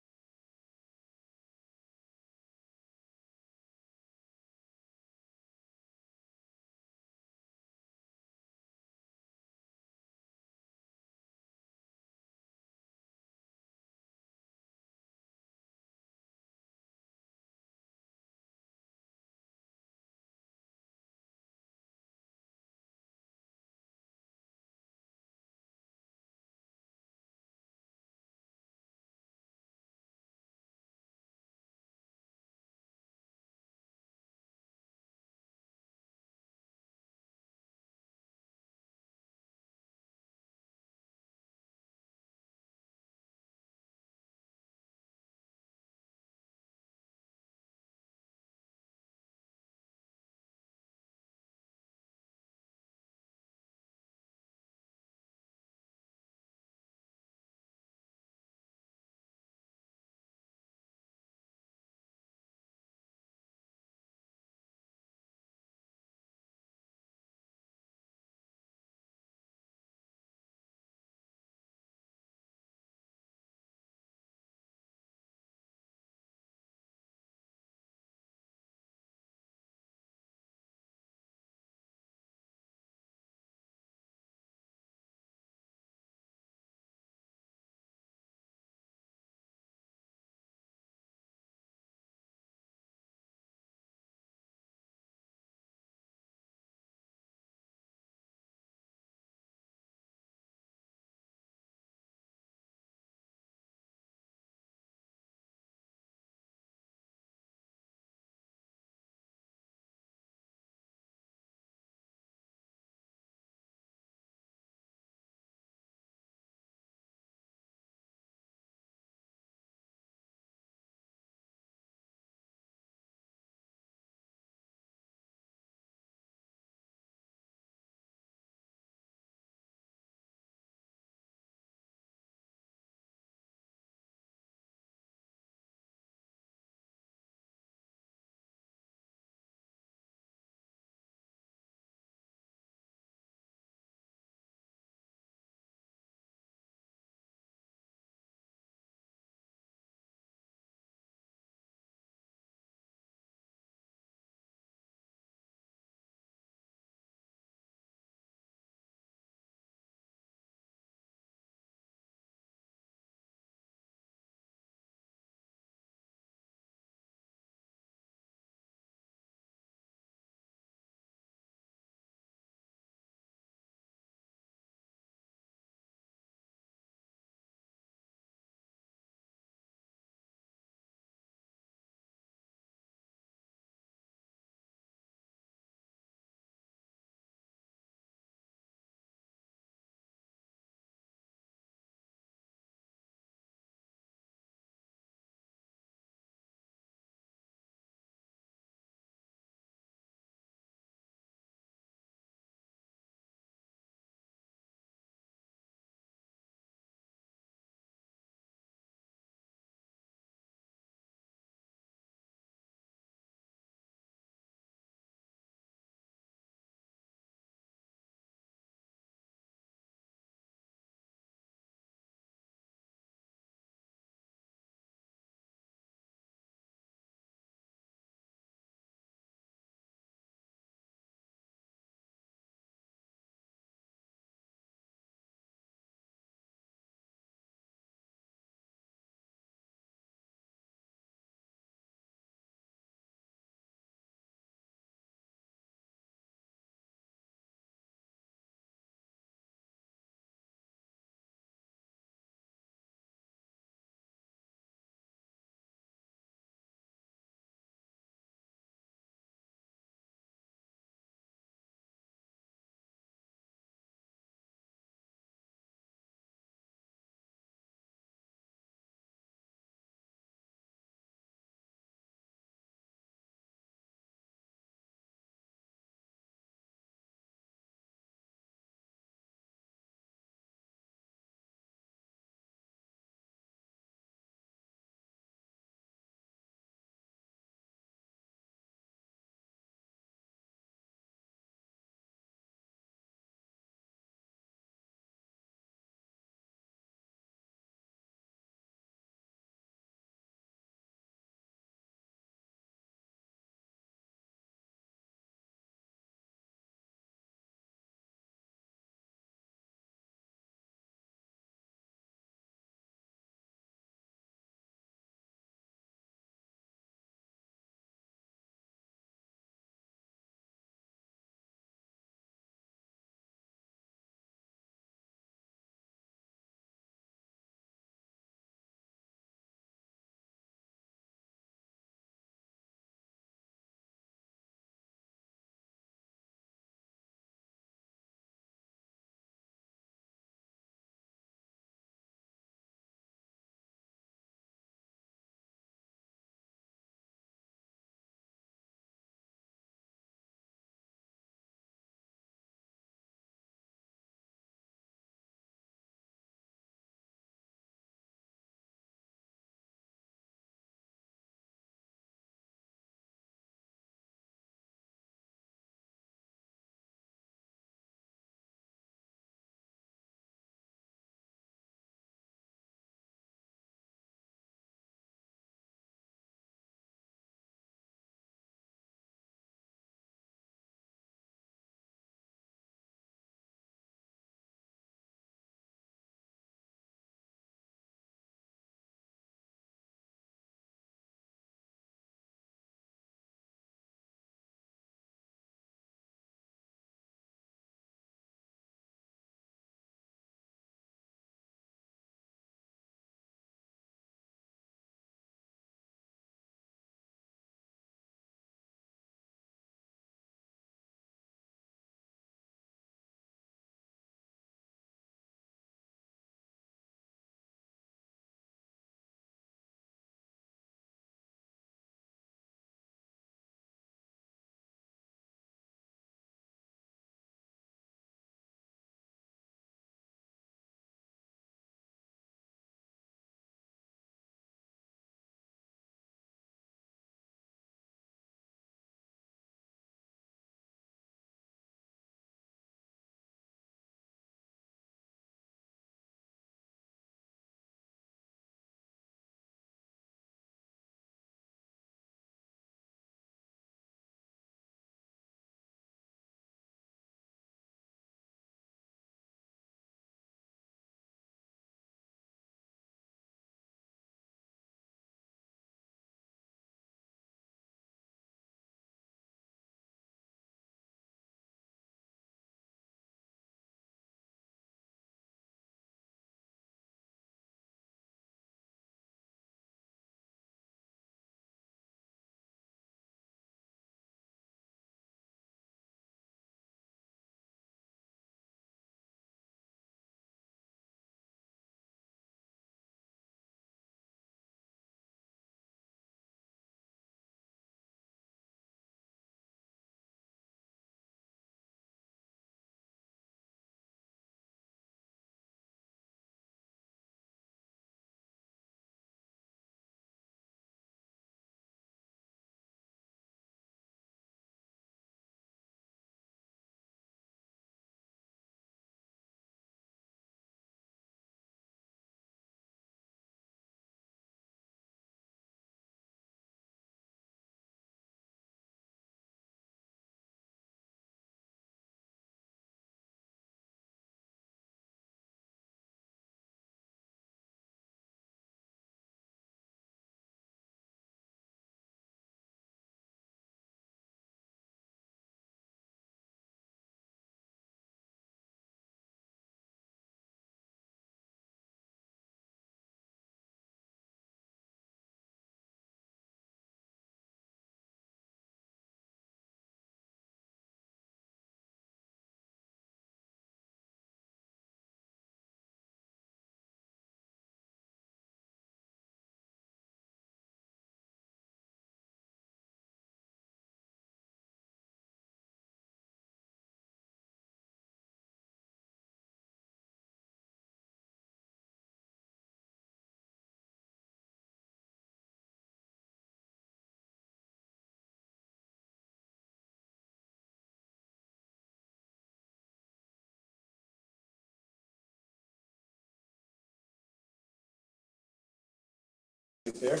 Fíor.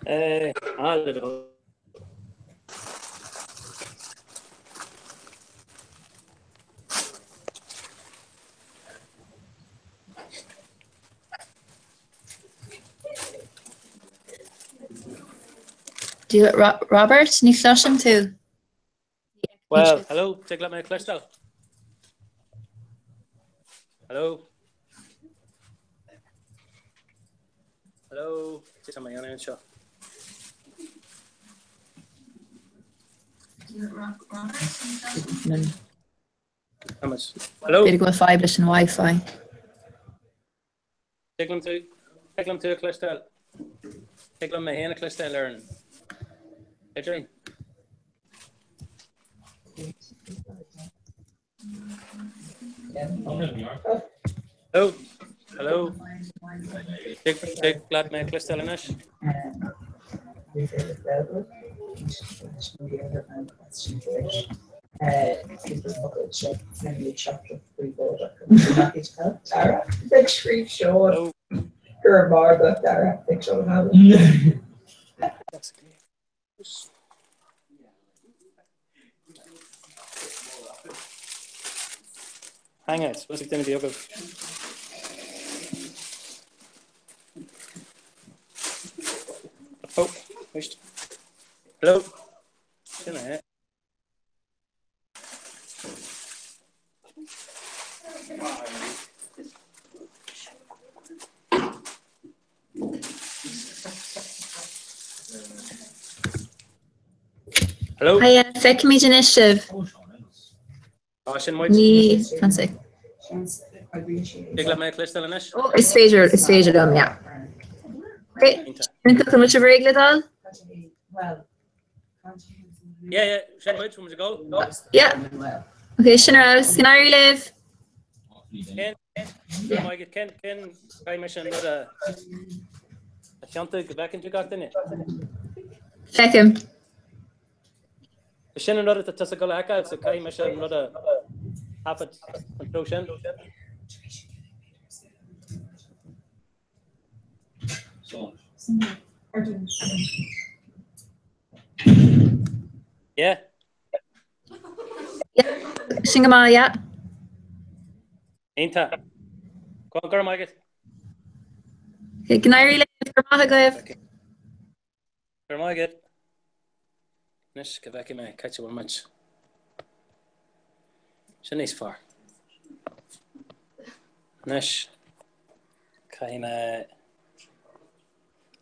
Eh, a little. Do it, Robert, ní chloisim tú. Well, hello, tig leat mé a chloisteáil. Hello. Hello, tá mé anseo. Hello. B'fhéidir go bhfuil fadhb leis an Wi-Fi. Tig liom tú, tig liom tú a chloisteáil. Tig liom mé féin a chloisteáil ar an idirlíon. Hello, hello. Tig, tig leat mé a chloisteáil anois? Hangouts, what's it going to be agaibh? Oh, wait. Hello. Sin é. Hello. Hiya, feicimid anois sibh. Tá sin muid. Ní, fan sec. Tig leat mé a chloisteáil anois? Oh, is féidir, is féidir liom, yeah. Okay, iontach, an bhfuil sibh réidh le dul? Yeah, yeah, sin muid, muid ag dul. Yeah. Okay, sin ar fheabhas. Go n-éirí libh. Cén, cén, cén, cén, caithfidh mise an rud a a thiontú go bhfeiceann tú gach duine. Feicim. Sin an rud atá tusa ag dul a fheiceáil, so caithfidh mise an rud a thaifead an treo sin. Yeah. Sin go maith, yeah. Iontach. Go raibh maith agat. Okay, go n-éirí libh, go raibh maith agaibh. Go raibh maith agat. Anois go bhfeicfidh mé cá háit a bhfuil muid. Sin níos fearr. Anois caithfidh mé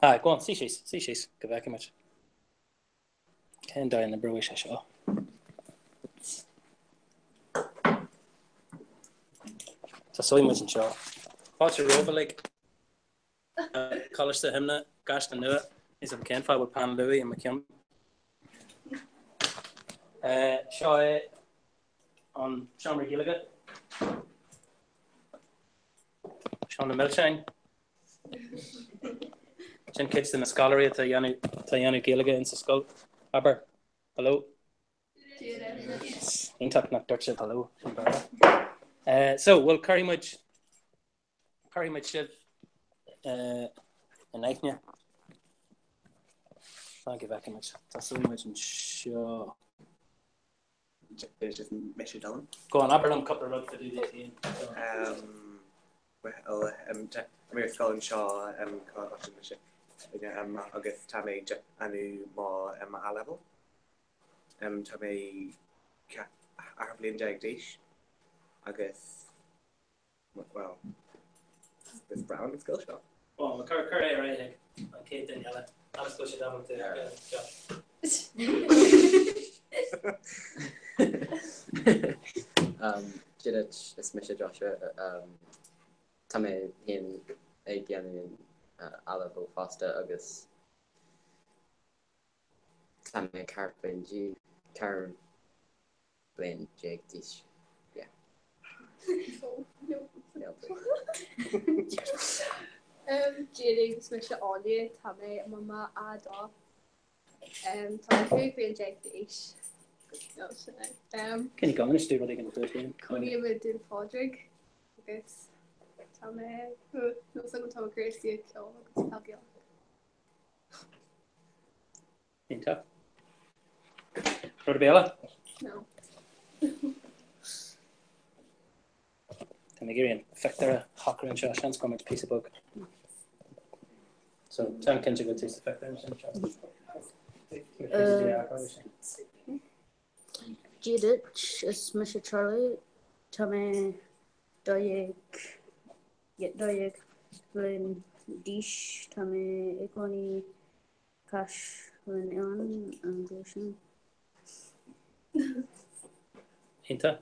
Ah, go on, suigh síos, suigh síos go bhfeicfidh muid. Cén dóigh a n-oibreoidh sé seo? Tosóidh muid anseo. Fáilte romhaibh uilig. Coláiste Shuibhne, gCaisleán Nua, níl a fhios agam cén fáth a bhfuil peann luaidhe i mo cheann. Seo é an seomra Gaeilge. Seo na milseáin. Sin cuid de na scoláirí atá ag déanamh Gaeilge insa scoil. Abair, hello. Iontach nach dúirt sibh hello. Sin breá. So, bhuel, cuirfidh muid Cuirfidh muid sibh in aithne. Fan go bhfeicfidh muid. Tosóidh muid anseo. Is mise Dylan. Go on, abair liom cúpla rud fá dtaobh díot féin. Bhuel, tá mé ar scoil anseo, Coláiste mise, agus tá mé ag déanamh mo A-level. Tá mé 14 bhliain d'aois agus Well, is breá liom an scoil seo. Ó, cuir cuir é ar aghaidh chuig an chéad duine eile agus go bhfuil siad ábalta Josh. Dia duit, is mise Joshua. Tá mé féin ag déanamh A-level fosta agus tá mé 14 bliain 14 bliain d'aois. Yeah. Dia daoibh, is mise Áine, tá mé i mo A2. Tá mé 15 bliain d'aois. No, sin é. Can you go and do rud éigin fút féin? Cónaím i Dún Phádraig agus tá. Tá mé nó sa tá Críostaí ag ceol agus peil Gaelach. Iontach. Rud ar bith eile? No. Tá mé ag iarraidh an phictiúr a shocrú anseo, seans go mbeidh píosa beag. So, déan cinnte go bhfuil tú sa phictiúr ansin. Dia duit, is mise Charlie, tá mé 12 12 bliain d'aois, tá mé i gcónaí Caisleán an Gluaiseann. Iontach.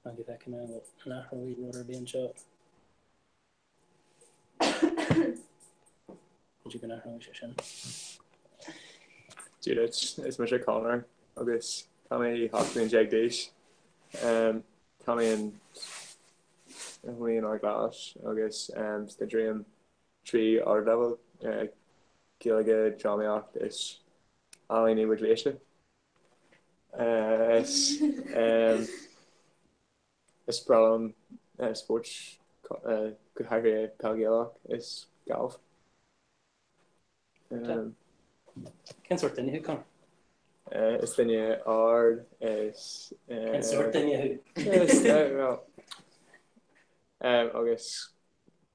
Fan go bhfeicfidh mé an bhfuil an athróidh rud ar bith anseo. B'fhéidir go n-athróidh sé sin. Dia duit, is mise Conor agus tá mé 18 bliain d'aois. Tá mé i mo chónaí in Ard Glas agus staidéaraim 3 ardleibhéal, Gaeilge, Drámaíocht is Ealaín Íomhá Gléasta. Is breá liom spóirt, go háirithe peil Ghaelach is galf. Cén sórt duine thú, Conor? Is duine ard is. Cén sórt duine thú? Agus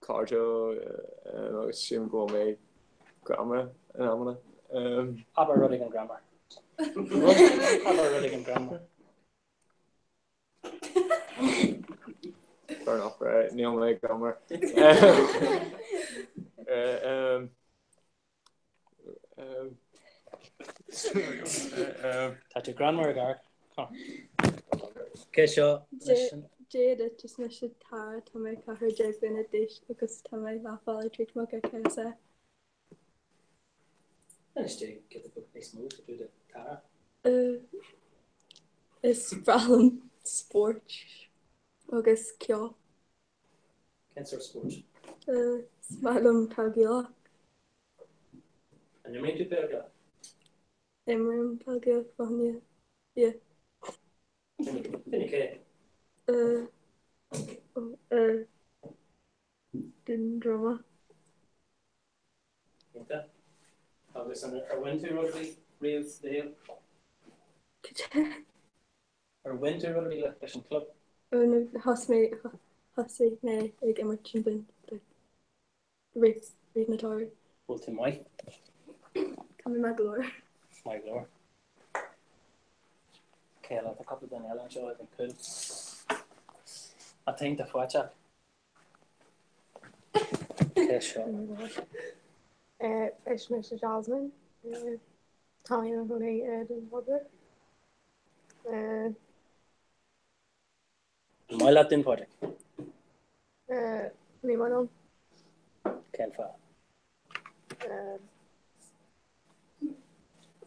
cairdiúil agus sílim go bhfuil mé greannmhar in amanna. Abair rud éigin greannmhar. Abair rud éigin greannmhar. Fair enough, right, níl mé greannmhar. Tá tú greannmhar ag amharc. Cé seo? Dia duit, is mise Tara, tá mé 14 bliana d'aois agus tá mé leath bealaigh tríd mo GCSE. Inis dúinn giota beag níos mó fá dtaobh de Tara. Is breá liom spóirt agus ceol. Cén sórt spóirt? Is maith liom peil Ghaelach. An imríonn tú peil Ghaelach? Imrím peil Ghaelach fá choinne, yeah. Duine cé? Dún Droma. Iontach. Agus an ar bhain tú rud ar bith riamh sa saol? Cad é? Ar bhain tú rud ar bith leis an club? Thosaigh mé ag imirt an bhliain rith rith na samhradh. Bhfuil tú maith? Tá mé maith go leor. Maith go leor. Cé eile? Tá cúpla duine eile anseo ag an cúl. Tá iontach fáiteach. Cé seo? Is mise Jasmine. Tá mé i mo chónaí i Dún Pádraig. An maith leat Dún Pádraig? Ní maith liom. Cén fáth?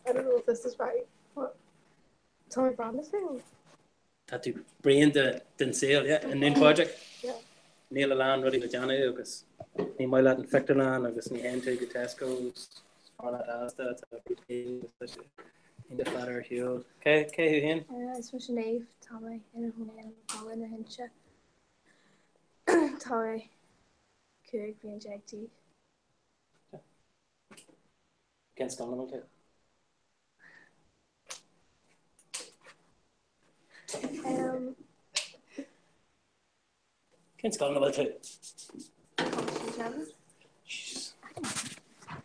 I don't know if this is right, but tá mé bréan den saol. Tá tú bréan den saol, yeah, i nDún Pádraig? Yeah. Níl a lán rudaí le déanamh agus ní maith leat an phictiúrlann agus ní théann tú go Tesco, is fearr leat Asda, tá iontach fada ar shiúl. Cé thú féin? Is mise Niamh, tá mé i mo chónaí i mBaile na hInse. Tá mé 15 bliain d'aois. Cén scoil a bhfuil tú? Cén scoil ina bhfuil tú?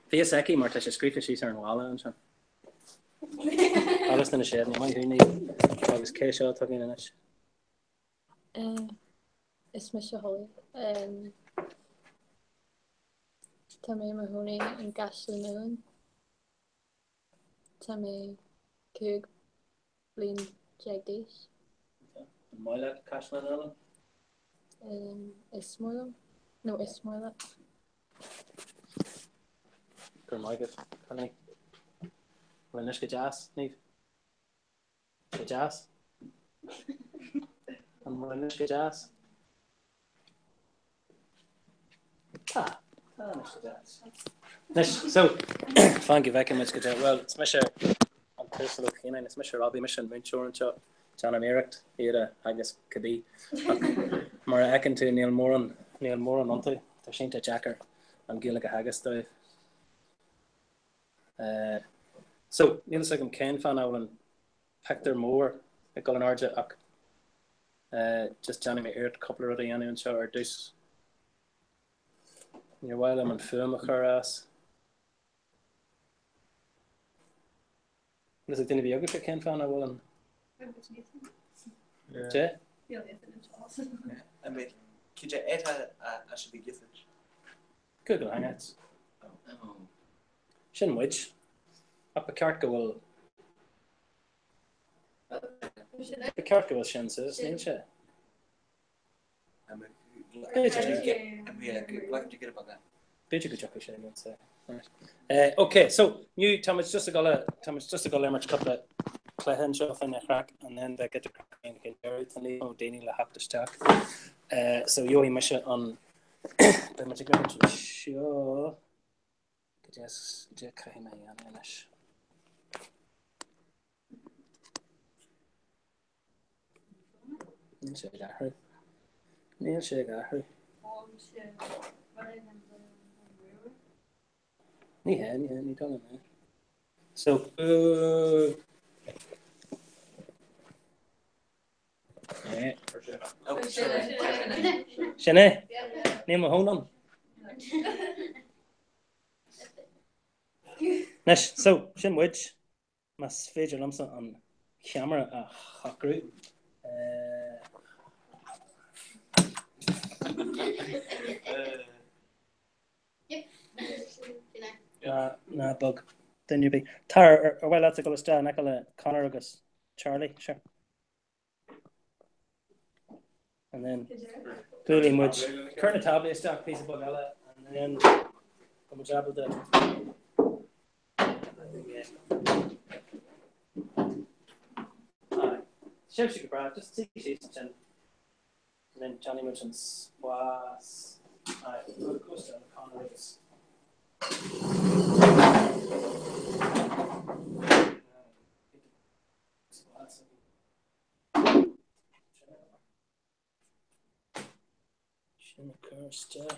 Bhí fhios aici mar tá sé scríofa síos ar an bhalla ansin. Agus na sé ní maith thú Niamh agus cé seo atá againn anois? Is mise Holly. Tá mé i mo chónaí i gCaisleán Uidhilín. Tá mé 15 bliain d'aois. An maith leat Caisleán Uidhilín? Is maith liom. Nó is maith leat. Go raibh maith agat, Connie. Bhfuil anois go deas, Niamh? Go deas? An bhfuil anois go deas? Tá, tá anois go deas. Anois, so, fan go bhfeicfidh muid go deas. Bhuel, is mise an tUasal Ó Cianáin, is mise Robbie, mise an múinteoir anseo. Déanaim iarracht iad a theagasc cibé. Ach mar a fheiceann tú, níl mórán níl mórán iontu. Tá sé iontach deacair an Ghaeilge a theagasc dóibh. So, níl fhios agam cén fáth nach bhfuil an pictiúr mór ag dul in airde ach just déanfaidh mé iarracht cúpla rud a dhéanamh anseo ar dtús. Níor mhaith liom an fuaim a chur as. Bhfuil fhios ag duine ar bith agaibhse cén fáth nach bhfuil an De? Google Hangouts. Sin muid. Ach ba cheart go bhfuil Ba cheart go bhfuil sin suas, níl sé? B'fhéidir go dtiocfaidh sé ansa. Ok, so inniu tá muid just ag dul tá muid just ag dul imirt cúpla cluiche anseo fá choinne craic and then beidh idir craic an chéad deireadh tá níos mó daoine le theacht isteach. So gheobhaidh mise an beidh muid ag imirt anseo go deas go dtí caithfidh mé a dhéanamh anois. Níl sé ag athrú. Níl sé ag athrú. Ní hé, ní hé, ní dóigh liom é. So, uh, Sin é? Níl mo thóin ann. Anois, so, sin muid. Más féidir liomsa an cheamara a shocrú. Ná bog duine ar bith. Tara, ar mhaith leat a dhul isteach in aice le Conor agus Charlie? Sure. And then buailfidh muid. Cuir na táblaí isteach píosa beag eile and then tá muid ábalta Sibhse go breá, just suigh síos ansin. And then déanfaidh muid an spás. Aye, go isteach le Conor agus Sin a chur isteach.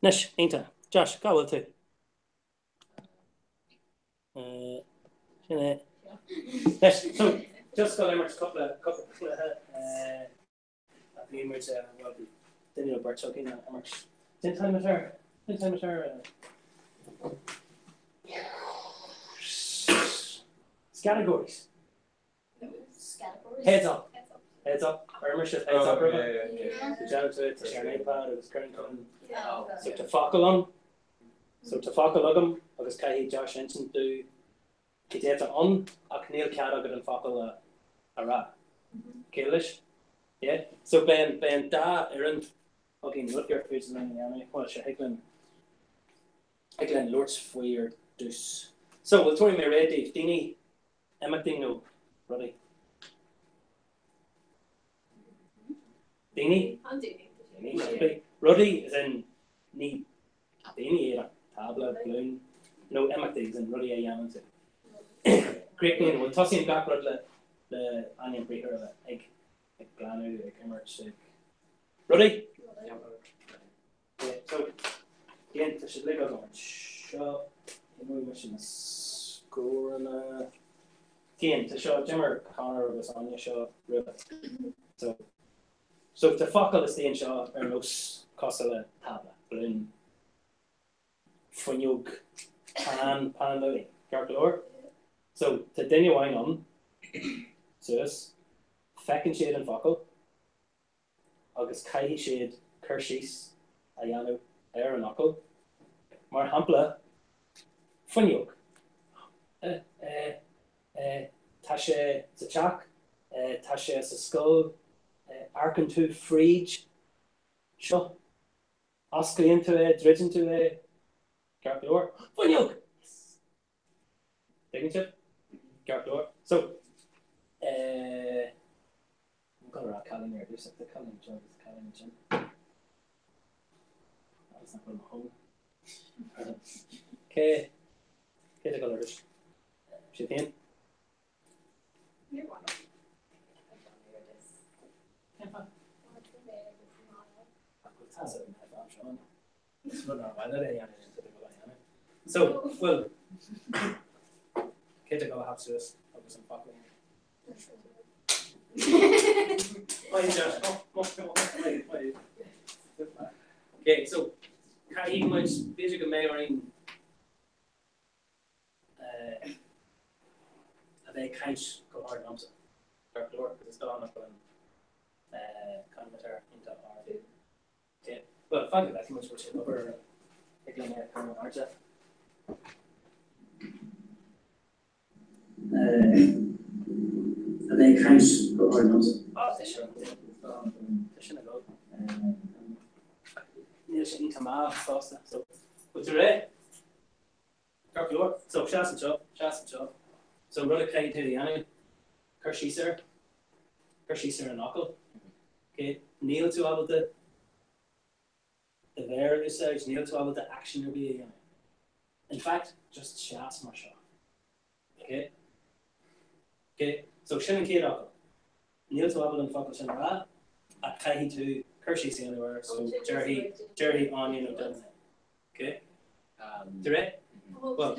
Anois, iontach. Josh, cá bhfuil tú? Sin é. Anois, so, just go imirt cúpla cúpla cluiche. Bhí muid, bhuel, bhí duine nó beirt againn ag imirt. Cén t-ainm atá air? Cén t-ainm atá air? Scattergories. Heads up. Heads up. Ar imir sibh heads up roimhe? So déanann tú, tá sé ar an iPad agus cuireann tú an, so tá focal ann, so tá focal agam agus caithfidh Josh insint domh Cad é atá ann ach níl cead agat an focal a rá. Céard leis? Yeah? So beidh an, beidh an dá fhoireann againn rud gur féidir linn a dhéanamh, bhuel sure, thig linn, thig linn labhairt faoi ar dtús. So, bhuel tabharfaidh mé réidh daoibh, daoine, imeachtaí nó rudaí. Daoine? An daoine. Daoine, rudaí as in ní daoine iad ach tábla, glún, nó imeachtaí as in rudaí a dhéanann tú. Críochnaíonn, bhuel tosaíonn gach rud le le ainm briathar a bheith ag, ag glanadh, ag imirt, ag rudaí. So, again, tá siad uilig agam anseo. Imreoidh mise na scóranna. Again, tá seo, d'imir Conor agus Áine seo roimhe. So, so tá focal istigh anseo ar nós cosúil le tábla, balún, fuinneog, pan, pan lily, ceart go leor? So, tá duine amháin ann, suas, feiceann siad an focal, agus caithfidh siad cur síos a dhéanamh ar an fhocal. Mar shampla, fuinneog. Tá sé sa teach, tá sé sa scoil, amharcann tú fríd seo, osclaíonn tú é, druideann tú é, ceart go leor. Fuinneog! Yes! Tuigeann sibh? Ceart go leor. So, eh, I'm gonna rá cailín ar dtús ach tá cailín anseo agus cailín ansin. Agus nach bhfuil mo thóin. Cé, Cé atá ag dul ar dtús? Sibh féin? Cén fáth? Tá a fhios agam cén fáth seo. Is rud nár mhaith leat é a dhéanamh tá tú ag dul á dhéanamh. So, bhuel, cé atá ag dul a theacht suas agus an focal a dhéanamh? Okay, so caithfidh muid, b'fhéidir go mbeidh orainn a bheith ag caint go hard liomsa, ceart go leor, agus is dóigh nach bhfuil an canamatar iontach ard. Okay, well, fan go bhfeicfidh muid bhfuil sé ag obair ag le mé a chur in airde. A bheith ag caint go hard liomsa. Tá sin ag dul. Níl sé iontach maith fosta. So, bhfuil tú réidh? Ceart go leor. So, seas anseo, seas anseo. So, rud a chaithfidh tú a dhéanamh, cur síos air, cur síos ar an fhocal. Okay? Níl tú ábalta do mhéar a úsáid, níl tú ábalta action ar bith a dhéanamh. In fact, just seas mar seo. Ok? Ok, so sin an chéad fhocal. Níl tú ábalta an focal sin a rá, ach caithfidh tú cur síos a dhéanamh air, so déarfaidh, déarfaidh Áine nó Dylan é. Ok? Tú réidh? Well,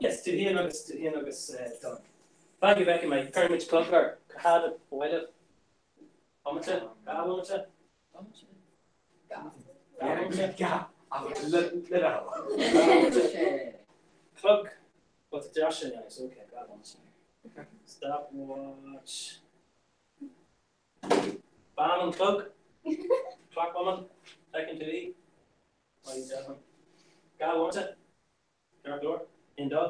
yes, tú féin agus, tú féin agus Dylan. Fan go bhfeicfidh mé, cuirfidh muid clog air, cá fhad ba mhaith libh? Bomaite? Dhá bhomaite? Clog Well tá deis sin ann, so okay, 2 bomaite. Stopwatch. Bean an chlog. Clock woman. Feiceann tú í. Maith thú Jasmine. 2 bhomaite. Ceart go leor. Aon dó.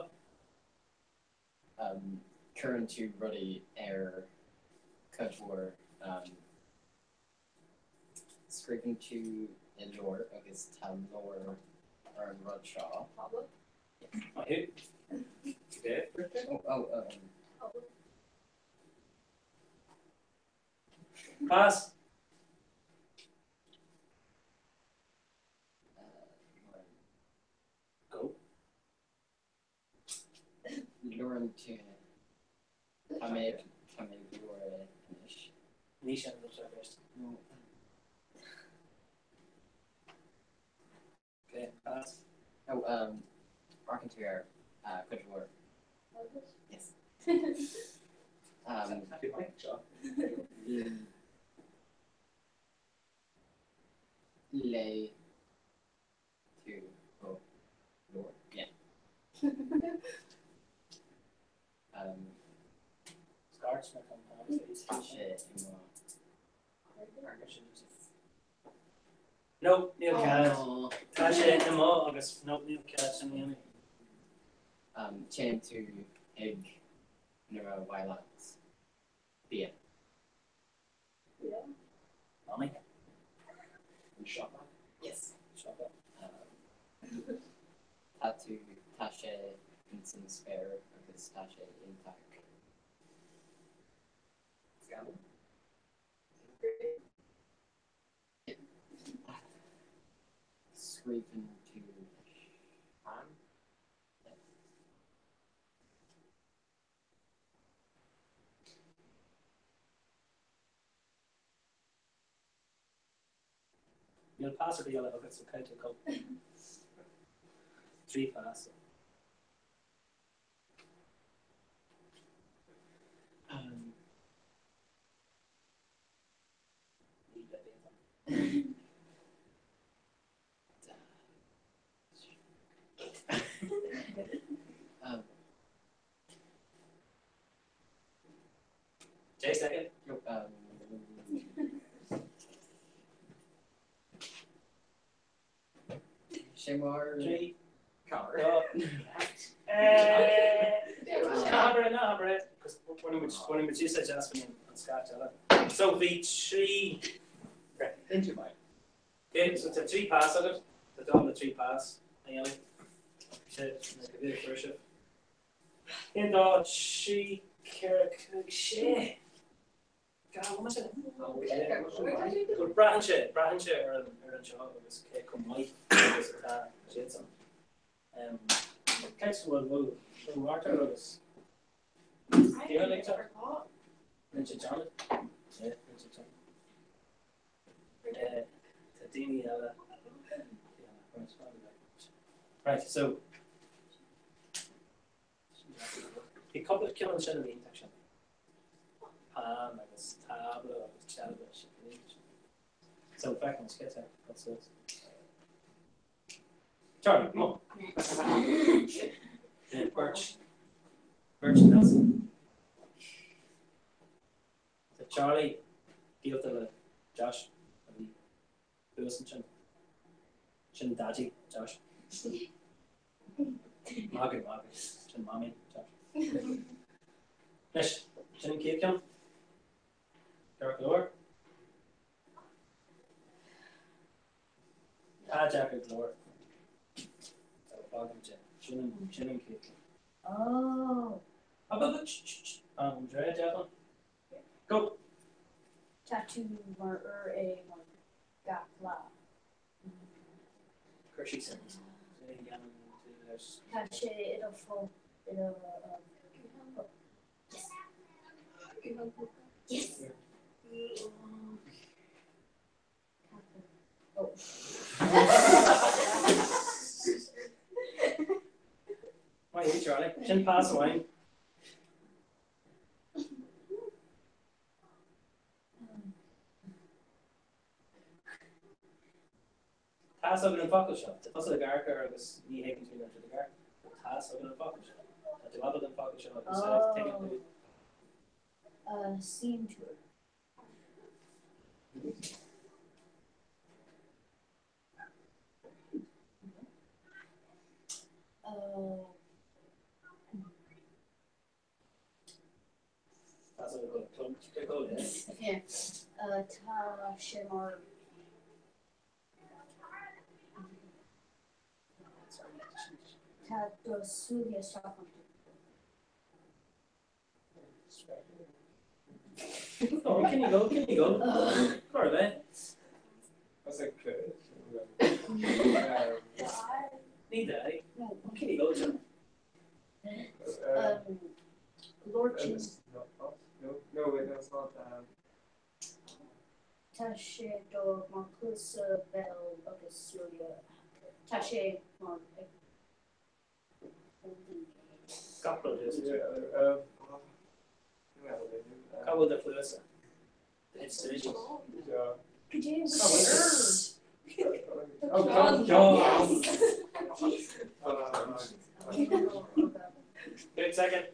Cuireann tú rudaí ar cuid mhór. Scríobhann tú i leabhar agus tá leabhar ar an rud seo. Maith thú. Oh, oh, um. Pas. Go. Labhrann tú Tá mé tá mé ag labhairt anois. Ní sin an rud ceist. No. Okay, pass. Oh, um, amharcann tú ar uh, cuid mhór. Yes. Um, Léigh tú do leabhar. Yeah. Um, Scairt na Tá sé i mo No, níl cead. Tá sé i mo agus no, níl cead sin a dhéanamh. Um, téann tú ag nuair a mhaith leat bia. Mamaí? An siopa? Yes. Siopa. Tá tú, tá sé ins an spéir agus tá sé iontach. Scamall? Scríobhann tú. An? Níl pas ar bith eile agat so caithfidh tú dul. Trí phas. Ní bheidh aon. 10 soicind. Sé mar. 3, 4. 2, Ná habair é, ná habair é, cos baineann muid úsáid as an scairt eile. So bhí 3. Ok, so tá 3 pas agat, tá dom le 3 pas a dhéanamh. Sé na go bhfuil fuair sibh. 1, 2, 3, 4, 5, 6. Dhá bhomaite. Bhuel, braitheann sé, braitheann sé ar an ar an seo agus cé chomh maith agus atá siadsan. Cait bhfuil bhfuil bhfuil Arthur agus Ciara ag teacht? Rinne sé dearmad. Yeah, rinne sé dearmad. Tá daoine eile. Right, so Bhí cúpla ceann ansin a bhí iontach sin. Pam agus tábla agus teilifís. So back on sketch what's this? Charlie, come on. Birch. Birch Nelson. So Charlie gaolta le Josh a bhí thuas ansin. Sin Daidí Josh. Magadh, magadh. Sin Mamaí Josh. Anois, sin an chéad ceann. Ceart go leor. Tá deacair go leor. So, fágfaidh muid é. Sin an, sin an chéad ceann. Oh. Up, up, up, sh, sh, sh. An dre, Declan? Go! Tá tú mar fhear é mar gach lá. Cuir síos air. Tá sé i do fo i do Yes. Yes. Oh. Maith thú Charlie. Sin pas amháin. Tá's againn an focal seo. Tá tusa ag amharc air agus ní thuigeann tú ar ag amharc. Tá's againn an focal seo. Tá tú ábalta an focal seo a úsáid, tuigeann tú. Seinnteoir. Tá sé mar. Tá do súile isteach iontu. Oh, can you go? Can you go? Cor bheith. That's like clue. Ní dai. Can you go, John? Lord James. No, no, wait, no, it's not. Um... Tá sé do mar cluasa béal agus súile. Tá sé mar ag Gach rud is. Cá bhfuil do chluasa? Do chuid súile. Good second.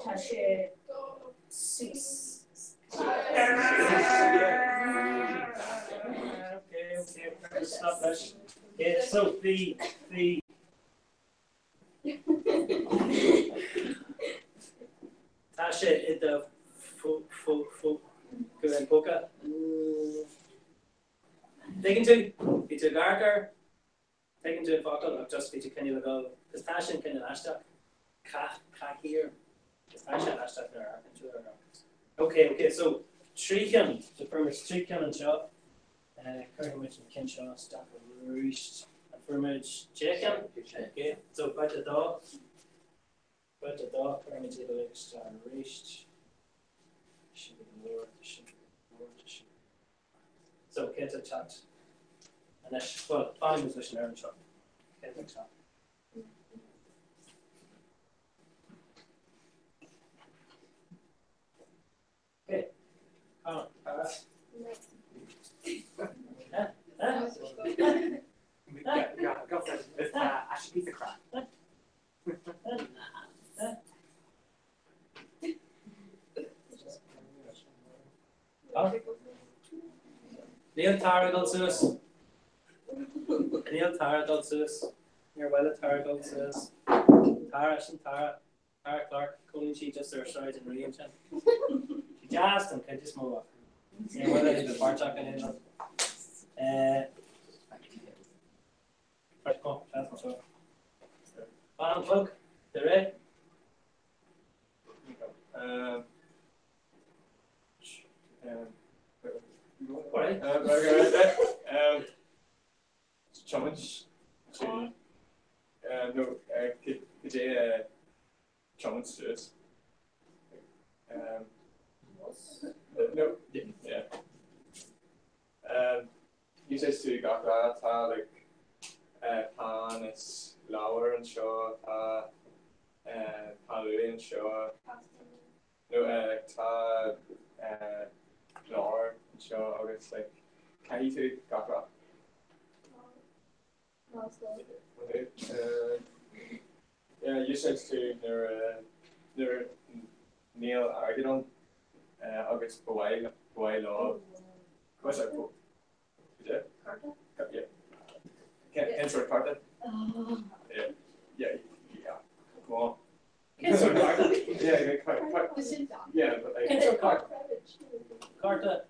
Tá sé suas. Okay, okay, stop leis. Yeah, so bhí bhí Tá sé i do ghuthán póca. Tuigeann tú? Bhí tú ag amharc air, tuigeann tú an focal ach just bhí tú cineál ag dul, 'cause tá sin cineál aisteach, cathaoir, 'cause tá sé aisteach nuair a amharcann tú air ach. Ok, ok, so trí cheann, so fuair muid trí cheann anseo, cuirfidh muid an ceann seo isteach arís. An fuair muid deich gceann? Ok, so babhta a dó, babhta a dó, cuirfidh muid iad uilig isteach arís. Sin go leor, sin go leor, sin. So, cé atá ag teacht anois? Bhuel, fanfaidh muid leis an fhoireann seo. Cé atá ag teacht? Okay. Conor, Tara. Go for it. It's actually pizza crap. Níl Tara ag dul suas. Níl Tara ag dul suas. Níor mhaith le Tara dul suas. Tara, sin Tara. Tara Clark, cónaíonn sí just ar Sráid an Rí ansin. Sí deas don chuid is mó ach níor mhaith léi bheith páirteach in aon rud. Right, go on, seans anseo. Fan an clog, de réir. Um, Tiomáint No, cad é a tiomáin suas? No, yeah. Úsáid tú gach lá, tá like peann is leabhar anseo, tá peann luaidhe anseo, nó like tá leabhar anseo agus like caithfidh tú gach lá. Yeah, úsáid tú nuair nuair níl airgead ann agus ba mhaith ba mhaith leo What's that? Yeah. Yeah. Cén sórt cárta? Yeah. Yeah. Yeah. Go on. Cén sórt cárta? Yeah, yeah, but like Cén sórt cárta? Cárta.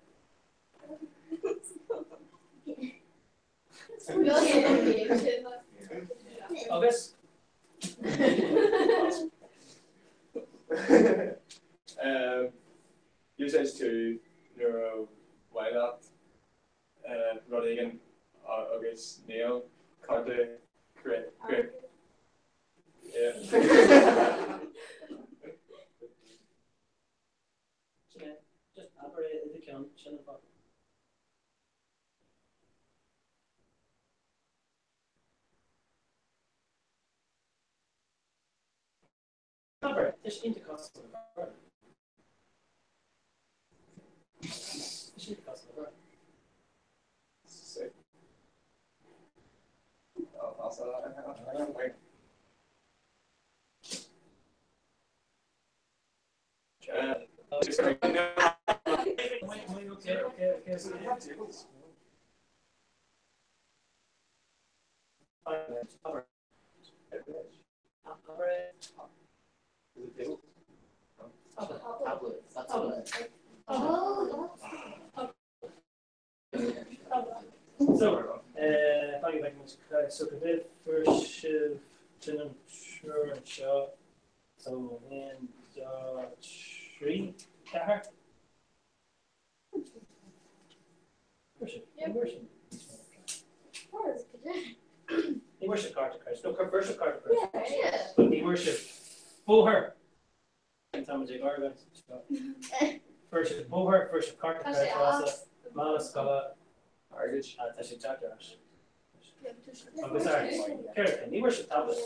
Agus? Úsáid tú nuair ba mhaith leat rud éigin agus níl cárta creidmheasa. Sin é. Just abair é i do cheann, sin an focal. Abair, tá sé iontach cosúil le Béarla. Tá sé iontach cosúil le Béarla. So, thank you very much. So go bhfuil fuair sibh sin an triúr anseo. So 1, 2, 3, 4. Fuair sibh. Ní bhfuair sibh. Ní bhfuair sibh cárta creidmheasa. No, fuair sibh cárta creidmheasa. But ní bhfuair sibh bóthar. Tá muid ag argóint. Fuair sibh bóthar, fuair sibh cárta creidmheasa, mála scoile, airgid, tá sé deacair as. Agus airgid. Céard, ní bhfuair sibh tablet.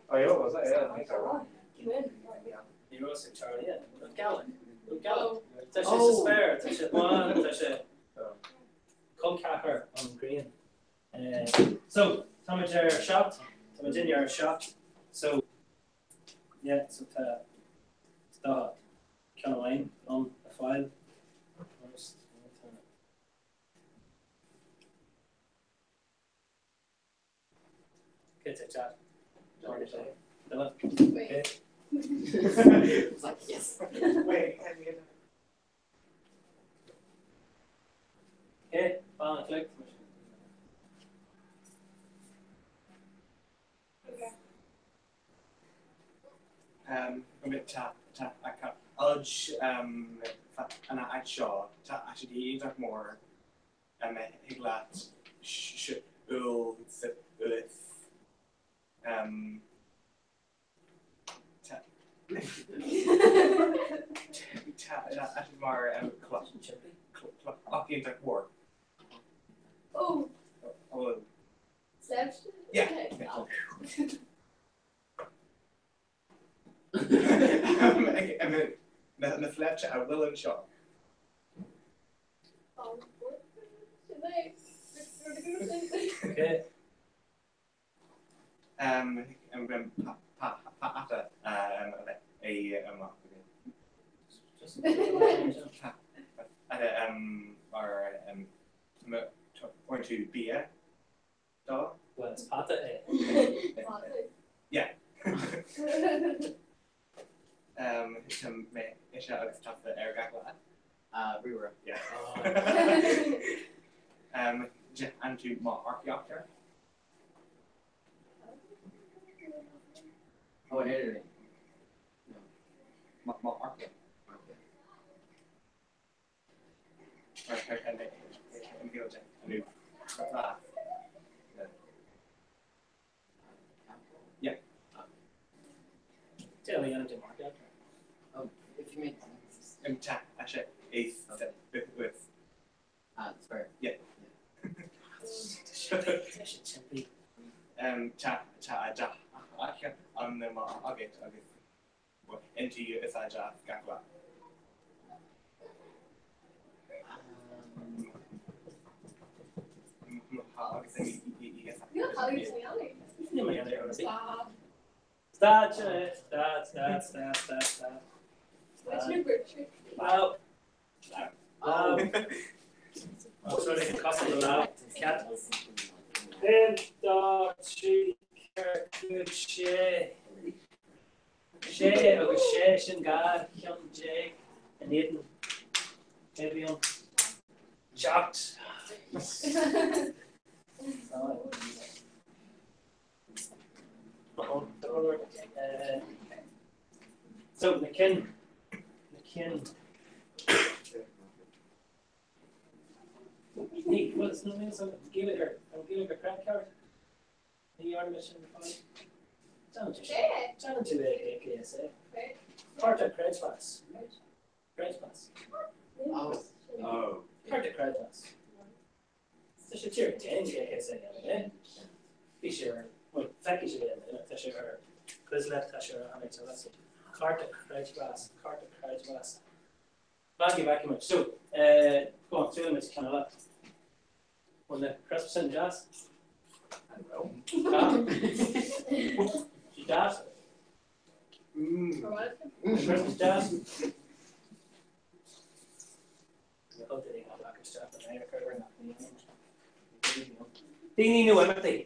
Oh, yeah, was that? Yeah, I think I won. Ní raibh ag Charlie, yeah. An gealach. An gealach. Tá sé sa spéir, tá sé bán, tá sé col ceathar an ghrian. So, táimid ar 7, táimid inniu ar 7, so, yeah, so tá tá ceann amháin ann le fáil. Okay, tá chat. Okay. It's like, yes. Wait, can you Okay, fan an chloig. Tá tá Uj an áit seo tá siad iontach mór thig leat siúl suas Tá mar cloch iontach mór. Oh. Oh. Sléibhte? Yeah. Na sléibhte a bhfuil anseo. Okay. Ata mar point tú bia dó? Well, is pata é. Yeah. Mise agus tusa ar gach lá. Ríomhaire. Yeah. An tú má archaeopter? Oh, an idirlíon. No. Má archaeopter. Tá sé is with. Ah, sorry. Yeah. Tá tá tá an agat agus NTU is a gach lá. Stad sin é, stad, stad, stad, stad, stad. Wow. Wow. Sorry, cosúil le lá. Cead. 1, 2, 3, 4, 5, 6. 6 agus 6 sin 12 cheann in éadan cé bhí ann? 7. So na cinn na cinn Ní bhfuil is nó an Gaeilge an Gaeilge craic ceart Ní dhearna mé sin fáil. Déanann tú é AKSA. Cárta creidmheas. Creidmheas. Oh. Cárta creidmheas. Tá sé tír déan AKSA é. Bhí sé ar bhuel feicfidh sibh é tá sé ar Quizlet tá sé ar an eile. Cárta creidmheas, cárta creidmheas. Maggie Vacuum. So, go on, triail muid ceann eile. Bhfuil na crisps sin deas? Deas? Crisps deas? Daoine nó imeachtaí?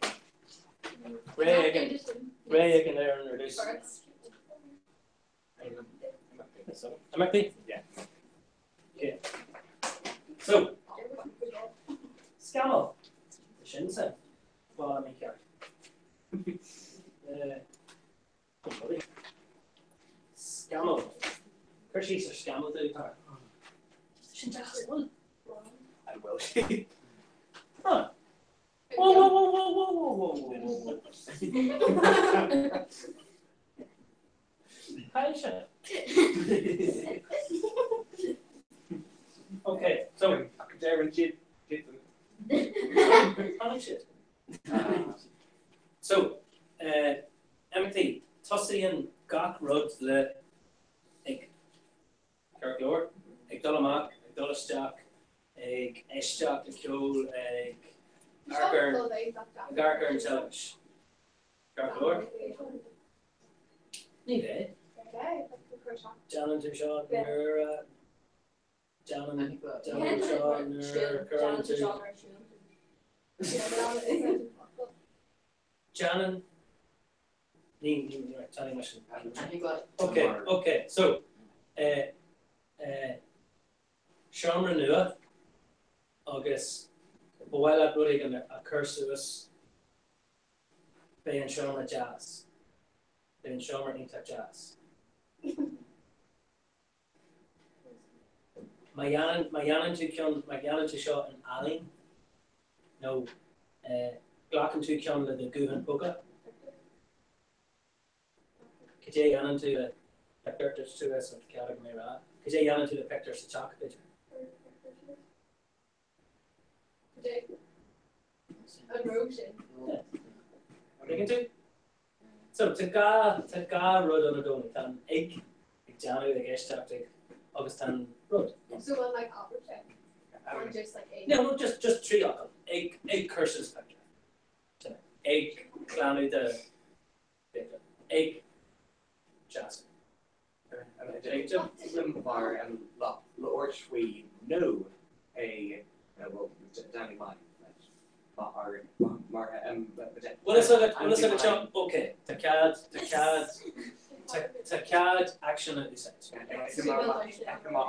Ré éigin. Ré éigin ar an ar dtús. Imeachtaí? Yeah. Okay. So, scamall. Sin sa bhá mí ceart. Scamall. Cuir síos ar scamall dúinn tá. Sin deas bhfuil. I will she. Huh. Whoa, whoa, whoa, whoa, whoa, whoa, whoa, whoa. Hi, sin. Okay, so Darren siad Tháinig siad. So, imeachtaí, tosaíonn gach rud le ag. Ceart go leor? Ag dul amach, ag dul isteach, ag éisteacht le ceol, ag amharc ar, ag amharc ar an teilifís. Ceart go leor? Ní bheidh. Déanann tú seo nuair a déanann déanann tú seo nuair a chuireann tú. Déanann Ní, ní, ní, right, tell me sin. Okay, okay, so, eh, eh, seomra nua agus ba mhaith leat rud éigin a chur suas, beidh an seomra deas. Beidh an seomra iontach deas. Má dhéanann, má dhéanann tú ceann, má dhéanann tú seo in ealaín, nó eh, glacann tú ceann le do ghuthán póca, cad é a dhéanann tú le pictiúr, dúirt tú é so cead agam é a rá, cad é a dhéanann tú le pictiúr sa teach, b'fhéidir? An raibh sin? Tuigeann tú? So, tá dhá, tá dhá rud ann i gcónaí. Tá an ag, ag déanamh, ag éisteacht, ag, agus tá an rud. So an like abairt é? Or just like ag? No, no, just, just trí fhocal. Ag, ag cur suas pictiúr. Sin é. Ag glanadh do, b'fhéidir. Ag deasú. Mar labhairt faoi nó é well Danny Mine mar mar Bhfuil fhios agat, bhfuil fhios agat seo, ok, tá cead, tá cead, tá cead action a úsáid. Má,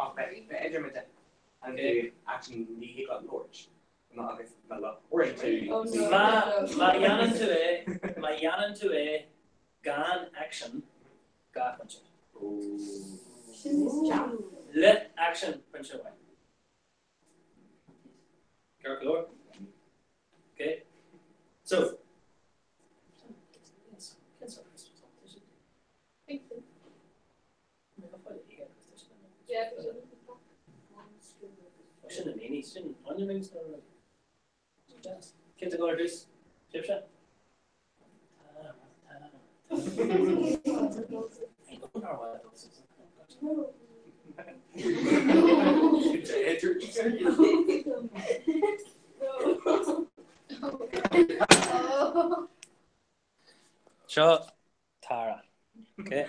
má dhéanann tú é, má dhéanann tú é gan action, 2 phointe. Le action pointe amháin. Ceart go leor? Ok. So. sin onion rings nó rud. Deas. Cé atá ag dul ar dtús? Sibhse? Tá, tá, tá. Seo Tara. Okay.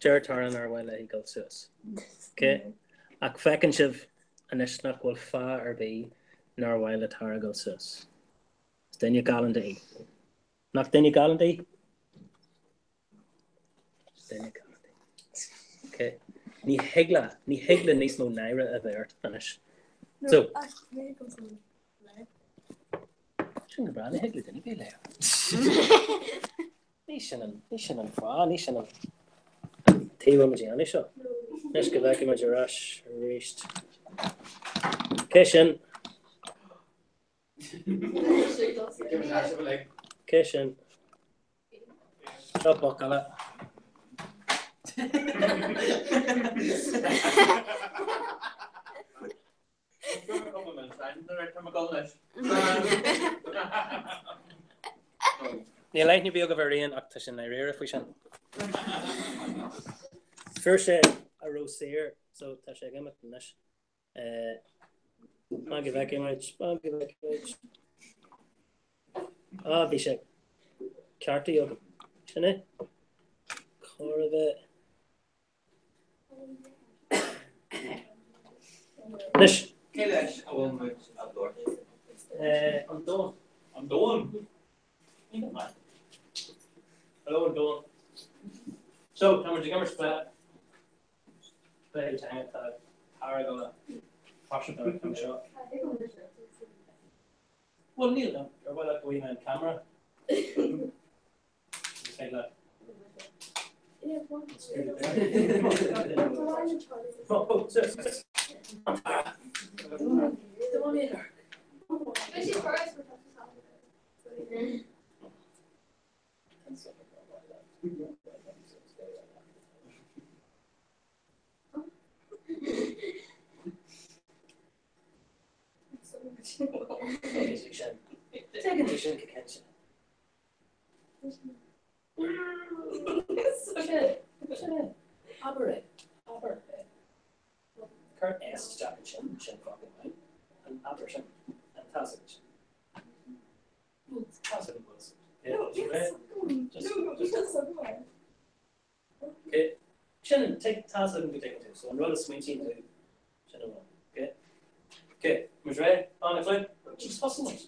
Deir Tara nár mhaith léi dul suas. Okay. Ach feiceann sibh anois nach bhfuil fáth ar bith nár mhaith le Tara dul suas. Is duine galánta í. Nach duine galánta í? Is duine galánta í. Okay. Ní thig le, ní thig le níos mó náire a bheith ort anois. So, Sin go breá, ní thig le duine bheith léir. Ní sin an, ní sin an fáth, ní sin an taobh a bhfuil muid a dhéanamh seo. Anois go bhfeicfidh muid ar ais arís. Cé sin? Cé sin? Seo boc eile. Níl aithne ar bith agaibh ar Ian ach tá sé ndáiríre faoi sin. Fuair sé a raibh saor so tá sé ag imeacht anois. Fan go bhfeicfidh muid, fan go bhfeicfidh muid. Ah, bhí sé ceartaithe agam. Sin é. Chóir a bheith. Anois. Cé leis a bhfuil muid ag labhairt? An domhan. An domhan? Hello an domhan. So, tá muid ag imirt cluiche. Cluiche teanga tá Tara ag dul a thoiseacht ar an ceann seo. Bhuel níl, ar mhaith leat go bhfaighidh mé an ceamara? Sin go cinnte. Abair é. Abair é. Cuir S isteach ansin, sin focal amháin. An abair sin. An tá a fhios agat sin. Tá a fhios agat bhfuil Okay. Sin tá a fhios agam go dtuigeann tú, so an rud a smaointíonn tú, sin an rud. Okay? Okay, muid réidh? An cloig? Just thosaigh muid.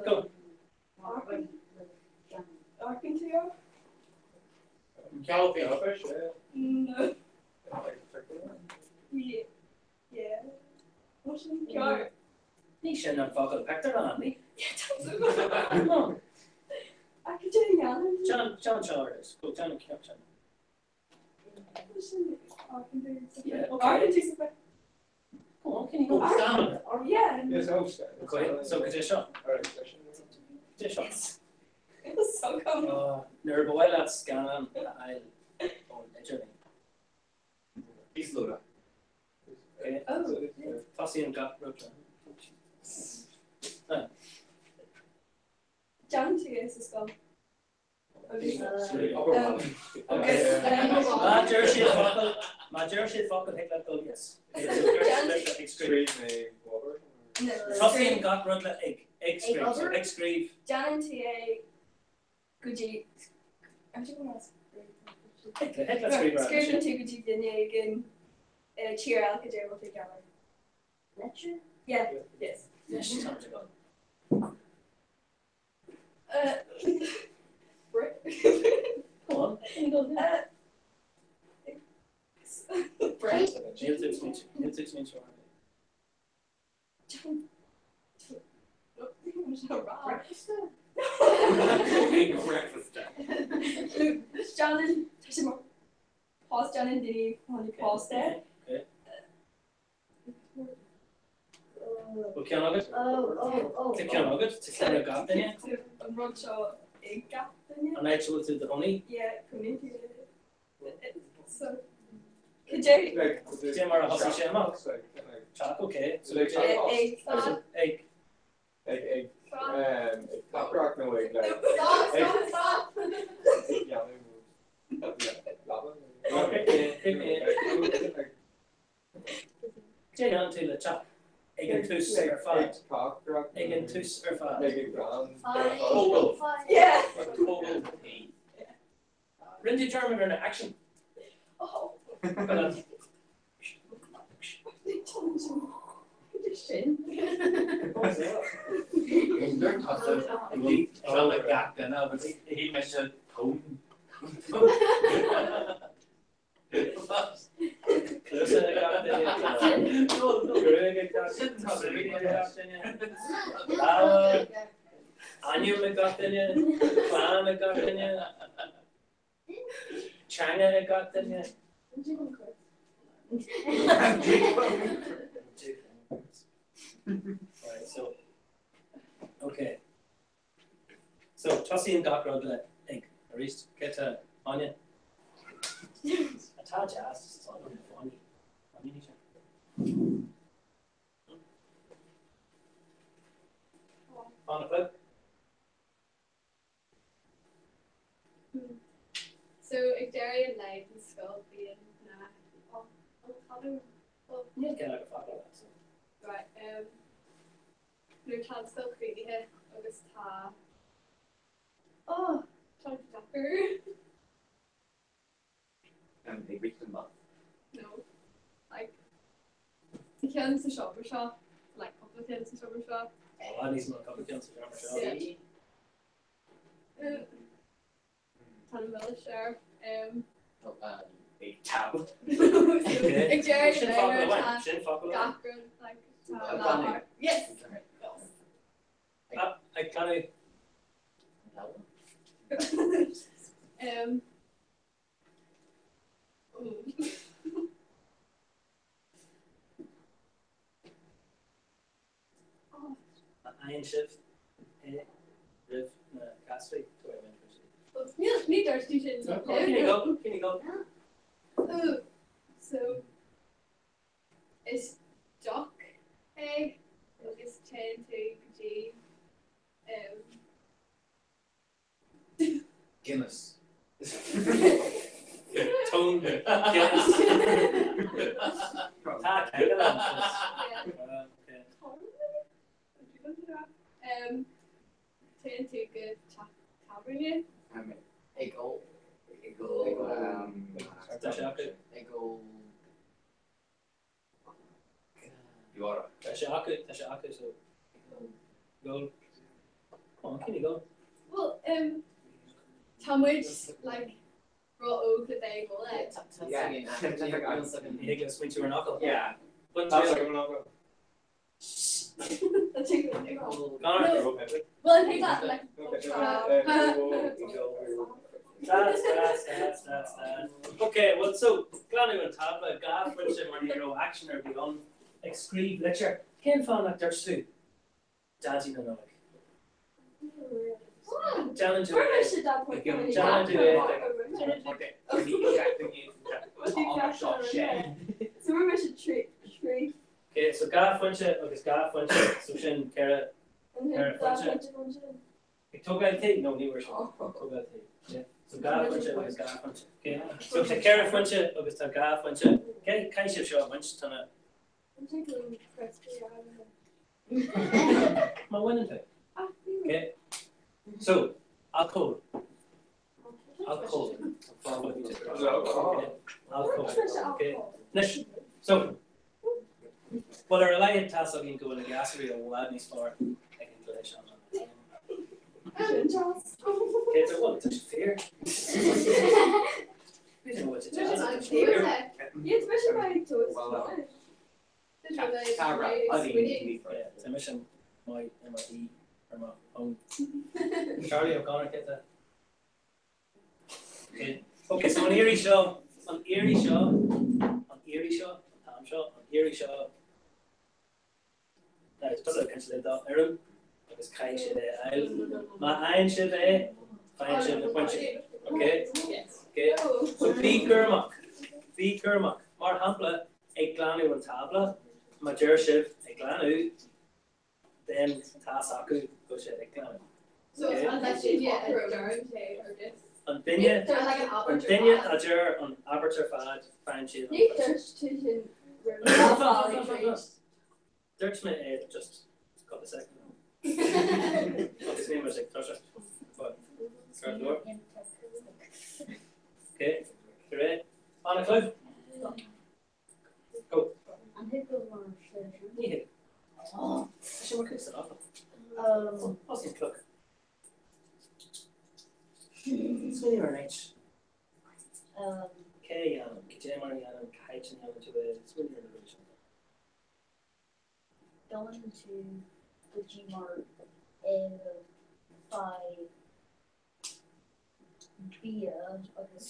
Go. No. Yeah. Ceart. Ní sin an focal pictiúrlann, ní? I could do the John, John Charles. Go John and John. Yeah, okay. Go on, can you go down? Yeah. Yes, oh, Okay, so go dtí seo. Dé seo. It was so cool. Nuair ba mhaith leat scannán a fháil ón idirlíon. Íoslódáil. Tosaíonn gach rud. Déanann tú é sa scoil. Má deir siad focal, má deir siad focal thig leat dul yes. Ag scríobh. Tosaíonn gach rud le ag. Ag scríobh. So ag scríobh. Déanann tú é go dtí Scríobhann tú go dtí duine éigin tír eile go dtí bhfuil tú gearr. Letter? Yeah, yes. Anois tá muid ag dul. Go on, can you go there? Bread. Níl tú ag smaointiú, níl tú ag smaointiú ar Déanann tá sé mar post déanann daoine tháinig post é. Bhfuil ceann agat? Tá ceann agat? Tá ceann ag gach duine? An rud seo ag gach duine? An áit a bhfuil tú i do chónaí? Yeah, cónaíonn tú. So, cad é? Cé mar a thosaigh sé amach? Teach, ok. So Like, Ag ag Ag ag ag caipireacht nó ag like Stop, ag stop, stop! ag dhéanamh leaba Cé dhéanann tú le teach? Ag an tús ar fad. Ag an tús ar fad. Ag an gcrann. Tógáil. Yeah. Tógáil tí. Rinne tú dearmad ar na aicsin. Oh. Sin. Hí me se tón. Cluasa ag gach duine. Gruaig ag gach duine. Súil ag gach duine. Lámha. Ainm ag gach duine. Clann ag gach duine. Teanga ag gach duine. Right, so, okay. So, tosaíonn gach rud le ag. Arís, cé tá Áine? Atá deas, is áine fáinní. Fáinní sin. Fána club? So, ag deireadh an lae den scoil bíonn na an Níl ceann acu fada, so. Right, um, nuair atá an scoil críochnaithe agus tá oh, tá sé deacair. Ag rith amach. No. Like, tá ceann sa seomra seo, like cúpla ceann sa seomra seo. Ó, níos mó cúpla ceann sa seomra seo. Yeah. Tá an milis air. Um, Ag tablet. Ag deireadh Sin an focal lae amháin, tá sin focal amháin. gach rud, like, tá lá Yes! Ah, ag canadh. Um, Faigheann sibh é roimh na cáscairí. Níl ní dúirt tú sin. Can you go? Can you go? Ooh, so is deoch é agus téann tú go dtí um, Guinness. Tone Guinness. Tá ceangal ann. Um, téann tú go teach tábhairne. Ag ól. Ag ól. Tá sé acu. Ag ól. Tá sé acu, tá sé acu, so go. Come on, can you go? Well, um, tá muid like ró-óg le bheith ag ól é. Ní thig smaointiú ar an fhocal. Yeah. But That's like an fhocal. Connor. Well, I think that like That's, that's, that's, that's, that's. Okay, well, so, glanadh an tábla, 2 phointe mar ní raibh aicsean ar bith ann, ag scríobh litir. Cén fáth nach dúirt tú Daidí na Nollag? Déanann tú é. Déanann tú é. Okay, so 2 phointe agus 2 phointe, so sin 4 phointe. Ag tógáil tí? No, ní bhfuair sé. Tógáil tí. Yeah. So 2 phointe agus 2 phointe. Okay. So tá 4 phointe agus tá 2 phointe. Okay, caithfidh sibh seo a bhaint tá na. Má bhaineann tú. Okay. So, alcól. Alcól. Okay. Alcól. Okay. Anois, so, well ar a laghad tá's againn go bhfuil na gasúirí i bhfad níos fearr ag an gcluiche seo ná na daoine. Okay, so what, tá sé fíor? B'fhéidir go bhfuil sé deas, tá sé fíor. Tá mise maith ar mo shuí ar mo thóin. Charlie O'Connor, cé tá? Okay, okay, so an iarraidh seo, an iarraidh seo, an iarraidh seo, an t-am seo, an iarraidh seo, Now, tusa ag caint le do fhoireann agus caithfidh siad é a fháil. Má fhaigheann sibh é, faigheann sibh na pointí. Okay? Okay? So bí cúramach. Bí cúramach. Mar shampla, ag glanadh an tábla, má deir sibh ag glanadh, then tá's acu go bhfuil sé ag glanadh. So Okay? an duine a deireann sé ar this. An duine They're like an an abairt ar duine fad. a deir an abairt ar fad, faigheann siad an Ní pointe. dúirt tú sin roimh Fan, fan, an fan, fan, fan. Dúirt mé é just cúpla soicind. Agus níl muid ag toiseacht. But, ceart go leor. Okay, ready? An a chlog? Go. An thig go mar sin? Ní thig. Tá sé mar chuid den fhocal. Thosaigh an cloch. Smaoiním ar an áit. Cé a dhéanann, cad é mar a dhéanann, cá háit a ndéanann tú é, smaoiním ar na rudaí sin. Dul tú go dtí mar faigh bia agus.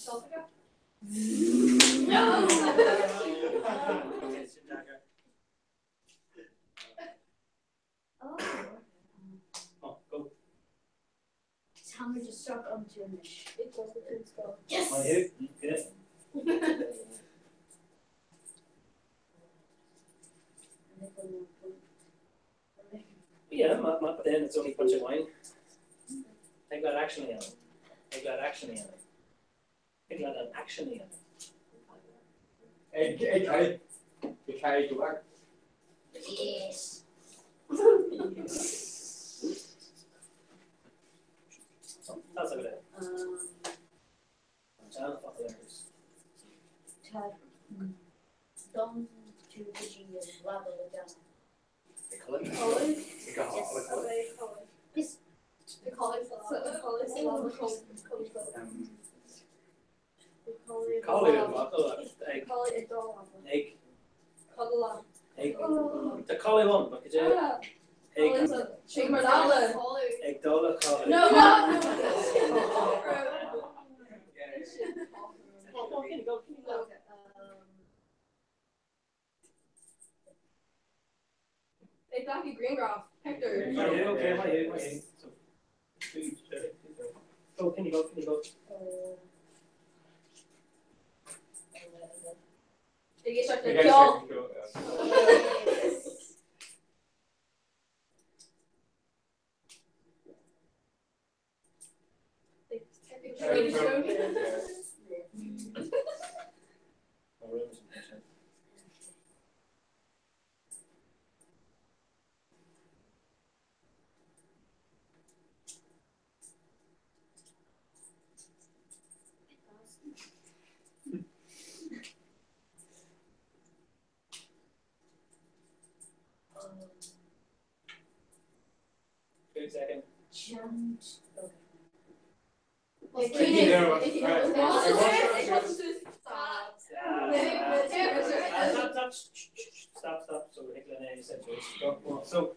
Tá muid isteach iontu anois. Yes! Yes! Yeah, but then it's only punch of wine. Take that action again. Take that action again. Take that an action again. Ag ag ag ag go Yes. So that's a good idea. Tá dom tú go dtí an leaba le déanamh. Yes. Ag ag Tá codladh ann, but cad é? Ag ag dul a chodladh. No, no. Ag glacadh grianghraf, pictiúr. Okay, maith thú, maith thú. So, 2:30, 2:30. Go, can you go, can you go? Ag éisteacht le ceol. Two second. Jumped. Stop, stop, stop. So So,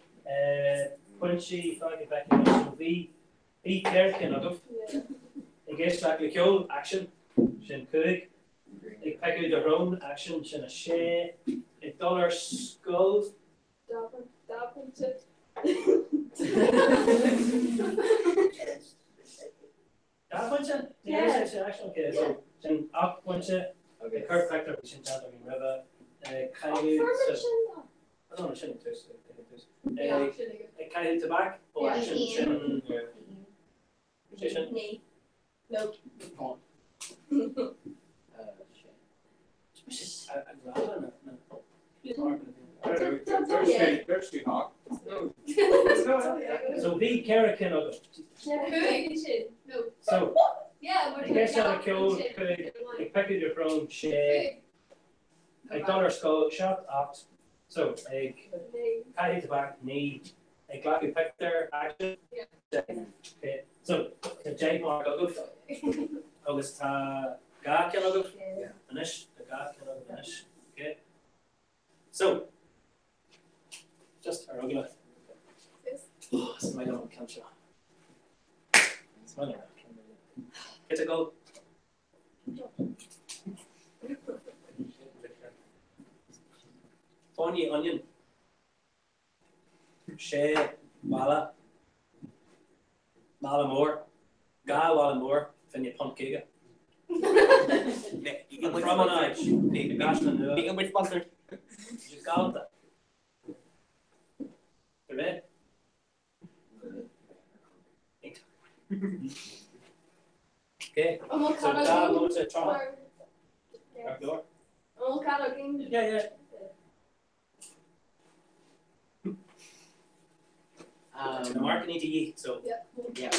pointí fágtha bheith so bhí bhí ceithre cinn agaibh. Ag éisteacht le ceol action sin 5, ag piocadh do shrón action sin 6, ag dul ar scoil Dá phointe? Yeah. Sin action, okay, so sin 8 pointe, ag cur pictiúr bhí sin déanta againn roimhe, ag caitheamh I don't know, sin tús, ag caitheamh tobac, ó action sin sin Naoi. No. So bhí ceithre cinn agaibh. Cúig ansin. No. So Yeah, mar ag éisteacht le ceol 5, ag piocadh do shrón 6, ag dul ar scoil 7, 8, so ag caitheamh tobac 9, ag glacadh pictiúr action 10. Okay. So tá 10 marc agaibh agus tá dhá ceann agaibh anois, tá dhá ceann agaibh anois. Okay. So just ar eagla. Oh, is maith liom an ceann seo. Is maith liom an ceann seo. Get a go. Fáinní onion. Sé mhála. Mála mór. Dhá mhála mór, fá choinne punt 50. An Phromanáid i gCaisleán Nua. Ní muid sponsor. Galánta. Ar bith? Okay. So dá nóta tráth. Ar leor? An bhfuil cead againn? Yeah, yeah. Tá na marcanna de dhíth, so. Yeah. Yeah.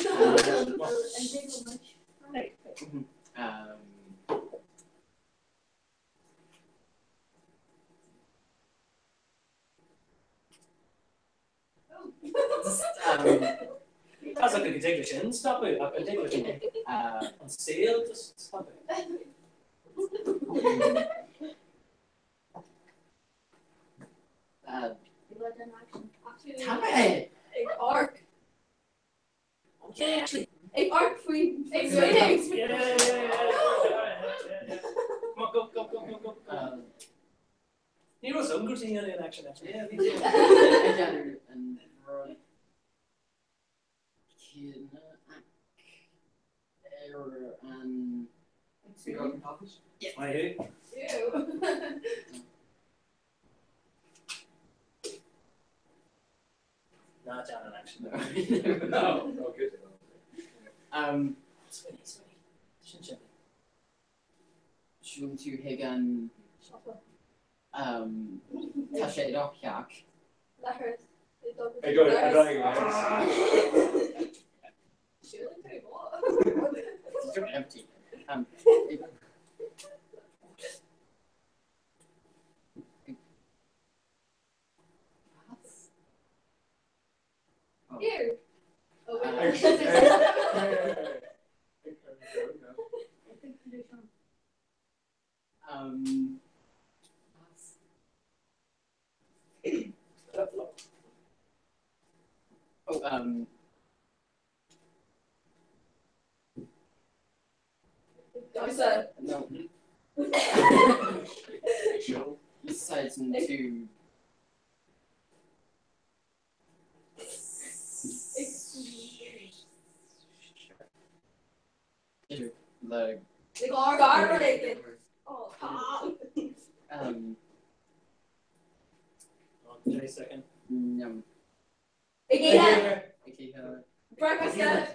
Tá go dtig leis sin stopadh ach an dtig leis an saol just stopadh. Tá mé ag amharc. Yeah, actually. Ag amharc faoi. Ag Yeah, yeah, yeah. Come on, go, go, go, go, go. Ní raibh some good thing in action actually. Yeah, bhí Ag déanamh an rud céanna ar an. Maith thú. Ná déan an action. No. Oh, good. Sweetie, sweetie. Sin sin. Siúlann tú chuig an Tá sé i do theach. Leithreas. Ag dul ag dul ag Siúlann tú what? It's empty. Here. Oh, wait. Oh, Damhsa. No. Úsáideann tú le Gar éigin. Oh, tá. 30 second. No. Ag ithe. Ag ithe. Breakfast, dinner.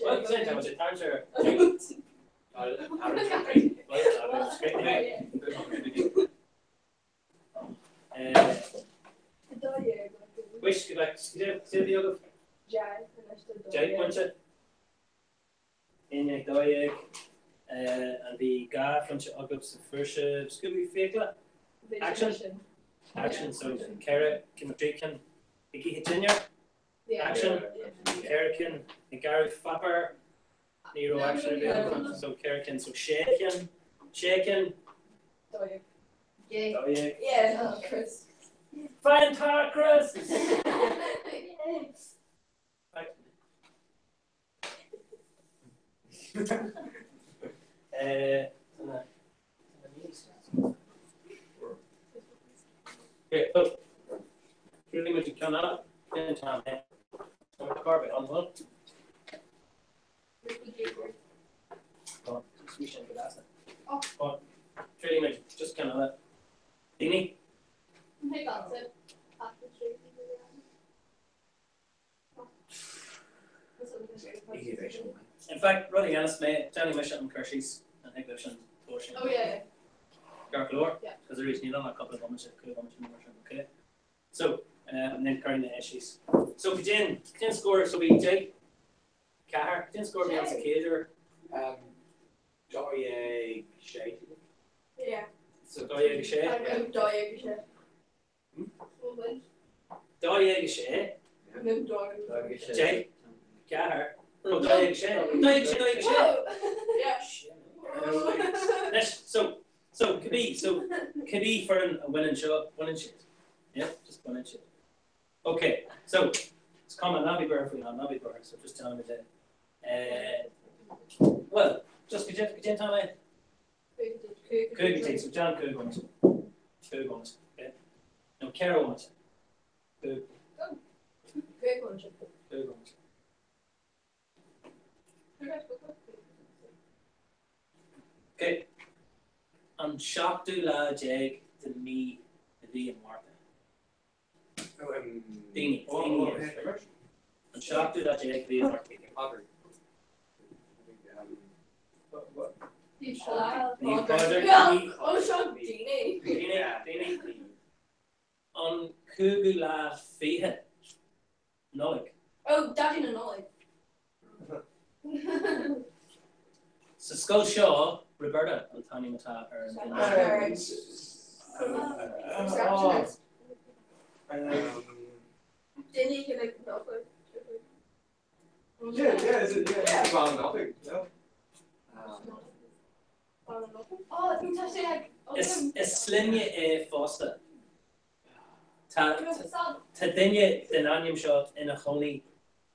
Well, same time, it times are. Wish go back to the other. Deich bpointe. 11 12 An bhí 2 phointe agaibh sa fuair sibh scuabadh fiacla? Action. Action so 4 cinn nó 3 cinn ag ithe dinnéar. Action. 4 cinn ag gearradh pháipéir. Ní raibh action ar bith acu so 4 cinn so 6 cinn. 6 cinn. 12. 12. Yeah, Chris. Fanta Chris! Okay, so Truly muid ceann eile den t-am é. Tá carbad an bhfuil? Truly muid just ceann eile. Daoine? In fact, rud a dhéanfas mé, déanfaidh mise an cur síos an thig libh sin tabhair sin. Oh yeah, yeah. Ceart go leor? Yeah. Because arís níl ann ach cúpla bomaite, cúig bhomaite nó mar sin, okay? So, and then cuirfidh mé é síos. So, cad é an, cad é an scór, so bhí 10, 4, cad é an scór a bhí ann sa chéad uair? 12 6. Yeah. So 12 6? 12 6. 12 6. 10, 4, no, 12 6, 12 6, 12 6. Anois, so, so, cibé, so, cibé foireann a bhaineann seo, baineann siad. Yeah, just baineann siad. Ok, so, Is cuma, ná bí buartha faoin am, ná bí buartha, so just déanfaimid é. Bhuel, just go dtí, cad é an t-am é? 5 go dtí, so déan 5 bhomaite. 5 bhomaite, okay? Nó 4 bhomaite. 5. 5 bhomaite. 5 bhomaite. Okay. An seachtú lá déag de mí de mhí an Mhárta. Daoine, daoine. An seachtú lá déag de mhí an Mhárta. Naomh Pádraig. Daoine, daoine. An cúigiú lá fiche Nollaig. Oh, Daidí na Nollag. Sa scoil seo, Roberta an t-ainm atá ar an duine. Duine like Nollaig. Yeah, yeah, is it, yeah, yeah. Well, nothing, no. Oh, tá sé like Is is sloinne é fosta. Tá tá duine den ainm seo ina chónaí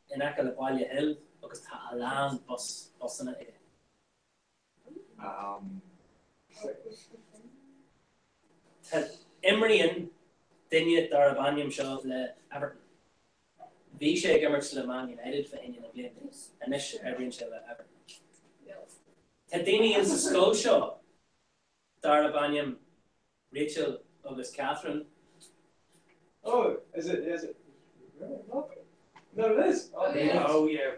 in aice le Baile Hill agus tá a lán bus busanna aige. Tá imríonn duine darb ainm seo le Everton. Bhí sé ag imirt le Man United fá choinne na blianta, anois oibríonn sé le Everton. Tá daoine insa scoil seo darb ainm Rachel agus Catherine. Oh, is it, is it? No, it is. Oh, yeah. Oh, yeah.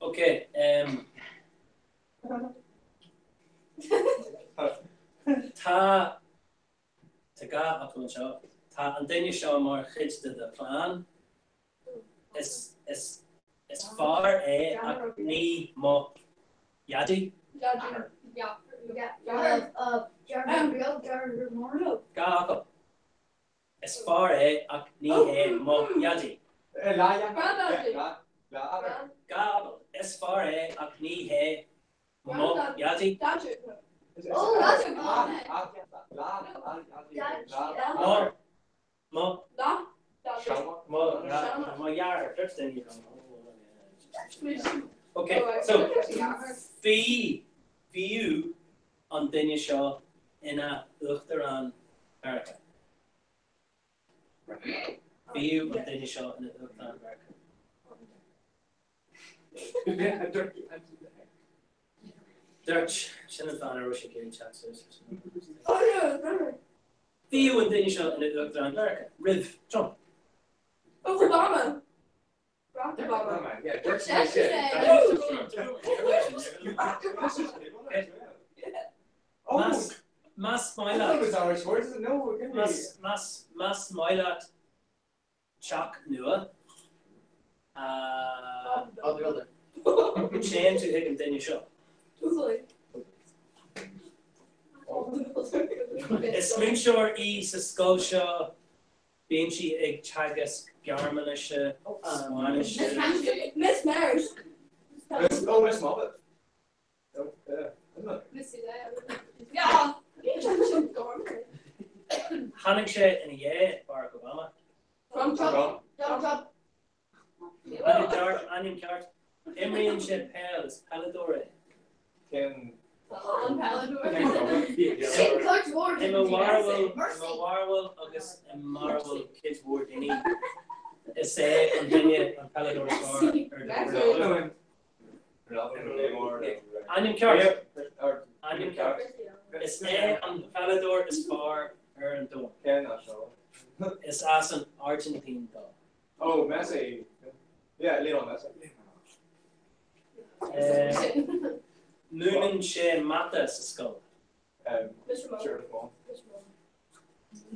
Ok, um, Tá Tá gá acu anseo. Tá an duine seo mar chuid de do chlann. Is, is, is fear é ach ní mo dhaidí. Gá acu. Is fear é ach ní hé mo dhaidí. Gá acu. Is fear é ach ní hé Mo dhaidí. Mo. Mo. Mo. Mo dheartháir. Ok, so bhí, bhíodh an duine seo ina Uachtarán Mheiriceá. Bhíodh an duine seo ina Uachtarán Mheiriceá. Dúirt, sin an fáth a raibh sé ag iarraidh teacht suas leis an Bhíodh an duine seo ina Uachtarán Mheiriceá roimh Trump. Obama! Barack Obama. Más maith leat. Más maith leat Teach nua a téann tú chuig an duine seo. Is múinteoir í sa scoil seo. Bíonn sí ag teagasc Gearmáinise, Spáinnise. Miss Mars. Oh, Miss Moffat. Oh, yeah. Isn't it? Miss Yeah. Tháinig sé ina dhiaidh Barack Obama. Trump. Trump. Trump. Ainm ceart, ainm ceart. Imríonn sé peil, is peileadóir é. Cén An peileadóir. Sin cuid mhór I mo bharúil, i mo bharúil agus i mbarúil cuid mhór daoine, is é an duine an peileadóir is fearr ar domhan. Ainm ceart. Ainm ceart. Is é an peileadóir is fearr ar an domhan. Cén as seo? Is as an Airgintín dó. Oh, Messi. Yeah, Lionel Messi. Múineann sé mata sa scoil. Um, sure, well.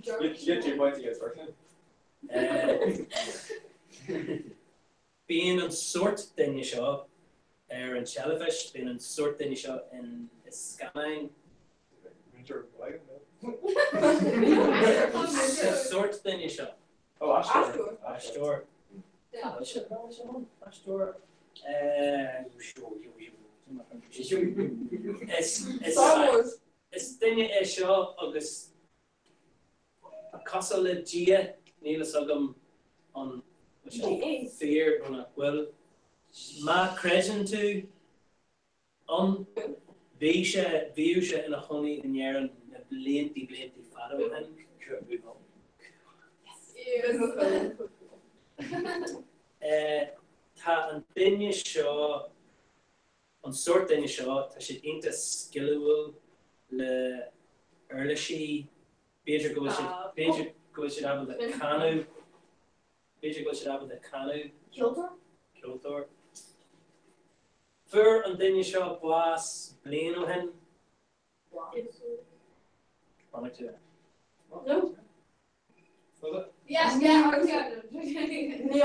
You get two points against first name. Bíonn an sórt duine seo ar an teilifís, bíonn an sórt duine seo in i scannáin. Sórt duine seo. Oh, aisteoir. Aisteoir. Aisteoir. Is duine é seo agus cosúil le Dia, níl fhios agam an. Bhfuil sé fíor nó nach bhfuil? Má chreideann tú ann, bhí sé, bhíodh sé ina chónaí in Éirinn na bliantaí, bliantaí fada ó shin. Tá an duine seo, an sórt duine seo, tá siad iontach sciliúil le uirlisí, b'fhéidir go bhfuil siad, b'fhéidir go bhfuil siad ábalta canadh, b'fhéidir go bhfuil siad ábalta canadh. Ceoltóir? Ceoltóir. Fuair an duine seo bás bliain ó shin. Chonaic tú é? No. Yeah, yeah, yeah. Ní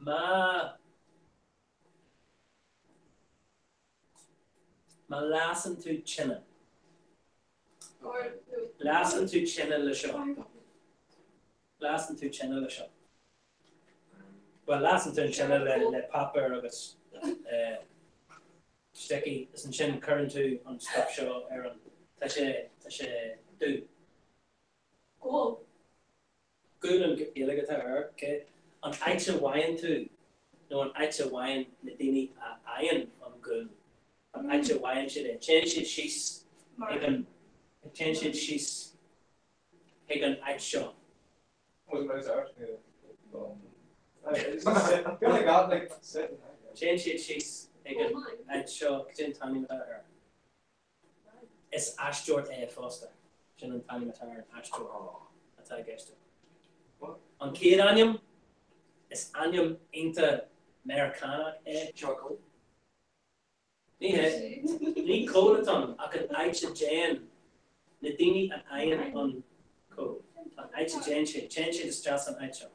Má Má leasann tú tine. Leasann tú tine le seo. Leasann tú tine le seo. Bhuel, leasann tú an tine le páipéar agus sticky is ansin cuireann tú an stuff seo ar an, tá sé, tá sé dubh. Gual. Gual an Ghaeilge atá air, ok. An áit a bhfaigheann tú, nó an áit a bhfaigheann na daoine a fhaigheann an gual, an áit a bhfaigheann siad é, téann siad síos chuig an, téann siad síos chuig an áit seo. Téann siad síos chuig an áit seo, cad é an t-ainm atá air? Is aisteoir é fosta. Sin an t-ainm atá ar an aisteoir atá i gceist agam. An chéad ainm, is ainm iontach Meiriceánach é. Charcoal. Ní hé. Ní coal atá ann ach an áit a dtéann na daoine a fhaigheann an coal. An áit a dtéann siad. Téann siad isteach san áit seo.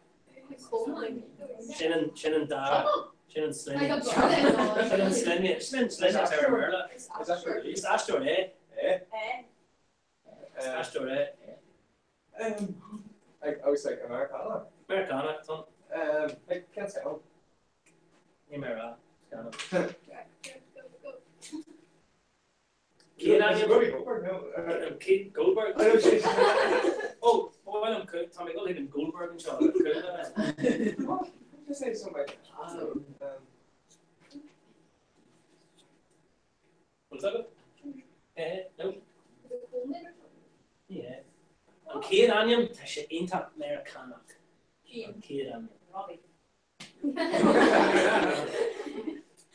Sin an, sin an dá, sin an sloinne. Sin an sloinne, sin an sloinne atá ar an mBéarla. Is aisteoir é. Is aisteoir é. Like, I was like, Americana? Americana, tá. Like, can't say. Ní mé rá. Cén ainm? Keith Goldberg? Ó, ba mhaith liom tá mé ag dul chuig an Goldberg anseo le cúl Just say something like Bhfuil agat? Eh, no. Ní hé. An chéad ainm, tá sé iontach Meiriceánach. An chéad ainm. Robbie.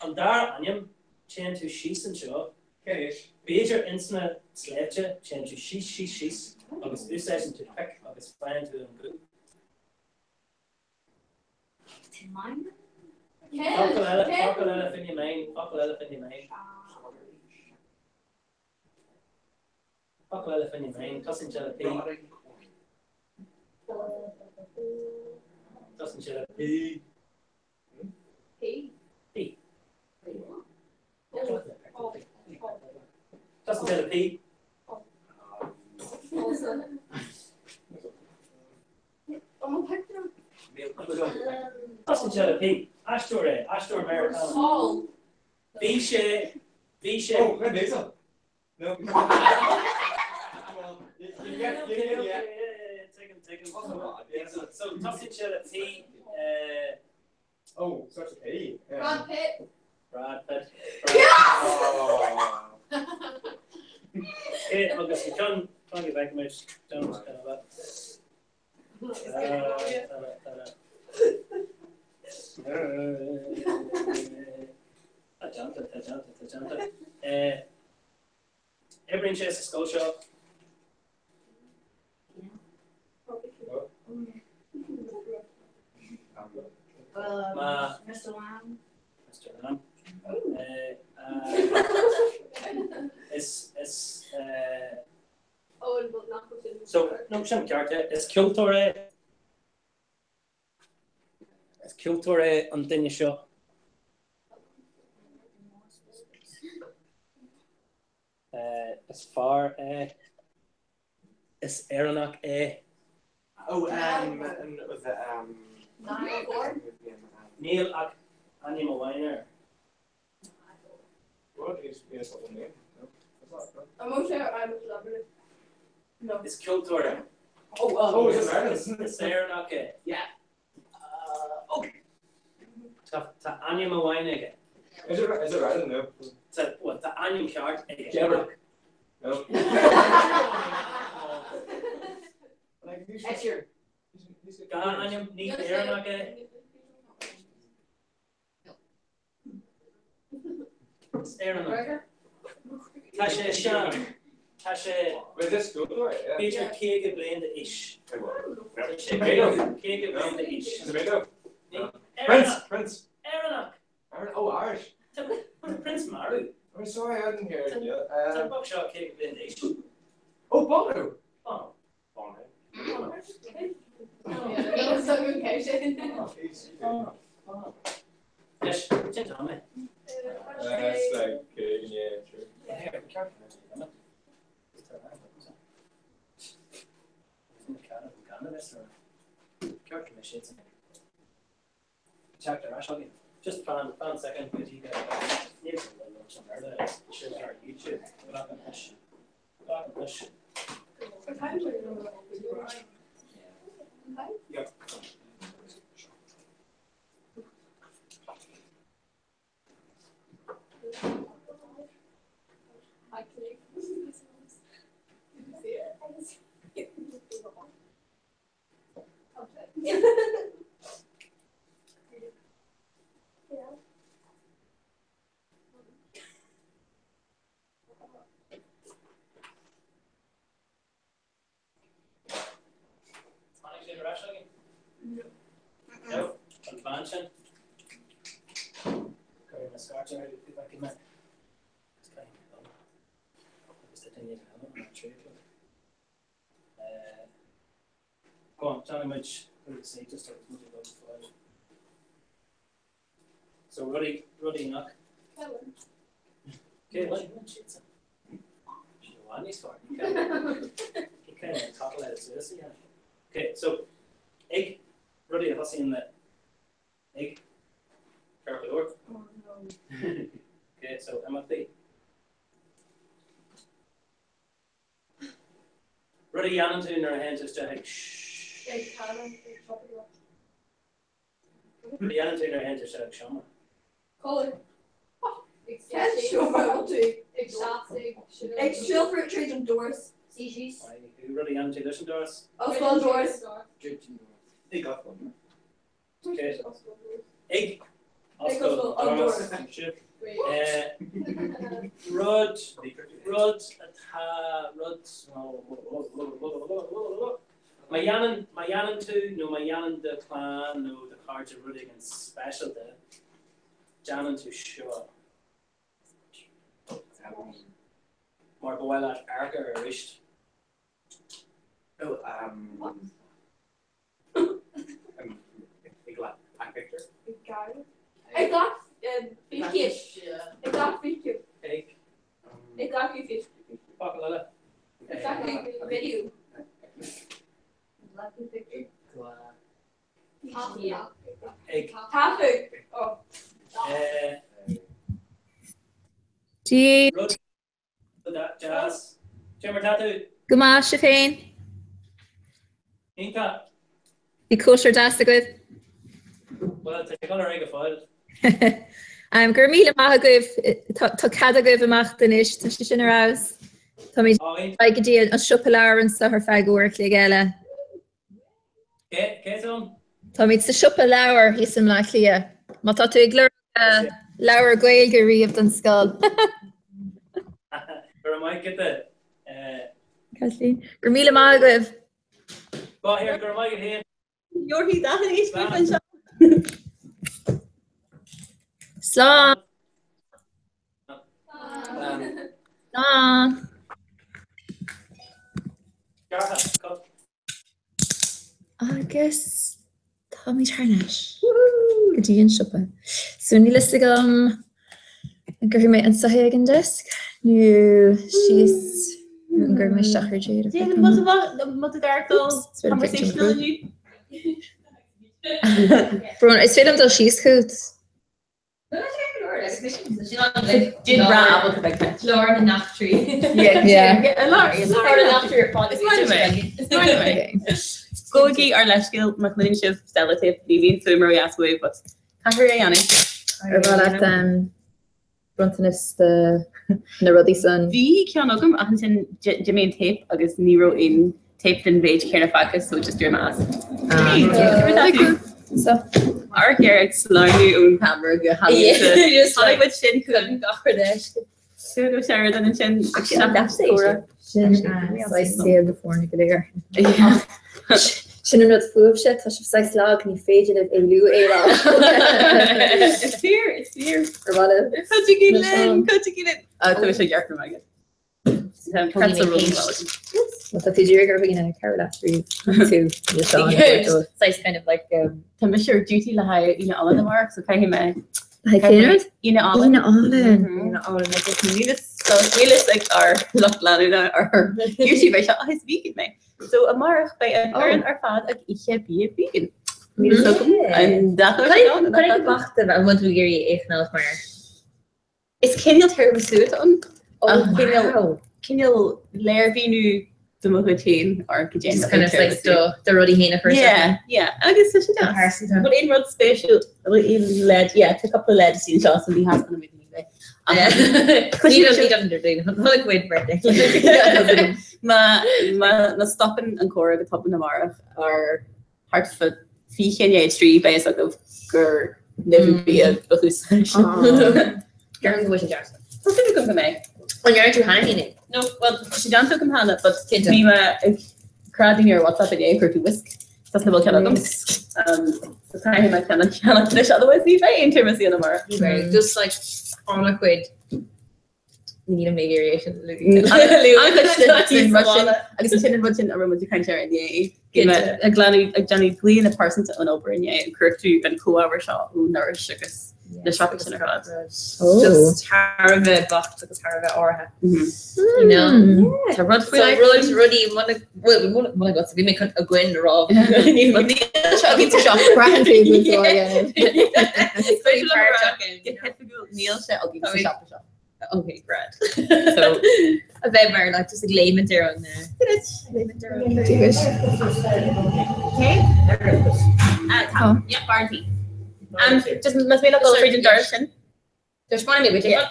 An dara ainm, téann tú síos anseo, b'fhéidir insna sléibhte, téann tú síos, síos, síos agus úsáideann tú pic agus faigheann tú an gual. Focal eile, focal eile fá choinne mine, focal eile fá choinne mine. Focal eile fá choinne mine, tosaíonn sé le P. Tosaíonn sé le P. P. P. Tosaíonn sé le P. Tosaíonn sé le P. Aisteoir é, aisteoir Meiriceánach. Bhí sé, bhí sé. Oh, Vin Diesel. No. Yeah, yeah, yeah. So tosaíonn sé le P. Oh, such a P. Brad Pitt. Brad Pitt. Yes! Okay, agus an ceann ceann go bhfeicfimid déanamh ceann eile. Tá déanta, tá déanta, tá déanta. Oibríonn sé sa scoil seo. Ma. Mr. Lamb. Mr. Lamb. Is, is, So, no, sin ceart é. Is ceoltóir é. Is ceoltóir é an duine seo. Is fear é. Is Éireannach é. Oh, um, was it, um, Níl ach ainm amháin air. What is his name? No, it's not. I'm also I'm a celebrity. No. Is ceoltóir é. Oh, oh, is it Ireland? Is Éireannach é. Yeah. Uh, oh. Tá tá ainm amháin aige. Is it is it Ireland? No. Tá well, tá ainm ceart aige. Jabber. No. Ed Sheeran. Gan ainm ní Éireannach é. Is Éireannach é. Tá sé sean. Tá sé Wait, this school door? Yeah. b'fhéidir 50 bliain d'aois. Wait, Tá sé Beto. 50 bliain d'aois. Is it Beto? Ní Prince. Éireannach. Prince. Éireannach. Irish. Oh, Irish. Tá Prince marbh. I'm sorry, I didn't hear it. Yeah. Tá Um, boc seo 50 bliain d'aois. oh, Bono. Bono. Bono. Bono. Yeah, so okay. He's, Bono. Bono. Anois, cén t-am é? that's like, uh, yeah, true. Here, ceart go Check the rush again. Just fan fan second because you got YouTube. Yep. No, an bhean sin. Cuir na scairte ar go bhfeicfidh mé. Is caithfidh mé dul. Agus tá duine eile ann ar 3 o'clock. Uh, Go on, déanfaidh muid rud a just agus muid ag dul go fóill. So rudaí rudaí nach. Okay, well, siad san. Sin i bhfad níos fearr. Ní kind of tackle é suas a dhéanamh. Okay, so ag rudaí a thosaíonn le ag ceart go leor. Okay, so imeachtaí. Rudaí a dhéanann tú nuair a théann tú isteach ag Rudaí a dhéanann tú nuair a théann tú isteach ag seomra. Codladh. Cén seomra a bhfuil tú? Ag siúl tríd an doras. Rudaí a dhéanann tú leis an doras. Oscail an doras. Ag oscailt. Okay. Ag oscail an doras. doras. Eh, Rud rud atá rud Má dhéanann má dhéanann tú nó má dhéanann do chlann nó do chairde rud éigin speisialta, déanann tú seo. Mar ba mhaith leat amharc air arís. Oh, um, um, ag glac picture. Ag glac físchíos. Ag glac físchíos. Ag Ag glac físchíos. Focal eile. Ag glac video. Ag Taifead. Oh. Eh, Dia rud deas. Cé mar tá tú? Go maith sibh féin? Iontach. Bhí cóisir deas agaibh? Bhuel, tá sé ag dul ar aghaidh go fóill. Um, go raibh míle maith agaibh, tá tá cead agaibh imeacht anois, tá sé sin ar fheabhas. Táimid ag go dtí an siopa leabhar anseo ar feadh uair a chloig eile. Cé cé ann? Táimid sa siopa leabhar thíos i mBleá Cliath. Má tá tú ag lorg leabhar Gaeilge riamh don scoil. Go raibh maith agat. Eh, Kathleen. Go raibh míle maith agaibh. Go here, go raibh maith agat féin. Leorthaí d'aithne scríofa anseo. Slán. Slán. Agus táimid thar n-ais go dtí an siopa. So níl fhios agam an gcuirfidh mé anseo é ag an desk nó síos nó an gcuirfidh mé isteach ar Jade. Déanann muid a d'fhear dul conversational inniu. Brón, is féidir liom dul síos chugat. No, no, sé go leor. Duine breá ábalta bheith caint. Lár na n-eachtraí. Lár na n-eachtraí ar fad. Is maith liom é. Is maith liom é. Gabhaigí ár leithscéal má chluineann sibh sellotape ní bhíonn fuaim ródheas uaidh but caithfear é a dhéanamh. Ar mhaith leat bronntanas de na rudaí san? Bhí ceann agam ach ansin d'imigh an téip agus ní raibh aon téip den mhéid céanna fágtha so just dúirt mé as. So amharc air ag sleamhnú ón camera go Tháinig muid sin chun gach rud eis. Sugo Sheridan ansin ag seacht Sin saghas saol na foirne go léir. Sin an rud fúibhse, tá sibh saghas lag, ní féidir libh éalú éalá. Is fíor, is fíor. Ar mhaith libh? Cuidigí linn, cuidigí linn. Tá sé gearr aige. Má tá tú d'iarraidh ar dhaoine cabhrú leat riamh tú le Seán a thabhairt dóibh. Saghas kind of like um, Tá mise ar duty le haghaidh Aoine Álainn amárach so caithfidh mé Le haghaidh cén rud? Aoine Álainn. Aoine Álainn. Aoine Álainn agus níl fhios ag ár lucht leanúna ar YouTube é seo ach is vegan mé. So amárach beidh an fhoireann ar fad ag ithe bia vegan. Níl fhios agam an dáta Cuir go bocht an bhfuil tú ag iarraidh é a choinneáil mar Is cineál tiramisu atá ann. Oh, wow. Cineál léirmhíniú de mo chuid féin ar go Just kind of like do do rudaí féin a chur Yeah, yeah. Agus tá sé deas. Bhfuil aon rud spéisiúil bhfuil aon leid, yeah, tá cúpla leid anseo so ní theastaíonn an méid é. Má má stopann an comhrá go tobann amárach ar thart fá 2:40 beidh fhios agaibh gur nimhiú bia ba chúis leis. Déarfainn go bhfuil sé deas. Tá súil agam go mbeidh. An ndearna tú cheana féin é? No, well, tá sé déanta agam cheana, but bhí mé ag crá daoine ar WhatsApp inné ag cuartú whisk, tá nach bhfuil ceann agam. So caithfidh mé ceann a cheannach anois, otherwise ní bheidh aon tiramisu ann amárach. Ní bheidh. Just like an-chuid Níl mé ag iarraidh é sin a lua. Agus sin an rud sin a raibh muid ag caint air inné. Bhí mé ag glanadh ag déanamh glaonna pearsanta ón obair inné ag cuartú an comhábhar seo ó Nourish agus na siopaí sin ar fad. Just thar a bheith bocht agus thar a bheith áirithe. You know? Tá rud faoi So rud rudaí muna bhuel muna go bhí mé chun againn a rá. Níl seo againn sa siopa. Braitheann tú go bhfuil tú á dhéanamh. Is féidir liom a rá go hoifigiúil níl sé againn sa siopa seo. Ok, grand. So a bheith mar like just ag léimint ar an léimint ar an Okay. Ah, yeah, Barnty. Um, just mas mé dul fríd an doras sin. There's one mé Yeah.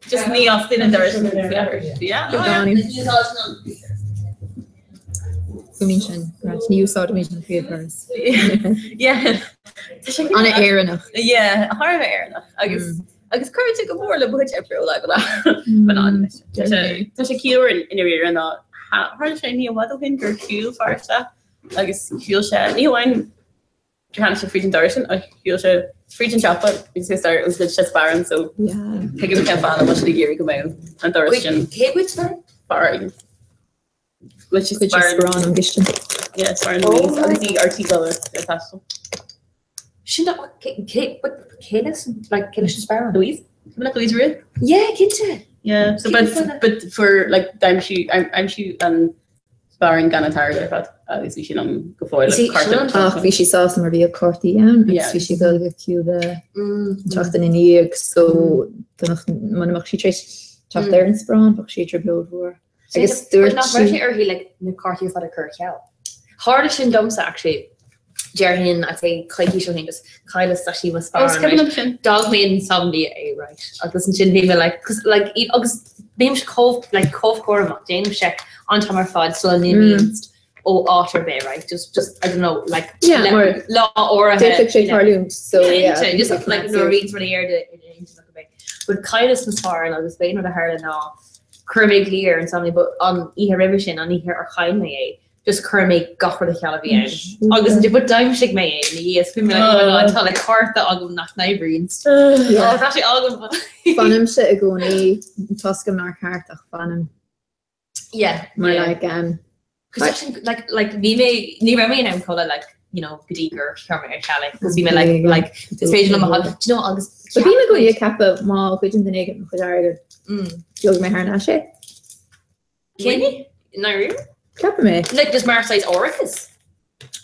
Just ní osclaíonn an doras sin. Yeah. Oh, yeah. Go mbíonn sin, right, ní úsáidimid an príomhdhoras. Yeah. An-Éireannach. Yeah, thar a bheith Éireannach agus Agus cuireann sé go mór le mo chuid oibre ó lá go lá. Tá sé ciallmhar i ndáiríre ná tharla sé ní i bhfad ó shin gur shiúil fear isteach agus shiúil sé, ní hamháin gur tháinig sé fríd an doras sin ach shiúil sé fríd an siopa agus is ar úsáid sé sparán so tuigim cén fáth a bhfuil siad ag iarraidh go mbeadh an doras sin. Cé dhuit sparán? Fear éigin. Which is sparán ón gcistin. Yeah, sparán Louise agus í ar tí dul ar taisteal. Sin cé cé leis like cé leis an sparán? Louise? Cuimhin leat Louise Rua? Yeah, cinnte. Yeah, so but but for like d'aimsigh aimsíodh an sparán gan an t-airgead ar fad agus bhí sin ann go fóill like cárta. Ach bhí sí sásta mar bhí a cártaí ann agus bhí sí ag dul go Cuba an tseachtain ina dhiaidh so muna mbeadh sí tar éis teacht ar an sparán bheadh sí i dtrioblóid mhór. Agus dúirt Nach raibh sé uirthi like na cártaí ar fad a chur ar ceal. Tharla sin domsa actually déarfainn I'd say coicís ó shin just chailleas actually mo Oh, is cuimhin liom sin. D'fhág mé in Insomnia é right agus ansin bhí mé like cos like i- agus bímse chomh like chomh cúramach déanaimse an t-am ar fad sula n-imím ó áit ar bith right just just I don't know like Yeah, le- mar lá áirithe D'fhéadfadh sé you know. tarlúint so yeah. Cinnte, just like nuair a bhíonn rudaí ar do intinn acu bith. But chailleas mo sparán agus b'é an rud a tharla ná Chuir mé glao ar Insomnia but an oíche roimhe sin, an oíche ar chaill mé é, just chuir mé gach rud ar ceal a bhí ann. Agus but d'aimsigh mé é ina dhiaidh, so bhí mé like, oh my god, tá like cárta agam nach n-oibríonn. Yeah. Oh, tá sé agam but. Fanaimse i gcónaí, tá 's agam nár cheart ach fanaim. Yeah, Mar yeah. like, um, Cos tá sin, like, like, bhí mé, ní raibh mé in ann codladh, like, you know, go dtí gur chuir mé ar ceal é, cos bhí mé like, like, is féidir liom a tha- do you know, agus But bím i gcónaí ag ceapadh má ghoideann duine éigin mo chuid airgid, gheobhaidh mé thar n-ais é. Cén? I ndáiríre? Ceapaim é. Like, just mar saghas árachas?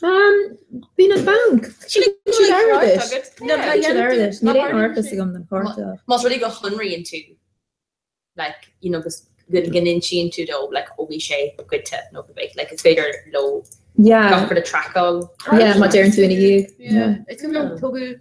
Bíonn an banc. Sílim go bhfuil siad airgeadais. Bíonn siad airgeadais. Níl aon árachas agam don chárta. Más rud é go shonraíonn tú like, you know, go n-insíonn tú dó like, ó bhí sé goidte nó go bhféadfadh, like, is féidir leo gach rud a traiceáil. Yeah, má deireann tú ina dhiaidh. Yeah. Is cuimhin liom tógadh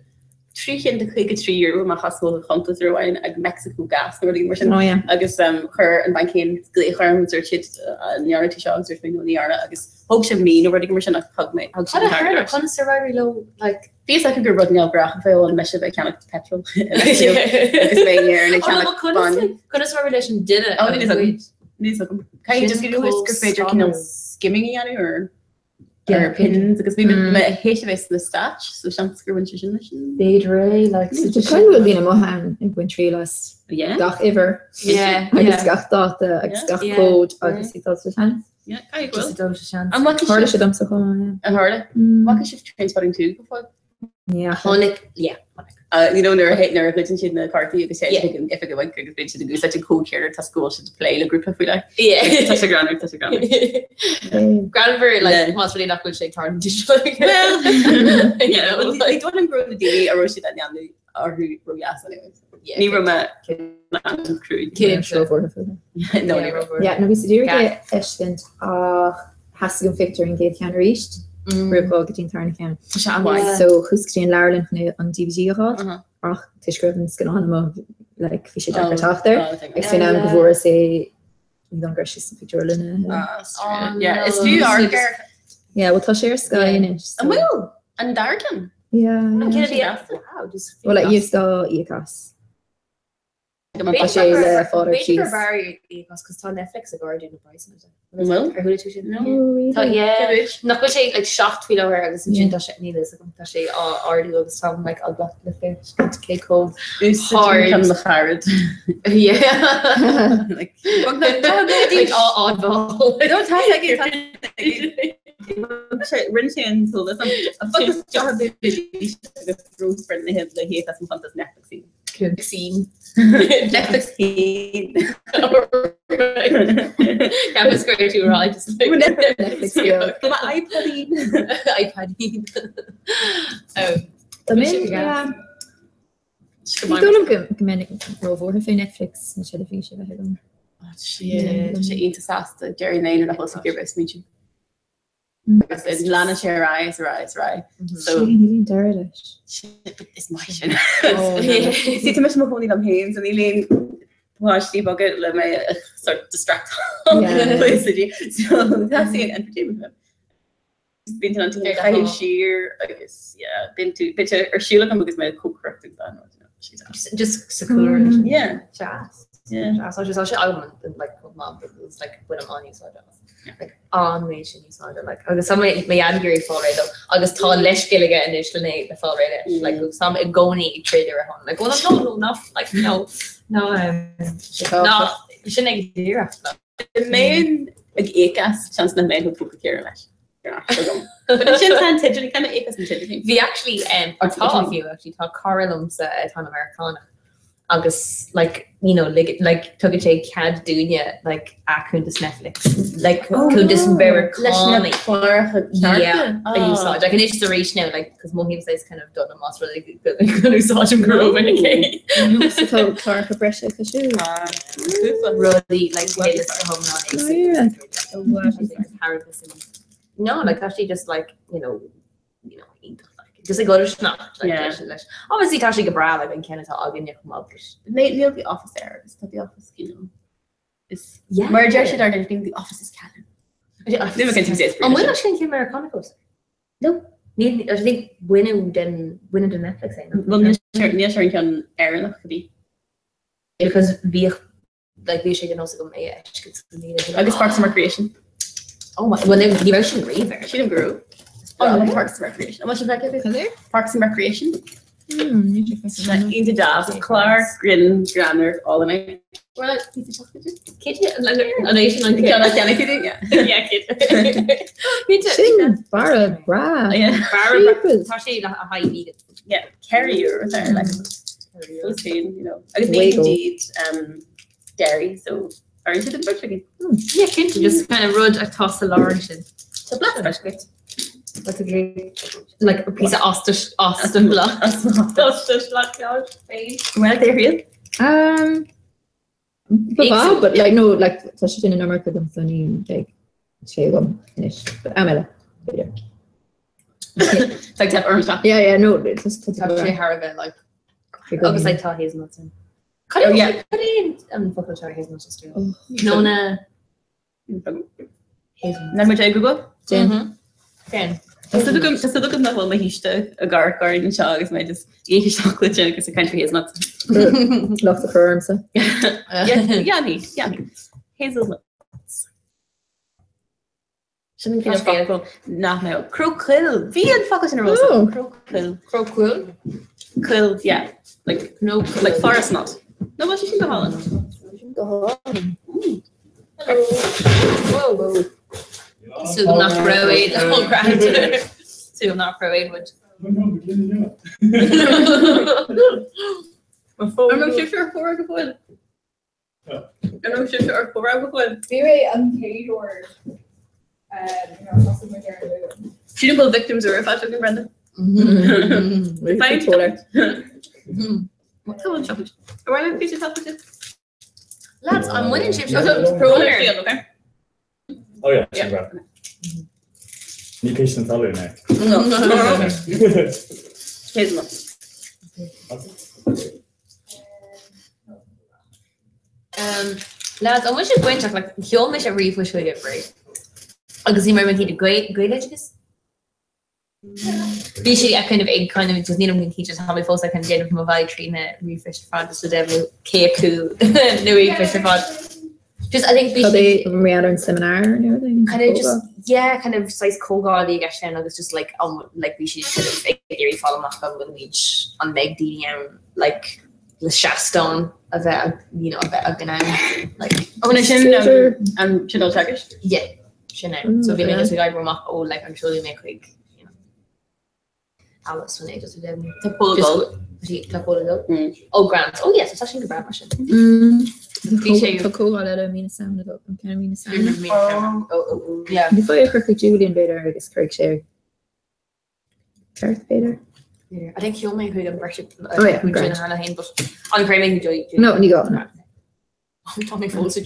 €353 amach as mo chuntas uair amháin ag Mexico Gas nó rud éigin mar sin. Oh yeah. Agus chuir an banc féin glaoch orm agus dúirt siad an ndearna tú seo agus dúirt mé no ní dhearna agus thóg sé mí nó rud éigin mar sin ach thug mé thug siad an t-airgead ar ais. Conas ar éirigh leo like Bhí fhios acu gur rud neamhghnách a bheadh ann mise a bheith ag ceannach petrol i Meicsiceo agus mé in Éirinn ag ceannach bainne. Conas ar éirigh leis an duine a ghoid? Níl fhios agam. Caithfidh just go gur féidir cineál skimming a dhéanamh ar ar pins agus bhí mé théis a bheith sna Stáit so seans gur bhain sé sin leis an. B'fhéidir é like So tá kind of bhfuil daoine amuigh ann ag baint triail as gach uimhir agus gach dáta agus gach cód agus iad dul sa seans. Yeah, caithfidh go bhfuil. Just a An bhfaca Tharla sé domsa chomh maith, yeah. An tharla? Bhfaca sibh Trainspotting 2 go fóill? Yeah. Chonaic, yeah, chonaic. Uh, you know, nuair a nuair a ghoideann siad na cártaí agus téann siad chuig an oifig an bhainc agus bíonn siad ag úsáid an cód céanna toisc go bhfuil siad ag plé le grúpa faoi leith. Yeah. Tá sé greannmhar, tá sé greannmhar. Greannmhar, like, más rud é nach bhfuil sé ag tarlú Well, yeah, well, ní dóigh liom go raibh na daoine a raibh siad á ndéanamh orthu ródheas anyway. Ní raibh mé an-cruaidh. No, ní raibh. Yeah, no bhíos ag iarraidh é a fheiscint ach theastaigh uaim féachaint ar an gcéad cheann arís roimh dhul go dtí an tarna ceann. Tá sé an-mhaith. So chuas go dtí an leabharlann chun an DVD a fháil ach toisc go raibh an scannán amuigh like bhí sé deacair teacht air agus faoin am go bhfuaireas é ní dóigh liom go raibh sé sna pictiúrlanna. Yeah, is fiú amharc air. Yeah, well tá sé ar Sky anois. An bhfuil? An dara ceann? Yeah. An ceann a bhí Wow, just Well, like, just dá íoc as. Tá sé le fáil ar B'fhéidir cíos. gur bhfearr íoc as, 'cause tá Netflix ag ardú na praghsanna. An bhfuil? Ar chuala tú sin? No. Tá, yeah. Cé mhéad? Nach bhfuil sé like 7 faoi láthair agus ansin tá sé, níl a fhios agam, tá sé á ardú agus táim like eaglach le féachaint cé chomh Úsáidim ceann mo charad. Yeah. Like, Like á admháil. No, tá sé ag- tá sé ag- Rinne sé an t-eolas an focus agus Rose for na le híoc as an chuntas Netflix. Scene. Netflix scene. Ceapas go raibh tú rá just like Netflix girl. iPodín. iPodín. Tá mé yeah. Ní dóigh liom go go mbeinn róbhuartha fé Netflix na teilifíse a bheith agam. Tá sé iontach sásta deireadh na nach bhfuil sa gceirr smaointe. Agus leanann sé ar aghaidh is ar aghaidh is ar aghaidh. So Níl aon deireadh leis. Is maith sin. See tá mise i mo chónaí liom féin so níl aon páistí beaga le mé a sort distract. So teastaíonn entertainment. Bíonn tú in ann tú a chaitheamh siar agus yeah bíonn tú bíonn sé ar siúl agam agus mé ag cócaireacht agus that Just just sa chúlra. Yeah. Deas. Yeah. Deas. Tá sé agam an like chomh maith but it's like bainim an-úsáid as. Like an-méid sin úsáide like agus tá mé mé ag iarraidh fáil réidh dó agus tá leithscéal aige anois le le fáil réidh leis like agus táim i gcónaí ag troid ar a shon like well no no no like no no um, no sin ag díreach Dá mbeinn ag íoc as, seans nach mbeinn chomh tógtha céanna leis. But ansin tá an t-idirlíon, tá mé ag íoc as an t-idirlíon. Bhí actually um, or tá fiú actually tá cara liomsa atá ina Meiriceánach agus like you know like, like tugann sé cead dúinne like a cuntas Netflix like Oh, cuntas no. Meiriceánach Leis na cláracha cearta? Yeah, a Ah. úsáid. Like anois arís now like cos mothaím saghas kind of dona más rud é go go n-úsáidim go rómhinic é. So tá cláracha breise acu siúd. Rudaí like uile go hiomlán éagsúil. No, like actually just like, you know, you know, iontach like just ag oireadh like Yeah. leis leis. Obviously tá sé go breá like an ceann atá againne chomh maith but Níl The Office air agus tá The Office you know. Is Yeah. mar a deir siad ar an The Office is canon. Ní mé cén An bhfuil sin cén Meiriceánach fós? No. Ní I think baineadh den baineadh den Netflix é. no? Well níl sé níl sé ar an ceann Éireannach go dtí. Because bhíodh like bhí sé de nós agam é a fheiscint sa mhíle. Agus Parks and Recreation. Oh my, well ní raibh sin riamh air. Sílim go raibh. Oh, Oh, Parks and Recreation. An bhfuil sé feicthe agat? Parks and Recreation. Iontach deas. Clár grinn greannmhar álainn é. Well, Cinnte, an é sin an Ceann a cheannaigh tú? Yeah. Yeah, cinnte. Sin barra breá. Yeah. Jeepers. Tá sé le haghaidh vegan. Yeah, Kerry or there, like fós féin, you know. Agus ní Wiggle. indeed um, dairy, so ar siad an bheirt againn. Yeah, cinnte, just kind of rud atá sa lár sin. Tá blas breis agat. Like a piece of Austin Austin block. Austin block Well, there he Um, Ba but like no like tá sé sin an iomarca dom so ní bheidh sé agam anois. But am eile, b'fhéidir. It's like tap orm Yeah, yeah, no, it's just Tá sé thar a bheith like agus like tá hazelnuts in. Oh, yeah. Cad é an focal seo hazelnuts is true? Nona Nach muid ag Google? Déan. Déan. Tá súil agam nach bhfuil mo thuiste ag amharc orainn anseo agus mé just ag ithe seacláide agus ag caint faoi hazelnuts. Locht a chur ormsa. Dhéanfaidh, dhéanfaidh. Hazelnuts. Sin an cineál focal nach mbeadh. Cró cuil! Bhí an focal sin ar eolas agam. Cró cuil. Cró cuil? Cuil, yeah. Like, no, like forest nut. No, bhfuil sé sin go hálainn? Go hálainn. Whoa. Súil nach raibh aon oh, grand. Súil nach raibh aon rud. An raibh sibhse ar chomhrá go fóill? An raibh sibhse ar chomhrá go fóill? Bhí mé an chéad uair nuair a thosaigh muid ar an Luan. Sílim go bhfuil victims ar fad againn, Brenda. Tá an seachtain. Ar mhaith libh píosa seacláide? Lads, an mbaineann sibh seo okay? Oh yeah, sin great. Ní péist an talún é. No. Hazelnut. Um, lads, an bhfuil sibh bainteach like, sheol mise ríomhphost chuig oibrí agus ní raibh mé cinnte Gaeloideachas? Bhí sé a kind of ag kind of just nílim cinnte tá mé fós ag kind of déanamh mo bhealaigh trí na ríomhphoist ar fad just le deimhniú cé acu na ríomhphoist ar fad. Just I think bhí Cad sé é mar an seimineár nó anything? kind of just yeah kind of saghas comhdháil a bhí aige sin agus just like um like bhí siad kind of ag iarraidh fáil amach an bhfuil muid an mbeidh daoine ann like le seastán a bheith you know a bheith againn ann like Ó na sin um, an cineál teagaisc? Yeah. Sin é. So bhí mé just ag oibriú amach ó like an seolfaidh mé chuig you know Alice when é just a deimhniú. Tá Pól ag dul. Tá Pól ag dul? Oh grand. Oh yes, tá sin go breá mar sin. Bhí sé Tá comhdháil eile i mí na Samhna dó, an ceann i mí na Samhna. Oh, oh, oh, yeah. Ní fáil a chur chuig Julian b'fhéidir agus cuirfidh sé ceart b'fhéidir. I think sheol mé chuig an bheirt Oh yeah, grand. cheana féin, but an chuir mé chuig Julian. No, ní gá. No. Tá mé fós ag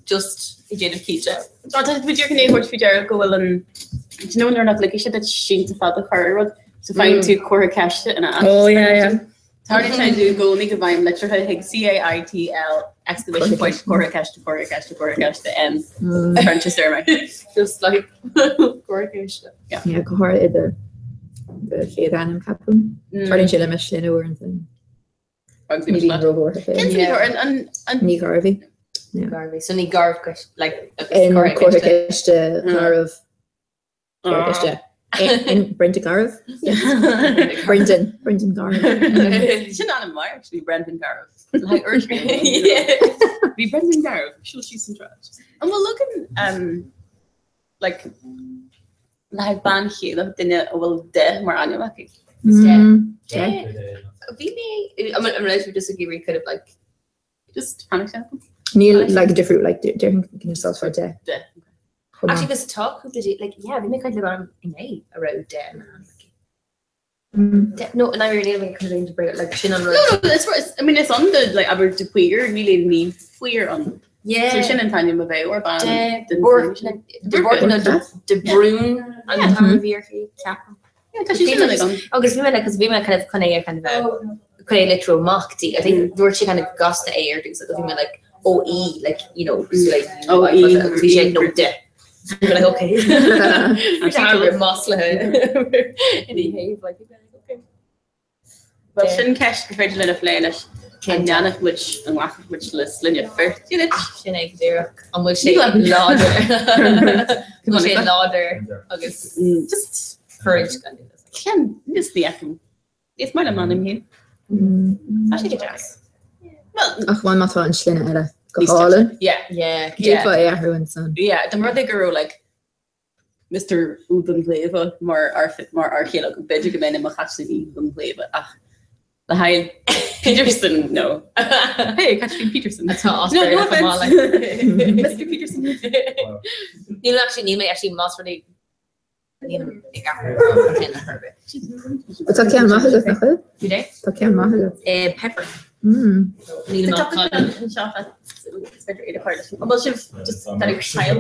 just ag déanamh cinnte. Tá tá muid díreach i ndiaidh thabhairt faoi deara go bhfuil an do you know nuair nach ligfidh sé duit sínte fada a chur ar rud so faigheann tú comhartha ceiste ina áit. Oh yeah yeah. Tarlaíonn sé i gcónaí go bhfaighim litreacha chuig C A I T L exclamation point comhartha ceiste comhartha ceiste comhartha ceiste M cuireann sé stur mé. Just like comhartha ceiste. Yeah. Yeah, go háirithe i do do chéad ainm ceapaim. Tarlaíonn sé le mo shloinne uaireanta. Ní bhíonn róbhuartha fé. Ní Garvey. Garvey. So ní Garbh like In comhartha ceiste Garbh. Comhartha ceiste. In Brenda Garbh? Brendan. Brendan Garbh. Sin ainm maith actually Brendan Garbh. Like Bhí Brendan Garbh, siúil síos an tsráid. An bhfuil looking um, like le haghaidh bean chéile duine a bhfuil de mar ainm acu. De. Bhí mé I'm I'm literally just ag iarraidh kind of like just tháinig sé. Níl like difriú like déarfainn go n-úsáidfear de. De. Actually agus tá cúpla de like yeah bhí mé ag caint le bean inné a raibh de in ainm aici. De no and I really like kind of break like sin an rud. No, no, it's, it's, I mean, it's on the like abair de Paor níl aon ní faor ann. Yeah. So sin an t-ainm a bheadh ar bean De den Búrc sin. De Búrc nó de De Brún an Yeah. t-ainm a bhí uirthi ceapaim. Yeah, tá sé sin uilig ann. Agus bhí mé like 'cause bhí mé kind of chun é a kind of a chun é litriú amach di. I think dúirt sí kind of gasta é ar dtús agus bhí mé like ó E like you know so like Ó, E. agus bhí sé no de. So bhí mé like okay. Bhí maslaithe ina thaobh like bhí mé like okay. Well sin ceist gur féidir linn a phlé anois. An ndéanfadh muid, an nglacfadh muid le sloinne fir? Sin é go díreach. An bhfuil sé láidir? An bhfuil sé láidir agus just courage gan Cén is ní fheicim. Is maith liom m'ainm féin. Tá sé go deas. Ach amháin má tá an sloinne eile go hálainn. Yeah, yeah. D'fhéadfá é a athrú ansan. Yeah, dá mba rud é go raibh like Mr. Ó Duinnshléibhe mar mar fhear céile agam, b'fhéidir go mbeinn i mo Chaitlín Uí Dhuinnshléibhe ach le haghaidh Peterson, no. Hey, Caitlín Peterson. Atá No, no offense. Mr. Peterson. Níl actually níl mé actually más rud é Nílim ag athrú an sin ar bith. Tá ceann maith agat nach bhfuil? Cad é? Tá ceann maith agat. Pepper. Mm. Nílim Tá ag ceann anseo is féidir iad a chur leis. An bhfuil sibh just ag triail?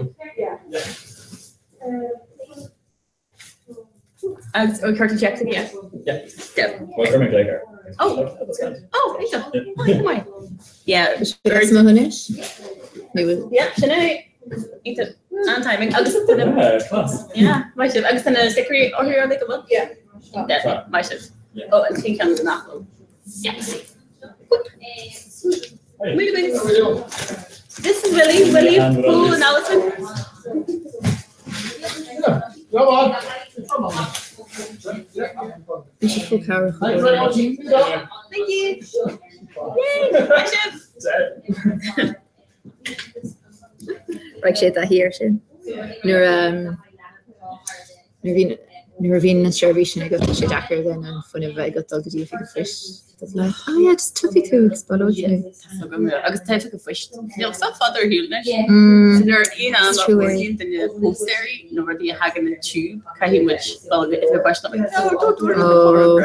Agus ó chuir tú Jackson yeah. Yeah. Yeah. Well, chuir mé glaoch air. Oh. Oh, iontach. Oh, go maith. Yeah. Is mo anois? Nó bhfuil? Yeah, sin é. Iontach. An-timing. Agus tá na Yeah, class. Yeah, maith sibh. Agus tá na stickerí orthu ar go bhfuil? Yeah. Yeah, maith sibh. Oh, an t-aon cheann nach bhfuil. Yes. Hey. Wait a minute. This is Willie. Willie, And Paul and Alison. Go on. Bhí sé chomh cabhrach i gcónaí. Thank you. Yay! Maith sibh. Raghadh sé dá thiar sin. Nuair um, nuair a bhíonn nuair a bhíonn an seirbhís sin agat tá sé deacair then an fuinneamh a bheith agat dul go dtí oifig an phoist. Tá tú like, oh yeah, just tiocfaidh tú agus baileoidh tú. Agus tá oifig an phoist. Níl sa fada ar shiúl anois. Mm, Nuair a bhíonn it's true é. an duine póstaeirí nó rudaí a thagann in tube, caithfidh muid dul go oifig an phoist. I'm like, no, don't do it. Oh.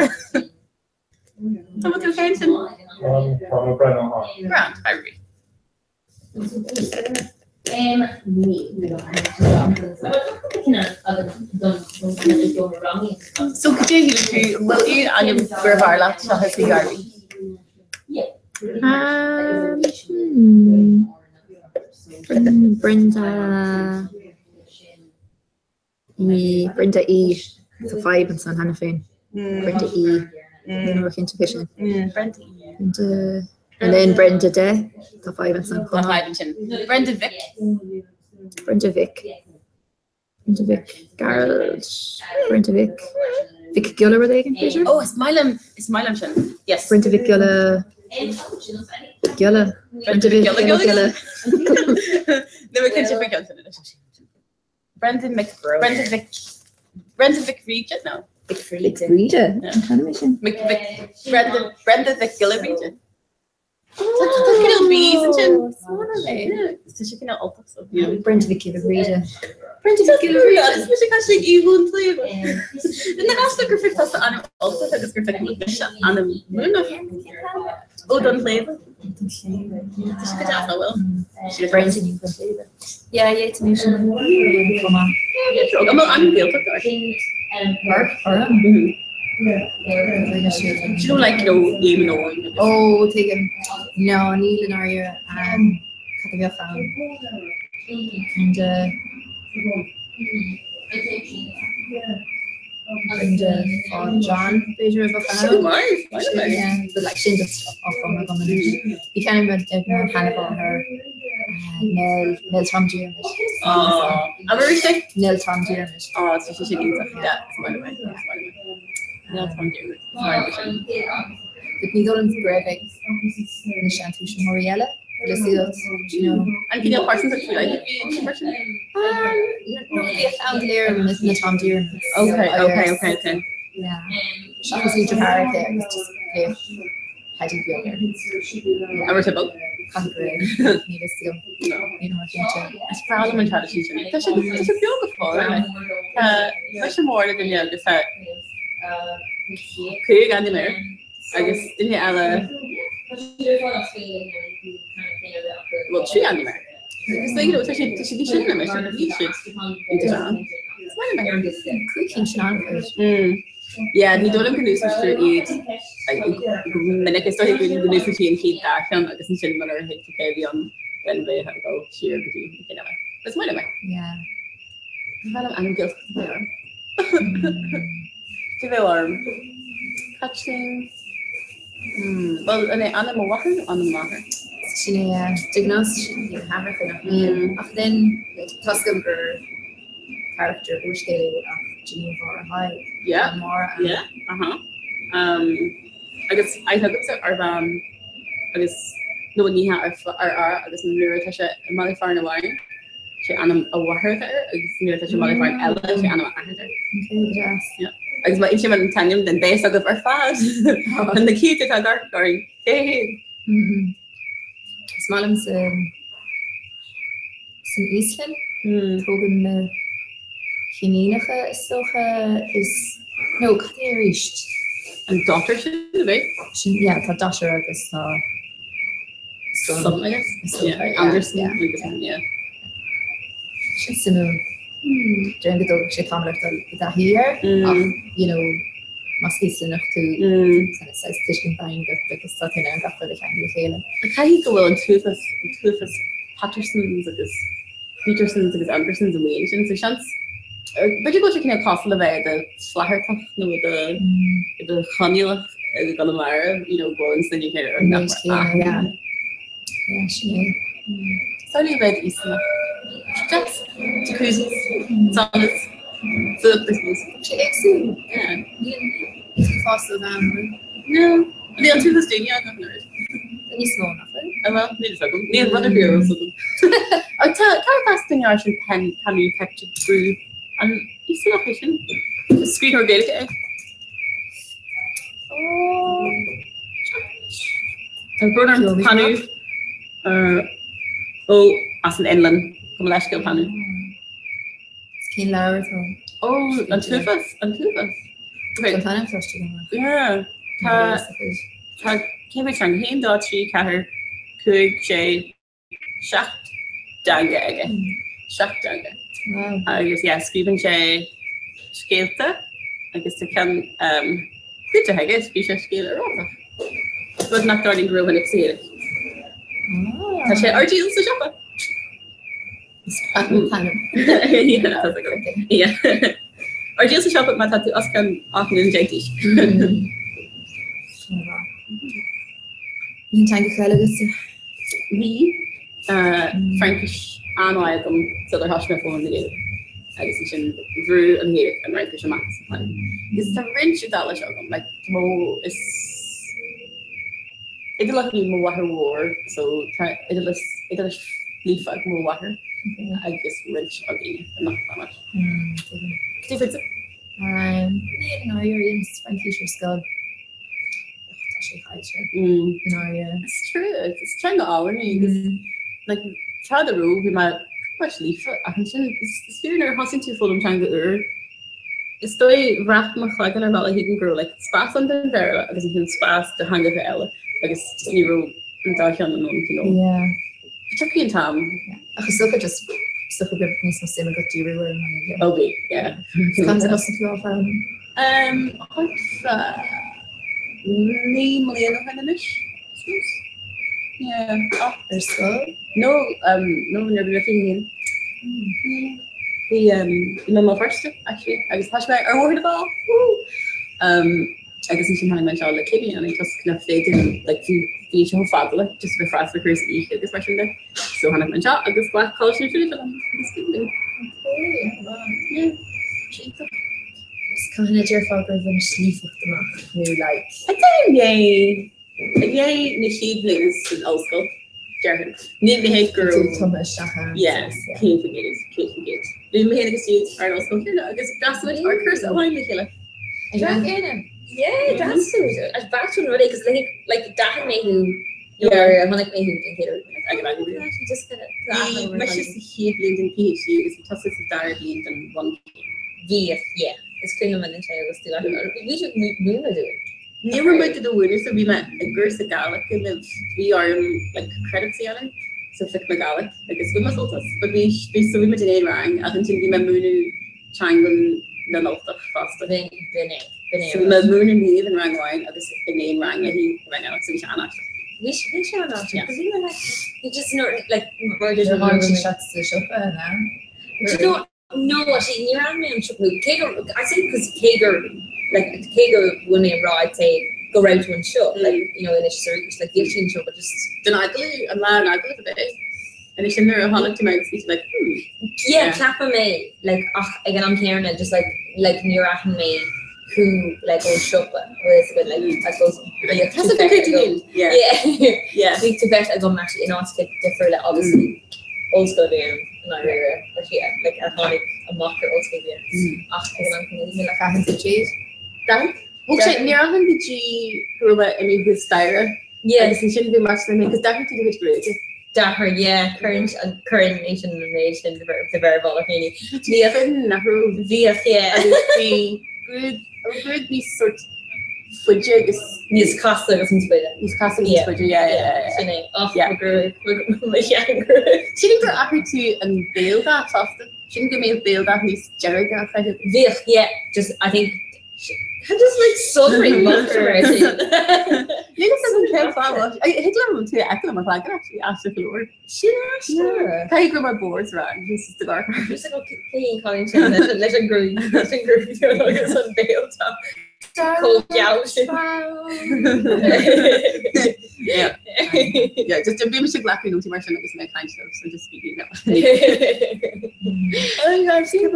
Tá tú féin sin? Tá mé breá ná. Grand, hi Ruby. So cad é shíl tú, an bhfuil aon ainm gurbh fhearr leat seachas na Gardaí? Um, hmm. Brenda E. Brenda E. Tá fadhb ansan cheana féin. Brenda E. Ní raibh cinnte fé sin. Brenda E. Brenda and then Brenda De. Tá fadhb ansan Tá chomh maith. fadhb ansin. Brenda Mhic. Brenda Mhic. Brenda Mhic Gearailt. Brenda Mhic. Mhic Giolla rud éigin, b'fhéidir? Oh, is maith liom, is maith liom sin. Yes. Brenda Mhic Giolla. Giolla. Brenda Mhic Giolla Giolla Giolla. Giolla. Ní bheidh cinnte faoi cheann sin anois. Brendan Mc Brenda Mhic Brenda Mhic Bhríde? No. Mhic Bhríde? An t-ainm é sin? Mc Mhic Brenda Brenda Mhic Giolla Bhríde. Tá cineál B's ansin. Tá sé cineál Ultach so. Brenda Mhic Giolla Bhríde. Brenda Mhic Giolla Bhríde. Agus mise caite ag Uí Dhúntaobh. Na gasta gur féidir tusa ainm Ultach agus gur féidir mise ainm Muimhneach. Ó Dún Léibhe. Tá sé go deas, nach bhfuil? Brenda Ní Dhúntaobh. Yeah, yeah, tá mé sin chomh maith. An bhfuil ainm Gaeltachta ort? Ort? Orm? Do you know like, you know, Éamon Eoin agus... Ó, tuigim. No, níl i ndáiríre. Cad a bheadh ann? Brenda... Brenda fá John, b'fhéidir a bheadh ann. Sin maith, maith liom é. Yeah, but like sin just á chum agam anois. Bhí ceann ag mo sheanmháthair, Nell, Nell Tom Diarmuid. Aw, abair arís é? Nell Tom Diarmuid. Aw, tá sé sin iontach. Yeah, is maith liom é, is maith liom é. Nell Tom Diarmuid, is maith liom é sin. But ní dóigh liom go raibh ag na seantuismitheoirí eile le siad, do you know. An cineál pearsantacht faoi leith a bhí inti mar sin? No, bhí a chlann go léir na Tom Diarmuids. Okay, okay, okay, okay. Yeah. Seachas bhí deartháir aici agus just bhíodh Paddy beag air. An raibh sé bog? Caithfidh go raibh. Níl fhios agam. Níl mé cinnte. Is breá liom an traidisiún sin. Tá sé tá sé beo go fóill. Tá mise mór le duine agus tá 5 ainm air agus duine eile bhuel 3 ainm air. Agus like, you know, tá sé tá sé níos sine ná mise agus níl siad iontach sean. Is maith liom é. 5 cinn sin an-chuid. Mm. Yeah, ní dóigh liom go n-úsáidtear iad like, go minic is dóigh go n-úsáidtí an chéad dá cheann agus ansin munar thuig tú cé a bhí ann then bheifeá ag dul siar go dtí an cinn eile. Is maith liom é. Yeah. Ní bheadh ainm Gaeltachta a bheith orm. Cé bheadh orm? Caitlín. Bhuel, an é ainm mo mháthar nó ainm m'athar? Sin é, de ghnáth sin iad na haithreacha nach mbíonn. Ach then, tá 's agam gur charachter úrscéal é ach Janine Mháire Thaidhg. Yeah, Máire ann. yeah, uh-huh. Um, agus aithne agamsa ar bhean agus nó ní hea ar ar fhear agus nuair atá sé i mbaile fearainn amháin, sé ainm a mháthar atá air agus nuair atá sé i mbaile fearainn eile sé ainm a athar atá air. Okay, go deas. Yeah. Agus má insím an t-ainm then beidh a fhios agaibh ar fad na céadta atá ag amharc orainn. Cé hé? Is maith liom san san Íoslainn tógann na Fíníneacha is dócha is nó cad é arís? An daughter sin a bheith? Sin yeah tá daughter agus tá son son I guess. Is dócha, Yeah, yeah, Anderson yeah, agus yeah. yeah. Sin suimiúil. Déarfainn go dtógfadh sé tamall ort dul i dtaithí air ach you know más Íoslannach tú kind of saghas tuiscint domhain agat agus tá tú in ann gach rud a cheangal le chéile. Caithfidh go bhfuil an t-uafás an t-uafás Pattersons agus Petersons agus Andersons amuigh ansin so seans b'fhéidir go bhfuil sé cineál cosúil le bheith i do Flathartach nó i do i do Chonallach i gConamara you know go bhfuil an sloinne céanna ar An gach méid céanna, yeah. Yeah, sin é. Samhlaigh a bheith Íoslanach. Deas. Jacuzzi. Saunas. Philip I suppose. Sé éagsúil. Yeah. Níl níl tú fásta ó bhean, bhfuil? No. Níl an t-uafás daoine ann ach an oiread. Tá níos mó nach bhfuil? Ah well, níl fhios agam. Níl rud ar bith ar eolas agam. Ach tá cad as don fhear sin Pen Panu Pettigrew an Íoslanach é sin? Is scríbhneoir Gaeilge é. Tá brón orm Panu ó as an Fhionlainn. Gabh mo leithscéal Panu. Is cén leabhar atá? Ó an t-uafás, an t-uafás. Tá an t-ainm cloiste agam ach. Yeah. Tá tá cé mhéad teanga? 1, 2, 3, 4, 5, 6, 7 dteanga aige. 7 dteanga. Agus yeah, scríobhann sé scéalta agus tá ceann clúiteach aige, scríobh sé scéal earótach. Rud nach dtarlaíonn go rómhinic sa Ghaeilge. Tá sé ar díol sa siopa. Ar díol sa siopa má tá tú os cionn 18 mbliana d'aois. Aon teangacha eile agatsa? Bhí Fraincis an-mhaith agam sular thosaigh mé ag foghlaim na Gaeilge agus ansin bhrú an Ghaeilge an Fhraincis amach as an chloigeann. Agus tá roinnt Iodáilise agam, like mo is Iodálach a bhí mo mháthair mhór so tá Iodáilis Iodáilis líofa ag mo mháthair agus roinnt againn nach amach. Cad é fútsa? Níl i ndáiríre, dhéanas Fraincis ar scoil. Tá sé caillte i ndáiríre. Is trua, is teanga álainn í agus like tráth dá raibh bhí mé pretty much líofa ach ansin is fíor nuair a thosaíonn tú ag foghlaim teanga úr Is dóigh, bhraith mo chloigeann ar bhealach éigin go raibh like spás ann don Bhéarla agus ansin spás do theangacha eile agus just ní raibh an dá cheann in ann you know. Yeah. Tiocfaidh an t-am. Yeah. Ach is dócha just is dócha go raibh níos mó suim agat díriú ar an nGaeilge. Ó bhí, yeah. Cathain a thosaigh tú á foghlaim? Um, thart fá 9 mbliana ó shin anois, I suppose. Yeah. Ar scoil? No, um, no, nuair a bhí mé 21. Yeah. Bhí um, bhí mé i mBéal Feirste, actually, agus thosaigh mé ar Bhóthar na bhFál! Woo! Um, agus ansin tháinig mé anseo le céad bliain just kind of féidir, like, bhí bhí sé chomh fada le just a bheith freastal ar chúrsa oíche agus mar sin de. So tháinig mé anseo agus ghlac Coláiste na Tríonóide liom agus bhí mé. Okay, wow. Yeah. Iontach. Agus cathain a déarfá gur bhainis líofacht amach nó like. I ndiaidh i ndiaidh na chéad bhliana san ollscoil, déarfainn. Ní ní hé go raibh. Tú tumtha isteach ann. Yeah, 100%, 100%. Bhí mé féin agus Jude ar an ollscoil chéanna agus d'fhreastail muid ar chúrsa amháin le chéile. Ag an am céanna? Yeah, d'fhreastail muid. B'ait an rud é, 'cause like, like d'aithin mé thú nuair a chonaic mé thú den chéad uair. Ag an am céanna. Bhí mise sa chéad bhliain den PhD agus bhí tusa sa dara bliain den bhunchéim. Bhí, yeah. Is cuimhin liom anois é agus tú bhí tú ag múineadh dúinn. Ní raibh muid do mhúineadh so bhí mé i gcúrsa Gàidhlig libh. Bhí orm like credits a dhéanamh so phioc mé Gàidhlig agus bhain mé sult as. But bhí bhí so bhí muid in aon rang ach ansin bhí mé ag múineadh teangan na nUltach fosta. B'in b'in é b'in é So bhí mé ag múineadh Niamh in rang amháin agus in aon rang léi i rang eile so bhí sé an-aisteach. Bhí sé bhí sé an-aisteach because bhí mé like you just know like mar Nuair a tháinig sí isteach sa siopa an ea? Do you know No, actually, ní raibh mé anseo nó cé go I say because cé gur like cé go bhfuil mé ag rá I'd say go raibh tú anseo like you know anois is arís like bhí tú anseo but just Den agallamh an lá an agallamh a bheith anois sin nuair a tháinig tú mé agus bhí tú like hmm. Yeah, ceapaim é like ach ag an am céanna just like like níor aithin mé thú like ón siopa bhfuil fhios agat like I suppose bhí Tá tú tú féin. Yeah. Yeah. Yeah. Bhí tú feicthe agam actually in áiteacha difriúla obviously ollscoil a bhí ann i ndáiríre like yeah like a tháinig amach ar ollscoil a bhí ann ach ag an am céanna bhí mé like Aithin tú Jude? Dan? Thóg sé níor aithin go dtí go raibh mé imithe thuas staighre. Yeah. Agus ansin bhí mar sin mé, cos d'athraigh tú do chuid gruaige. D'athraigh, yeah, cuireann an cuireann é sin an méid sin de bheith ar bhealach éiní. Bhíodh bhíodh, yeah. Agus bhí gruaig gruaig níos sort faide agus níos casta agus níos faide. Níos casta agus níos faide, yeah, yeah, yeah. Sin é. Ach, mo ghruaig, mo sheanghruaig. Sílim gur athraigh tú an béaldath fosta. Sílim go mbeadh béaldath níos deirge a chaitheamh. Bhíodh, yeah, just I think just like sonraí bachar ar sin. Níl a fhios agam cén fáth. Thig liom tú a fheiceáil mar chlaigeann actually aisteach go leor. Sin aisteach. Caithfidh go raibh mar boards ra just de gar. Just like cén cailín sin leis an leis an gruaig leis an gruaig agus an béaldath chomh geal sin. Yeah. Yeah, just bím ag glacadh nótaí mar sin agus mé ag caint libh, so just speaking now. Oh my gosh, sin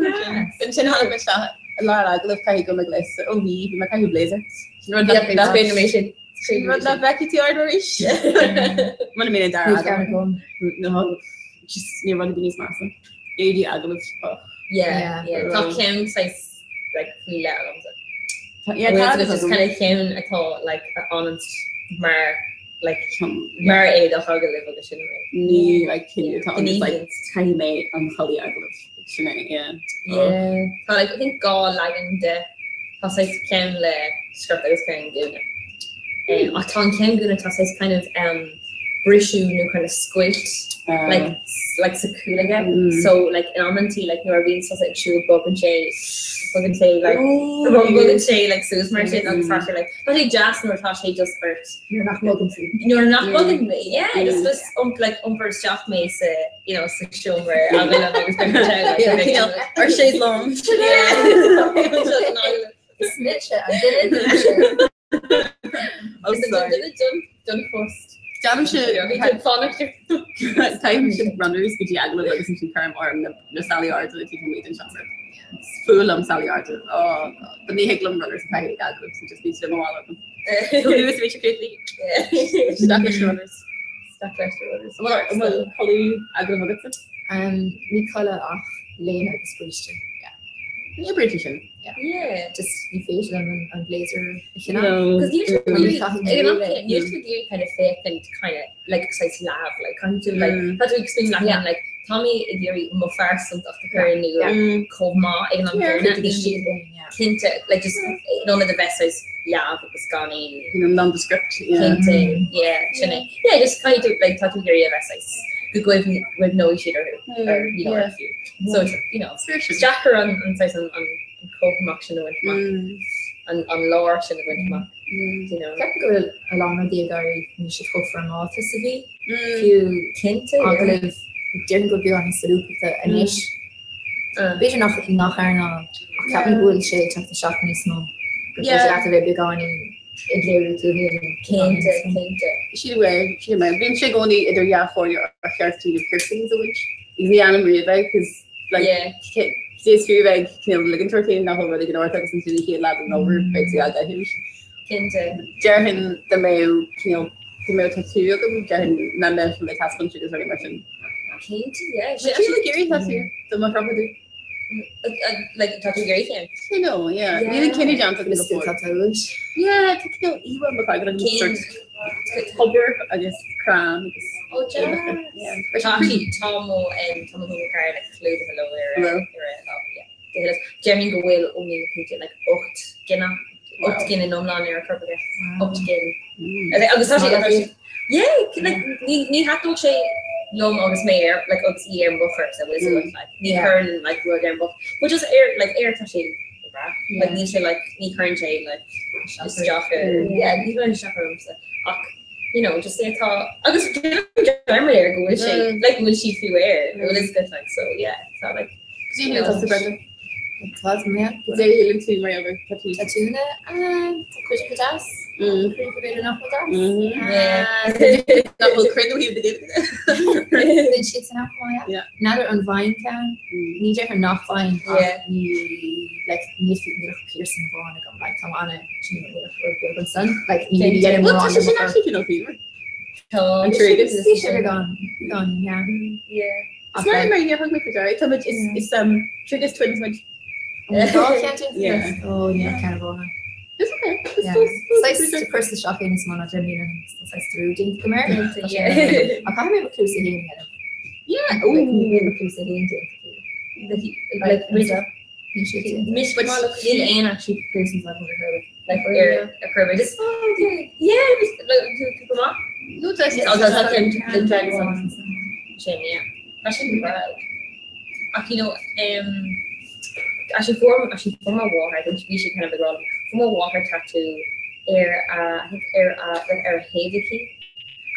Sin tháinig mé isteach i lár agallaimh caithfidh go mbeidh leis ó bhí bhí mé ag caitheamh blazer. Sin rud nach Nach féidir mé sin. Sin rud nach bhfeicfidh tú ort arís. Muna mbíonn an dara Ní ceann agallamh. No, just ní rud a bhí níos measa. Éadaí agallaimh. Oh. Yeah, yeah. Tá ceann saghas like faoi leith agamsa. Yeah, tá Just agam. kind of ceann atá like a fhanann mar like mar éadach agallaimh agus sin é. Ní like cinneadh atá ann, just like Gníomhaíonn. caithfidh mé an chulaith agallaimh. Sin é, yeah. Yeah. Tá like I think gá leagan de tá saghas ceann le sciort agus ceann gúna. Um, ach tá an ceann gúna tá saghas kind of um, briseadh nó kind of scoilt Ah. like like sa cúl aige. Mm. So like in amantaí like nuair a bhíonn tusa ag siúl bogann sé bogann sé like Oh, bogann sé like suas mar sin agus Mm. tá sé like tá sé deas nuair atá sé just ort. Nuair nach mbogann tú. Nuair nach Mm. mbogann mé, yeah, just Mm. just um, like iompar isteach mé sa you know sa seomra agallaimh agus beidh mé like, Yeah, beidh cineál, ar sé lom. Yeah. Is mise an duine dúise. Oh, sorry. Duine don phost. Déanaimse Bhí tú fanacht ar Caithimse runners go dtí agallamh agus ansin cuirim orm na na salaí arda taobh amuigh den seomra. Is fuath liom salaí arda. Oh God. But ní thig liom runners a chaitheamh ag agallamh so just bíonn siad i mo mhála agam. So luas a bhí sé críochnaithe. Isteach leis na runners. Isteach leis na runners. An bhfuil an bhfuil culaith agallaimh agatsa? Um, ní culaith ach léine agus bríste. Yeah. Ní oibríonn sé sin. Yeah. Yeah. Just ní féidir liom an, an blazer a cheannach. No. Because níl tú Ní really chaithfidh ag an am mé céanna, níl tú ag iarraidh kind of féachaint kind of like saghas leamh like caithfidh tú like Mm. tá tú ag smaoineamh leat Yeah. féin like tá mé ag iarraidh mo phearsantacht a chur in iúl Yeah. Mm. chomh maith ag an am Yeah. céanna Agus ní siad féin, yeah. cinnte like just in ionad a bheith saghas leamh agus gan aon You know, nondescript. Yeah. cinnte yeah sin é yeah just caithfidh tú like tá tú ag iarraidh a bheith saghas go gcuimhne- gcuimhneoidh siad orthu Mm, or you know yeah. orthu so it's, you know Fair Is deacair an an saghas an an an comhthamach sin a bhaint amach Mm. an an lár sin a bhaint amach Mm. you know. Ceapaim go bhfuil a lán rudaí ag éirí níos siad chomh foirmeálta is a bhí. Mm. Fiú Cinnte yeah. agallamh déarfainn go bhfuil beagán níos solúbtha anois. Uh. B'fhéidir nach i ngach earnáil ach ceapaim go bhfuil sé ag teacht isteach níos mó. Gur Yeah. féidir leat a bheith beagáinín ag léiriú tú féin beagáinín Cinnte níos mó. cinnte. Sílim go bhfuil, sílim go bhfuil. Bímse i gcónaí idir dhá chomhairle ar cheart dom na piercings a bhaint. Agus ní dhéanaim riamh é, cos like Yeah. cé is fiú bheith ag cineál ligint ort féin nach bhfuil rud éigin ort agus ansin an chéad lá den obair beidh tú á gcaitheamh. Cinnte. Déarfainn dá mbeadh cineál dá mbeadh tatú agam déarfainn nach mbeadh sé le taispeáint agus rudaí mar sin. Cinnte yeah. Sin tú ag iarraidh tatú do mo thropadú. Like tá tú ag iarraidh ceann? Cineál yeah. Níl an cinneadh déanta agam go Is tú fóill. tatú. Yeah, tá cineál íomhá i mo chloigeann agam Cén sort tobar agus crann agus Oh yeah. deas. Tá tá mo tá mo chúnamh cara like clúdaithe leo ar Bhfuil? ar a yeah. Déarfainn go bhfuil ó níl cinnte like 8 gcinn 8 gcinn in iomlán ar a chorp aige. 8 gcinn. Agus tá sé tá sé yeah like ní ní thaitneodh sé liom agus mé ar like agus í ar mo chorp sa bhfuil mm. like ní chuireann like rud ar mo but just ar like ar tá sé breá like níl sé like ní chuireann sé like isteach ar yeah ní chuireann isteach ormsa ach you know just é tá agus dearmad air go bhfuil sé like go bhfuil siad fiú air bhfuil is good like so yeah tá like Cad é tá Brenda? Tá mé. Cad é shíleann tú mar gheall ar tatú? Tatúnna tá cuid acu deas. Cuid acu b'fhéidir nach bhfuil deas. Nach bhfuil cruinn ó thaobh na Gaeilge de. Bíonn siad san am chomh maith. Yeah. N'fheadar an bhfaigheann ceann, ní déarfainn nach bhfaigheann ach ní like ní níl ach piercing amháin agam like tá ana sin níl ach rud beag ansan like ní ní dhéanaim Well tá mórán sé sin de mo actually cineál faobhar. Tá An tréigeas. Bhí sé beagán beagán yeah. Yeah. Is mar mar níor thug mé faoi deara tá muid is is um Trigus twins muid. An bhfuil dhá cheann Yeah. Ó ní ceann amháin. It's okay. Saghas de chur isteach é níos mó ná 10 mbliana tá saghas dearúd déanta agam air. Déanta, yeah. Ach caithfidh mé mo chluasa féin a dhéanamh. Yeah. Like, níl mo chluasa féin déanta. Like, Like, níl siad déanta. Mis but níl aon actually piercings agam ar chor like ar ar chor ar just yeah just like tú tú go maith. No, tá Yes, oh, tá tá tá dragon sin yeah. Tá sin go breá. Ach you know um actually fuair actually fuair mo mháthair I think bhí sí kind of ag rá fuair mo mháthair tattoo ar a I think ar a like ar a thaobh aici.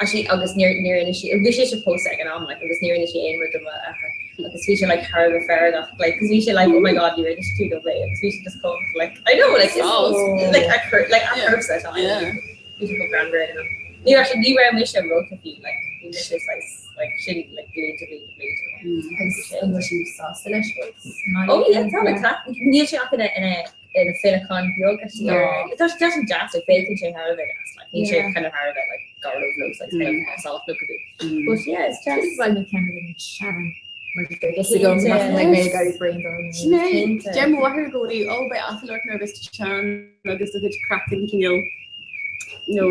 Actually agus níor níor inis sí bhí sí sa pósadh ag an am like agus níor inis sí aon rud do m'athair agus bhí sé like thar a bheith feargach like cos bhí sé like oh my god níor inis tú dom é agus bhí sé just chomh like I know like Oh. like a cur like a curve set on Yeah. bhí sé chomh greannmhar ag an am. Ní actually ní raibh mise róthapaí like bhí mise saghas like sin like blianta blianta blianta. Agus an bhfuil sí sásta leis fós? Oh yeah, tá like tá níl sé ach ina ina ina féileacán beag actually No. ar tá sé tá sé deas like féachann sé thar a bheith deas like níl sé Yeah. kind of thar a bheith like garbh nó like kind of soft look a bit. But yeah, it's Just just bhfuil na ceann sean. Mar go go Cinnte. mbeidh mé ag éirí braon dom. Sin é, deir mo mháthair i gcónaí, ó beidh asail ort nuair a bheas tú sean agus do chuid craiceann cineál nó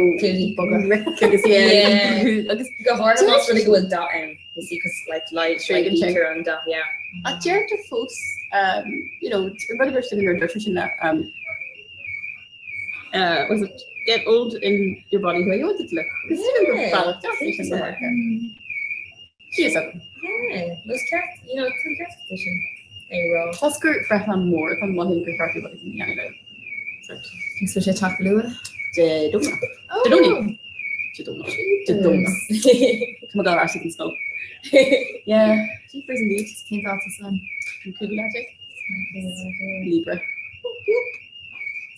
ric agus Yeah. agus go háirithe más rud é go bhfuil dath ann you see 'cause like light like Tréigeann sé. bítear an dath yeah. Ach deirtear fós um, you know, rud a dúirt duine nuair a dúirt sin le um, uh, was it get old in your body the way you want it to look. Agus sin gur Yeah. bealach deas é sin go háirithe. Síos agam. Yeah, was ceart you know tá ceart é sin é rá. Toisc gur breithlá mór atá mothaím gur cheart rud éigin a dhéanamh leo. Agus bhfuil sé teacht go luath? Dé Domhnaigh. Dé Domhnaigh. Dé Domhnaigh. Dé Domhnaigh. Tá mé ag dul ar ais ag an scoil. Yeah, jeepers indeed. Cén dáta san? An cúigiú lá déag? Libra.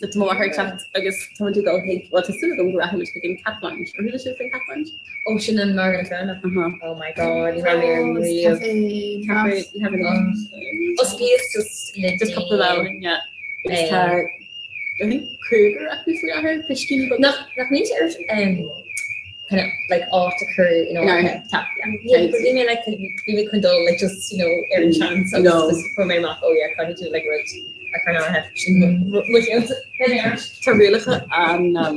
So tá mo mháthair ag teacht agus tá muid ag dul chuig, well tá súil agam go rachaimid chuig an Cat Lounge. Ar chuala sibh faoin Cat Lounge? Oh sin an margadh na fearna. Uh-huh. Oh my god, ní raibh mé ar riamh. Café, Café Osclaíodh just le Just cúpla lá ó shin, yeah. Agus tá, I think cúigear acu faoi láthair, piscíní beaga. Nach nach mbíonn sé ar um, kind of like áit a chur in In áirithe. áirithe, tá, yeah. Yeah, but bhí mé like bhí mé chun dul like just you know ar an chance agus No. just fuair mé amach oh yeah caithfidh tú like rud a chur in áirithe sin mo cheann. Tá rialacha an um,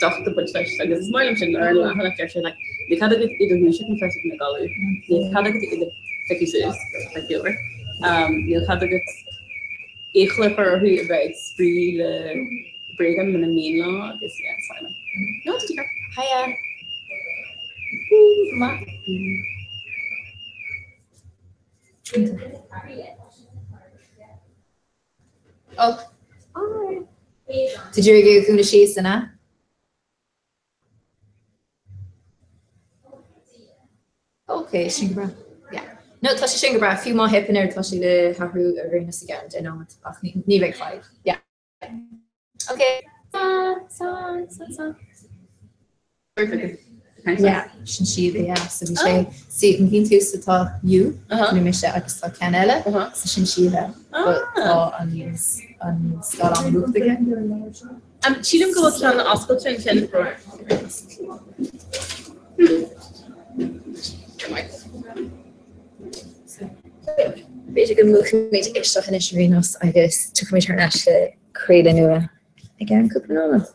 docht ag baint leis agus is maith liom sin ar an leathanach deir sé like níl cead agat iad a dhúiseacht nuair atá siad ina gcodladh, níl cead agat iad a phiocadh suas le ciallmhar, um, níl cead agat iachall a chur orthu a bheith ag spraoi le bréagáin muna mian leo agus yeah, is maith liom. No, tá tú ceart. Hiya. Maith. Oh. Did you ag cúnamh síos ina? Ok, sin go breá. Yeah. No, tá sé sin go breá. Fiú má theipeann air tá sé le hathrú ar aon nós i gceann 10 nóiméad ach ní ní bheidh fadhb. Yeah. Ok. Slán, slán, slán, slán. Yeah, sin siad yeah. So bhí sé sí an cinn thuas atá U nó mise agus tá ceann eile so sin Síomha but tá an an scáileán múchta aige. Um, sílim go bhfuil ceann oscailte ansin. B'fhéidir go múchfaimid é seo anois ar aon nós agus tiocfaimid thar n-ais le craoladh nua i gceann cúpla nóiméad.